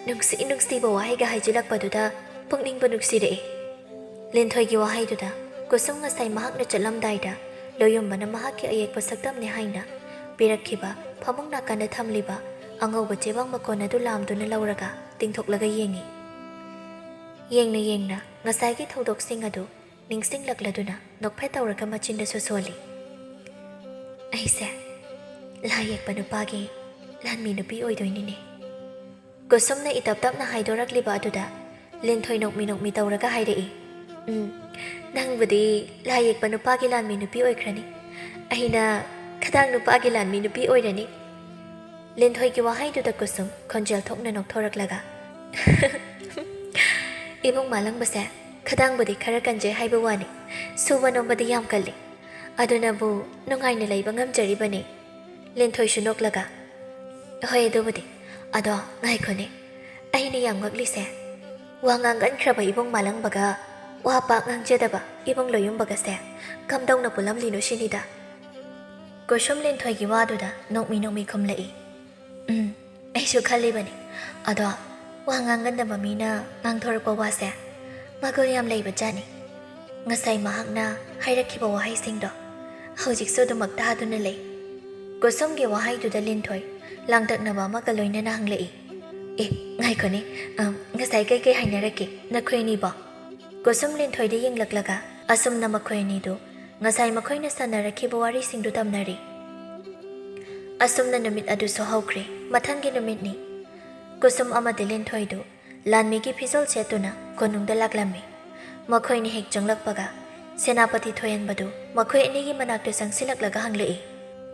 ꯅꯨꯡꯁꯤ ꯅꯨꯡꯁꯤꯕ ꯋꯥꯍꯩꯒ ꯍꯥꯏꯖꯤꯜꯂꯛꯄꯗꯨꯗ ꯄꯨꯛꯅꯤꯡꯕꯨ ꯅꯨꯡꯁꯤꯔꯛꯑꯦ"꯫ ꯂꯤꯟꯊꯣꯏꯒꯤ ꯋꯥꯍꯩꯗꯨꯗ ꯀꯨꯁꯨꯝ ꯉꯁꯥꯏ ꯃꯍꯥꯛꯅ ꯆꯠꯂꯝꯗꯥꯏꯗ ꯂꯣꯌꯨꯝꯕꯅ ꯃꯍꯥꯛꯀꯤ ꯑꯌꯦꯛꯄ ꯁꯛꯇꯝꯅꯤ ꯍꯥꯏꯅ ꯄꯤꯔꯛꯈꯤꯕ ꯐꯃꯨꯡ ꯅꯥꯀꯟꯗ ꯊꯝꯂꯤꯕ ꯑꯉꯧꯕ ꯆꯦꯕꯥꯡ ꯃꯀꯣꯟ ꯑꯗꯨ ꯂꯥꯝꯗꯨꯅ ꯂꯧꯔꯒ ꯇꯤꯡꯊꯣꯛꯂꯒ ꯌꯦꯡꯉꯤ꯫ ꯌꯦꯡꯅ ꯌꯦꯡꯅ ꯉꯁꯥꯏꯒꯤ ꯊꯧꯗꯣꯛꯁꯤꯡ ꯑꯗꯨ ꯅꯤꯡꯁꯤꯡꯂꯛꯂꯗꯨꯅ ꯅꯣꯛꯐꯦꯠ ꯇꯧꯔꯒ ꯃꯆꯤꯟꯗꯁꯨ ꯁꯣꯜꯂꯤ꯫ "ꯑꯩꯁꯦ ꯂꯥꯏ ꯌꯦꯛꯄ ꯅꯨꯄꯥꯒꯤ ꯂꯥꯟꯃꯤ ꯅꯨꯄꯤ ꯑꯣꯏꯗꯣꯏꯅꯤꯅꯦ"꯫ ꯀꯨꯁꯨꯝꯅ ꯏꯇꯞ ꯇꯞꯅ ꯍꯥꯏꯗꯣꯔꯛꯂꯤꯕ ꯑꯗꯨꯗ ꯂꯤꯟꯊꯣꯏ ꯅꯣꯛꯃꯤ ꯅꯣꯛꯃꯤ ꯇꯧꯔꯒ ꯍꯥꯏꯔꯛꯏ, "ꯎꯝ, ꯅꯪꯕꯨꯗꯤ ꯂꯥꯏ ꯌꯦꯛꯄ ꯅꯨꯄꯥꯒꯤ ꯂꯥꯟꯃꯤ ꯅꯨꯄꯤ ꯑꯣꯏꯈ꯭ꯔꯅꯤ, ꯑꯩꯅ ꯈꯗꯥꯡ ꯅꯨꯄꯥꯒꯤ ꯂꯥꯟꯃꯤ ꯅꯨꯄꯤ ꯑꯣꯏꯔꯅꯤ"꯫ ꯂꯤꯟꯊꯣꯏꯒꯤ ꯋꯥꯍꯩꯗꯨꯗ ꯀꯨꯁꯨꯝ ꯈꯣꯟꯖꯦꯜ ꯊꯣꯛꯅ ꯅꯣꯛꯊꯣꯔꯛꯂꯒ, ꯏꯕꯨꯡ ꯃꯥꯂꯪꯕꯁꯦ ꯈꯗꯥꯡꯕꯨꯗꯤ ꯈꯔ ꯀꯟꯖꯩ ꯍꯥꯏꯕ ꯋꯥꯅꯤ, ꯁꯨꯕ ꯅꯣꯝꯕꯗꯤ ꯌꯥꯝ ꯀꯜꯂꯤ꯫ ꯑꯗꯨꯅꯕꯨ ꯅꯨꯡꯉꯥꯏꯅ ꯂꯩꯕ ꯉꯝꯖꯔꯤꯕꯅꯤ꯫ ꯂꯤꯟꯊꯣꯏꯁꯨ ꯅꯣꯛꯂꯒ, "ꯍꯣꯏ, ꯑꯗꯨꯕꯨꯗꯤ꯫ ꯑꯗꯣ ꯉꯥꯏꯈꯣꯅꯦ, ꯑꯩꯅ ꯌꯥꯝ ꯉꯛꯂꯤꯁꯦ, ꯋꯥ ꯉꯥꯡꯒꯟꯈ꯭ꯔꯕ ꯏꯕꯨꯡ ꯃꯥꯂꯪꯕꯒ ꯋꯥ ꯄꯥꯛ ꯉꯥꯡꯖꯗꯕ ꯏꯕꯨꯡ ꯂꯣꯌꯨꯝꯕꯒꯁꯦ ꯀꯝꯗꯧꯅ ꯄꯨꯜꯂꯝꯂꯤꯅꯣ ꯁꯤꯅꯤꯗ?" ꯀꯨꯁꯨꯝ ꯂꯤꯟꯊꯣꯏꯒꯤ ꯋꯥꯗꯨꯗ ꯅꯣꯛꯃꯤ ꯅꯣꯛꯃꯤ ꯈꯨꯝꯂꯛꯏ꯫ "ꯎꯝ, ꯑꯩꯁꯨ ꯈꯜꯂꯤꯕꯅꯤ꯫ ꯑꯗꯣ ꯋꯥ ꯉꯥꯡꯒꯟꯗꯕ ꯃꯤꯅ ꯉꯥꯡꯊꯣꯔꯛꯄ ꯋꯥꯁꯦ ꯃꯒꯨꯟ ꯌꯥꯝ ꯂꯩꯕ ꯖꯥꯠꯅꯤ꯫ ꯉꯁꯥꯏ ꯃꯍꯥꯛꯅ ꯍꯥꯏꯔꯛꯈꯤꯕ ꯋꯥꯍꯩꯁꯤꯡꯗꯣ ꯍꯧꯖꯤꯛꯁꯨ ꯑꯗꯨꯃꯛ ꯇꯥꯗꯨꯅ ꯂꯩ꯫" ꯀꯨꯁꯨꯝꯒꯤ ꯋꯥꯍꯩꯗꯨꯗ ꯂꯤꯟꯊꯣꯏ ꯂꯥꯡꯇꯛꯅꯕ ꯑꯃꯒ ꯂꯣꯏꯅꯅ ꯍꯪꯂꯛꯏ꯫ "ꯑꯦ, ꯉꯥꯏꯈꯣꯅꯦ, ꯑꯝ, ꯉꯁꯥꯏ ꯀꯩꯀꯩ ꯍꯥꯏꯅꯔꯛꯀꯦ ꯅꯈꯣꯏ ꯑꯅꯤꯕꯣ?" ꯀꯨꯁꯨꯝ ꯂꯤꯟꯊꯣꯏꯗ ꯌꯦꯡꯂꯛꯂꯒ ꯑꯁꯨꯝꯅ ꯃꯈꯣꯏ ꯑꯅꯤꯗꯨ ꯉꯁꯥꯏ ꯃꯈꯣꯏꯅ ꯁꯥꯟꯅꯔꯛꯈꯤꯕ ꯋꯥꯔꯤꯁꯤꯡꯗꯨ ꯇꯝꯅꯔꯤ꯫ ꯑꯁꯨꯝꯅ ꯅꯨꯃꯤꯠ ꯑꯗꯨꯁꯨ ꯍꯧꯈ꯭ꯔꯦ꯫ ꯃꯊꯪꯒꯤ ꯅꯨꯃꯤꯠꯅꯤ꯫ ꯀꯨꯁꯨꯝ ꯑꯃꯗꯤ ꯂꯤꯟꯊꯣꯏꯗꯨ ꯂꯥꯟꯃꯤꯒꯤ ꯐꯤꯖꯣꯜ ꯁꯦꯠꯇꯨꯅ ꯀꯣꯅꯨꯡꯗ ꯂꯥꯛꯂꯝꯃꯤ꯫ ꯃꯈꯣꯏꯅ ꯍꯦꯛ ꯆꯪꯂꯛꯄꯒ ꯁꯦꯅꯥꯄꯇꯤ ꯊꯣꯏꯍꯟꯕꯗꯨ ꯃꯈꯣꯏ ꯑꯅꯤꯒꯤ ꯃꯅꯥꯛꯇ ꯆꯪꯁꯤꯜꯂꯛꯂꯒ ꯍꯪꯂꯛꯏ,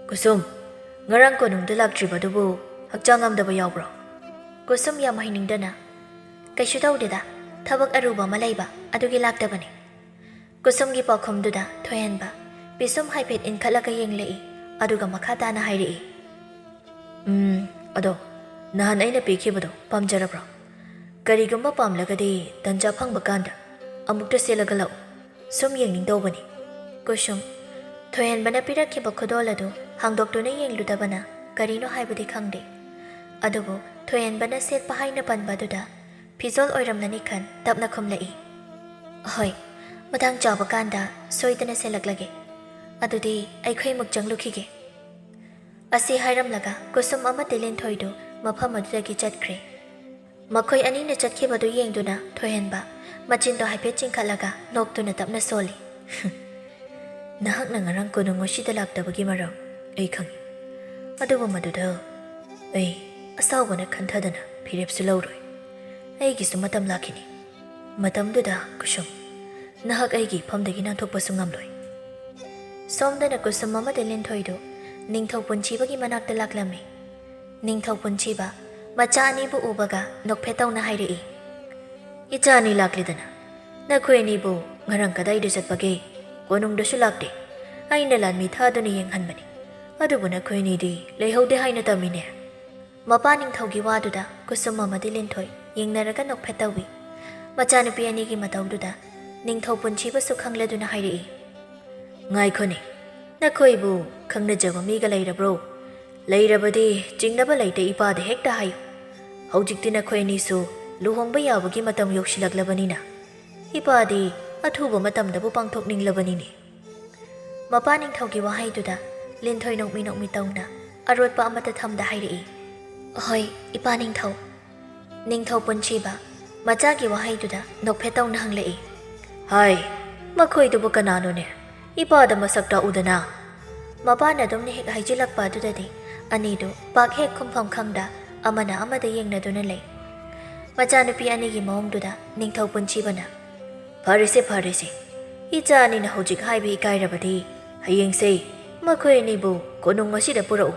"ꯀꯨꯁꯨꯝ, ꯉꯔꯥꯡ ꯀꯣꯅꯨꯡꯗ ꯂꯥꯛꯇ꯭ꯔꯤꯕꯗꯨꯕꯨ ꯍꯛꯆꯥꯡ ꯉꯝꯗꯕ ꯌꯥꯎꯕ꯭ꯔꯣ?" ꯀꯨꯁꯨꯝ ꯌꯥꯝ ꯍꯩꯅꯤꯡꯗꯅ, "ꯀꯩꯁꯨ ꯇꯧꯗꯦꯗ, ꯊꯕꯛ ꯑꯔꯨꯕ ꯑꯃ ꯂꯩꯕ ꯑꯗꯨꯒꯤ ꯂꯥꯛꯇꯕꯅꯤ꯫" ꯀꯨꯁꯨꯝꯒꯤ ꯄꯥꯎꯈꯨꯝꯗꯨꯗ ꯊꯣꯏꯍꯟꯕ ꯄꯤꯁꯨꯝ ꯍꯥꯏꯐꯦꯠ ꯏꯟꯈꯠꯂꯒ ꯌꯦꯡꯂꯛꯏ, ꯑꯗꯨꯒ ꯃꯈꯥ ꯇꯥꯅ ꯍꯥꯏꯔꯛꯏ, "ꯎꯝ, ꯑꯗꯣ ꯅꯍꯥꯟ ꯑꯩꯅ ꯄꯤꯈꯤꯕꯗꯣ ꯄꯥꯝꯖꯔꯕ꯭ꯔꯣ? ꯀꯔꯤꯒꯨꯝꯕ ꯄꯥꯝꯂꯒꯗꯤ ꯇꯟꯖꯥ ꯐꯪꯕ ꯀꯥꯟꯗ ꯑꯃꯨꯛꯇ ꯁꯦꯠꯂꯒ ꯂꯥꯛꯎ, ꯁꯨꯝ ꯌꯦꯡꯅꯤꯡꯗꯧꯕꯅꯤ꯫" ꯀꯨꯁꯨꯝ ꯊꯣꯏꯍꯟꯕꯅ ꯄꯤꯔꯛꯈꯤꯕ ꯈꯨꯗꯣꯜ ꯑꯗꯨ ꯍꯥꯡꯗꯣꯛꯇꯨꯅ ꯌꯦꯡꯂꯨꯗꯕꯅ ꯀꯔꯤꯅꯣ ꯍꯥꯏꯕꯗꯤ ꯈꯪꯗꯦ꯫ ꯑꯗꯨꯕꯨ ꯊꯣꯏꯍꯟꯕꯅ ꯁꯦꯠꯄ ꯍꯥꯏꯅ ꯄꯟꯕ ꯑꯗꯨꯗ ꯐꯤꯖꯣꯜ ꯑꯣꯏꯔꯝꯂꯅꯤ ꯈꯟ ꯇꯞꯅ ꯈꯨꯝꯂꯛꯏ, "ꯍꯣꯏ, ꯃꯇꯥꯡ ꯆꯥꯕ ꯀꯥꯟꯗ ꯁꯣꯏꯗꯅ ꯁꯦꯠꯂꯛꯂꯒꯦ꯫ ꯑꯗꯨꯗꯤ ꯑꯩꯈꯣꯏ ꯑꯃꯨꯛ ꯆꯪꯂꯨꯈꯤꯒꯦ꯫" ꯑꯁꯤ ꯍꯥꯏꯔꯝꯂꯒ ꯀꯨꯁꯨꯝ ꯑꯃꯗꯤ ꯂꯤꯟꯊꯣꯏꯗꯨ ꯃꯐꯝ ꯑꯗꯨꯗꯒꯤ ꯆꯠꯈ꯭ꯔꯦ꯫ ꯃꯈꯣꯏ ꯑꯅꯤꯅ ꯆꯠꯈꯤꯕꯗꯨ ꯌꯦꯡꯗꯨꯅ ꯊꯣꯏꯍꯟꯕ ꯃꯆꯤꯟꯗꯣ ꯍꯥꯏꯐꯦꯠ ꯆꯤꯡꯈꯠꯂꯒ ꯅꯣꯛꯇꯨꯅ ꯇꯞꯅ ꯁꯣꯜꯂꯤ꯫ "ꯅꯍꯥꯛꯅ ꯉꯔꯥꯡ ꯀꯣꯅꯨꯡ ꯑꯁꯤꯗ ꯂꯥꯛꯇꯕꯒꯤ ꯃꯔꯝ ꯑꯩ ꯈꯪꯏ꯫ ꯑꯗꯨꯕꯨ ꯃꯗꯨꯗ ꯑꯩ ꯑꯁꯥꯎꯕꯅ ꯈꯟꯊꯗꯅ ꯐꯤꯔꯦꯞꯁꯨ ꯂꯧꯔꯣꯏ꯫ ꯑꯩꯒꯤꯁꯨ ꯃꯇꯝ ꯂꯥꯛꯈꯤꯅꯤ꯫ ꯃꯇꯝꯗꯨꯗ ꯀꯨꯁꯨꯝ, ꯅꯍꯥꯛ ꯑꯩꯒꯤ ꯏꯐꯝꯗꯒꯤ ꯅꯥꯟꯊꯣꯛꯄꯁꯨ ꯉꯝꯂꯣꯏ꯫" ꯁꯣꯝꯗꯅ ꯀꯨꯁꯨꯝ ꯑꯃꯗꯤ ꯂꯤꯟꯊꯣꯏꯗꯨ ꯅꯤꯡꯊꯧ ꯄꯨꯟꯁꯤꯕꯒꯤ ꯃꯅꯥꯛꯇ ꯂꯥꯛꯂꯝꯃꯤ꯫ ꯅꯤꯡꯊꯧ ꯄꯨꯟꯁꯤꯕ ꯃꯆꯥ ꯑꯅꯤꯕꯨ ꯎꯕꯒ ꯅꯣꯛꯐꯦꯠ ꯇꯧꯅ ꯍꯥꯏꯔꯛꯏ, "ꯏꯆꯥ ꯑꯅꯤ ꯂꯥꯛꯂꯦꯗꯅ꯫ ꯅꯈꯣꯏ ꯑꯅꯤꯕꯨ ꯉꯔꯥꯡ ꯀꯗꯥꯏꯗ ꯆꯠꯄꯒꯦ? ꯀꯣꯅꯨꯡꯗꯁꯨ ꯂꯥꯛꯇꯦ꯫ ꯑꯩꯅ ꯂꯥꯟꯃꯤ ꯊꯥꯗꯨꯅ ꯌꯦꯡꯍꯟꯕꯅꯤ꯫ ꯑꯗꯨꯕꯨ ꯅꯈꯣꯏ ꯑꯅꯤꯗꯤ ꯂꯩꯍꯧꯗꯦ ꯍꯥꯏꯅ ꯇꯝꯃꯤꯅꯦ?" ꯃꯄꯥ ꯅꯤꯡꯊꯧꯒꯤ ꯋꯥꯗꯨꯗ ꯀꯨꯁꯨꯝ ꯑꯃꯗꯤ ꯂꯤꯟꯊꯣꯏ ꯌꯦꯡꯅꯔꯒ ꯅꯣꯛꯐꯦꯠ ꯇꯧꯏ꯫ ꯃꯆꯥꯅꯨꯄꯤ ꯑꯅꯤꯒꯤ ꯃꯇꯧꯗꯨꯗ ꯅꯤꯡꯊꯧ ꯄꯨꯟꯁꯤꯕꯁꯨ ꯈꯪꯂꯗꯨꯅ ꯍꯥꯏꯔꯛꯏ, "ꯉꯥꯏꯈꯣꯅꯦ, ꯅꯈꯣꯏꯕꯨ ꯈꯪꯅꯖꯕ ꯃꯤꯒ ꯂꯩꯔꯕ꯭ꯔꯣ? ꯂꯩꯔꯕꯗꯤ ꯆꯤꯡꯅꯕ ꯂꯩꯇꯦ, ꯏꯄꯥꯗ ꯍꯦꯛꯇ ꯍꯥꯏꯌꯨ꯫ ꯍꯧꯖꯤꯛꯇꯤ ꯅꯈꯣꯏ ꯑꯅꯤꯁꯨ ꯂꯨꯍꯣꯡꯕ ꯌꯥꯕꯒꯤ ꯃꯇꯝ ꯌꯧꯁꯤꯜꯂꯛꯂꯕꯅꯤꯅ ꯏꯄꯥꯗꯤ ꯑꯊꯨꯕ ꯃꯇꯝꯗꯕꯨ ꯄꯥꯡꯊꯣꯛꯅꯤꯡꯂꯕꯅꯤꯅꯦ꯫" ꯃꯄꯥ ꯅꯤꯡꯊꯧꯒꯤ ꯋꯥꯍꯩꯗꯨꯗ ꯂꯤꯟꯊꯣꯏ ꯅꯣꯛꯃꯤ ꯅꯣꯛꯃꯤ ꯇꯧꯅ ꯑꯔꯣꯠꯄ ꯑꯃꯠꯇ ꯊꯝꯗ ꯍꯥꯏꯔꯛꯏ, "ꯍꯣꯏ, ꯏꯄꯥ ꯅꯤꯡꯊꯧ꯫" ꯅꯤꯡꯊꯧ ꯄꯨꯟꯁꯤꯕ ꯃꯆꯥꯒꯤ ꯋꯥꯍꯩꯗꯨꯗ ꯅꯣꯛꯐꯦꯠ ꯇꯧꯅ ꯍꯪꯂꯛꯏ, "ꯍꯥꯏ, ꯃꯈꯣꯏꯗꯨꯕꯨ ꯀꯅꯥꯅꯣꯅꯦ? ꯏꯄꯥꯗ ꯃꯁꯛ ꯇꯥꯛꯎꯗꯅ꯫" ꯃꯄꯥꯅ ꯑꯗꯨꯝꯅ ꯍꯦꯛ ꯍꯥꯏꯖꯤꯜꯂꯛꯄ ꯑꯗꯨꯗꯗꯤ ꯑꯅꯤꯗꯨ ꯄꯥꯛ ꯍꯦꯛ ꯈꯨꯝꯐꯝ ꯈꯪꯗ ꯑꯃꯅ ꯑꯃꯗ ꯌꯦꯡꯅꯗꯨꯅ ꯂꯩ꯫ ꯃꯆꯥꯅꯨꯄꯤ ꯑꯅꯤꯒꯤ ꯃꯑꯣꯡꯗꯨꯗ ꯅꯤꯡꯊꯧ ꯄꯨꯟꯁꯤꯕꯅ, "ꯐꯔꯦꯁꯦ, ꯐꯔꯦꯁꯦ꯫ ꯏꯆꯥ ꯑꯅꯤꯅ ꯍꯧꯖꯤꯛ ꯍꯥꯏꯕ ꯏꯀꯥꯏꯔꯕꯗꯤ ꯍꯌꯦꯡꯁꯦ ꯃꯈꯣꯏ ꯑꯅꯤꯕꯨ ꯀꯣꯅꯨꯡ ꯑꯁꯤꯗ ꯄꯨꯔꯛꯎ,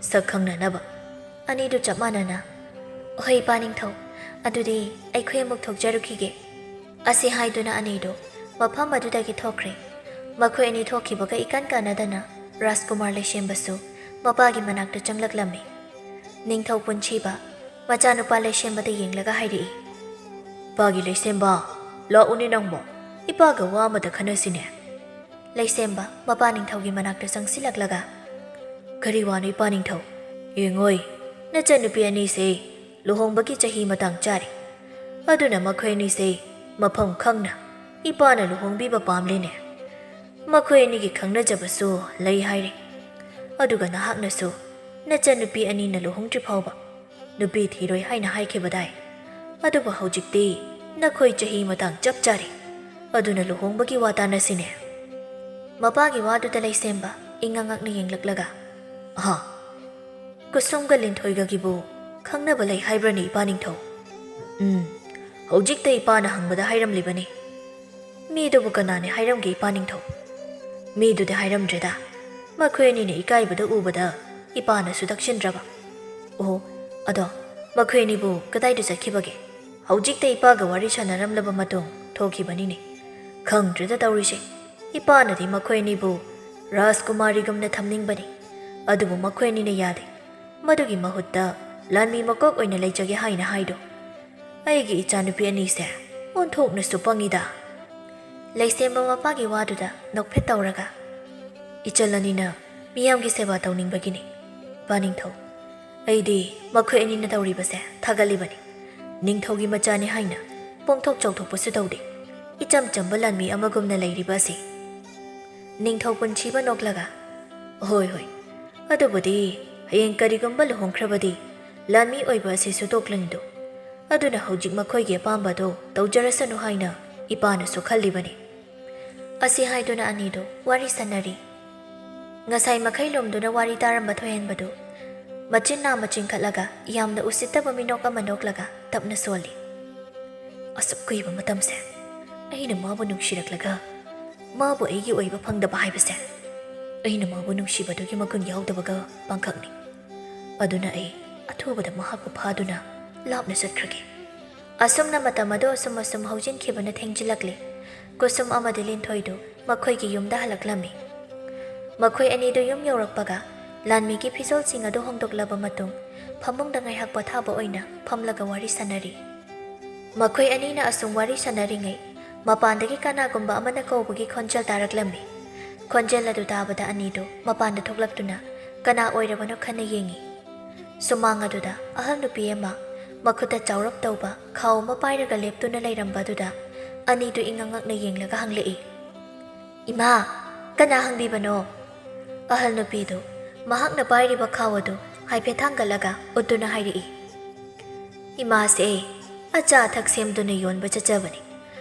ꯁꯛ ꯈꯪꯅꯅꯕ꯫" ꯑꯅꯤꯗꯨ ꯆꯞ ꯃꯥꯟꯅꯅ, "ꯍꯣꯏ, ꯏꯄꯥ ꯅꯤꯡꯊꯧ, ꯑꯗꯨꯗꯤ ꯑꯩꯈꯣꯏ ꯑꯃꯨꯛ ꯊꯣꯛꯆꯔꯨꯈꯤꯒꯦ꯫" ꯑꯁꯤ ꯍꯥꯏꯗꯨꯅ ꯑꯅꯤꯗꯨ ꯃꯐꯝ ꯑꯗꯨꯗꯒꯤ ꯊꯣꯛꯈ꯭ꯔꯦ꯫ ꯃꯈꯣꯏ ꯑꯅꯤ ꯊꯣꯛꯈꯤꯕꯒ ꯏꯀꯥꯟ ꯀꯥꯟꯅꯗꯅ ꯔꯥꯖꯀꯨꯃꯥꯔ ꯂꯩꯁꯦꯝꯕꯁꯨ ꯃꯄꯥꯒꯤ ꯃꯅꯥꯛꯇ ꯆꯪꯂꯛꯂꯝꯃꯤ꯫ ꯅꯤꯡꯊꯧ ꯄꯨꯟꯁꯤꯕ ꯃꯆꯥꯅꯨꯄꯥ ꯂꯩꯁꯦꯝꯕꯗ ꯌꯦꯡꯂꯒ ꯍꯥꯏꯔꯛꯏ, "ꯏꯄꯥꯒꯤ ꯂꯩꯁꯦꯝꯕ, ꯂꯥꯛꯎꯅꯦ ꯅꯪꯕꯣ, ꯏꯄꯥꯒ ꯋꯥ ꯑꯃꯇ ꯈꯟꯅꯁꯤꯅꯦ꯫" ꯂꯩꯁꯦꯝꯕ ꯃꯄꯥ ꯅꯤꯡꯊꯧꯒꯤ ꯃꯅꯥꯛꯇ ꯆꯪꯁꯤꯜꯂꯛꯂꯒ, "ꯀꯔꯤ ꯋꯥꯅꯣ ꯏꯄꯥ ꯅꯤꯡꯊꯧ? ꯌꯦꯡꯉꯣꯏ, ꯅꯆꯟꯅꯨꯄꯤ ꯑꯅꯤꯁꯦ ꯂꯨꯍꯣꯡꯕꯒꯤ ꯆꯍꯤ ꯃꯇꯥꯡ ꯆꯥꯔꯦ꯫ ꯑꯗꯨꯅ ꯃꯈꯣꯏ ꯑꯅꯤꯁꯦ ꯃꯐꯝ ꯈꯪꯅ ꯏꯄꯥꯅ ꯂꯨꯍꯣꯡꯕꯤꯕ ꯄꯥꯝꯂꯦꯅꯦ꯫ ꯃꯈꯣꯏ ꯑꯅꯤꯒꯤ ꯈꯪꯅꯖꯕꯁꯨ ꯂꯩ ꯍꯥꯏꯔꯦ꯫ ꯑꯗꯨꯒ ꯅꯍꯥꯛꯅꯁꯨ ꯅꯆꯟꯅꯨꯄꯤ ꯑꯅꯤꯅ ꯂꯨꯍꯣꯡꯗ꯭ꯔꯤ ꯐꯥꯎꯕ ꯅꯨꯄꯤ ꯊꯤꯔꯣꯏ ꯍꯥꯏꯅ ꯍꯥꯏꯈꯤꯕꯗꯥꯏ? ꯑꯗꯨꯕꯨ ꯍꯧꯖꯤꯛꯇꯤ ꯅꯈꯣꯏ ꯆꯍꯤ ꯃꯇꯥꯡ ꯆꯞ ꯆꯥꯔꯦ꯫ ꯑꯗꯨꯅ ꯂꯨꯍꯣꯡꯕꯒꯤ ꯋꯥ ꯇꯥꯅꯁꯤꯅꯦ꯫" ꯃꯄꯥꯒꯤ ꯋꯥꯗꯨꯗ ꯂꯩꯁꯦꯝꯕ ꯏꯉꯛ ꯉꯛꯅ ꯌꯦꯡꯂꯛꯂꯒ, "ꯑꯍꯥ, ꯀꯨꯁꯨꯝꯒ ꯂꯤꯟꯊꯣꯏꯒꯒꯤꯕꯨ ꯈꯪꯅꯕ ꯂꯩ ꯍꯥꯏꯕ꯭ꯔꯅꯦ, ꯏꯄꯥ ꯅꯤꯡꯊꯧ?" "ꯎꯝ, ꯍꯧꯖꯤꯛꯇ ꯏꯄꯥꯅ ꯍꯪꯕꯗ ꯍꯥꯏꯔꯝꯂꯤꯕꯅꯤ꯫" "ꯃꯤꯗꯨꯕꯨ ꯀꯅꯥꯅꯦ ꯍꯥꯏꯔꯝꯒꯦ, ꯏꯄꯥ ꯅꯤꯡꯊꯧ?" "ꯃꯤꯗꯨꯗꯤ ꯍꯥꯏꯔꯝꯗ꯭ꯔꯦꯗ꯫ ꯃꯈꯣꯏ ꯑꯅꯤꯅ ꯏꯀꯥꯏꯕꯗ ꯎꯕꯗ ꯏꯄꯥꯅꯁꯨ ꯇꯛꯁꯤꯟꯗ꯭ꯔꯕ꯫" "ꯑꯣ, ꯑꯗꯣ ꯃꯈꯣꯏ ꯑꯅꯤꯕꯨ ꯀꯗꯥꯏꯗ ꯆꯠꯈꯤꯕꯒꯦ?" ꯍꯧꯖꯤꯛꯇ ꯏꯄꯥꯒ ꯋꯥꯔꯤ ꯁꯥꯟꯅꯔꯝꯂꯕ ꯃꯇꯨꯡ ꯊꯣꯛꯈꯤꯕꯅꯤꯅꯦ꯫ ꯈꯪꯗ꯭ꯔꯦꯗ ꯇꯧꯔꯤꯁꯦ꯫ ꯏꯄꯥꯅꯗꯤ ꯃꯈꯣꯏ ꯑꯅꯤꯕꯨ ꯔꯥꯖꯀꯨꯃꯥꯔꯤꯒꯨꯝꯅ ꯊꯝꯅꯤꯡꯕꯅꯤ, ꯑꯗꯨꯕꯨ ꯃꯈꯣꯏ ꯑꯅꯤꯅ ꯌꯥꯗꯦ꯫ ꯃꯗꯨꯒꯤ ꯃꯍꯨꯠꯇ ꯂꯥꯟꯃꯤ ꯃꯀꯣꯛ ꯑꯣꯏꯅ ꯂꯩꯖꯒꯦ ꯍꯥꯏꯅ ꯍꯥꯏꯗꯣ꯫ ꯑꯩꯒꯤ ꯏꯆꯥꯅꯨꯄꯤ ꯑꯅꯤꯁꯦ ꯑꯣꯟꯊꯣꯛꯅꯁꯨ ꯄꯪꯉꯤꯗ꯫ ꯂꯩꯁꯦꯝꯕ ꯃꯄꯥꯒꯤ ꯋꯥꯗꯨꯗ ꯅꯣꯛꯐꯦꯠ ꯇꯧꯔꯒ, "ꯏꯆꯜ ꯑꯅꯤꯅ ꯃꯤꯌꯥꯝꯒꯤ ꯁꯦꯕꯥ ꯇꯧꯅꯤꯡꯕꯒꯤꯅꯤ, ꯄꯥꯅꯤꯡꯊꯧ꯫ ꯑꯩꯗꯤ ꯃꯈꯣꯏ ꯑꯅꯤꯅ ꯇꯧꯔꯤꯕꯁꯦ ꯊꯥꯒꯠꯂꯤꯕꯅꯤ꯫ ꯅꯤꯡꯊꯧꯒꯤ ꯃꯆꯥꯅꯤ ꯍꯥꯏꯅ ꯄꯣꯡꯊꯣꯛ ꯆꯥꯎꯊꯣꯛꯄꯁꯨ ꯇꯧꯗꯦ꯫ ꯏꯆꯝ ꯆꯝꯕ ꯂꯥꯟꯃꯤ ꯑꯃꯒꯨꯝꯅ ꯂꯩꯔꯤꯕ ꯑꯁꯤ꯫" ꯅꯤꯡꯊꯧ ꯄꯨꯟꯁꯤꯕ ꯅꯣꯛꯂꯒ, "ꯍꯣꯏ, ꯍꯣꯏ, ꯑꯗꯨꯕꯨꯗꯤ ꯍꯌꯦꯡ ꯀꯔꯤꯒꯨꯝꯕ ꯂꯨꯍꯣꯡꯈ꯭ꯔꯕꯗꯤ ꯂꯥꯟꯃꯤ ꯑꯣꯏꯕ ꯑꯁꯤꯁꯨ ꯇꯣꯛꯂꯅꯤꯗꯣ꯫ ꯑꯗꯨꯅ ꯍꯧꯖꯤꯛ ꯃꯈꯣꯏꯒꯤ ꯑꯄꯥꯝꯕꯗꯣ ꯇꯧꯖꯔꯁꯅꯨ ꯍꯥꯏꯅ ꯏꯄꯥꯅꯁꯨ ꯈꯜꯂꯤꯕꯅꯤ꯫" ꯑꯁꯤ ꯍꯥꯏꯗꯨꯅ ꯑꯅꯤꯗꯨ ꯋꯥꯔꯤ ꯁꯥꯟꯅꯔꯤ꯫ ꯉꯁꯥꯏ ꯃꯈꯩ ꯂꯣꯝꯗꯨꯅ ꯋꯥꯔꯤ ꯇꯥꯔꯝꯕ ꯊꯣꯏꯍꯟꯕꯗꯨ ꯃꯆꯤꯟ ꯅꯥꯝꯃ ꯆꯤꯡꯈꯠꯂꯒ ꯌꯥꯝꯅ ꯎꯁꯤꯠꯇꯕ ꯃꯤꯅꯣꯛ ꯑꯃ ꯅꯣꯛꯂꯒ ꯇꯞꯅ ꯁꯣꯜꯂꯤ꯫ "ꯑꯁꯨꯛ ꯀꯨꯏꯕ ꯃꯇꯝꯁꯦ ꯑꯩꯅ ꯃꯥꯕꯨ ꯅꯨꯡꯁꯤꯔꯛꯂꯒ ꯃꯥꯕꯨ ꯑꯩꯒꯤ ꯑꯣꯏꯕ ꯐꯪꯗꯕ ꯍꯥꯏꯕꯁꯦ ꯑꯩꯅ ꯃꯥꯕꯨ ꯅꯨꯡꯁꯤꯕꯗꯨꯒꯤ ꯃꯒꯨꯟ ꯌꯥꯎꯗꯕꯒ ꯄꯥꯡꯈꯛꯅꯤ꯫ ꯑꯗꯨꯅ ꯑꯩ ꯑꯊꯨꯕꯗ ꯃꯍꯥꯛꯄꯨ ꯐꯥꯗꯨꯅ ꯂꯥꯞꯅ ꯆꯠꯈ꯭ꯔꯒꯦ꯫" ꯑꯁꯨꯝꯅ ꯃꯇꯝ ꯑꯗꯨ ꯑꯁꯨꯝ ꯑꯁꯨꯝ ꯍꯧꯖꯤꯟꯈꯤꯕꯅ ꯊꯦꯡꯖꯤꯜꯂꯛꯂꯦ꯫ ꯀꯨꯁꯨꯝ ꯑꯃꯗꯤ ꯂꯤꯟꯊꯣꯏꯗꯨ ꯃꯈꯣꯏꯒꯤ ꯌꯨꯝꯗ ꯍꯜꯂꯛꯂꯝꯃꯤ꯫ ꯃꯈꯣꯏ ꯑꯅꯤꯗꯨ ꯌꯨꯝ ꯌꯧꯔꯛꯄꯒ ꯂꯥꯟꯃꯤꯒꯤ ꯐꯤꯖꯣꯜꯁꯤꯡ ꯑꯗꯨ ꯍꯣꯡꯗꯣꯛꯂꯕ ꯃꯇꯨꯡ ꯐꯃꯨꯡꯗ ꯉꯥꯏꯍꯥꯛ ꯄꯣꯊꯥꯕ ꯑꯣꯏꯅ ꯐꯝꯂꯒ ꯋꯥꯔꯤ ꯁꯥꯟꯅꯔꯤ꯫ ꯃꯈꯣꯏ ꯑꯅꯤꯅ ꯑꯁꯨꯝ ꯋꯥꯔꯤ ꯁꯥꯟꯅꯔꯤꯉꯩ ꯃꯄꯥꯟꯗꯒꯤ ꯀꯅꯥꯒꯨꯝꯕ ꯑꯃꯅ ꯀꯧꯕꯒꯤ ꯈꯣꯟꯖꯦꯜ ꯇꯥꯔꯛꯂꯝꯃꯤ꯫ ꯈꯣꯟꯖꯦꯜ ꯑꯗꯨ ꯇꯥꯕꯗ ꯑꯅꯤꯗꯨ ꯃꯄꯥꯟꯗ ꯊꯣꯛꯂꯛꯇꯨꯅ ꯀꯅꯥ ꯑꯣꯏꯔꯕꯅꯣ ꯈꯟꯅ ꯌꯦꯡꯉꯤ꯫ ꯁꯨꯃꯥꯡ ꯑꯗꯨꯗ ꯑꯍꯜ ꯅꯨꯄꯤ ꯑꯃ ꯃꯈꯨꯠꯇ ꯆꯥꯎꯔꯞ ꯇꯧꯕ ꯈꯥꯎ ꯑꯃ ꯄꯥꯏꯔꯒ ꯂꯦꯞꯇꯨꯅ ꯂꯩꯔꯝꯕ ꯑꯗꯨꯗ ꯑꯅꯤꯗꯨ ꯏꯉꯛ ꯉꯛꯅ ꯌꯦꯡꯂꯒ ꯍꯪꯂꯛꯏ, "ꯏꯃꯥ, ꯀꯅꯥ ꯍꯪꯕꯤꯕꯅꯣ?" ꯑꯍꯜ ꯅꯨꯄꯤꯗꯨ ꯃꯍꯥꯛꯅ ꯄꯥꯏꯔꯤꯕ ꯈꯥꯎ ꯑꯗꯨ ꯍꯥꯏꯐꯦꯠ ꯊꯥꯡꯒꯠꯂꯒ ꯎꯠꯇꯨꯅ ꯍꯥꯏꯔꯛꯏ, "ꯏꯃꯥꯁꯦ ꯑꯆꯥ ꯑꯊꯛ ꯁꯦꯝꯗꯨꯅ ꯌꯣꯟꯕ ꯆꯠꯆꯕꯅꯤ꯫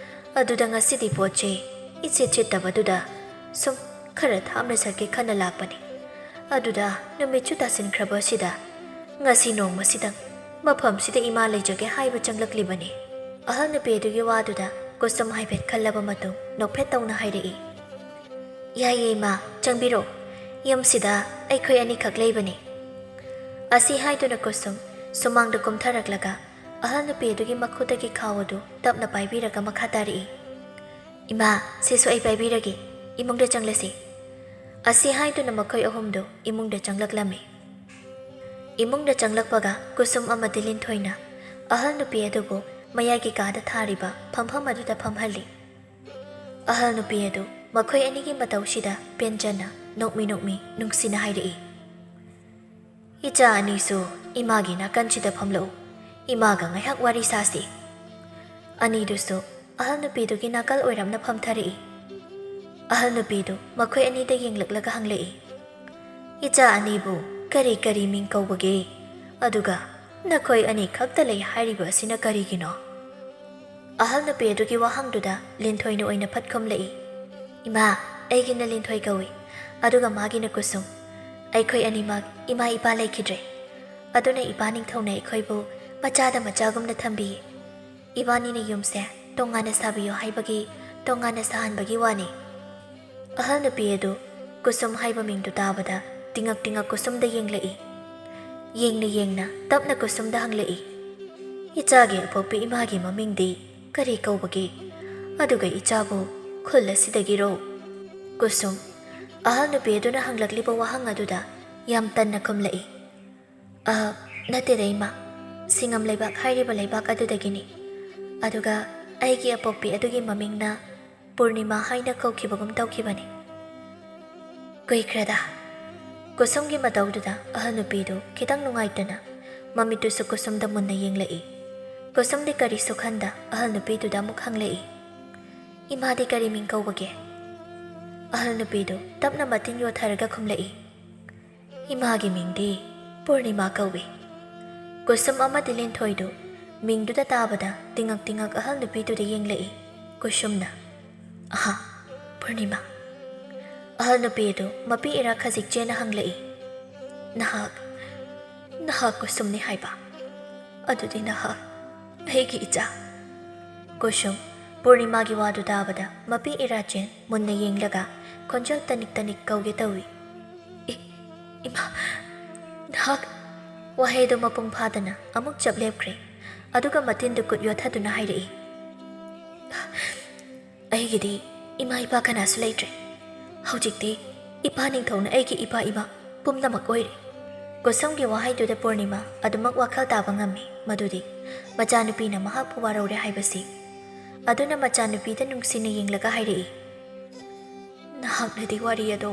ꯑꯗꯨꯗ ꯉꯁꯤꯗꯤ ꯄꯣꯠ ꯆꯩ ꯏꯁꯤꯠ ꯁꯤꯠꯇꯕꯗꯨꯗ ꯁꯨꯝ ꯈꯔ ꯊꯥꯞꯅ ꯆꯠꯀꯦ ꯈꯟꯅ ꯂꯥꯛꯄꯅꯤ꯫ ꯑꯗꯨꯗ ꯅꯨꯃꯤꯠꯁꯨ ꯇꯥꯁꯤꯟꯈ꯭ꯔꯕ ꯑꯁꯤꯗ ꯉꯁꯤ ꯅꯣꯡꯃꯁꯤꯗꯪ ꯃꯐꯝꯁꯤꯗ ꯏꯃꯥ ꯂꯩꯖꯒꯦ ꯍꯥꯏꯕ ꯆꯪꯂꯛꯂꯤꯕꯅꯤ꯫" ꯑꯍꯜ ꯅꯨꯄꯤ ꯑꯗꯨꯒꯤ ꯋꯥꯗꯨꯗ ꯀꯨꯁꯨꯝ ꯍꯥꯏꯐꯦꯠ ꯈꯜꯂꯕ ꯃꯇꯨꯡ ꯅꯣꯛꯐꯦꯠ ꯇꯧꯅ ꯍꯥꯏꯔꯛꯏ, "ꯌꯥꯏꯌꯦ ꯏꯃꯥ, ꯆꯪꯕꯤꯔꯣ꯫ ꯌꯨꯝꯁꯤꯗ ꯑꯩꯈꯣꯏ ꯑꯅꯤꯈꯛ ꯂꯩꯕꯅꯤ꯫" ꯑꯁꯤ ꯍꯥꯏꯗꯨꯅ ꯀꯨꯁꯨꯝ ꯁꯨꯃꯥꯡꯗ ꯀꯨꯝꯊꯔꯛꯂꯒ ꯑꯍꯜ ꯅꯨꯄꯤ ꯑꯗꯨꯒꯤ ꯃꯈꯨꯠꯇꯒꯤ ꯈꯥꯎ ꯑꯗꯨ ꯇꯞꯅ ꯄꯥꯏꯕꯤꯔꯒ ꯃꯈꯥ ꯇꯥꯔꯛꯏ, "ꯏꯃꯥ, ꯁꯤꯁꯨ ꯑꯩ ꯄꯥꯏꯕꯤꯔꯒꯦ, ꯏꯃꯨꯡꯗ ꯆꯪꯂꯁꯤ"꯫ ꯑꯁꯤ ꯍꯥꯏꯗꯨꯅ ꯃꯈꯣꯏ ꯑꯍꯨꯝꯗꯨ ꯏꯃꯨꯡꯗ ꯆꯪꯂꯛꯂꯝꯃꯤ꯫ ꯏꯃꯨꯡꯗ ꯆꯪꯂꯛꯄꯒ ꯀꯨꯁꯨꯝ ꯑꯃꯗꯤ ꯂꯤꯟꯊꯣꯏꯅ ꯑꯍꯜ ꯅꯨꯄꯤ ꯑꯗꯨꯕꯨ ꯃꯌꯥꯏꯒꯤ ꯀꯥꯗ ꯊꯥꯔꯤꯕ ꯐꯝꯐꯝ ꯑꯗꯨꯗ ꯐꯝꯍꯜꯂꯤ꯫ ꯑꯍꯜ ꯅꯨꯄꯤ ꯑꯗꯨ ꯃꯈꯣꯏ ꯑꯅꯤꯒꯤ ꯃꯇꯧꯁꯤꯗ ꯄꯦꯟꯖꯅ ꯅꯣꯛꯃꯤ ꯅꯣꯛꯃꯤ ꯅꯨꯡꯁꯤꯅ ꯍꯥꯏꯔꯛꯏ, "ꯏꯆꯥ ꯑꯅꯤꯁꯨ ꯏꯃꯥꯒꯤ ꯅꯥꯀꯟꯁꯤꯗ ꯐꯝꯂꯛꯎ, ꯏꯃꯥꯒ ꯉꯥꯏꯍꯥꯛ ꯋꯥꯔꯤ ꯁꯥꯁꯤ"꯫ ꯑꯅꯤꯗꯨꯁꯨ ꯑꯍꯜ ꯅꯨꯄꯤꯗꯨꯒꯤ ꯅꯥꯀꯜ ꯑꯣꯏꯔꯞꯅ ꯐꯝꯊꯔꯛꯏ꯫ ꯑꯍꯜ ꯅꯨꯄꯤꯗꯨ ꯃꯈꯣꯏ ꯑꯅꯤꯗ ꯌꯦꯡꯂꯛꯂꯒ ꯍꯪꯂꯛꯏ, "ꯏꯆꯥ ꯑꯅꯤꯕꯨ ꯀꯔꯤ ꯀꯔꯤ ꯃꯤꯡ ꯀꯧꯕꯒꯦ? ꯑꯗꯨꯒ ꯅꯈꯣꯏ ꯑꯅꯤ ꯈꯛꯇ ꯂꯩ ꯍꯥꯏꯔꯤꯕ ꯑꯁꯤꯅ ꯀꯔꯤꯒꯤꯅꯣ?" ꯑꯍꯜ ꯅꯨꯄꯤ ꯑꯗꯨꯒꯤ ꯋꯥꯍꯪꯗꯨꯗ ꯂꯤꯟꯊꯣꯏꯅ ꯑꯣꯏꯅ ꯐꯠ ꯈꯨꯝꯂꯛꯏ, "ꯏꯃꯥ, ꯑꯩꯒꯤꯅ ꯂꯤꯟꯊꯣꯏ ꯀꯧꯏ, ꯑꯗꯨꯒ ꯃꯥꯒꯤꯅ ꯀꯨꯁꯨꯝ꯫ ꯑꯩꯈꯣꯏ ꯑꯅꯤꯃꯛ ꯏꯃꯥ ꯏꯄꯥ ꯂꯩꯈꯤꯗ꯭ꯔꯦ, ꯑꯗꯨꯅ ꯏꯄꯥ ꯅꯤꯡꯊꯧꯅ ꯑꯩꯈꯣꯏꯕꯨ ꯃꯆꯥꯗ ꯃꯆꯥꯒꯨꯝꯅ ꯊꯝꯕꯤꯌꯦ꯫ ꯏꯕꯥꯅꯤꯅ ꯌꯨꯝꯁꯦ ꯇꯣꯉꯥꯟꯅ ꯁꯥꯕꯤꯌꯨ ꯍꯥꯏꯕꯒꯤ ꯇꯣꯉꯥꯟꯅ ꯁꯥꯍꯟꯕꯒꯤ ꯋꯥꯅꯤ"꯫ ꯑꯍꯜ ꯅꯨꯄꯤ ꯑꯗꯨ ꯀꯨꯁꯨꯝ ꯍꯥꯏꯕ ꯃꯤꯡꯗꯨ ꯇꯥꯕꯗ ꯇꯤꯉꯛ ꯇꯤꯉꯛ ꯀꯨꯁꯨꯝꯗ ꯌꯦꯡꯂꯛꯏ꯫ ꯌꯦꯡꯅ ꯌꯦꯡꯅ ꯇꯞꯅ ꯀꯨꯁꯨꯝꯗ ꯍꯪꯂꯛꯏ, "ꯏꯆꯥꯒꯤ ꯑꯄꯣꯛꯄꯤ ꯏꯃꯥꯒꯤ ꯃꯃꯤꯡꯗꯤ ꯀꯔꯤ ꯀꯧꯕꯒꯦ? ꯑꯗꯨꯒ ꯏꯆꯥꯕꯨ ꯈꯨꯜ ꯑꯁꯤꯗꯒꯤꯔꯣ?" ꯀꯨꯁꯨꯝ, ꯑꯍꯜ ꯅꯨꯄꯤ ꯑꯗꯨꯅ ꯍꯪꯂꯛꯂꯤꯕ ꯋꯥꯍꯪ ꯑꯗꯨꯗ ꯌꯥꯝ ꯇꯟꯅ ꯈꯨꯝꯂꯛꯏ, "ꯑ, ꯅꯠꯇꯦꯗ ꯏꯃꯥ, ꯁꯤꯡꯉꯝ ꯂꯩꯕꯥꯛ ꯍꯥꯏꯔꯤꯕ ꯂꯩꯕꯥꯛ ꯑꯗꯨꯗꯒꯤꯅꯤ꯫ ꯑꯗꯨꯒ ꯑꯩꯒꯤ ꯑꯄꯣꯛꯄꯤ ꯑꯗꯨꯒꯤ ꯃꯃꯤꯡꯅ ꯄꯨꯔꯅꯤꯃꯥ ꯍꯥꯏꯅ ꯀꯧꯈꯤꯕꯒꯨꯝ ꯇꯧꯈꯤꯕꯅꯤ"꯫ ꯀꯨꯏꯈ꯭ꯔꯦꯗ꯫ ꯀꯨꯁꯨꯝꯒꯤ ꯃꯇꯧꯗꯨꯗ ꯑꯍꯜ ꯅꯨꯄꯤꯗꯨ ꯈꯤꯇꯪ ꯅꯨꯡꯉꯥꯏꯇꯅ ꯃꯃꯤꯠꯇꯨꯁꯨ ꯀꯨꯁꯨꯝꯗ ꯃꯨꯟꯅ ꯌꯦꯡꯂꯛꯏ꯫ ꯀꯨꯁꯨꯝꯗꯤ ꯀꯔꯤꯁꯨ ꯈꯟꯗ ꯑꯍꯜ ꯅꯨꯄꯤꯗꯨꯗ ꯑꯃꯨꯛ ꯍꯪꯂꯛꯏ, "ꯏꯃꯥꯗꯤ ꯀꯔꯤ ꯃꯤꯡ ꯀꯧꯕꯒꯦ?" ꯑꯍꯜ ꯅꯨꯄꯤꯗꯨ ꯇꯞꯅ ꯃꯇꯤꯟ ꯌꯣꯠꯊꯔꯒ ꯈꯨꯝꯂꯛꯏ, "ꯏꯃꯥꯒꯤ ꯃꯤꯡꯗꯤ ꯄꯨꯔꯅꯤꯃꯥ ꯀꯧꯏ"꯫ ꯀꯨꯁꯨꯝ ꯑꯃꯗꯤ ꯂꯤꯟꯊꯣꯏꯗꯨ ꯃꯤꯡꯗꯨꯗ ꯇꯥꯕꯗ ꯇꯤꯉꯛ ꯇꯤꯉꯛ ꯑꯍꯜ ꯅꯨꯄꯤꯗꯨꯗ ꯌꯦꯡꯂꯛꯏ꯫ ꯀꯨꯁꯨꯝꯅ, "ꯑꯍꯥ, ꯄꯨꯔꯅꯤꯃꯥ"꯫ ꯑꯍꯜ ꯅꯨꯄꯤ ꯑꯗꯨ ꯃꯄꯤ ꯏꯔꯥ ꯈꯖꯤꯛ ꯆꯦꯟꯅ ꯍꯪꯂꯛꯏ, "ꯅꯍꯥꯛ, ꯅꯍꯥꯛ ꯀꯨꯁꯨꯝꯅꯤ ꯍꯥꯏꯕ? ꯑꯗꯨꯗꯤ ꯅꯍꯥꯛ ꯑꯩꯒꯤ ꯏꯆꯥ"꯫ ꯀꯨꯁꯨꯝ, ꯄꯨꯔꯅꯤꯃꯥꯒꯤ ꯋꯥꯗꯨ ꯇꯥꯕꯗ ꯃꯄꯤ ꯏꯔꯥ ꯆꯦꯟ ꯃꯨꯟꯅ ꯌꯦꯡꯂꯒ ꯈꯣꯟꯖꯦꯜ ꯇꯅꯤꯛ ꯇꯅꯤꯛ ꯀꯧꯒꯦ ꯇꯧꯏ꯫ "ꯏ-, ꯏꯃꯥ, ꯅꯍꯥꯛ"꯫ ꯋꯥꯍꯩꯗꯨ ꯃꯄꯨꯡ ꯐꯥꯗꯅ ꯑꯃꯨꯛ ꯆꯞ ꯂꯦꯞꯈ꯭ꯔꯦ꯫ ꯑꯗꯨꯒ ꯃꯇꯤꯟꯗꯨ ꯀꯨꯠ ꯌꯣꯠꯊꯗꯨꯅ ꯍꯥꯏꯔꯛꯏ, "ꯑꯩꯒꯤꯗꯤ ꯏꯃꯥ ꯏꯄꯥ ꯀꯅꯥꯁꯨ ꯂꯩꯇ꯭ꯔꯦ꯫ ꯍꯧꯖꯤꯛꯇꯤ ꯏꯄꯥ ꯅꯤꯡꯊꯧꯅ ꯑꯩꯒꯤ ꯏꯄꯥ ꯏꯃꯥ ꯄꯨꯝꯅꯃꯛ ꯑꯣꯏꯔꯦ꯫" ꯀꯨꯁꯨꯝꯒꯤ ꯋꯥꯍꯩꯗꯨꯗ ꯄꯨꯔꯅꯤꯃꯥ ꯑꯗꯨꯃꯛ ꯋꯥꯈꯜ ꯇꯥꯕ ꯉꯝꯃꯤ, ꯃꯗꯨꯗꯤ ꯃꯆꯥꯅꯨꯄꯤꯅ ꯃꯍꯥꯛꯄꯨ ꯋꯥꯔꯧꯔꯦ ꯍꯥꯏꯕꯁꯤ꯫ ꯑꯗꯨꯅ ꯃꯆꯥꯅꯨꯄꯤꯗ ꯅꯨꯡꯁꯤꯅ ꯌꯦꯡꯂꯒ ꯍꯥꯏꯔꯛꯏ, "ꯅꯍꯥꯛꯅꯗꯤ ꯋꯥꯔꯤ ꯑꯗꯨ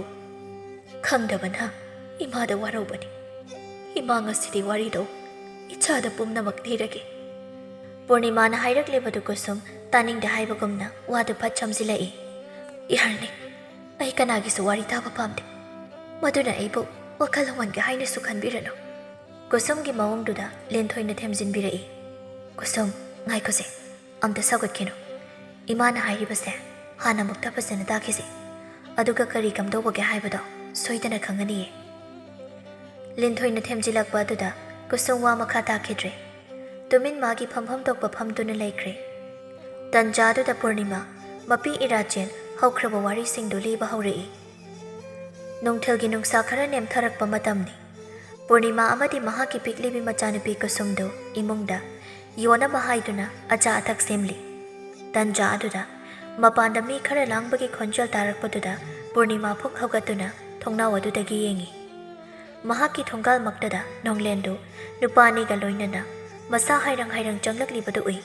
ꯈꯪꯗꯕꯅ ꯏꯃꯥꯗ ꯋꯥꯔꯧꯕꯅꯤ꯫ ꯏꯃꯥ, ꯉꯁꯤꯗꯤ ꯋꯥꯔꯤꯗꯨ ꯏꯆꯥꯗ ꯄꯨꯝꯅꯃꯛ ꯂꯤꯔꯒꯦ꯫" ꯄꯨꯔꯅꯤꯃꯥꯅ ꯍꯥꯏꯔꯛꯂꯤꯕꯗꯨ ꯀꯨꯁꯨꯝ ꯇꯥꯅꯤꯡꯗꯦ ꯍꯥꯏꯕꯒꯨꯝꯅ ꯋꯥꯗꯨ ꯐꯠ ꯁꯝꯖꯤꯜꯂꯛꯏ꯫ "ꯌꯥꯔꯅꯤ, ꯑꯩ ꯀꯅꯥꯒꯤꯁꯨ ꯋꯥꯔꯤ ꯇꯥꯕ ꯄꯥꯝꯗꯦ꯫ ꯃꯗꯨꯅ ꯑꯩꯕꯨ ꯋꯥꯈꯜ ꯂꯧꯍꯟꯒꯦ ꯍꯥꯏꯅꯁꯨ ꯈꯟꯕꯤꯔꯅꯨ꯫" ꯀꯨꯁꯨꯝꯒꯤ ꯃꯑꯣꯡꯗꯨꯗ ꯂꯤꯟꯊꯣꯏꯅ ꯊꯦꯝꯖꯤꯟꯕꯤꯔꯛꯏ꯫ "ꯀꯨꯁꯨꯝ, ꯉꯥꯏꯈꯣꯁꯦ, ꯑꯝꯇ ꯁꯧꯒꯠꯈꯤꯅꯨ꯫ ꯏꯃꯥꯅ ꯍꯥꯏꯔꯤꯕꯁꯦ ꯍꯥꯟꯅ ꯑꯃꯨꯛꯇ ꯐꯖꯅ ꯇꯥꯈꯤꯁꯦ꯫ ꯑꯗꯨꯒ ꯀꯔꯤ ꯀꯝꯗꯧꯕꯒꯦ ꯍꯥꯏꯕꯗꯣ ꯁꯣꯏꯗꯅ ꯈꯪꯒꯅꯤꯌꯦ꯫" ꯂꯤꯟꯊꯣꯏꯅ ꯊꯦꯝꯖꯤꯜꯂꯛꯄ ꯑꯗꯨꯗ ꯀꯨꯁꯨꯝ ꯋꯥ ꯃꯈꯥ ꯇꯥꯈꯤꯗ꯭ꯔꯦ꯫ ꯇꯨꯃꯤꯟ ꯃꯥꯒꯤ ꯐꯝꯐꯝ ꯊꯣꯛꯄ ꯐꯝꯗꯨꯅ ꯂꯩꯈ꯭ꯔꯦ꯫ ꯇꯟꯖꯥꯗꯨꯗ ꯄꯨꯔꯅꯤꯃꯥ ꯃꯄꯤ ꯏꯔꯥꯆꯦꯟ ꯍꯧꯈ꯭ꯔꯕ ꯋꯥꯔꯤꯁꯤꯡꯗꯨ ꯂꯤꯕ ꯍꯧꯔꯛꯏ꯫ ꯅꯨꯡꯊꯤꯜꯒꯤ ꯅꯨꯡꯁꯥ ꯈꯔ ꯅꯦꯝꯊꯔꯛꯄ ꯃꯇꯝꯅꯤ꯫ ꯄꯨꯔꯅꯤꯃꯥ ꯑꯃꯗꯤ ꯃꯍꯥꯛꯀꯤ ꯄꯤꯛꯂꯤꯕꯤ ꯃꯆꯥꯅꯨꯄꯤ ꯀꯨꯁꯨꯝꯗꯨ ꯏꯃꯨꯡꯗ ꯌꯣꯟꯅꯕ ꯍꯥꯏꯗꯨꯅ ꯑꯆꯥ ꯑꯊꯛ ꯁꯦꯝꯂꯤ꯫ ꯇꯟꯖꯥ ꯑꯗꯨꯗ ꯃꯄꯥꯟꯗ ꯃꯤ ꯈꯔ ꯂꯥꯡꯕꯒꯤ ꯈꯣꯟꯖꯦꯜ ꯇꯥꯔꯛꯄꯗꯨꯗ ꯄꯨꯔꯅꯤꯃꯥ ꯐꯨꯛ ꯍꯧꯒꯠꯇꯨꯅ ꯊꯣꯡꯅꯥꯎ ꯑꯗꯨꯗꯒꯤ ꯌꯦꯡꯉꯤ꯫ ꯃꯍꯥꯛꯀꯤ ꯊꯣꯡꯒꯥꯜꯃꯛꯇꯗ ꯅꯣꯡꯂꯦꯟꯗꯨ ꯅꯨꯄꯥ ꯑꯅꯤꯒ ꯂꯣꯏꯅꯅ ꯃꯁꯥ ꯍꯥꯏꯔꯪ ꯍꯥꯏꯔꯪ ꯆꯪꯂꯛꯂꯤꯕꯗꯨ ꯎꯏ꯫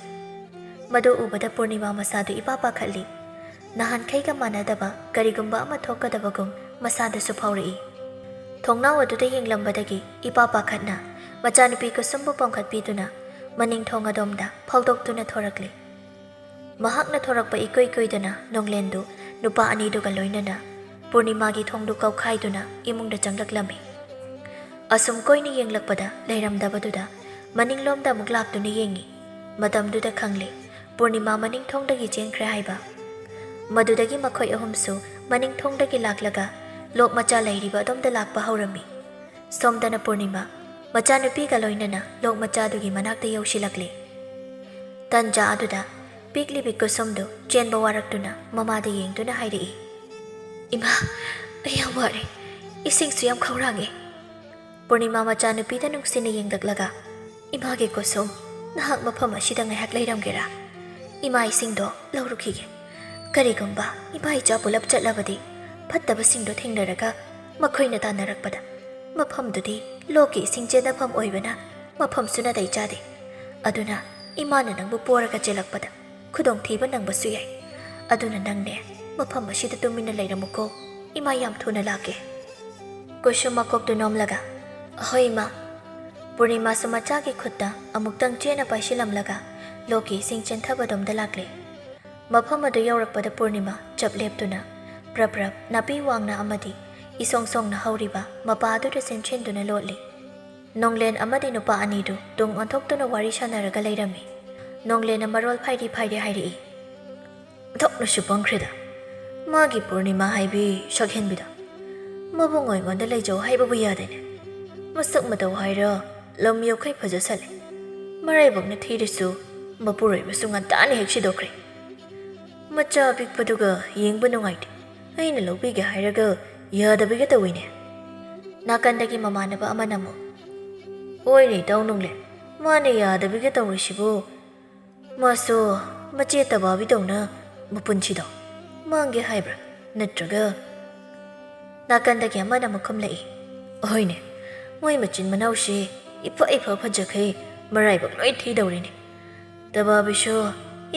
ꯃꯗꯨ ꯎꯕꯗ ꯄꯨꯔꯅꯤꯃꯥ ꯃꯁꯥꯗꯨ ꯏꯄꯥ ꯄꯥꯈꯠꯂꯤ꯫ ꯅꯍꯥꯟꯈꯩꯒ ꯃꯥꯟꯅꯗꯕ ꯀꯔꯤꯒꯨꯝꯕ ꯑꯃ ꯊꯣꯛꯀꯗꯕꯒꯨꯝ ꯃꯁꯥꯗꯁꯨ ꯐꯥꯎꯔꯛꯏ꯫ ꯊꯣꯡꯅꯥꯎ ꯑꯗꯨꯗ ꯌꯦꯡꯂꯝꯕꯗꯒꯤ ꯏꯄꯥ ꯄꯥꯈꯠꯅ ꯃꯆꯥꯅꯨꯄꯤ ꯀꯨꯁꯨꯝꯕꯨ ꯄꯣꯝꯈꯠꯄꯤꯗꯨꯅ ꯃꯅꯤꯡ ꯊꯣꯡ ꯑꯗꯣꯝꯗ ꯐꯥꯎꯗꯣꯛꯇꯨꯅ ꯊꯣꯔꯛꯂꯤ꯫ ꯃꯍꯥꯛꯅ ꯊꯣꯔꯛꯄ ꯏꯀꯨꯏ ꯀꯨꯏꯗꯅ ꯅꯣꯡꯂꯦꯟꯗꯨ ꯅꯨꯄꯥ ꯑꯅꯤꯗꯨꯒ ꯂꯣꯏꯅꯅ ꯄꯨꯔꯅꯤꯃꯥꯒꯤ ꯊꯣꯡꯗꯨ ꯀꯧꯈꯥꯏꯗꯨꯅ ꯏꯃꯨꯡꯗ ꯆꯪꯂꯛꯂꯝꯃꯤ꯫ ꯑꯁꯨꯝ ꯀꯣꯏꯅ ꯌꯦꯡꯂꯛꯄꯗ ꯂꯩꯔꯝꯗꯕꯗꯨꯗ ꯃꯅꯤꯡꯂꯣꯝꯗ ꯑꯃꯨꯛ ꯂꯥꯛꯇꯨꯅ ꯌꯦꯡꯉꯤ꯫ ꯃꯇꯝꯗꯨꯗ ꯈꯪꯂꯦ, ꯄꯨꯔꯅꯤꯃꯥ ꯃꯅꯤꯡ ꯊꯣꯡꯗꯒꯤ ꯆꯦꯟꯈ꯭ꯔꯦ ꯍꯥꯏꯕ꯫ ꯃꯗꯨꯗꯒꯤ ꯃꯈꯣꯏ ꯑꯍꯨꯝꯁꯨ ꯃꯅꯤꯡ ꯊꯣꯡꯗꯒꯤ ꯂꯥꯛꯂꯒ ꯂꯣꯛ ꯃꯆꯥ ꯂꯩꯔꯤꯕ ꯑꯗꯣꯝꯗ ꯂꯥꯛꯄ ꯍꯧꯔꯝꯃꯤ꯫ ꯁꯣꯝꯗꯅ ꯄꯨꯔꯅꯤꯃꯥ ꯃꯆꯥꯅꯨꯄꯤꯒ ꯂꯣꯏꯅꯅ ꯂꯣꯛ ꯃꯆꯥꯗꯨꯒꯤ ꯃꯅꯥꯛꯇ ꯌꯧꯁꯤꯜꯂꯛꯂꯦ꯫ ꯇꯟꯖꯥ ꯑꯗꯨꯗ ꯄꯤꯛꯂꯤꯕꯤ ꯀꯨꯁꯨꯝꯗꯨ ꯆꯦꯟꯕ ꯋꯥꯔꯛꯇꯨꯅ ꯃꯃꯥꯗ ꯌꯦꯡꯗꯨꯅ ꯍꯥꯏꯔꯛꯏ, "ꯏꯃꯥ, ꯑꯩ ꯌꯥꯝ ꯋꯥꯔꯦ꯫ ꯏꯁꯤꯡꯁꯨ ꯌꯥꯝ ꯈꯧꯔꯥꯡꯉꯦ꯫" ꯄꯨꯔꯅꯤꯃꯥ ꯃꯆꯥꯅꯨꯄꯤꯗ ꯅꯨꯡꯁꯤꯅ ꯌꯦꯡꯂꯛꯂꯒ, "ꯏꯃꯥꯒꯤ ꯀꯨꯁꯨꯝ, "ꯅꯍꯥꯛ ꯃꯐꯝ ꯑꯁꯤꯗ ꯉꯥꯏꯍꯥꯛ ꯂꯩꯔꯝꯒꯦꯔꯥ? ꯏꯃꯥ ꯏꯁꯤꯡꯗꯣ ꯂꯧꯔꯨꯈꯤꯒꯦ꯫ ꯀꯔꯤꯒꯨꯝꯕ ꯏꯃꯥ ꯏꯆꯥ ꯄꯨꯂꯞ ꯆꯠꯂꯕꯗꯤ ꯐꯠꯇꯕꯁꯤꯡꯗꯣ ꯊꯦꯡꯅꯔꯒ ꯃꯈꯣꯏꯅ ꯇꯥꯟꯅꯔꯛꯄꯗ ꯃꯐꯝꯗꯨꯗꯤ ꯂꯣꯛꯀꯤ ꯏꯁꯤꯡ ꯆꯦꯟꯅꯐꯝ ꯑꯣꯏꯕꯅ ꯃꯐꯝꯁꯨ ꯅꯥꯇꯩ ꯆꯥꯗꯦ꯫ ꯑꯗꯨꯅ ꯏꯃꯥꯅ ꯅꯪꯕꯨ ꯄꯣꯔꯒ ꯆꯦꯜꯂꯛꯄꯗ ꯈꯨꯗꯣꯡꯊꯤꯕ ꯅꯪꯕꯁꯨ ꯌꯥꯏ꯫ ꯑꯗꯨꯅ ꯅꯪꯅꯦ ꯃꯐꯝ ꯑꯁꯤꯗ ꯇꯨꯃꯤꯟꯅ ꯂꯩꯔꯝꯃꯨꯀꯣ꯫ ꯏꯃꯥ ꯌꯥꯝ ꯊꯨꯅ ꯂꯥꯛꯀꯦ꯫" ꯀꯨꯁꯨꯝ ꯃꯀꯣꯛꯇꯨ ꯅꯣꯝꯂꯒ, "ꯑꯍꯣꯏ ꯏꯃꯥ꯫" ꯄꯨꯔꯅꯤꯃꯥꯁꯨ ꯃꯆꯥꯒꯤ ꯈꯨꯠꯇ ꯑꯃꯨꯛꯇꯪ ꯆꯦꯠꯅ ꯄꯥꯏꯁꯤꯜꯂꯝꯂꯒ ꯂꯣꯛꯀꯤ ꯏꯁꯤꯡ ꯆꯦꯟꯊꯕꯗꯣꯝꯗ ꯂꯥꯛꯂꯦ꯫ ꯃꯐꯝ ꯑꯗꯨ ꯌꯧꯔꯛꯄꯗ ꯄꯨꯔꯅꯤꯃꯥ ꯆꯞ ꯂꯦꯞꯇꯨꯅ ꯄ꯭ꯔꯞ ꯄ꯭ꯔꯞ ꯅꯥꯄꯤ ꯋꯥꯡꯅ ꯑꯃꯗꯤ ꯏꯁꯣꯡ ꯁꯣꯡꯅ ꯍꯧꯔꯤꯕ ꯃꯄꯥ ꯑꯗꯨꯗ ꯆꯦꯟꯁꯤꯟꯗꯨꯅ ꯂꯣꯠꯂꯤ꯫ ꯅꯣꯡꯂꯦꯟ ꯑꯃꯗꯤ ꯅꯨꯄꯥ ꯑꯅꯤꯗꯨ ꯇꯨꯡ ꯑꯣꯟꯊꯣꯛꯇꯨꯅ ꯋꯥꯔꯤ ꯁꯥꯟꯅꯔꯒ ꯂꯩꯔꯝꯃꯤ꯫ ꯅꯣꯡꯂꯦꯟꯅ ꯃꯔꯣꯜ ꯐꯥꯏꯔꯤ ꯐꯥꯏꯔꯤ ꯍꯥꯏꯔꯛꯏ, "ꯑꯣꯟꯊꯣꯛꯅꯁꯨ ꯄꯪꯈ꯭ꯔꯦꯗ꯫ ꯃꯥꯒꯤ ꯄꯨꯔꯅꯤꯃꯥ ꯍꯥꯏꯕꯤ ꯁꯛꯍꯦꯟꯕꯤꯗꯣ ꯃꯕꯨꯡ ꯑꯣꯏꯉꯣꯟꯗ ꯂꯩꯖꯧ ꯍꯥꯏꯕꯕꯨ ꯌꯥꯗꯦꯅꯦ꯫ ꯃꯁꯛ ꯃꯇꯧ ꯍꯥꯏꯔ ꯂꯝ ꯌꯣꯛꯈꯩ ꯐꯖꯁꯜꯂꯦ꯫ ꯃꯔꯥꯏꯕꯛꯅ ꯊꯤꯔꯁꯨ ꯃꯄꯨꯔꯣꯏꯕꯁꯨ ꯉꯟꯇꯥꯅ ꯍꯦꯛ ꯁꯤꯗꯣꯛꯈ꯭ꯔꯦ꯫ ꯃꯆꯥ ꯑꯄꯤꯛꯄꯗꯨꯒ ꯌꯦꯡꯕ ꯅꯨꯡꯉꯥꯏꯇꯦ꯫ ꯑꯩꯅ ꯂꯧꯕꯤꯒꯦ ꯍꯥꯏꯔꯒ ꯌꯥꯗꯕꯤꯒ ꯇꯧꯏꯅꯦ꯫" ꯅꯥꯀꯟꯗꯒꯤ ꯃꯃꯥꯟꯅꯕ ꯑꯃꯅ ꯑꯃꯨꯛ, "ꯍꯣꯏꯅꯦ ꯏꯇꯥꯎ ꯅꯣꯡꯂꯦꯟ, ꯃꯥꯅ ꯌꯥꯗꯕꯤꯒ ꯇꯧꯔꯤꯁꯤꯕꯨ꯫ ꯃꯥꯁꯨ ꯃꯆꯦ ꯇꯕꯥꯕꯤꯗꯧꯅ ꯃꯄꯨꯟꯁꯤꯗꯣ ꯃꯥꯡꯒꯦ ꯍꯥꯏꯕ꯭ꯔꯥ? ꯅꯠꯇ꯭ꯔꯒ?" ꯅꯥꯀꯟꯗꯒꯤ ꯑꯃꯅ ꯑꯃꯨꯛ ꯈꯨꯝꯂꯛꯏ, "ꯍꯣꯏꯅꯦ, ꯃꯣꯏ ꯃꯆꯤꯟ ꯃꯅꯥꯎꯁꯤ ꯏꯐ ꯏꯐ ꯐꯖꯈꯩ ꯃꯔꯥꯏꯕꯛ ꯂꯣꯏ ꯊꯤꯗꯧꯔꯤꯅꯦ꯫ ꯇꯕꯥꯕꯤꯁꯨ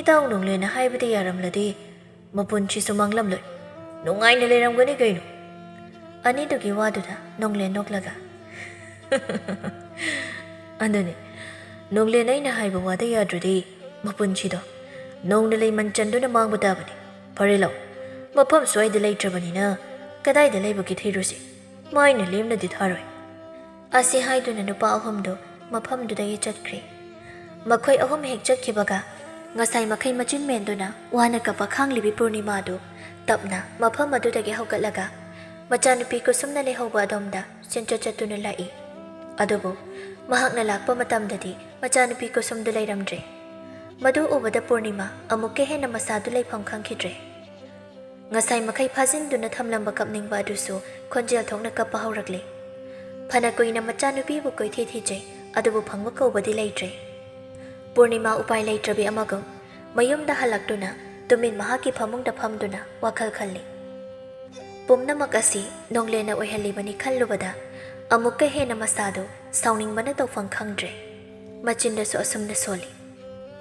ꯏꯇꯥꯎ ꯅꯣꯡꯂꯦꯟꯅ ꯍꯥꯏꯕꯗ ꯌꯥꯔꯝꯂꯗꯤ ꯃꯄꯨꯟꯁꯤꯁꯨ ꯃꯥꯡꯂꯝꯂꯣꯏ꯫ ꯅꯨꯡꯉꯥꯏꯅ ꯂꯩꯔꯝꯒꯅꯤ ꯀꯩꯅꯣ꯫" ꯑꯅꯤꯗꯨꯒꯤ ꯋꯥꯗꯨꯗ ꯅꯣꯡꯂꯦꯟ ꯅꯣꯛꯂꯒ, "ꯑꯗꯨꯅꯤ, ꯅꯣꯡꯂꯦꯟ ꯑꯩꯅ ꯍꯥꯏꯕ ꯋꯥꯗ ꯌꯥꯗ꯭ꯔꯗꯤ ꯃꯄꯨꯟꯁꯤꯗꯣ ꯅꯣꯡꯅ ꯂꯩꯃꯟ ꯆꯟꯗꯨꯅ ꯃꯥꯡꯕ ꯇꯥꯕꯅꯤ꯫ ꯐꯔꯦ ꯂꯥꯎ, ꯃꯐꯝ ꯁ꯭ꯋꯥꯏꯗ ꯂꯩꯇ꯭ꯔꯕꯅꯤꯅ ꯀꯗꯥꯏꯗ ꯂꯩꯕꯒꯦ ꯊꯤꯔꯨꯁꯤ꯫ ꯃꯥꯏꯅ ꯂꯦꯝꯅꯗꯤ ꯊꯥꯔꯣꯏ꯫" ꯑꯁꯤ ꯍꯥꯏꯗꯨꯅ ꯅꯨꯄꯥ ꯑꯍꯨꯝꯗꯨ ꯃꯐꯝꯗꯨꯗꯒꯤ ꯆꯠꯈ꯭ꯔꯦ꯫ ꯃꯈꯣꯏ ꯑꯍꯨꯝ ꯍꯦꯛ ꯆꯠꯈꯤꯕꯒ ꯉꯁꯥꯏ ꯃꯈꯩ ꯃꯆꯤꯟ ꯃꯦꯟꯗꯨꯅ ꯋꯥꯅ ꯀꯞꯄ ꯈꯥꯡꯂꯤꯕꯤ ꯄꯨꯔꯅꯤꯃꯥꯗꯨ ꯇꯞꯅ ꯃꯐꯝ ꯑꯗꯨꯗꯒꯤ ꯍꯧꯒꯠꯂꯒ ꯃꯆꯥꯅꯨꯄꯤ ꯀꯨꯁꯨꯝꯅ ꯂꯩꯍꯧꯕ ꯑꯗꯣꯝꯗ ꯆꯦꯟꯆꯠ ꯆꯠꯇꯨꯅ ꯂꯥꯛꯏ꯫ ꯑꯗꯨꯕꯨ ꯃꯍꯥꯛꯅ ꯂꯥꯛꯄ ꯃꯇꯝꯗꯗꯤ ꯃꯆꯥꯅꯨꯄꯤ ꯀꯨꯁꯨꯝꯗꯨ ꯂꯩꯔꯝꯗ꯭ꯔꯦ꯫ ꯃꯗꯨ ꯎꯕꯗ ꯄꯨꯔꯅꯤꯃꯥ ꯑꯃꯨꯛꯀ ꯍꯦꯟꯅ ꯃꯁꯥꯗꯨ ꯂꯩꯐꯝ ꯈꯪꯈꯤꯗ꯭ꯔꯦ꯫ ꯉꯁꯥꯏ ꯃꯈꯩ ꯐꯥꯖꯤꯟꯗꯨꯅ ꯊꯝꯂꯝꯕ ꯀꯞꯅꯤꯡꯕ ꯑꯗꯨꯁꯨ ꯈꯣꯟꯖꯦꯜ ꯊꯣꯛꯅ ꯀꯞꯄ ꯍꯧꯔꯛꯂꯦ꯫ ꯐꯅ ꯀꯨꯏꯅ ꯃꯆꯥꯅꯨꯄꯤꯕꯨ ꯀꯣꯏꯊꯤ ꯊꯤꯖꯩ, ꯑꯗꯨꯕꯨ ꯐꯪꯕ ꯀꯧꯕꯗꯤ ꯂꯩꯇ꯭ꯔꯦ꯫ ꯄꯨꯔꯅꯤꯃꯥ ꯎꯄꯥꯏ ꯂꯩꯇ꯭ꯔꯕꯤ ꯑꯃꯒꯨꯝ ꯃꯌꯨꯝꯗ ꯍꯜꯂꯛꯇꯨꯅ ꯇꯨꯃꯤꯟ ꯃꯍꯥꯛꯀꯤ ꯐꯃꯨꯡꯗ ꯐꯝꯗꯨꯅ ꯋꯥꯈꯜ ꯈꯜꯂꯤ꯫ ꯄꯨꯝꯅꯃꯛ ꯑꯁꯤ ꯅꯣꯡꯂꯦꯟꯅ ꯑꯣꯏꯍꯜꯂꯤꯕꯅꯤ ꯈꯜꯂꯨꯕꯗ ꯑꯃꯨꯛꯀ ꯍꯦꯟꯅ ꯃꯁꯥꯗꯨ ꯁꯥꯎꯅꯤꯡꯕꯅ ꯇꯧꯐꯝ ꯈꯪꯗ꯭ꯔꯦ꯫ ꯃꯆꯤꯟꯗꯁꯨ ꯑꯁꯨꯝꯅ ꯁꯣꯜꯂꯤ,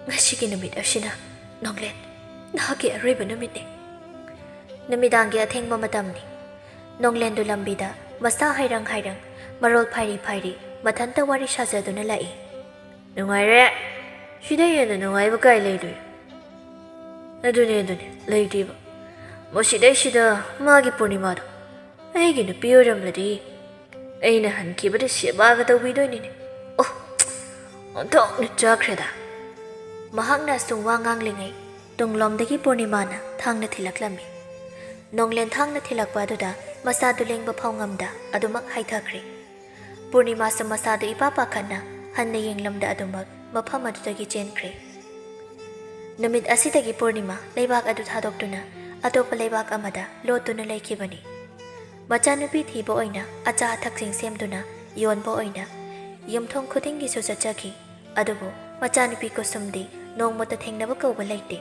"ꯉꯁꯤꯒꯤ ꯅꯨꯃꯤꯠ ꯑꯁꯤꯅ, ꯅꯣꯡꯂꯦꯟ, ꯅꯍꯥꯛꯀꯤ ꯑꯔꯣꯏꯕ ꯅꯨꯃꯤꯠꯅꯤ꯫" ꯅꯨꯃꯤꯗꯥꯡꯒꯤ ꯑꯊꯦꯡꯕ ꯃꯇꯝꯅꯤ꯫ ꯅꯣꯡꯂꯦꯟꯗꯨ ꯂꯝꯕꯤꯗ ꯃꯁꯥ ꯍꯥꯏꯔꯪ ꯍꯥꯏꯔꯪ, ꯃꯔꯣꯜ ꯐꯥꯏꯔꯤ ꯐꯥꯏꯔꯤ, ꯃꯊꯟꯇ ꯋꯥꯔꯤ ꯁꯥꯖꯗꯨꯅ ꯂꯥꯛꯏ꯫ "ꯅꯨꯡꯉꯥꯏꯔꯦ꯫ ꯁꯤꯗꯩ ꯍꯦꯟꯅ ꯅꯨꯡꯉꯥꯏꯕ ꯀꯥꯏ ꯂꯩꯗꯣꯏꯅꯣ?" "ꯑꯗꯨꯅꯦ, ꯑꯗꯨꯅꯦ, ꯂꯩꯇꯦꯕ꯫ ꯃꯁꯤꯗꯩꯁꯤꯗ ꯃꯥꯒꯤ ꯄꯨꯔꯅꯤꯃꯥꯗꯣ ꯑꯩꯒꯤ ꯅꯨꯄꯤ ꯑꯣꯏꯔꯝꯂꯗꯤ ꯑꯩꯅ ꯍꯟꯈꯤꯕꯗ ꯁꯦꯕꯥꯒ ꯇꯧꯕꯤꯗꯣꯏꯅꯤꯅꯦ꯫ ꯑꯣ, ꯑꯣꯟꯊꯣꯛꯅ ꯆꯥꯈ꯭ꯔꯦꯗ꯫" ꯃꯍꯥꯛꯅ ꯑꯁꯨꯝ ꯋꯥ ꯉꯥꯡꯂꯤꯉꯩ ꯇꯨꯡꯂꯣꯝꯗꯒꯤ ꯄꯨꯔꯅꯤꯃꯥꯅ ꯊꯥꯡꯅ ꯊꯤꯜꯂꯛꯂꯝꯃꯤ꯫ ꯅꯣꯡꯂꯦꯟ ꯊꯥꯡꯅ ꯊꯤꯜꯂꯛꯄ ꯑꯗꯨꯗ ꯃꯁꯥꯗꯨ ꯂꯦꯡꯕ ꯐꯥꯎ ꯉꯝꯗ ꯑꯗꯨꯃꯛ ꯍꯥꯏꯊꯈ꯭ꯔꯦ꯫ ꯄꯨꯔꯅꯤꯃꯥꯁꯨ ꯃꯁꯥꯗꯨ ꯏꯄꯥ ꯄꯥꯈꯠꯅ ꯍꯟꯅ ꯌꯦꯡꯂꯝꯗ ꯑꯗꯨꯃꯛ ꯃꯐꯝ ꯑꯗꯨꯗꯒꯤ ꯆꯦꯟꯈ꯭ꯔꯦ꯫ ꯅꯨꯃꯤꯠ ꯑꯁꯤꯗꯒꯤ ꯄꯨꯔꯅꯤꯃꯥ ꯂꯩꯕꯥꯛ ꯑꯗꯨ ꯊꯥꯗꯣꯛꯇꯨꯅ ꯑꯇꯣꯞꯄ ꯂꯩꯕꯥꯛ ꯑꯃꯗ ꯂꯣꯠꯇꯨꯅ ꯂꯩꯈꯤꯕꯅꯤ꯫ ꯃꯆꯥꯅꯨꯄꯤ ꯊꯤꯕ ꯑꯣꯏꯅ ꯑꯆꯥ ꯑꯊꯛꯁꯤꯡ ꯁꯦꯝꯗꯨꯅ ꯌꯣꯟꯕ ꯑꯣꯏꯅ ꯌꯨꯝꯊꯣꯡ ꯈꯨꯗꯤꯡꯒꯤꯁꯨ ꯆꯠꯆꯈꯤ꯫ ꯑꯗꯨꯕꯨ ꯃꯆꯥꯅꯨꯄꯤ ꯀꯨꯁꯨꯝꯗꯤ ꯅꯣꯡꯃꯇ ꯊꯦꯡꯅꯕ ꯀꯧꯕ ꯂꯩꯇꯦ꯫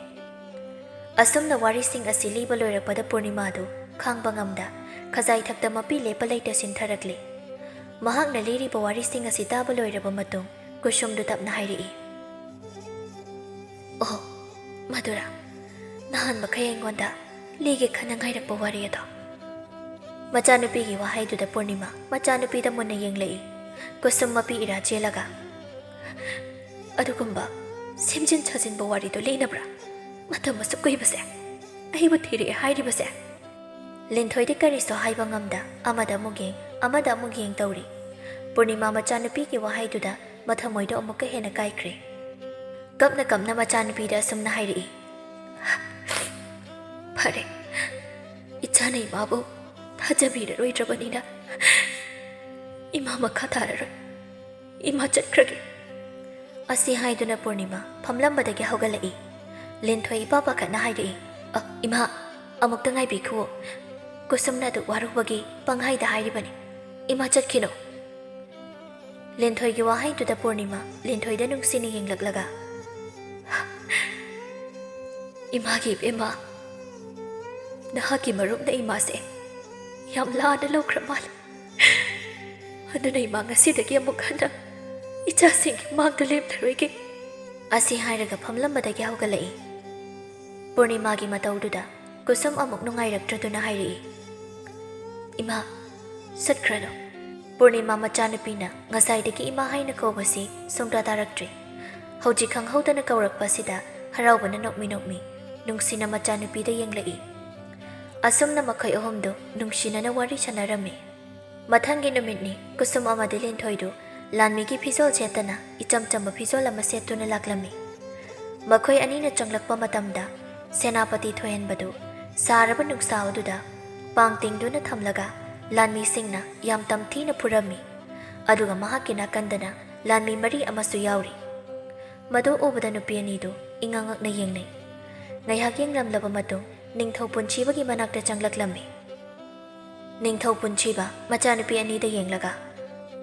ꯑꯁꯨꯝꯅ ꯋꯥꯔꯤꯁꯤꯡ ꯑꯁꯤ ꯂꯤꯕ ꯂꯣꯏꯔꯛꯄꯗ ꯄꯨꯔꯅꯤꯃꯥꯗꯨ ꯈꯥꯡꯕ ꯉꯝꯗ ꯈꯖꯥꯏꯊꯛꯇ ꯃꯄꯤ ꯂꯦꯞꯄ ꯂꯩꯇ ꯆꯤꯟꯊꯔꯛꯂꯦ꯫ ꯃꯍꯥꯛꯅ ꯂꯤꯔꯤꯕ ꯋꯥꯔꯤꯁꯤꯡ ꯑꯁꯤ ꯇꯥꯕ ꯂꯣꯏꯔꯕ ꯃꯇꯨꯡ ꯀꯨꯁꯨꯝꯗꯨ ꯇꯞꯅ ꯍꯥꯏꯔꯛꯏ, "ꯑꯣ, ꯃꯗꯨꯔꯥ? ꯅꯍꯥꯟ ꯃꯈꯩ ꯑꯩꯉꯣꯟꯗ ꯂꯤꯒꯦ ꯈꯟꯅ ꯉꯥꯏꯔꯛꯄ ꯋꯥꯔꯤ ꯑꯗꯣ?" ꯃꯆꯥꯅꯨꯄꯤꯒꯤ ꯋꯥꯍꯩꯗꯨꯗ ꯄꯨꯔꯅꯤꯃꯥ ꯃꯆꯥꯅꯨꯄꯤꯗ ꯃꯨꯟꯅ ꯌꯦꯡꯂꯛꯏ꯫ ꯀꯨꯁꯨꯝ ꯃꯄꯤ ꯏꯔꯥ ꯆꯦꯜꯂꯒ, "ꯑꯗꯨꯒꯨꯝꯕ ꯁꯦꯝꯖꯤꯟ ꯁꯥꯖꯤꯟꯕ ꯋꯥꯔꯤꯗꯣ ꯂꯤꯅꯕ꯭ꯔꯥ? ꯃꯇꯝ ꯑꯁꯨꯛ ꯀꯨꯏꯕꯁꯦ? ꯑꯩꯕꯨ ꯊꯤꯔꯛꯑꯦ ꯍꯥꯏꯔꯤꯕꯁꯦ?" ꯂꯤꯟꯊꯣꯏꯗꯤ ꯀꯔꯤꯁꯨ ꯍꯥꯏꯕ ꯉꯝꯗ ꯑꯃꯗ ꯑꯃꯨꯛ ꯌꯦꯡ, ꯑꯃꯗ ꯑꯃꯨꯛ ꯌꯦꯡ ꯇꯧꯔꯤ꯫ ꯄꯨꯔꯅꯤꯃꯥ ꯃꯆꯥꯅꯨꯄꯤꯒꯤ ꯋꯥꯍꯩꯗꯨꯗ ꯃꯊꯃꯣꯏꯗꯣ ꯑꯃꯨꯛꯀ ꯍꯦꯟꯅ ꯀꯥꯏꯈ꯭ꯔꯦ꯫ ꯀꯞꯅ ꯀꯞꯅ ꯃꯆꯥꯅꯨꯄꯤꯗ ꯑꯁꯨꯝꯅ ꯍꯥꯏꯔꯛꯏ, "ꯐꯔꯦ, ꯏꯆꯥꯅ ꯏꯃꯥꯕꯨ ꯊꯥꯖꯕꯤꯔꯔꯣꯏꯗ꯭ꯔꯕꯅꯤꯅ ꯏꯃꯥ ꯃꯈꯥ ꯇꯥꯔꯔꯣꯏ꯫ ꯏꯃꯥ ꯆꯠꯈ꯭ꯔꯒꯦ꯫" ꯑꯁꯤ ꯍꯥꯏꯗꯨꯅ ꯄꯨꯔꯅꯤꯃꯥ ꯐꯝꯂꯝꯕꯗꯒꯤ ꯍꯧꯒꯠꯂꯛꯏ꯫ ꯂꯤꯟꯊꯣꯏ ꯏꯄꯥ ꯄꯥꯈꯠꯅ ꯍꯥꯏꯔꯛꯏ, "ꯑ, ꯏꯃꯥ, ꯑꯃꯨꯛꯇ ꯉꯥꯏꯕꯤꯈꯨꯋꯣ꯫ ꯀꯨꯁꯨꯝꯅ ꯑꯗꯨꯛ ꯋꯥꯔꯨꯕꯒꯤ ꯄꯪꯍꯥꯏꯗ ꯍꯥꯏꯔꯤꯕꯅꯤ꯫ ꯏꯃꯥ ꯆꯠꯈꯤꯅꯨ꯫" ꯂꯦꯟꯊꯣꯏꯒꯤ ꯋꯥꯍꯩꯗꯨꯗ ꯄꯨꯔꯅꯤꯃꯥ ꯂꯦꯟꯊꯣꯏꯗ ꯅꯨꯡꯁꯤꯅ ꯌꯦꯡꯂꯛꯂꯒ, "ꯏꯃꯥꯒꯤ ꯏꯕꯦꯝꯃ, ꯅꯍꯥꯛꯀꯤ ꯃꯔꯨꯞꯅ ꯏꯃꯥꯁꯦ ꯌꯥꯝ ꯂꯥꯟꯅ ꯂꯧꯈ꯭ꯔ ꯃꯥꯜꯂꯦ꯫ ꯑꯗꯨꯅ ꯏꯃꯥ ꯉꯁꯤꯗꯒꯤ ꯑꯃꯨꯛ ꯍꯟꯅ ꯏꯆꯥꯁꯤꯡꯒꯤ ꯃꯥꯡꯗ ꯂꯦꯝꯂꯔꯣꯏꯒꯦ"꯫ ꯑꯁꯤ ꯍꯥꯏꯔꯒ ꯐꯝꯂꯝꯕꯗꯒꯤ ꯍꯧꯒꯠꯂꯛꯏ꯫ ꯄꯨꯔꯅꯤꯃꯥꯒꯤ ꯃꯇꯧꯗꯨꯗ ꯀꯨꯁꯨꯝ ꯑꯃꯨꯛ ꯅꯨꯡꯉꯥꯏꯔꯛꯇ꯭ꯔꯗꯨꯅ ꯍꯥꯏꯔꯛꯏ, "ꯏꯃꯥ, ꯆꯠꯈ꯭ꯔꯅꯨ"꯫ ꯄꯨꯔꯅꯤꯃꯥ ꯃꯆꯥꯅꯨꯄꯤꯅ ꯉꯁꯥꯏꯗꯒꯤ ꯏꯃꯥ ꯍꯥꯏꯅ ꯀꯧꯕꯁꯤ ꯁꯨꯡꯇꯥ ꯇꯥꯔꯛꯇ꯭ꯔꯦ꯫ ꯍꯧꯖꯤꯛ ꯈꯪꯍꯧꯗꯅ ꯀꯧꯔꯛꯄ ꯑꯁꯤꯗ ꯍꯔꯥꯎꯕꯅ ꯅꯣꯛꯃꯤ ꯅꯣꯛꯃꯤ ꯅꯨꯡꯁꯤꯅ ꯃꯆꯥꯅꯨꯄꯤꯗ ꯌꯦꯡꯂꯛꯏ꯫ ꯑꯁꯨꯝꯅ ꯃꯈꯣꯏ ꯑꯍꯨꯝꯗꯨ ꯅꯨꯡꯁꯤꯅꯅ ꯋꯥꯔꯤ ꯁꯥꯟꯅꯔꯝꯃꯤ꯫ ꯃꯊꯪꯒꯤ ꯅꯨꯃꯤꯠꯅꯤ꯫ ꯀꯨꯁꯨꯝ ꯑꯃꯗꯤ ꯂꯦꯟꯊꯣꯏꯗꯨ ꯂꯥꯟꯃꯤꯒꯤ ꯐꯤꯖꯣꯜ ꯁꯦꯠꯇꯅ ꯏꯆꯝ ꯆꯝꯕ ꯐꯤꯖꯣꯜ ꯑꯃ ꯁꯦꯠꯇꯨꯅ ꯂꯥꯛꯂꯝꯃꯤ꯫ ꯃꯈꯣꯏ ꯑꯅꯤꯅ ꯆꯪꯂꯛꯄ ꯃꯇꯝꯗ ꯁꯦꯅꯥꯄꯇꯤ ꯊꯣꯏꯍꯟꯕꯗꯨ ꯁꯥꯔꯕ ꯅꯨꯡꯁꯥ ꯑꯗꯨꯗ ꯄꯥꯡ ꯇꯤꯡꯗꯨꯅ ꯊꯝꯂꯒ ꯂꯥꯟꯃꯤꯁꯤꯡꯅ ꯌꯥꯝ ꯇꯝꯊꯤꯅ ꯐꯨꯔꯝꯃꯤ꯫ ꯑꯗꯨꯒ ꯃꯍꯥꯛꯀꯤ ꯅꯥꯀꯟꯗꯅ ꯂꯥꯟꯃꯤ ꯃꯔꯤ ꯑꯃꯁꯨ ꯌꯥꯎꯔꯤ꯫ ꯃꯗꯨ ꯎꯕꯗ ꯅꯨꯄꯤ ꯑꯅꯤꯗꯨ ꯏꯉꯛ ꯉꯛꯅ ꯌꯦꯡꯅꯩ꯫ ꯉꯥꯏꯍꯥꯛ ꯌꯦꯡꯂꯝꯂꯕ ꯃꯇꯨꯡ ꯅꯤꯡꯊꯧ ꯄꯨꯟꯁꯤꯕꯒꯤ ꯃꯅꯥꯛꯇ ꯆꯪꯂꯛꯂꯝꯃꯤ꯫ ꯅꯤꯡꯊꯧ ꯄꯨꯟꯁꯤꯕ ꯃꯆꯥꯅꯨꯄꯤ ꯑꯅꯤꯗ ꯌꯦꯡꯂꯒ,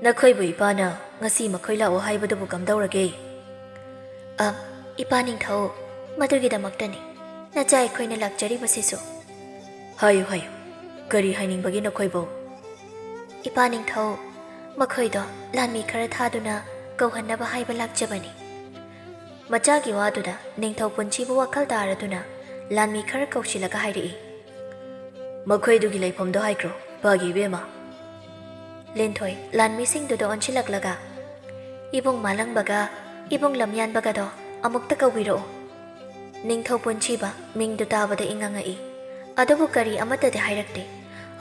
"ꯅꯈꯣꯏꯕꯨ ꯏꯄꯥꯅ ꯉꯁꯤ ꯃꯈꯣꯏ ꯂꯥꯛꯑꯣ ꯍꯥꯏꯕꯗꯨꯕꯨ ꯀꯝꯗꯧꯔꯒꯦ?" "ꯑ, ꯏꯄꯥ ꯅꯤꯡꯊꯧ, ꯃꯗꯨꯒꯤꯗꯃꯛꯇꯅꯤ ꯅꯆꯥ ꯑꯩꯈꯣꯏꯅ ꯂꯥꯛꯆꯔꯤꯕꯁꯤꯁꯨ"꯫ "ꯍꯥꯏꯌꯨ, ꯍꯥꯏꯌꯨ, ꯀꯔꯤ ꯍꯥꯏꯅꯤꯡꯕꯒꯦ ꯅꯈꯣꯏꯕꯨ?" "ꯏꯄꯥ ꯅꯤꯡꯊꯧ, ꯃꯈꯣꯏꯗꯣ ꯂꯥꯟꯃꯤ ꯈꯔ ꯊꯥꯗꯨꯅ ꯀꯧꯍꯟꯅꯕ ꯍꯥꯏꯕ ꯂꯥꯛꯆꯕꯅꯤ"꯫ ꯃꯆꯥꯒꯤ ꯋꯥꯗꯨꯗ ꯅꯤꯡꯊꯧ ꯄꯨꯟꯁꯤꯕꯨ ꯋꯥꯈꯜ ꯇꯥꯔꯗꯨꯅ ꯂꯥꯟꯃꯤ ꯈꯔ ꯀꯧꯁꯤꯜꯂꯒ ꯍꯥꯏꯔꯛꯏ, "ꯃꯈꯣꯏꯗꯨꯒꯤ ꯂꯩꯐꯝꯗꯣ ꯍꯥꯏꯈ꯭ꯔꯣ, ꯏꯄꯥꯒꯤ ꯏꯕꯦꯝꯃ"꯫ ꯂꯦꯟꯊꯣꯏ ꯂꯥꯟꯃꯤꯁꯤꯡꯗꯨꯗ ꯑꯣꯟꯁꯤꯜꯂꯛꯂꯒ, "ꯏꯕꯨꯡ ꯃꯥꯂꯪꯕꯒ ꯏꯕꯨꯡ ꯂꯝꯌꯥꯟꯕꯒꯗꯣ ꯑꯃꯨꯛꯇ ꯀꯧꯕꯤꯔꯛꯑꯣ"꯫ ꯅꯤꯡꯊꯧ ꯄꯨꯟꯁꯤꯕ ꯃꯤꯡꯗꯨ ꯇꯥꯕꯗ ꯏꯉꯛ ꯉꯛꯏ꯫ ꯑꯗꯨꯕꯨ ꯀꯔꯤ ꯑꯃꯠꯇꯗꯤ ꯍꯥꯏꯔꯛꯇꯦ꯫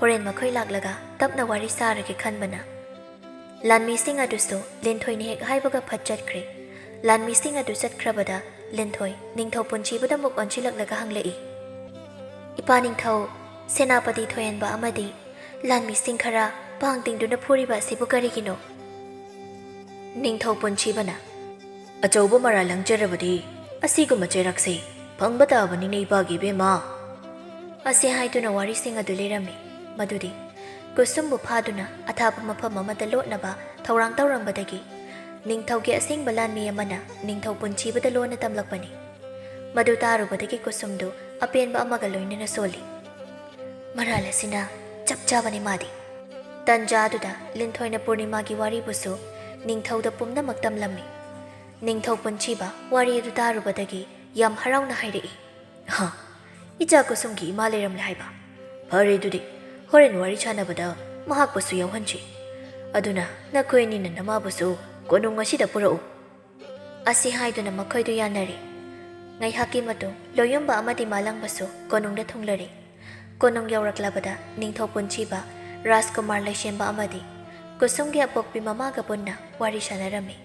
ꯍꯣꯔꯦꯟ ꯃꯈꯣꯏ ꯂꯥꯛꯂꯒ ꯇꯞꯅ ꯋꯥꯔꯤ ꯁꯥꯔꯒꯦ ꯈꯟꯕꯅ꯫ ꯂꯥꯟꯃꯤꯁꯤꯡ ꯑꯗꯨꯁꯨ ꯂꯦꯟꯊꯣꯏꯅ ꯍꯦꯛ ꯍꯥꯏꯕꯒ ꯐꯠ ꯆꯠꯈ꯭ꯔꯦ꯫ ꯂꯥꯟꯃꯤꯁꯤꯡ ꯑꯗꯨ ꯆꯠꯈ꯭ꯔꯕꯗ ꯂꯦꯟꯊꯣꯏ ꯅꯤꯡꯊꯧ ꯄꯨꯟꯁꯤꯕꯗ ꯑꯃꯨꯛ ꯑꯣꯟꯁꯤꯜꯂꯛꯂꯒ ꯍꯪꯂꯛꯏ, "ꯏꯄꯥ ꯅꯤꯡꯊꯧ, ꯁꯦꯅꯥꯄꯇꯤ ꯊꯣꯏꯍꯟꯕ ꯑꯃꯗꯤ ꯂꯥꯟꯃꯤꯁꯤꯡ ꯈꯔ ꯄꯥꯡ ꯇꯤꯡꯗꯨꯅ ꯐꯨꯔꯤꯕ ꯑꯁꯤꯕꯨ ꯀꯔꯤꯒꯤꯅꯣ?" ꯅꯤꯡꯊꯧ ꯄꯨꯟꯁꯤꯕꯅ, "ꯑꯆꯧꯕ ꯃꯔꯥꯜ ꯂꯪꯖꯔꯕꯗꯤ ꯑꯁꯤꯒꯨꯝꯕ ꯆꯩꯔꯥꯛꯁꯦ ꯐꯪꯕ ꯇꯥꯕꯅꯤꯅꯦ, ꯏꯄꯥꯒꯤ ꯏꯕꯦꯝꯃ"꯫ ꯑꯁꯤ ꯍꯥꯏꯗꯨꯅ ꯋꯥꯔꯤꯁꯤꯡ ꯑꯗꯨ ꯂꯤꯔꯝꯃꯤ꯫ ꯃꯗꯨꯗꯤ ꯀꯨꯁꯨꯝꯕꯨ ꯐꯥꯗꯨꯅ ꯑꯊꯥꯞꯄ ꯃꯐꯝ ꯑꯃꯗ ꯂꯣꯠꯅꯕ ꯊꯧꯔꯥꯡ ꯇꯧꯔꯝꯕꯗꯒꯤ ꯅꯤꯡꯊꯧꯒꯤ ꯑꯁꯦꯡꯕ ꯂꯥꯟꯃꯤ ꯑꯃꯅ ꯅꯤꯡꯊꯧ ꯄꯨꯟꯁꯤꯕꯗ ꯂꯣꯟꯅ ꯇꯝꯂꯛꯄꯅꯤ꯫ ꯃꯗꯨ ꯇꯥꯔꯨꯕꯗꯒꯤ ꯀꯨꯁꯨꯝꯗꯨ ꯑꯄꯦꯟꯕ ꯑꯃꯒ ꯂꯣꯏꯅꯅ ꯁꯣꯜꯂꯤ꯫ "ꯃꯔꯥꯜ ꯑꯁꯤꯅ ꯆꯞ ꯆꯥꯕꯅꯤ ꯃꯥꯗꯤ꯫" ꯇꯟꯖꯥ ꯑꯗꯨꯗ ꯂꯤꯟꯊꯣꯏꯅ ꯄꯨꯔꯅꯤꯃꯥꯒꯤ ꯋꯥꯔꯤꯕꯨꯁꯨ ꯅꯤꯡꯊꯧꯗ ꯄꯨꯝꯅꯃꯛ ꯇꯝꯂꯝꯃꯤ꯫ ꯅꯤꯡꯊꯧ ꯄꯨꯟꯁꯤꯕ ꯋꯥꯔꯤ ꯑꯗꯨ ꯇꯥꯔꯨꯕꯗꯒꯤ ꯌꯥꯝ ꯍꯔꯥꯎꯅ ꯍꯥꯏꯔꯛꯏ, "ꯍꯥ, ꯏꯆꯥ ꯀꯨꯁꯨꯝꯒꯤ ꯏꯃꯥ ꯂꯩꯔꯝꯂꯦ ꯍꯥꯏꯕ? ꯐꯔꯦ ꯑꯗꯨꯗꯤ, ꯍꯣꯔꯦꯟ ꯋꯥꯔꯤ ꯁꯥꯟꯅꯕꯗ ꯃꯍꯥꯛꯄꯨꯁꯨ ꯌꯥꯎꯍꯟꯁꯤ꯫ ꯑꯗꯨꯅ ꯅꯈꯣꯏ ꯑꯅꯤꯅ ꯅꯃꯥꯕꯨꯁꯨ ꯀꯣꯅꯨꯡ ꯑꯁꯤꯗ ꯄꯨꯔꯛꯎ꯫" ꯑꯁꯤ ꯍꯥꯏꯗꯨꯅ ꯃꯈꯣꯏꯗꯨ ꯌꯥꯅꯔꯦ꯫ ꯉꯥꯏꯍꯥꯛꯀꯤ ꯃꯇꯨꯡ ꯂꯣꯌꯨꯝꯕ ꯑꯃꯗꯤ ꯃꯥꯂꯪꯕꯁꯨ ꯀꯣꯅꯨꯡꯗ ꯊꯨꯡꯂꯔꯦ꯫ ꯀꯣꯅꯨꯡ ꯌꯧꯔꯛꯂꯕꯗ ꯅꯤꯡꯊꯧ ꯄꯨꯟꯁꯤꯕ, ꯔꯥꯖꯀꯨꯃꯥꯔ ꯂꯩꯁꯦꯝꯕ ꯑꯃꯗꯤ ꯀꯨꯁꯨꯝꯒꯤ ꯑꯄꯣꯛꯄꯤ ꯃꯃꯥꯒ ꯄꯨꯟꯅ ꯋꯥꯔꯤ ꯁꯥꯟꯅꯔꯝꯃꯤ꯫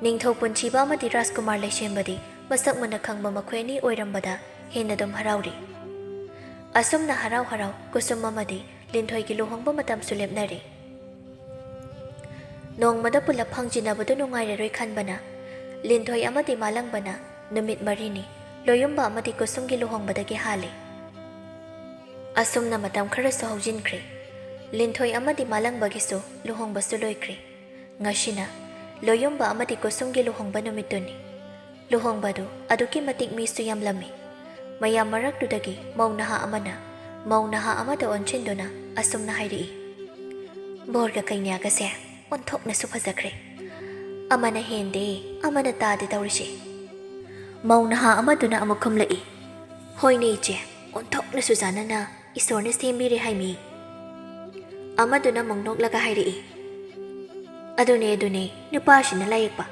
ꯅꯤꯡꯊꯧ ꯄꯨꯟꯁꯤꯕ ꯑꯃꯗꯤ ꯔꯥꯖꯀꯨꯃꯥꯔ ꯂꯩꯁꯦꯝꯕꯗꯤ ꯃꯁꯛ ꯃꯨꯟꯅ ꯈꯪꯕ ꯃꯈꯣꯏ ꯑꯅꯤ ꯑꯣꯏꯔꯝꯕꯗ ꯍꯦꯟꯅ ꯑꯗꯨꯝ ꯍꯔꯥꯎꯔꯤ꯫ ꯑꯁꯨꯝꯅ ꯍꯔꯥꯎ ꯍꯔꯥꯎ ꯀꯨꯁꯨꯝ ꯑꯃꯗꯤ ꯂꯤꯟꯊꯣꯏꯒꯤ ꯂꯨꯍꯣꯡꯕ ꯃꯇꯝꯁꯨ ꯂꯦꯞꯅꯔꯦ꯫ ꯅꯣꯡꯃꯗ ꯄꯨꯂꯞ ꯐꯪꯖꯤꯟꯅꯕꯗꯨ ꯅꯨꯡꯉꯥꯏꯔꯔꯣꯏ ꯈꯟꯕꯅ ꯂꯤꯟꯊꯣꯏ ꯑꯃꯗꯤ ꯃꯥꯂꯪꯕꯅ ꯅꯨꯃꯤꯠ ꯃꯔꯤꯅꯤ ꯂꯣꯌꯨꯝꯕ ꯑꯃꯗꯤ ꯀꯨꯁꯨꯝꯒꯤ ꯂꯨꯍꯣꯡꯕꯗꯒꯤ ꯍꯥꯜꯂꯤ꯫ ꯑꯁꯨꯝꯅ ꯃꯇꯝ ꯈꯔꯁꯨ ꯍꯧꯖꯤꯟꯈ꯭ꯔꯦ꯫ ꯂꯤꯟꯊꯣꯏ ꯑꯃꯗꯤ ꯃꯥꯂꯪꯕꯒꯤꯁꯨ ꯂꯨꯍꯣꯡꯕꯁꯨ ꯂꯣꯏꯈ꯭ꯔꯦ꯫ ꯉꯁꯤꯅ ꯂꯣꯌꯨꯝꯕ ꯑꯃꯗꯤ ꯀꯨꯁꯨꯝꯒꯤ ꯂꯨꯍꯣꯡꯕ ꯅꯨꯃꯤꯠꯇꯨꯅꯤ꯫ ꯂꯨꯍꯣꯡꯕꯗꯨ ꯑꯗꯨꯛꯀꯤ ꯃꯇꯤꯛ ꯃꯤꯁꯨ ꯌꯥꯝꯂꯝꯃꯤ꯫ ꯃꯌꯥꯝ ꯃꯔꯛꯇꯨꯗꯒꯤ ꯃꯧ ꯅꯍꯥ ꯑꯃꯅ ꯃꯧ ꯅꯍꯥ ꯑꯃꯗ ꯑꯣꯟꯁꯤꯟꯗꯨꯅ ꯑꯁꯨꯝꯅ ꯍꯥꯏꯔꯛꯏ, "ꯕꯣꯔꯒ ꯀꯩꯅ꯭ꯌꯥꯒꯁꯦ ꯑꯣꯟꯊꯣꯛꯅꯁꯨ ꯐꯖꯈ꯭ꯔꯦ꯫ ꯑꯃꯅ ꯍꯦꯟꯗꯦ, ꯑꯃꯅ ꯇꯥꯗꯦ ꯇꯧꯔꯤꯁꯦ꯫" ꯃꯧ ꯅꯍꯥ ꯑꯃꯗꯨꯅ ꯑꯃꯨꯛ ꯈꯨꯝꯂꯛꯏ, "ꯍꯣꯏꯅꯦ ꯏꯆꯦ, ꯑꯣꯟꯊꯣꯛꯅꯁꯨ ꯆꯥꯟꯅꯅ ꯏꯁꯣꯔꯅ ꯁꯦꯝꯕꯤꯔꯦ ꯍꯥꯏꯃꯤ꯫" ꯑꯃꯗꯨꯅ ꯑꯃꯨꯛ ꯅꯣꯛꯂꯒ ꯍꯥꯏꯔꯛꯏ, "ꯑꯗꯨꯅꯦ, ꯑꯗꯨꯅꯦ, ꯅꯨꯄꯥꯁꯤꯅ ꯂꯥꯏ ꯌꯦꯛꯄ,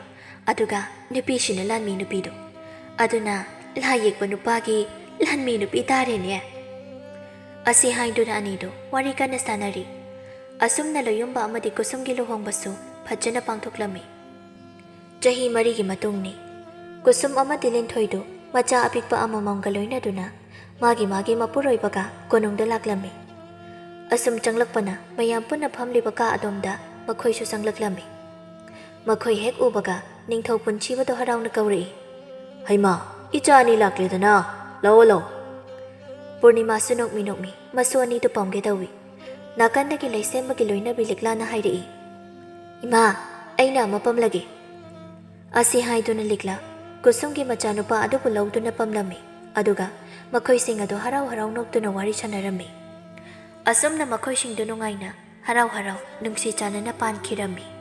ꯑꯗꯨꯒ ꯅꯨꯄꯤꯁꯤꯅ ꯂꯥꯟꯃꯤ ꯅꯨꯄꯤꯗꯣ꯫ ꯑꯗꯨꯅ ꯂꯥꯏ ꯌꯦꯛꯄ ꯅꯨꯄꯥꯒꯤ ꯂꯥꯟꯃꯤ ꯅꯨꯄꯤ ꯇꯥꯔꯦꯅꯦ꯫" ꯑꯁꯤ ꯍꯥꯏꯗꯨꯅ ꯑꯅꯤꯗꯨ ꯋꯥꯔꯤ ꯀꯟꯅ ꯁꯥꯟꯅꯔꯤ꯫ ꯑꯁꯨꯝꯅ ꯂꯣꯌꯨꯝꯕ ꯑꯃꯗꯤ ꯀꯨꯁꯨꯝꯒꯤ ꯂꯨꯍꯣꯡꯕꯁꯨ ꯐꯖꯅ ꯄꯥꯡꯊꯣꯛꯂꯝꯃꯤ꯫ ꯆꯍꯤ ꯃꯔꯤꯒꯤ ꯃꯇꯨꯡꯅꯤ꯫ ꯀꯨꯁꯨꯝ ꯑꯃꯗꯤ ꯂꯤꯟꯊꯣꯏꯗꯨ ꯃꯆꯥ ꯑꯄꯤꯛꯄ ꯑꯃꯃꯝꯒ ꯂꯣꯏꯅꯗꯨꯅ ꯃꯥꯒꯤ ꯃꯥꯒꯤ ꯃꯄꯨꯔꯣꯏꯕꯒ ꯀꯣꯅꯨꯡꯗ ꯂꯥꯛꯂꯝꯃꯤ꯫ ꯑꯁꯨꯝ ꯆꯪꯂꯛꯄꯅ ꯃꯌꯥꯝ ꯄꯨꯟꯅ ꯐꯝꯂꯤꯕ ꯀꯥ ꯑꯗꯣꯝꯗ ꯃꯈꯣꯏꯁꯨ ꯆꯪꯂꯛꯂꯝꯃꯤ꯫ ꯃꯈꯣꯏ ꯍꯦꯛ ꯎꯕꯒ ꯅꯤꯡꯊꯧ ꯄꯨꯟꯁꯤꯕꯗꯣ ꯍꯔꯥꯎꯅ ꯀꯧꯔꯛꯏ, "ꯍꯩꯃꯥ, ꯏꯆꯥ ꯑꯅꯤ ꯂꯥꯛꯂꯦꯗꯅ, ꯂꯥꯛꯑꯣ, ꯂꯥꯛꯑꯣ꯫" ꯄꯨꯔꯅꯤꯃꯥꯁꯨ ꯅꯣꯛꯃꯤ ꯅꯣꯛꯃꯤ ꯃꯁꯨ ꯑꯅꯤꯗꯨ ꯄꯝꯒꯦ ꯇꯧꯏ꯫ ꯅꯥꯀꯟꯗꯒꯤ ꯂꯩꯁꯦꯝꯕꯒꯤ ꯂꯣꯏꯅꯕꯤ ꯂꯤꯛꯂꯥꯅ ꯍꯥꯏꯔꯛꯏ, "ꯏꯃꯥ, ꯑꯩꯅ ꯑꯃ ꯄꯝꯂꯒꯦ"꯫ ꯑꯁꯤ ꯍꯥꯏꯗꯨꯅ ꯂꯤꯛꯂꯥ ꯀꯨꯁꯨꯝꯒꯤ ꯃꯆꯥꯅꯨꯄꯥ ꯑꯗꯨꯕꯨ ꯂꯧꯗꯨꯅ ꯄꯝꯂꯝꯃꯤ꯫ ꯑꯗꯨꯒ ꯃꯈꯣꯏꯁꯤꯡ ꯑꯗꯨ ꯍꯔꯥꯎ ꯍꯔꯥꯎ ꯅꯣꯛꯇꯨꯅ ꯋꯥꯔꯤ ꯁꯥꯟꯅꯔꯝꯃꯤ꯫ ꯑꯁꯨꯝꯅ ꯃꯈꯣꯏꯁꯤꯡꯗꯨ ꯅꯨꯡꯉꯥꯏꯅ, ꯍꯔꯥꯎ ꯍꯔꯥꯎ, ꯅꯨꯡꯁꯤ ꯆꯥꯟꯅꯅ ꯄꯥꯟꯈꯤꯔꯝꯃꯤ꯫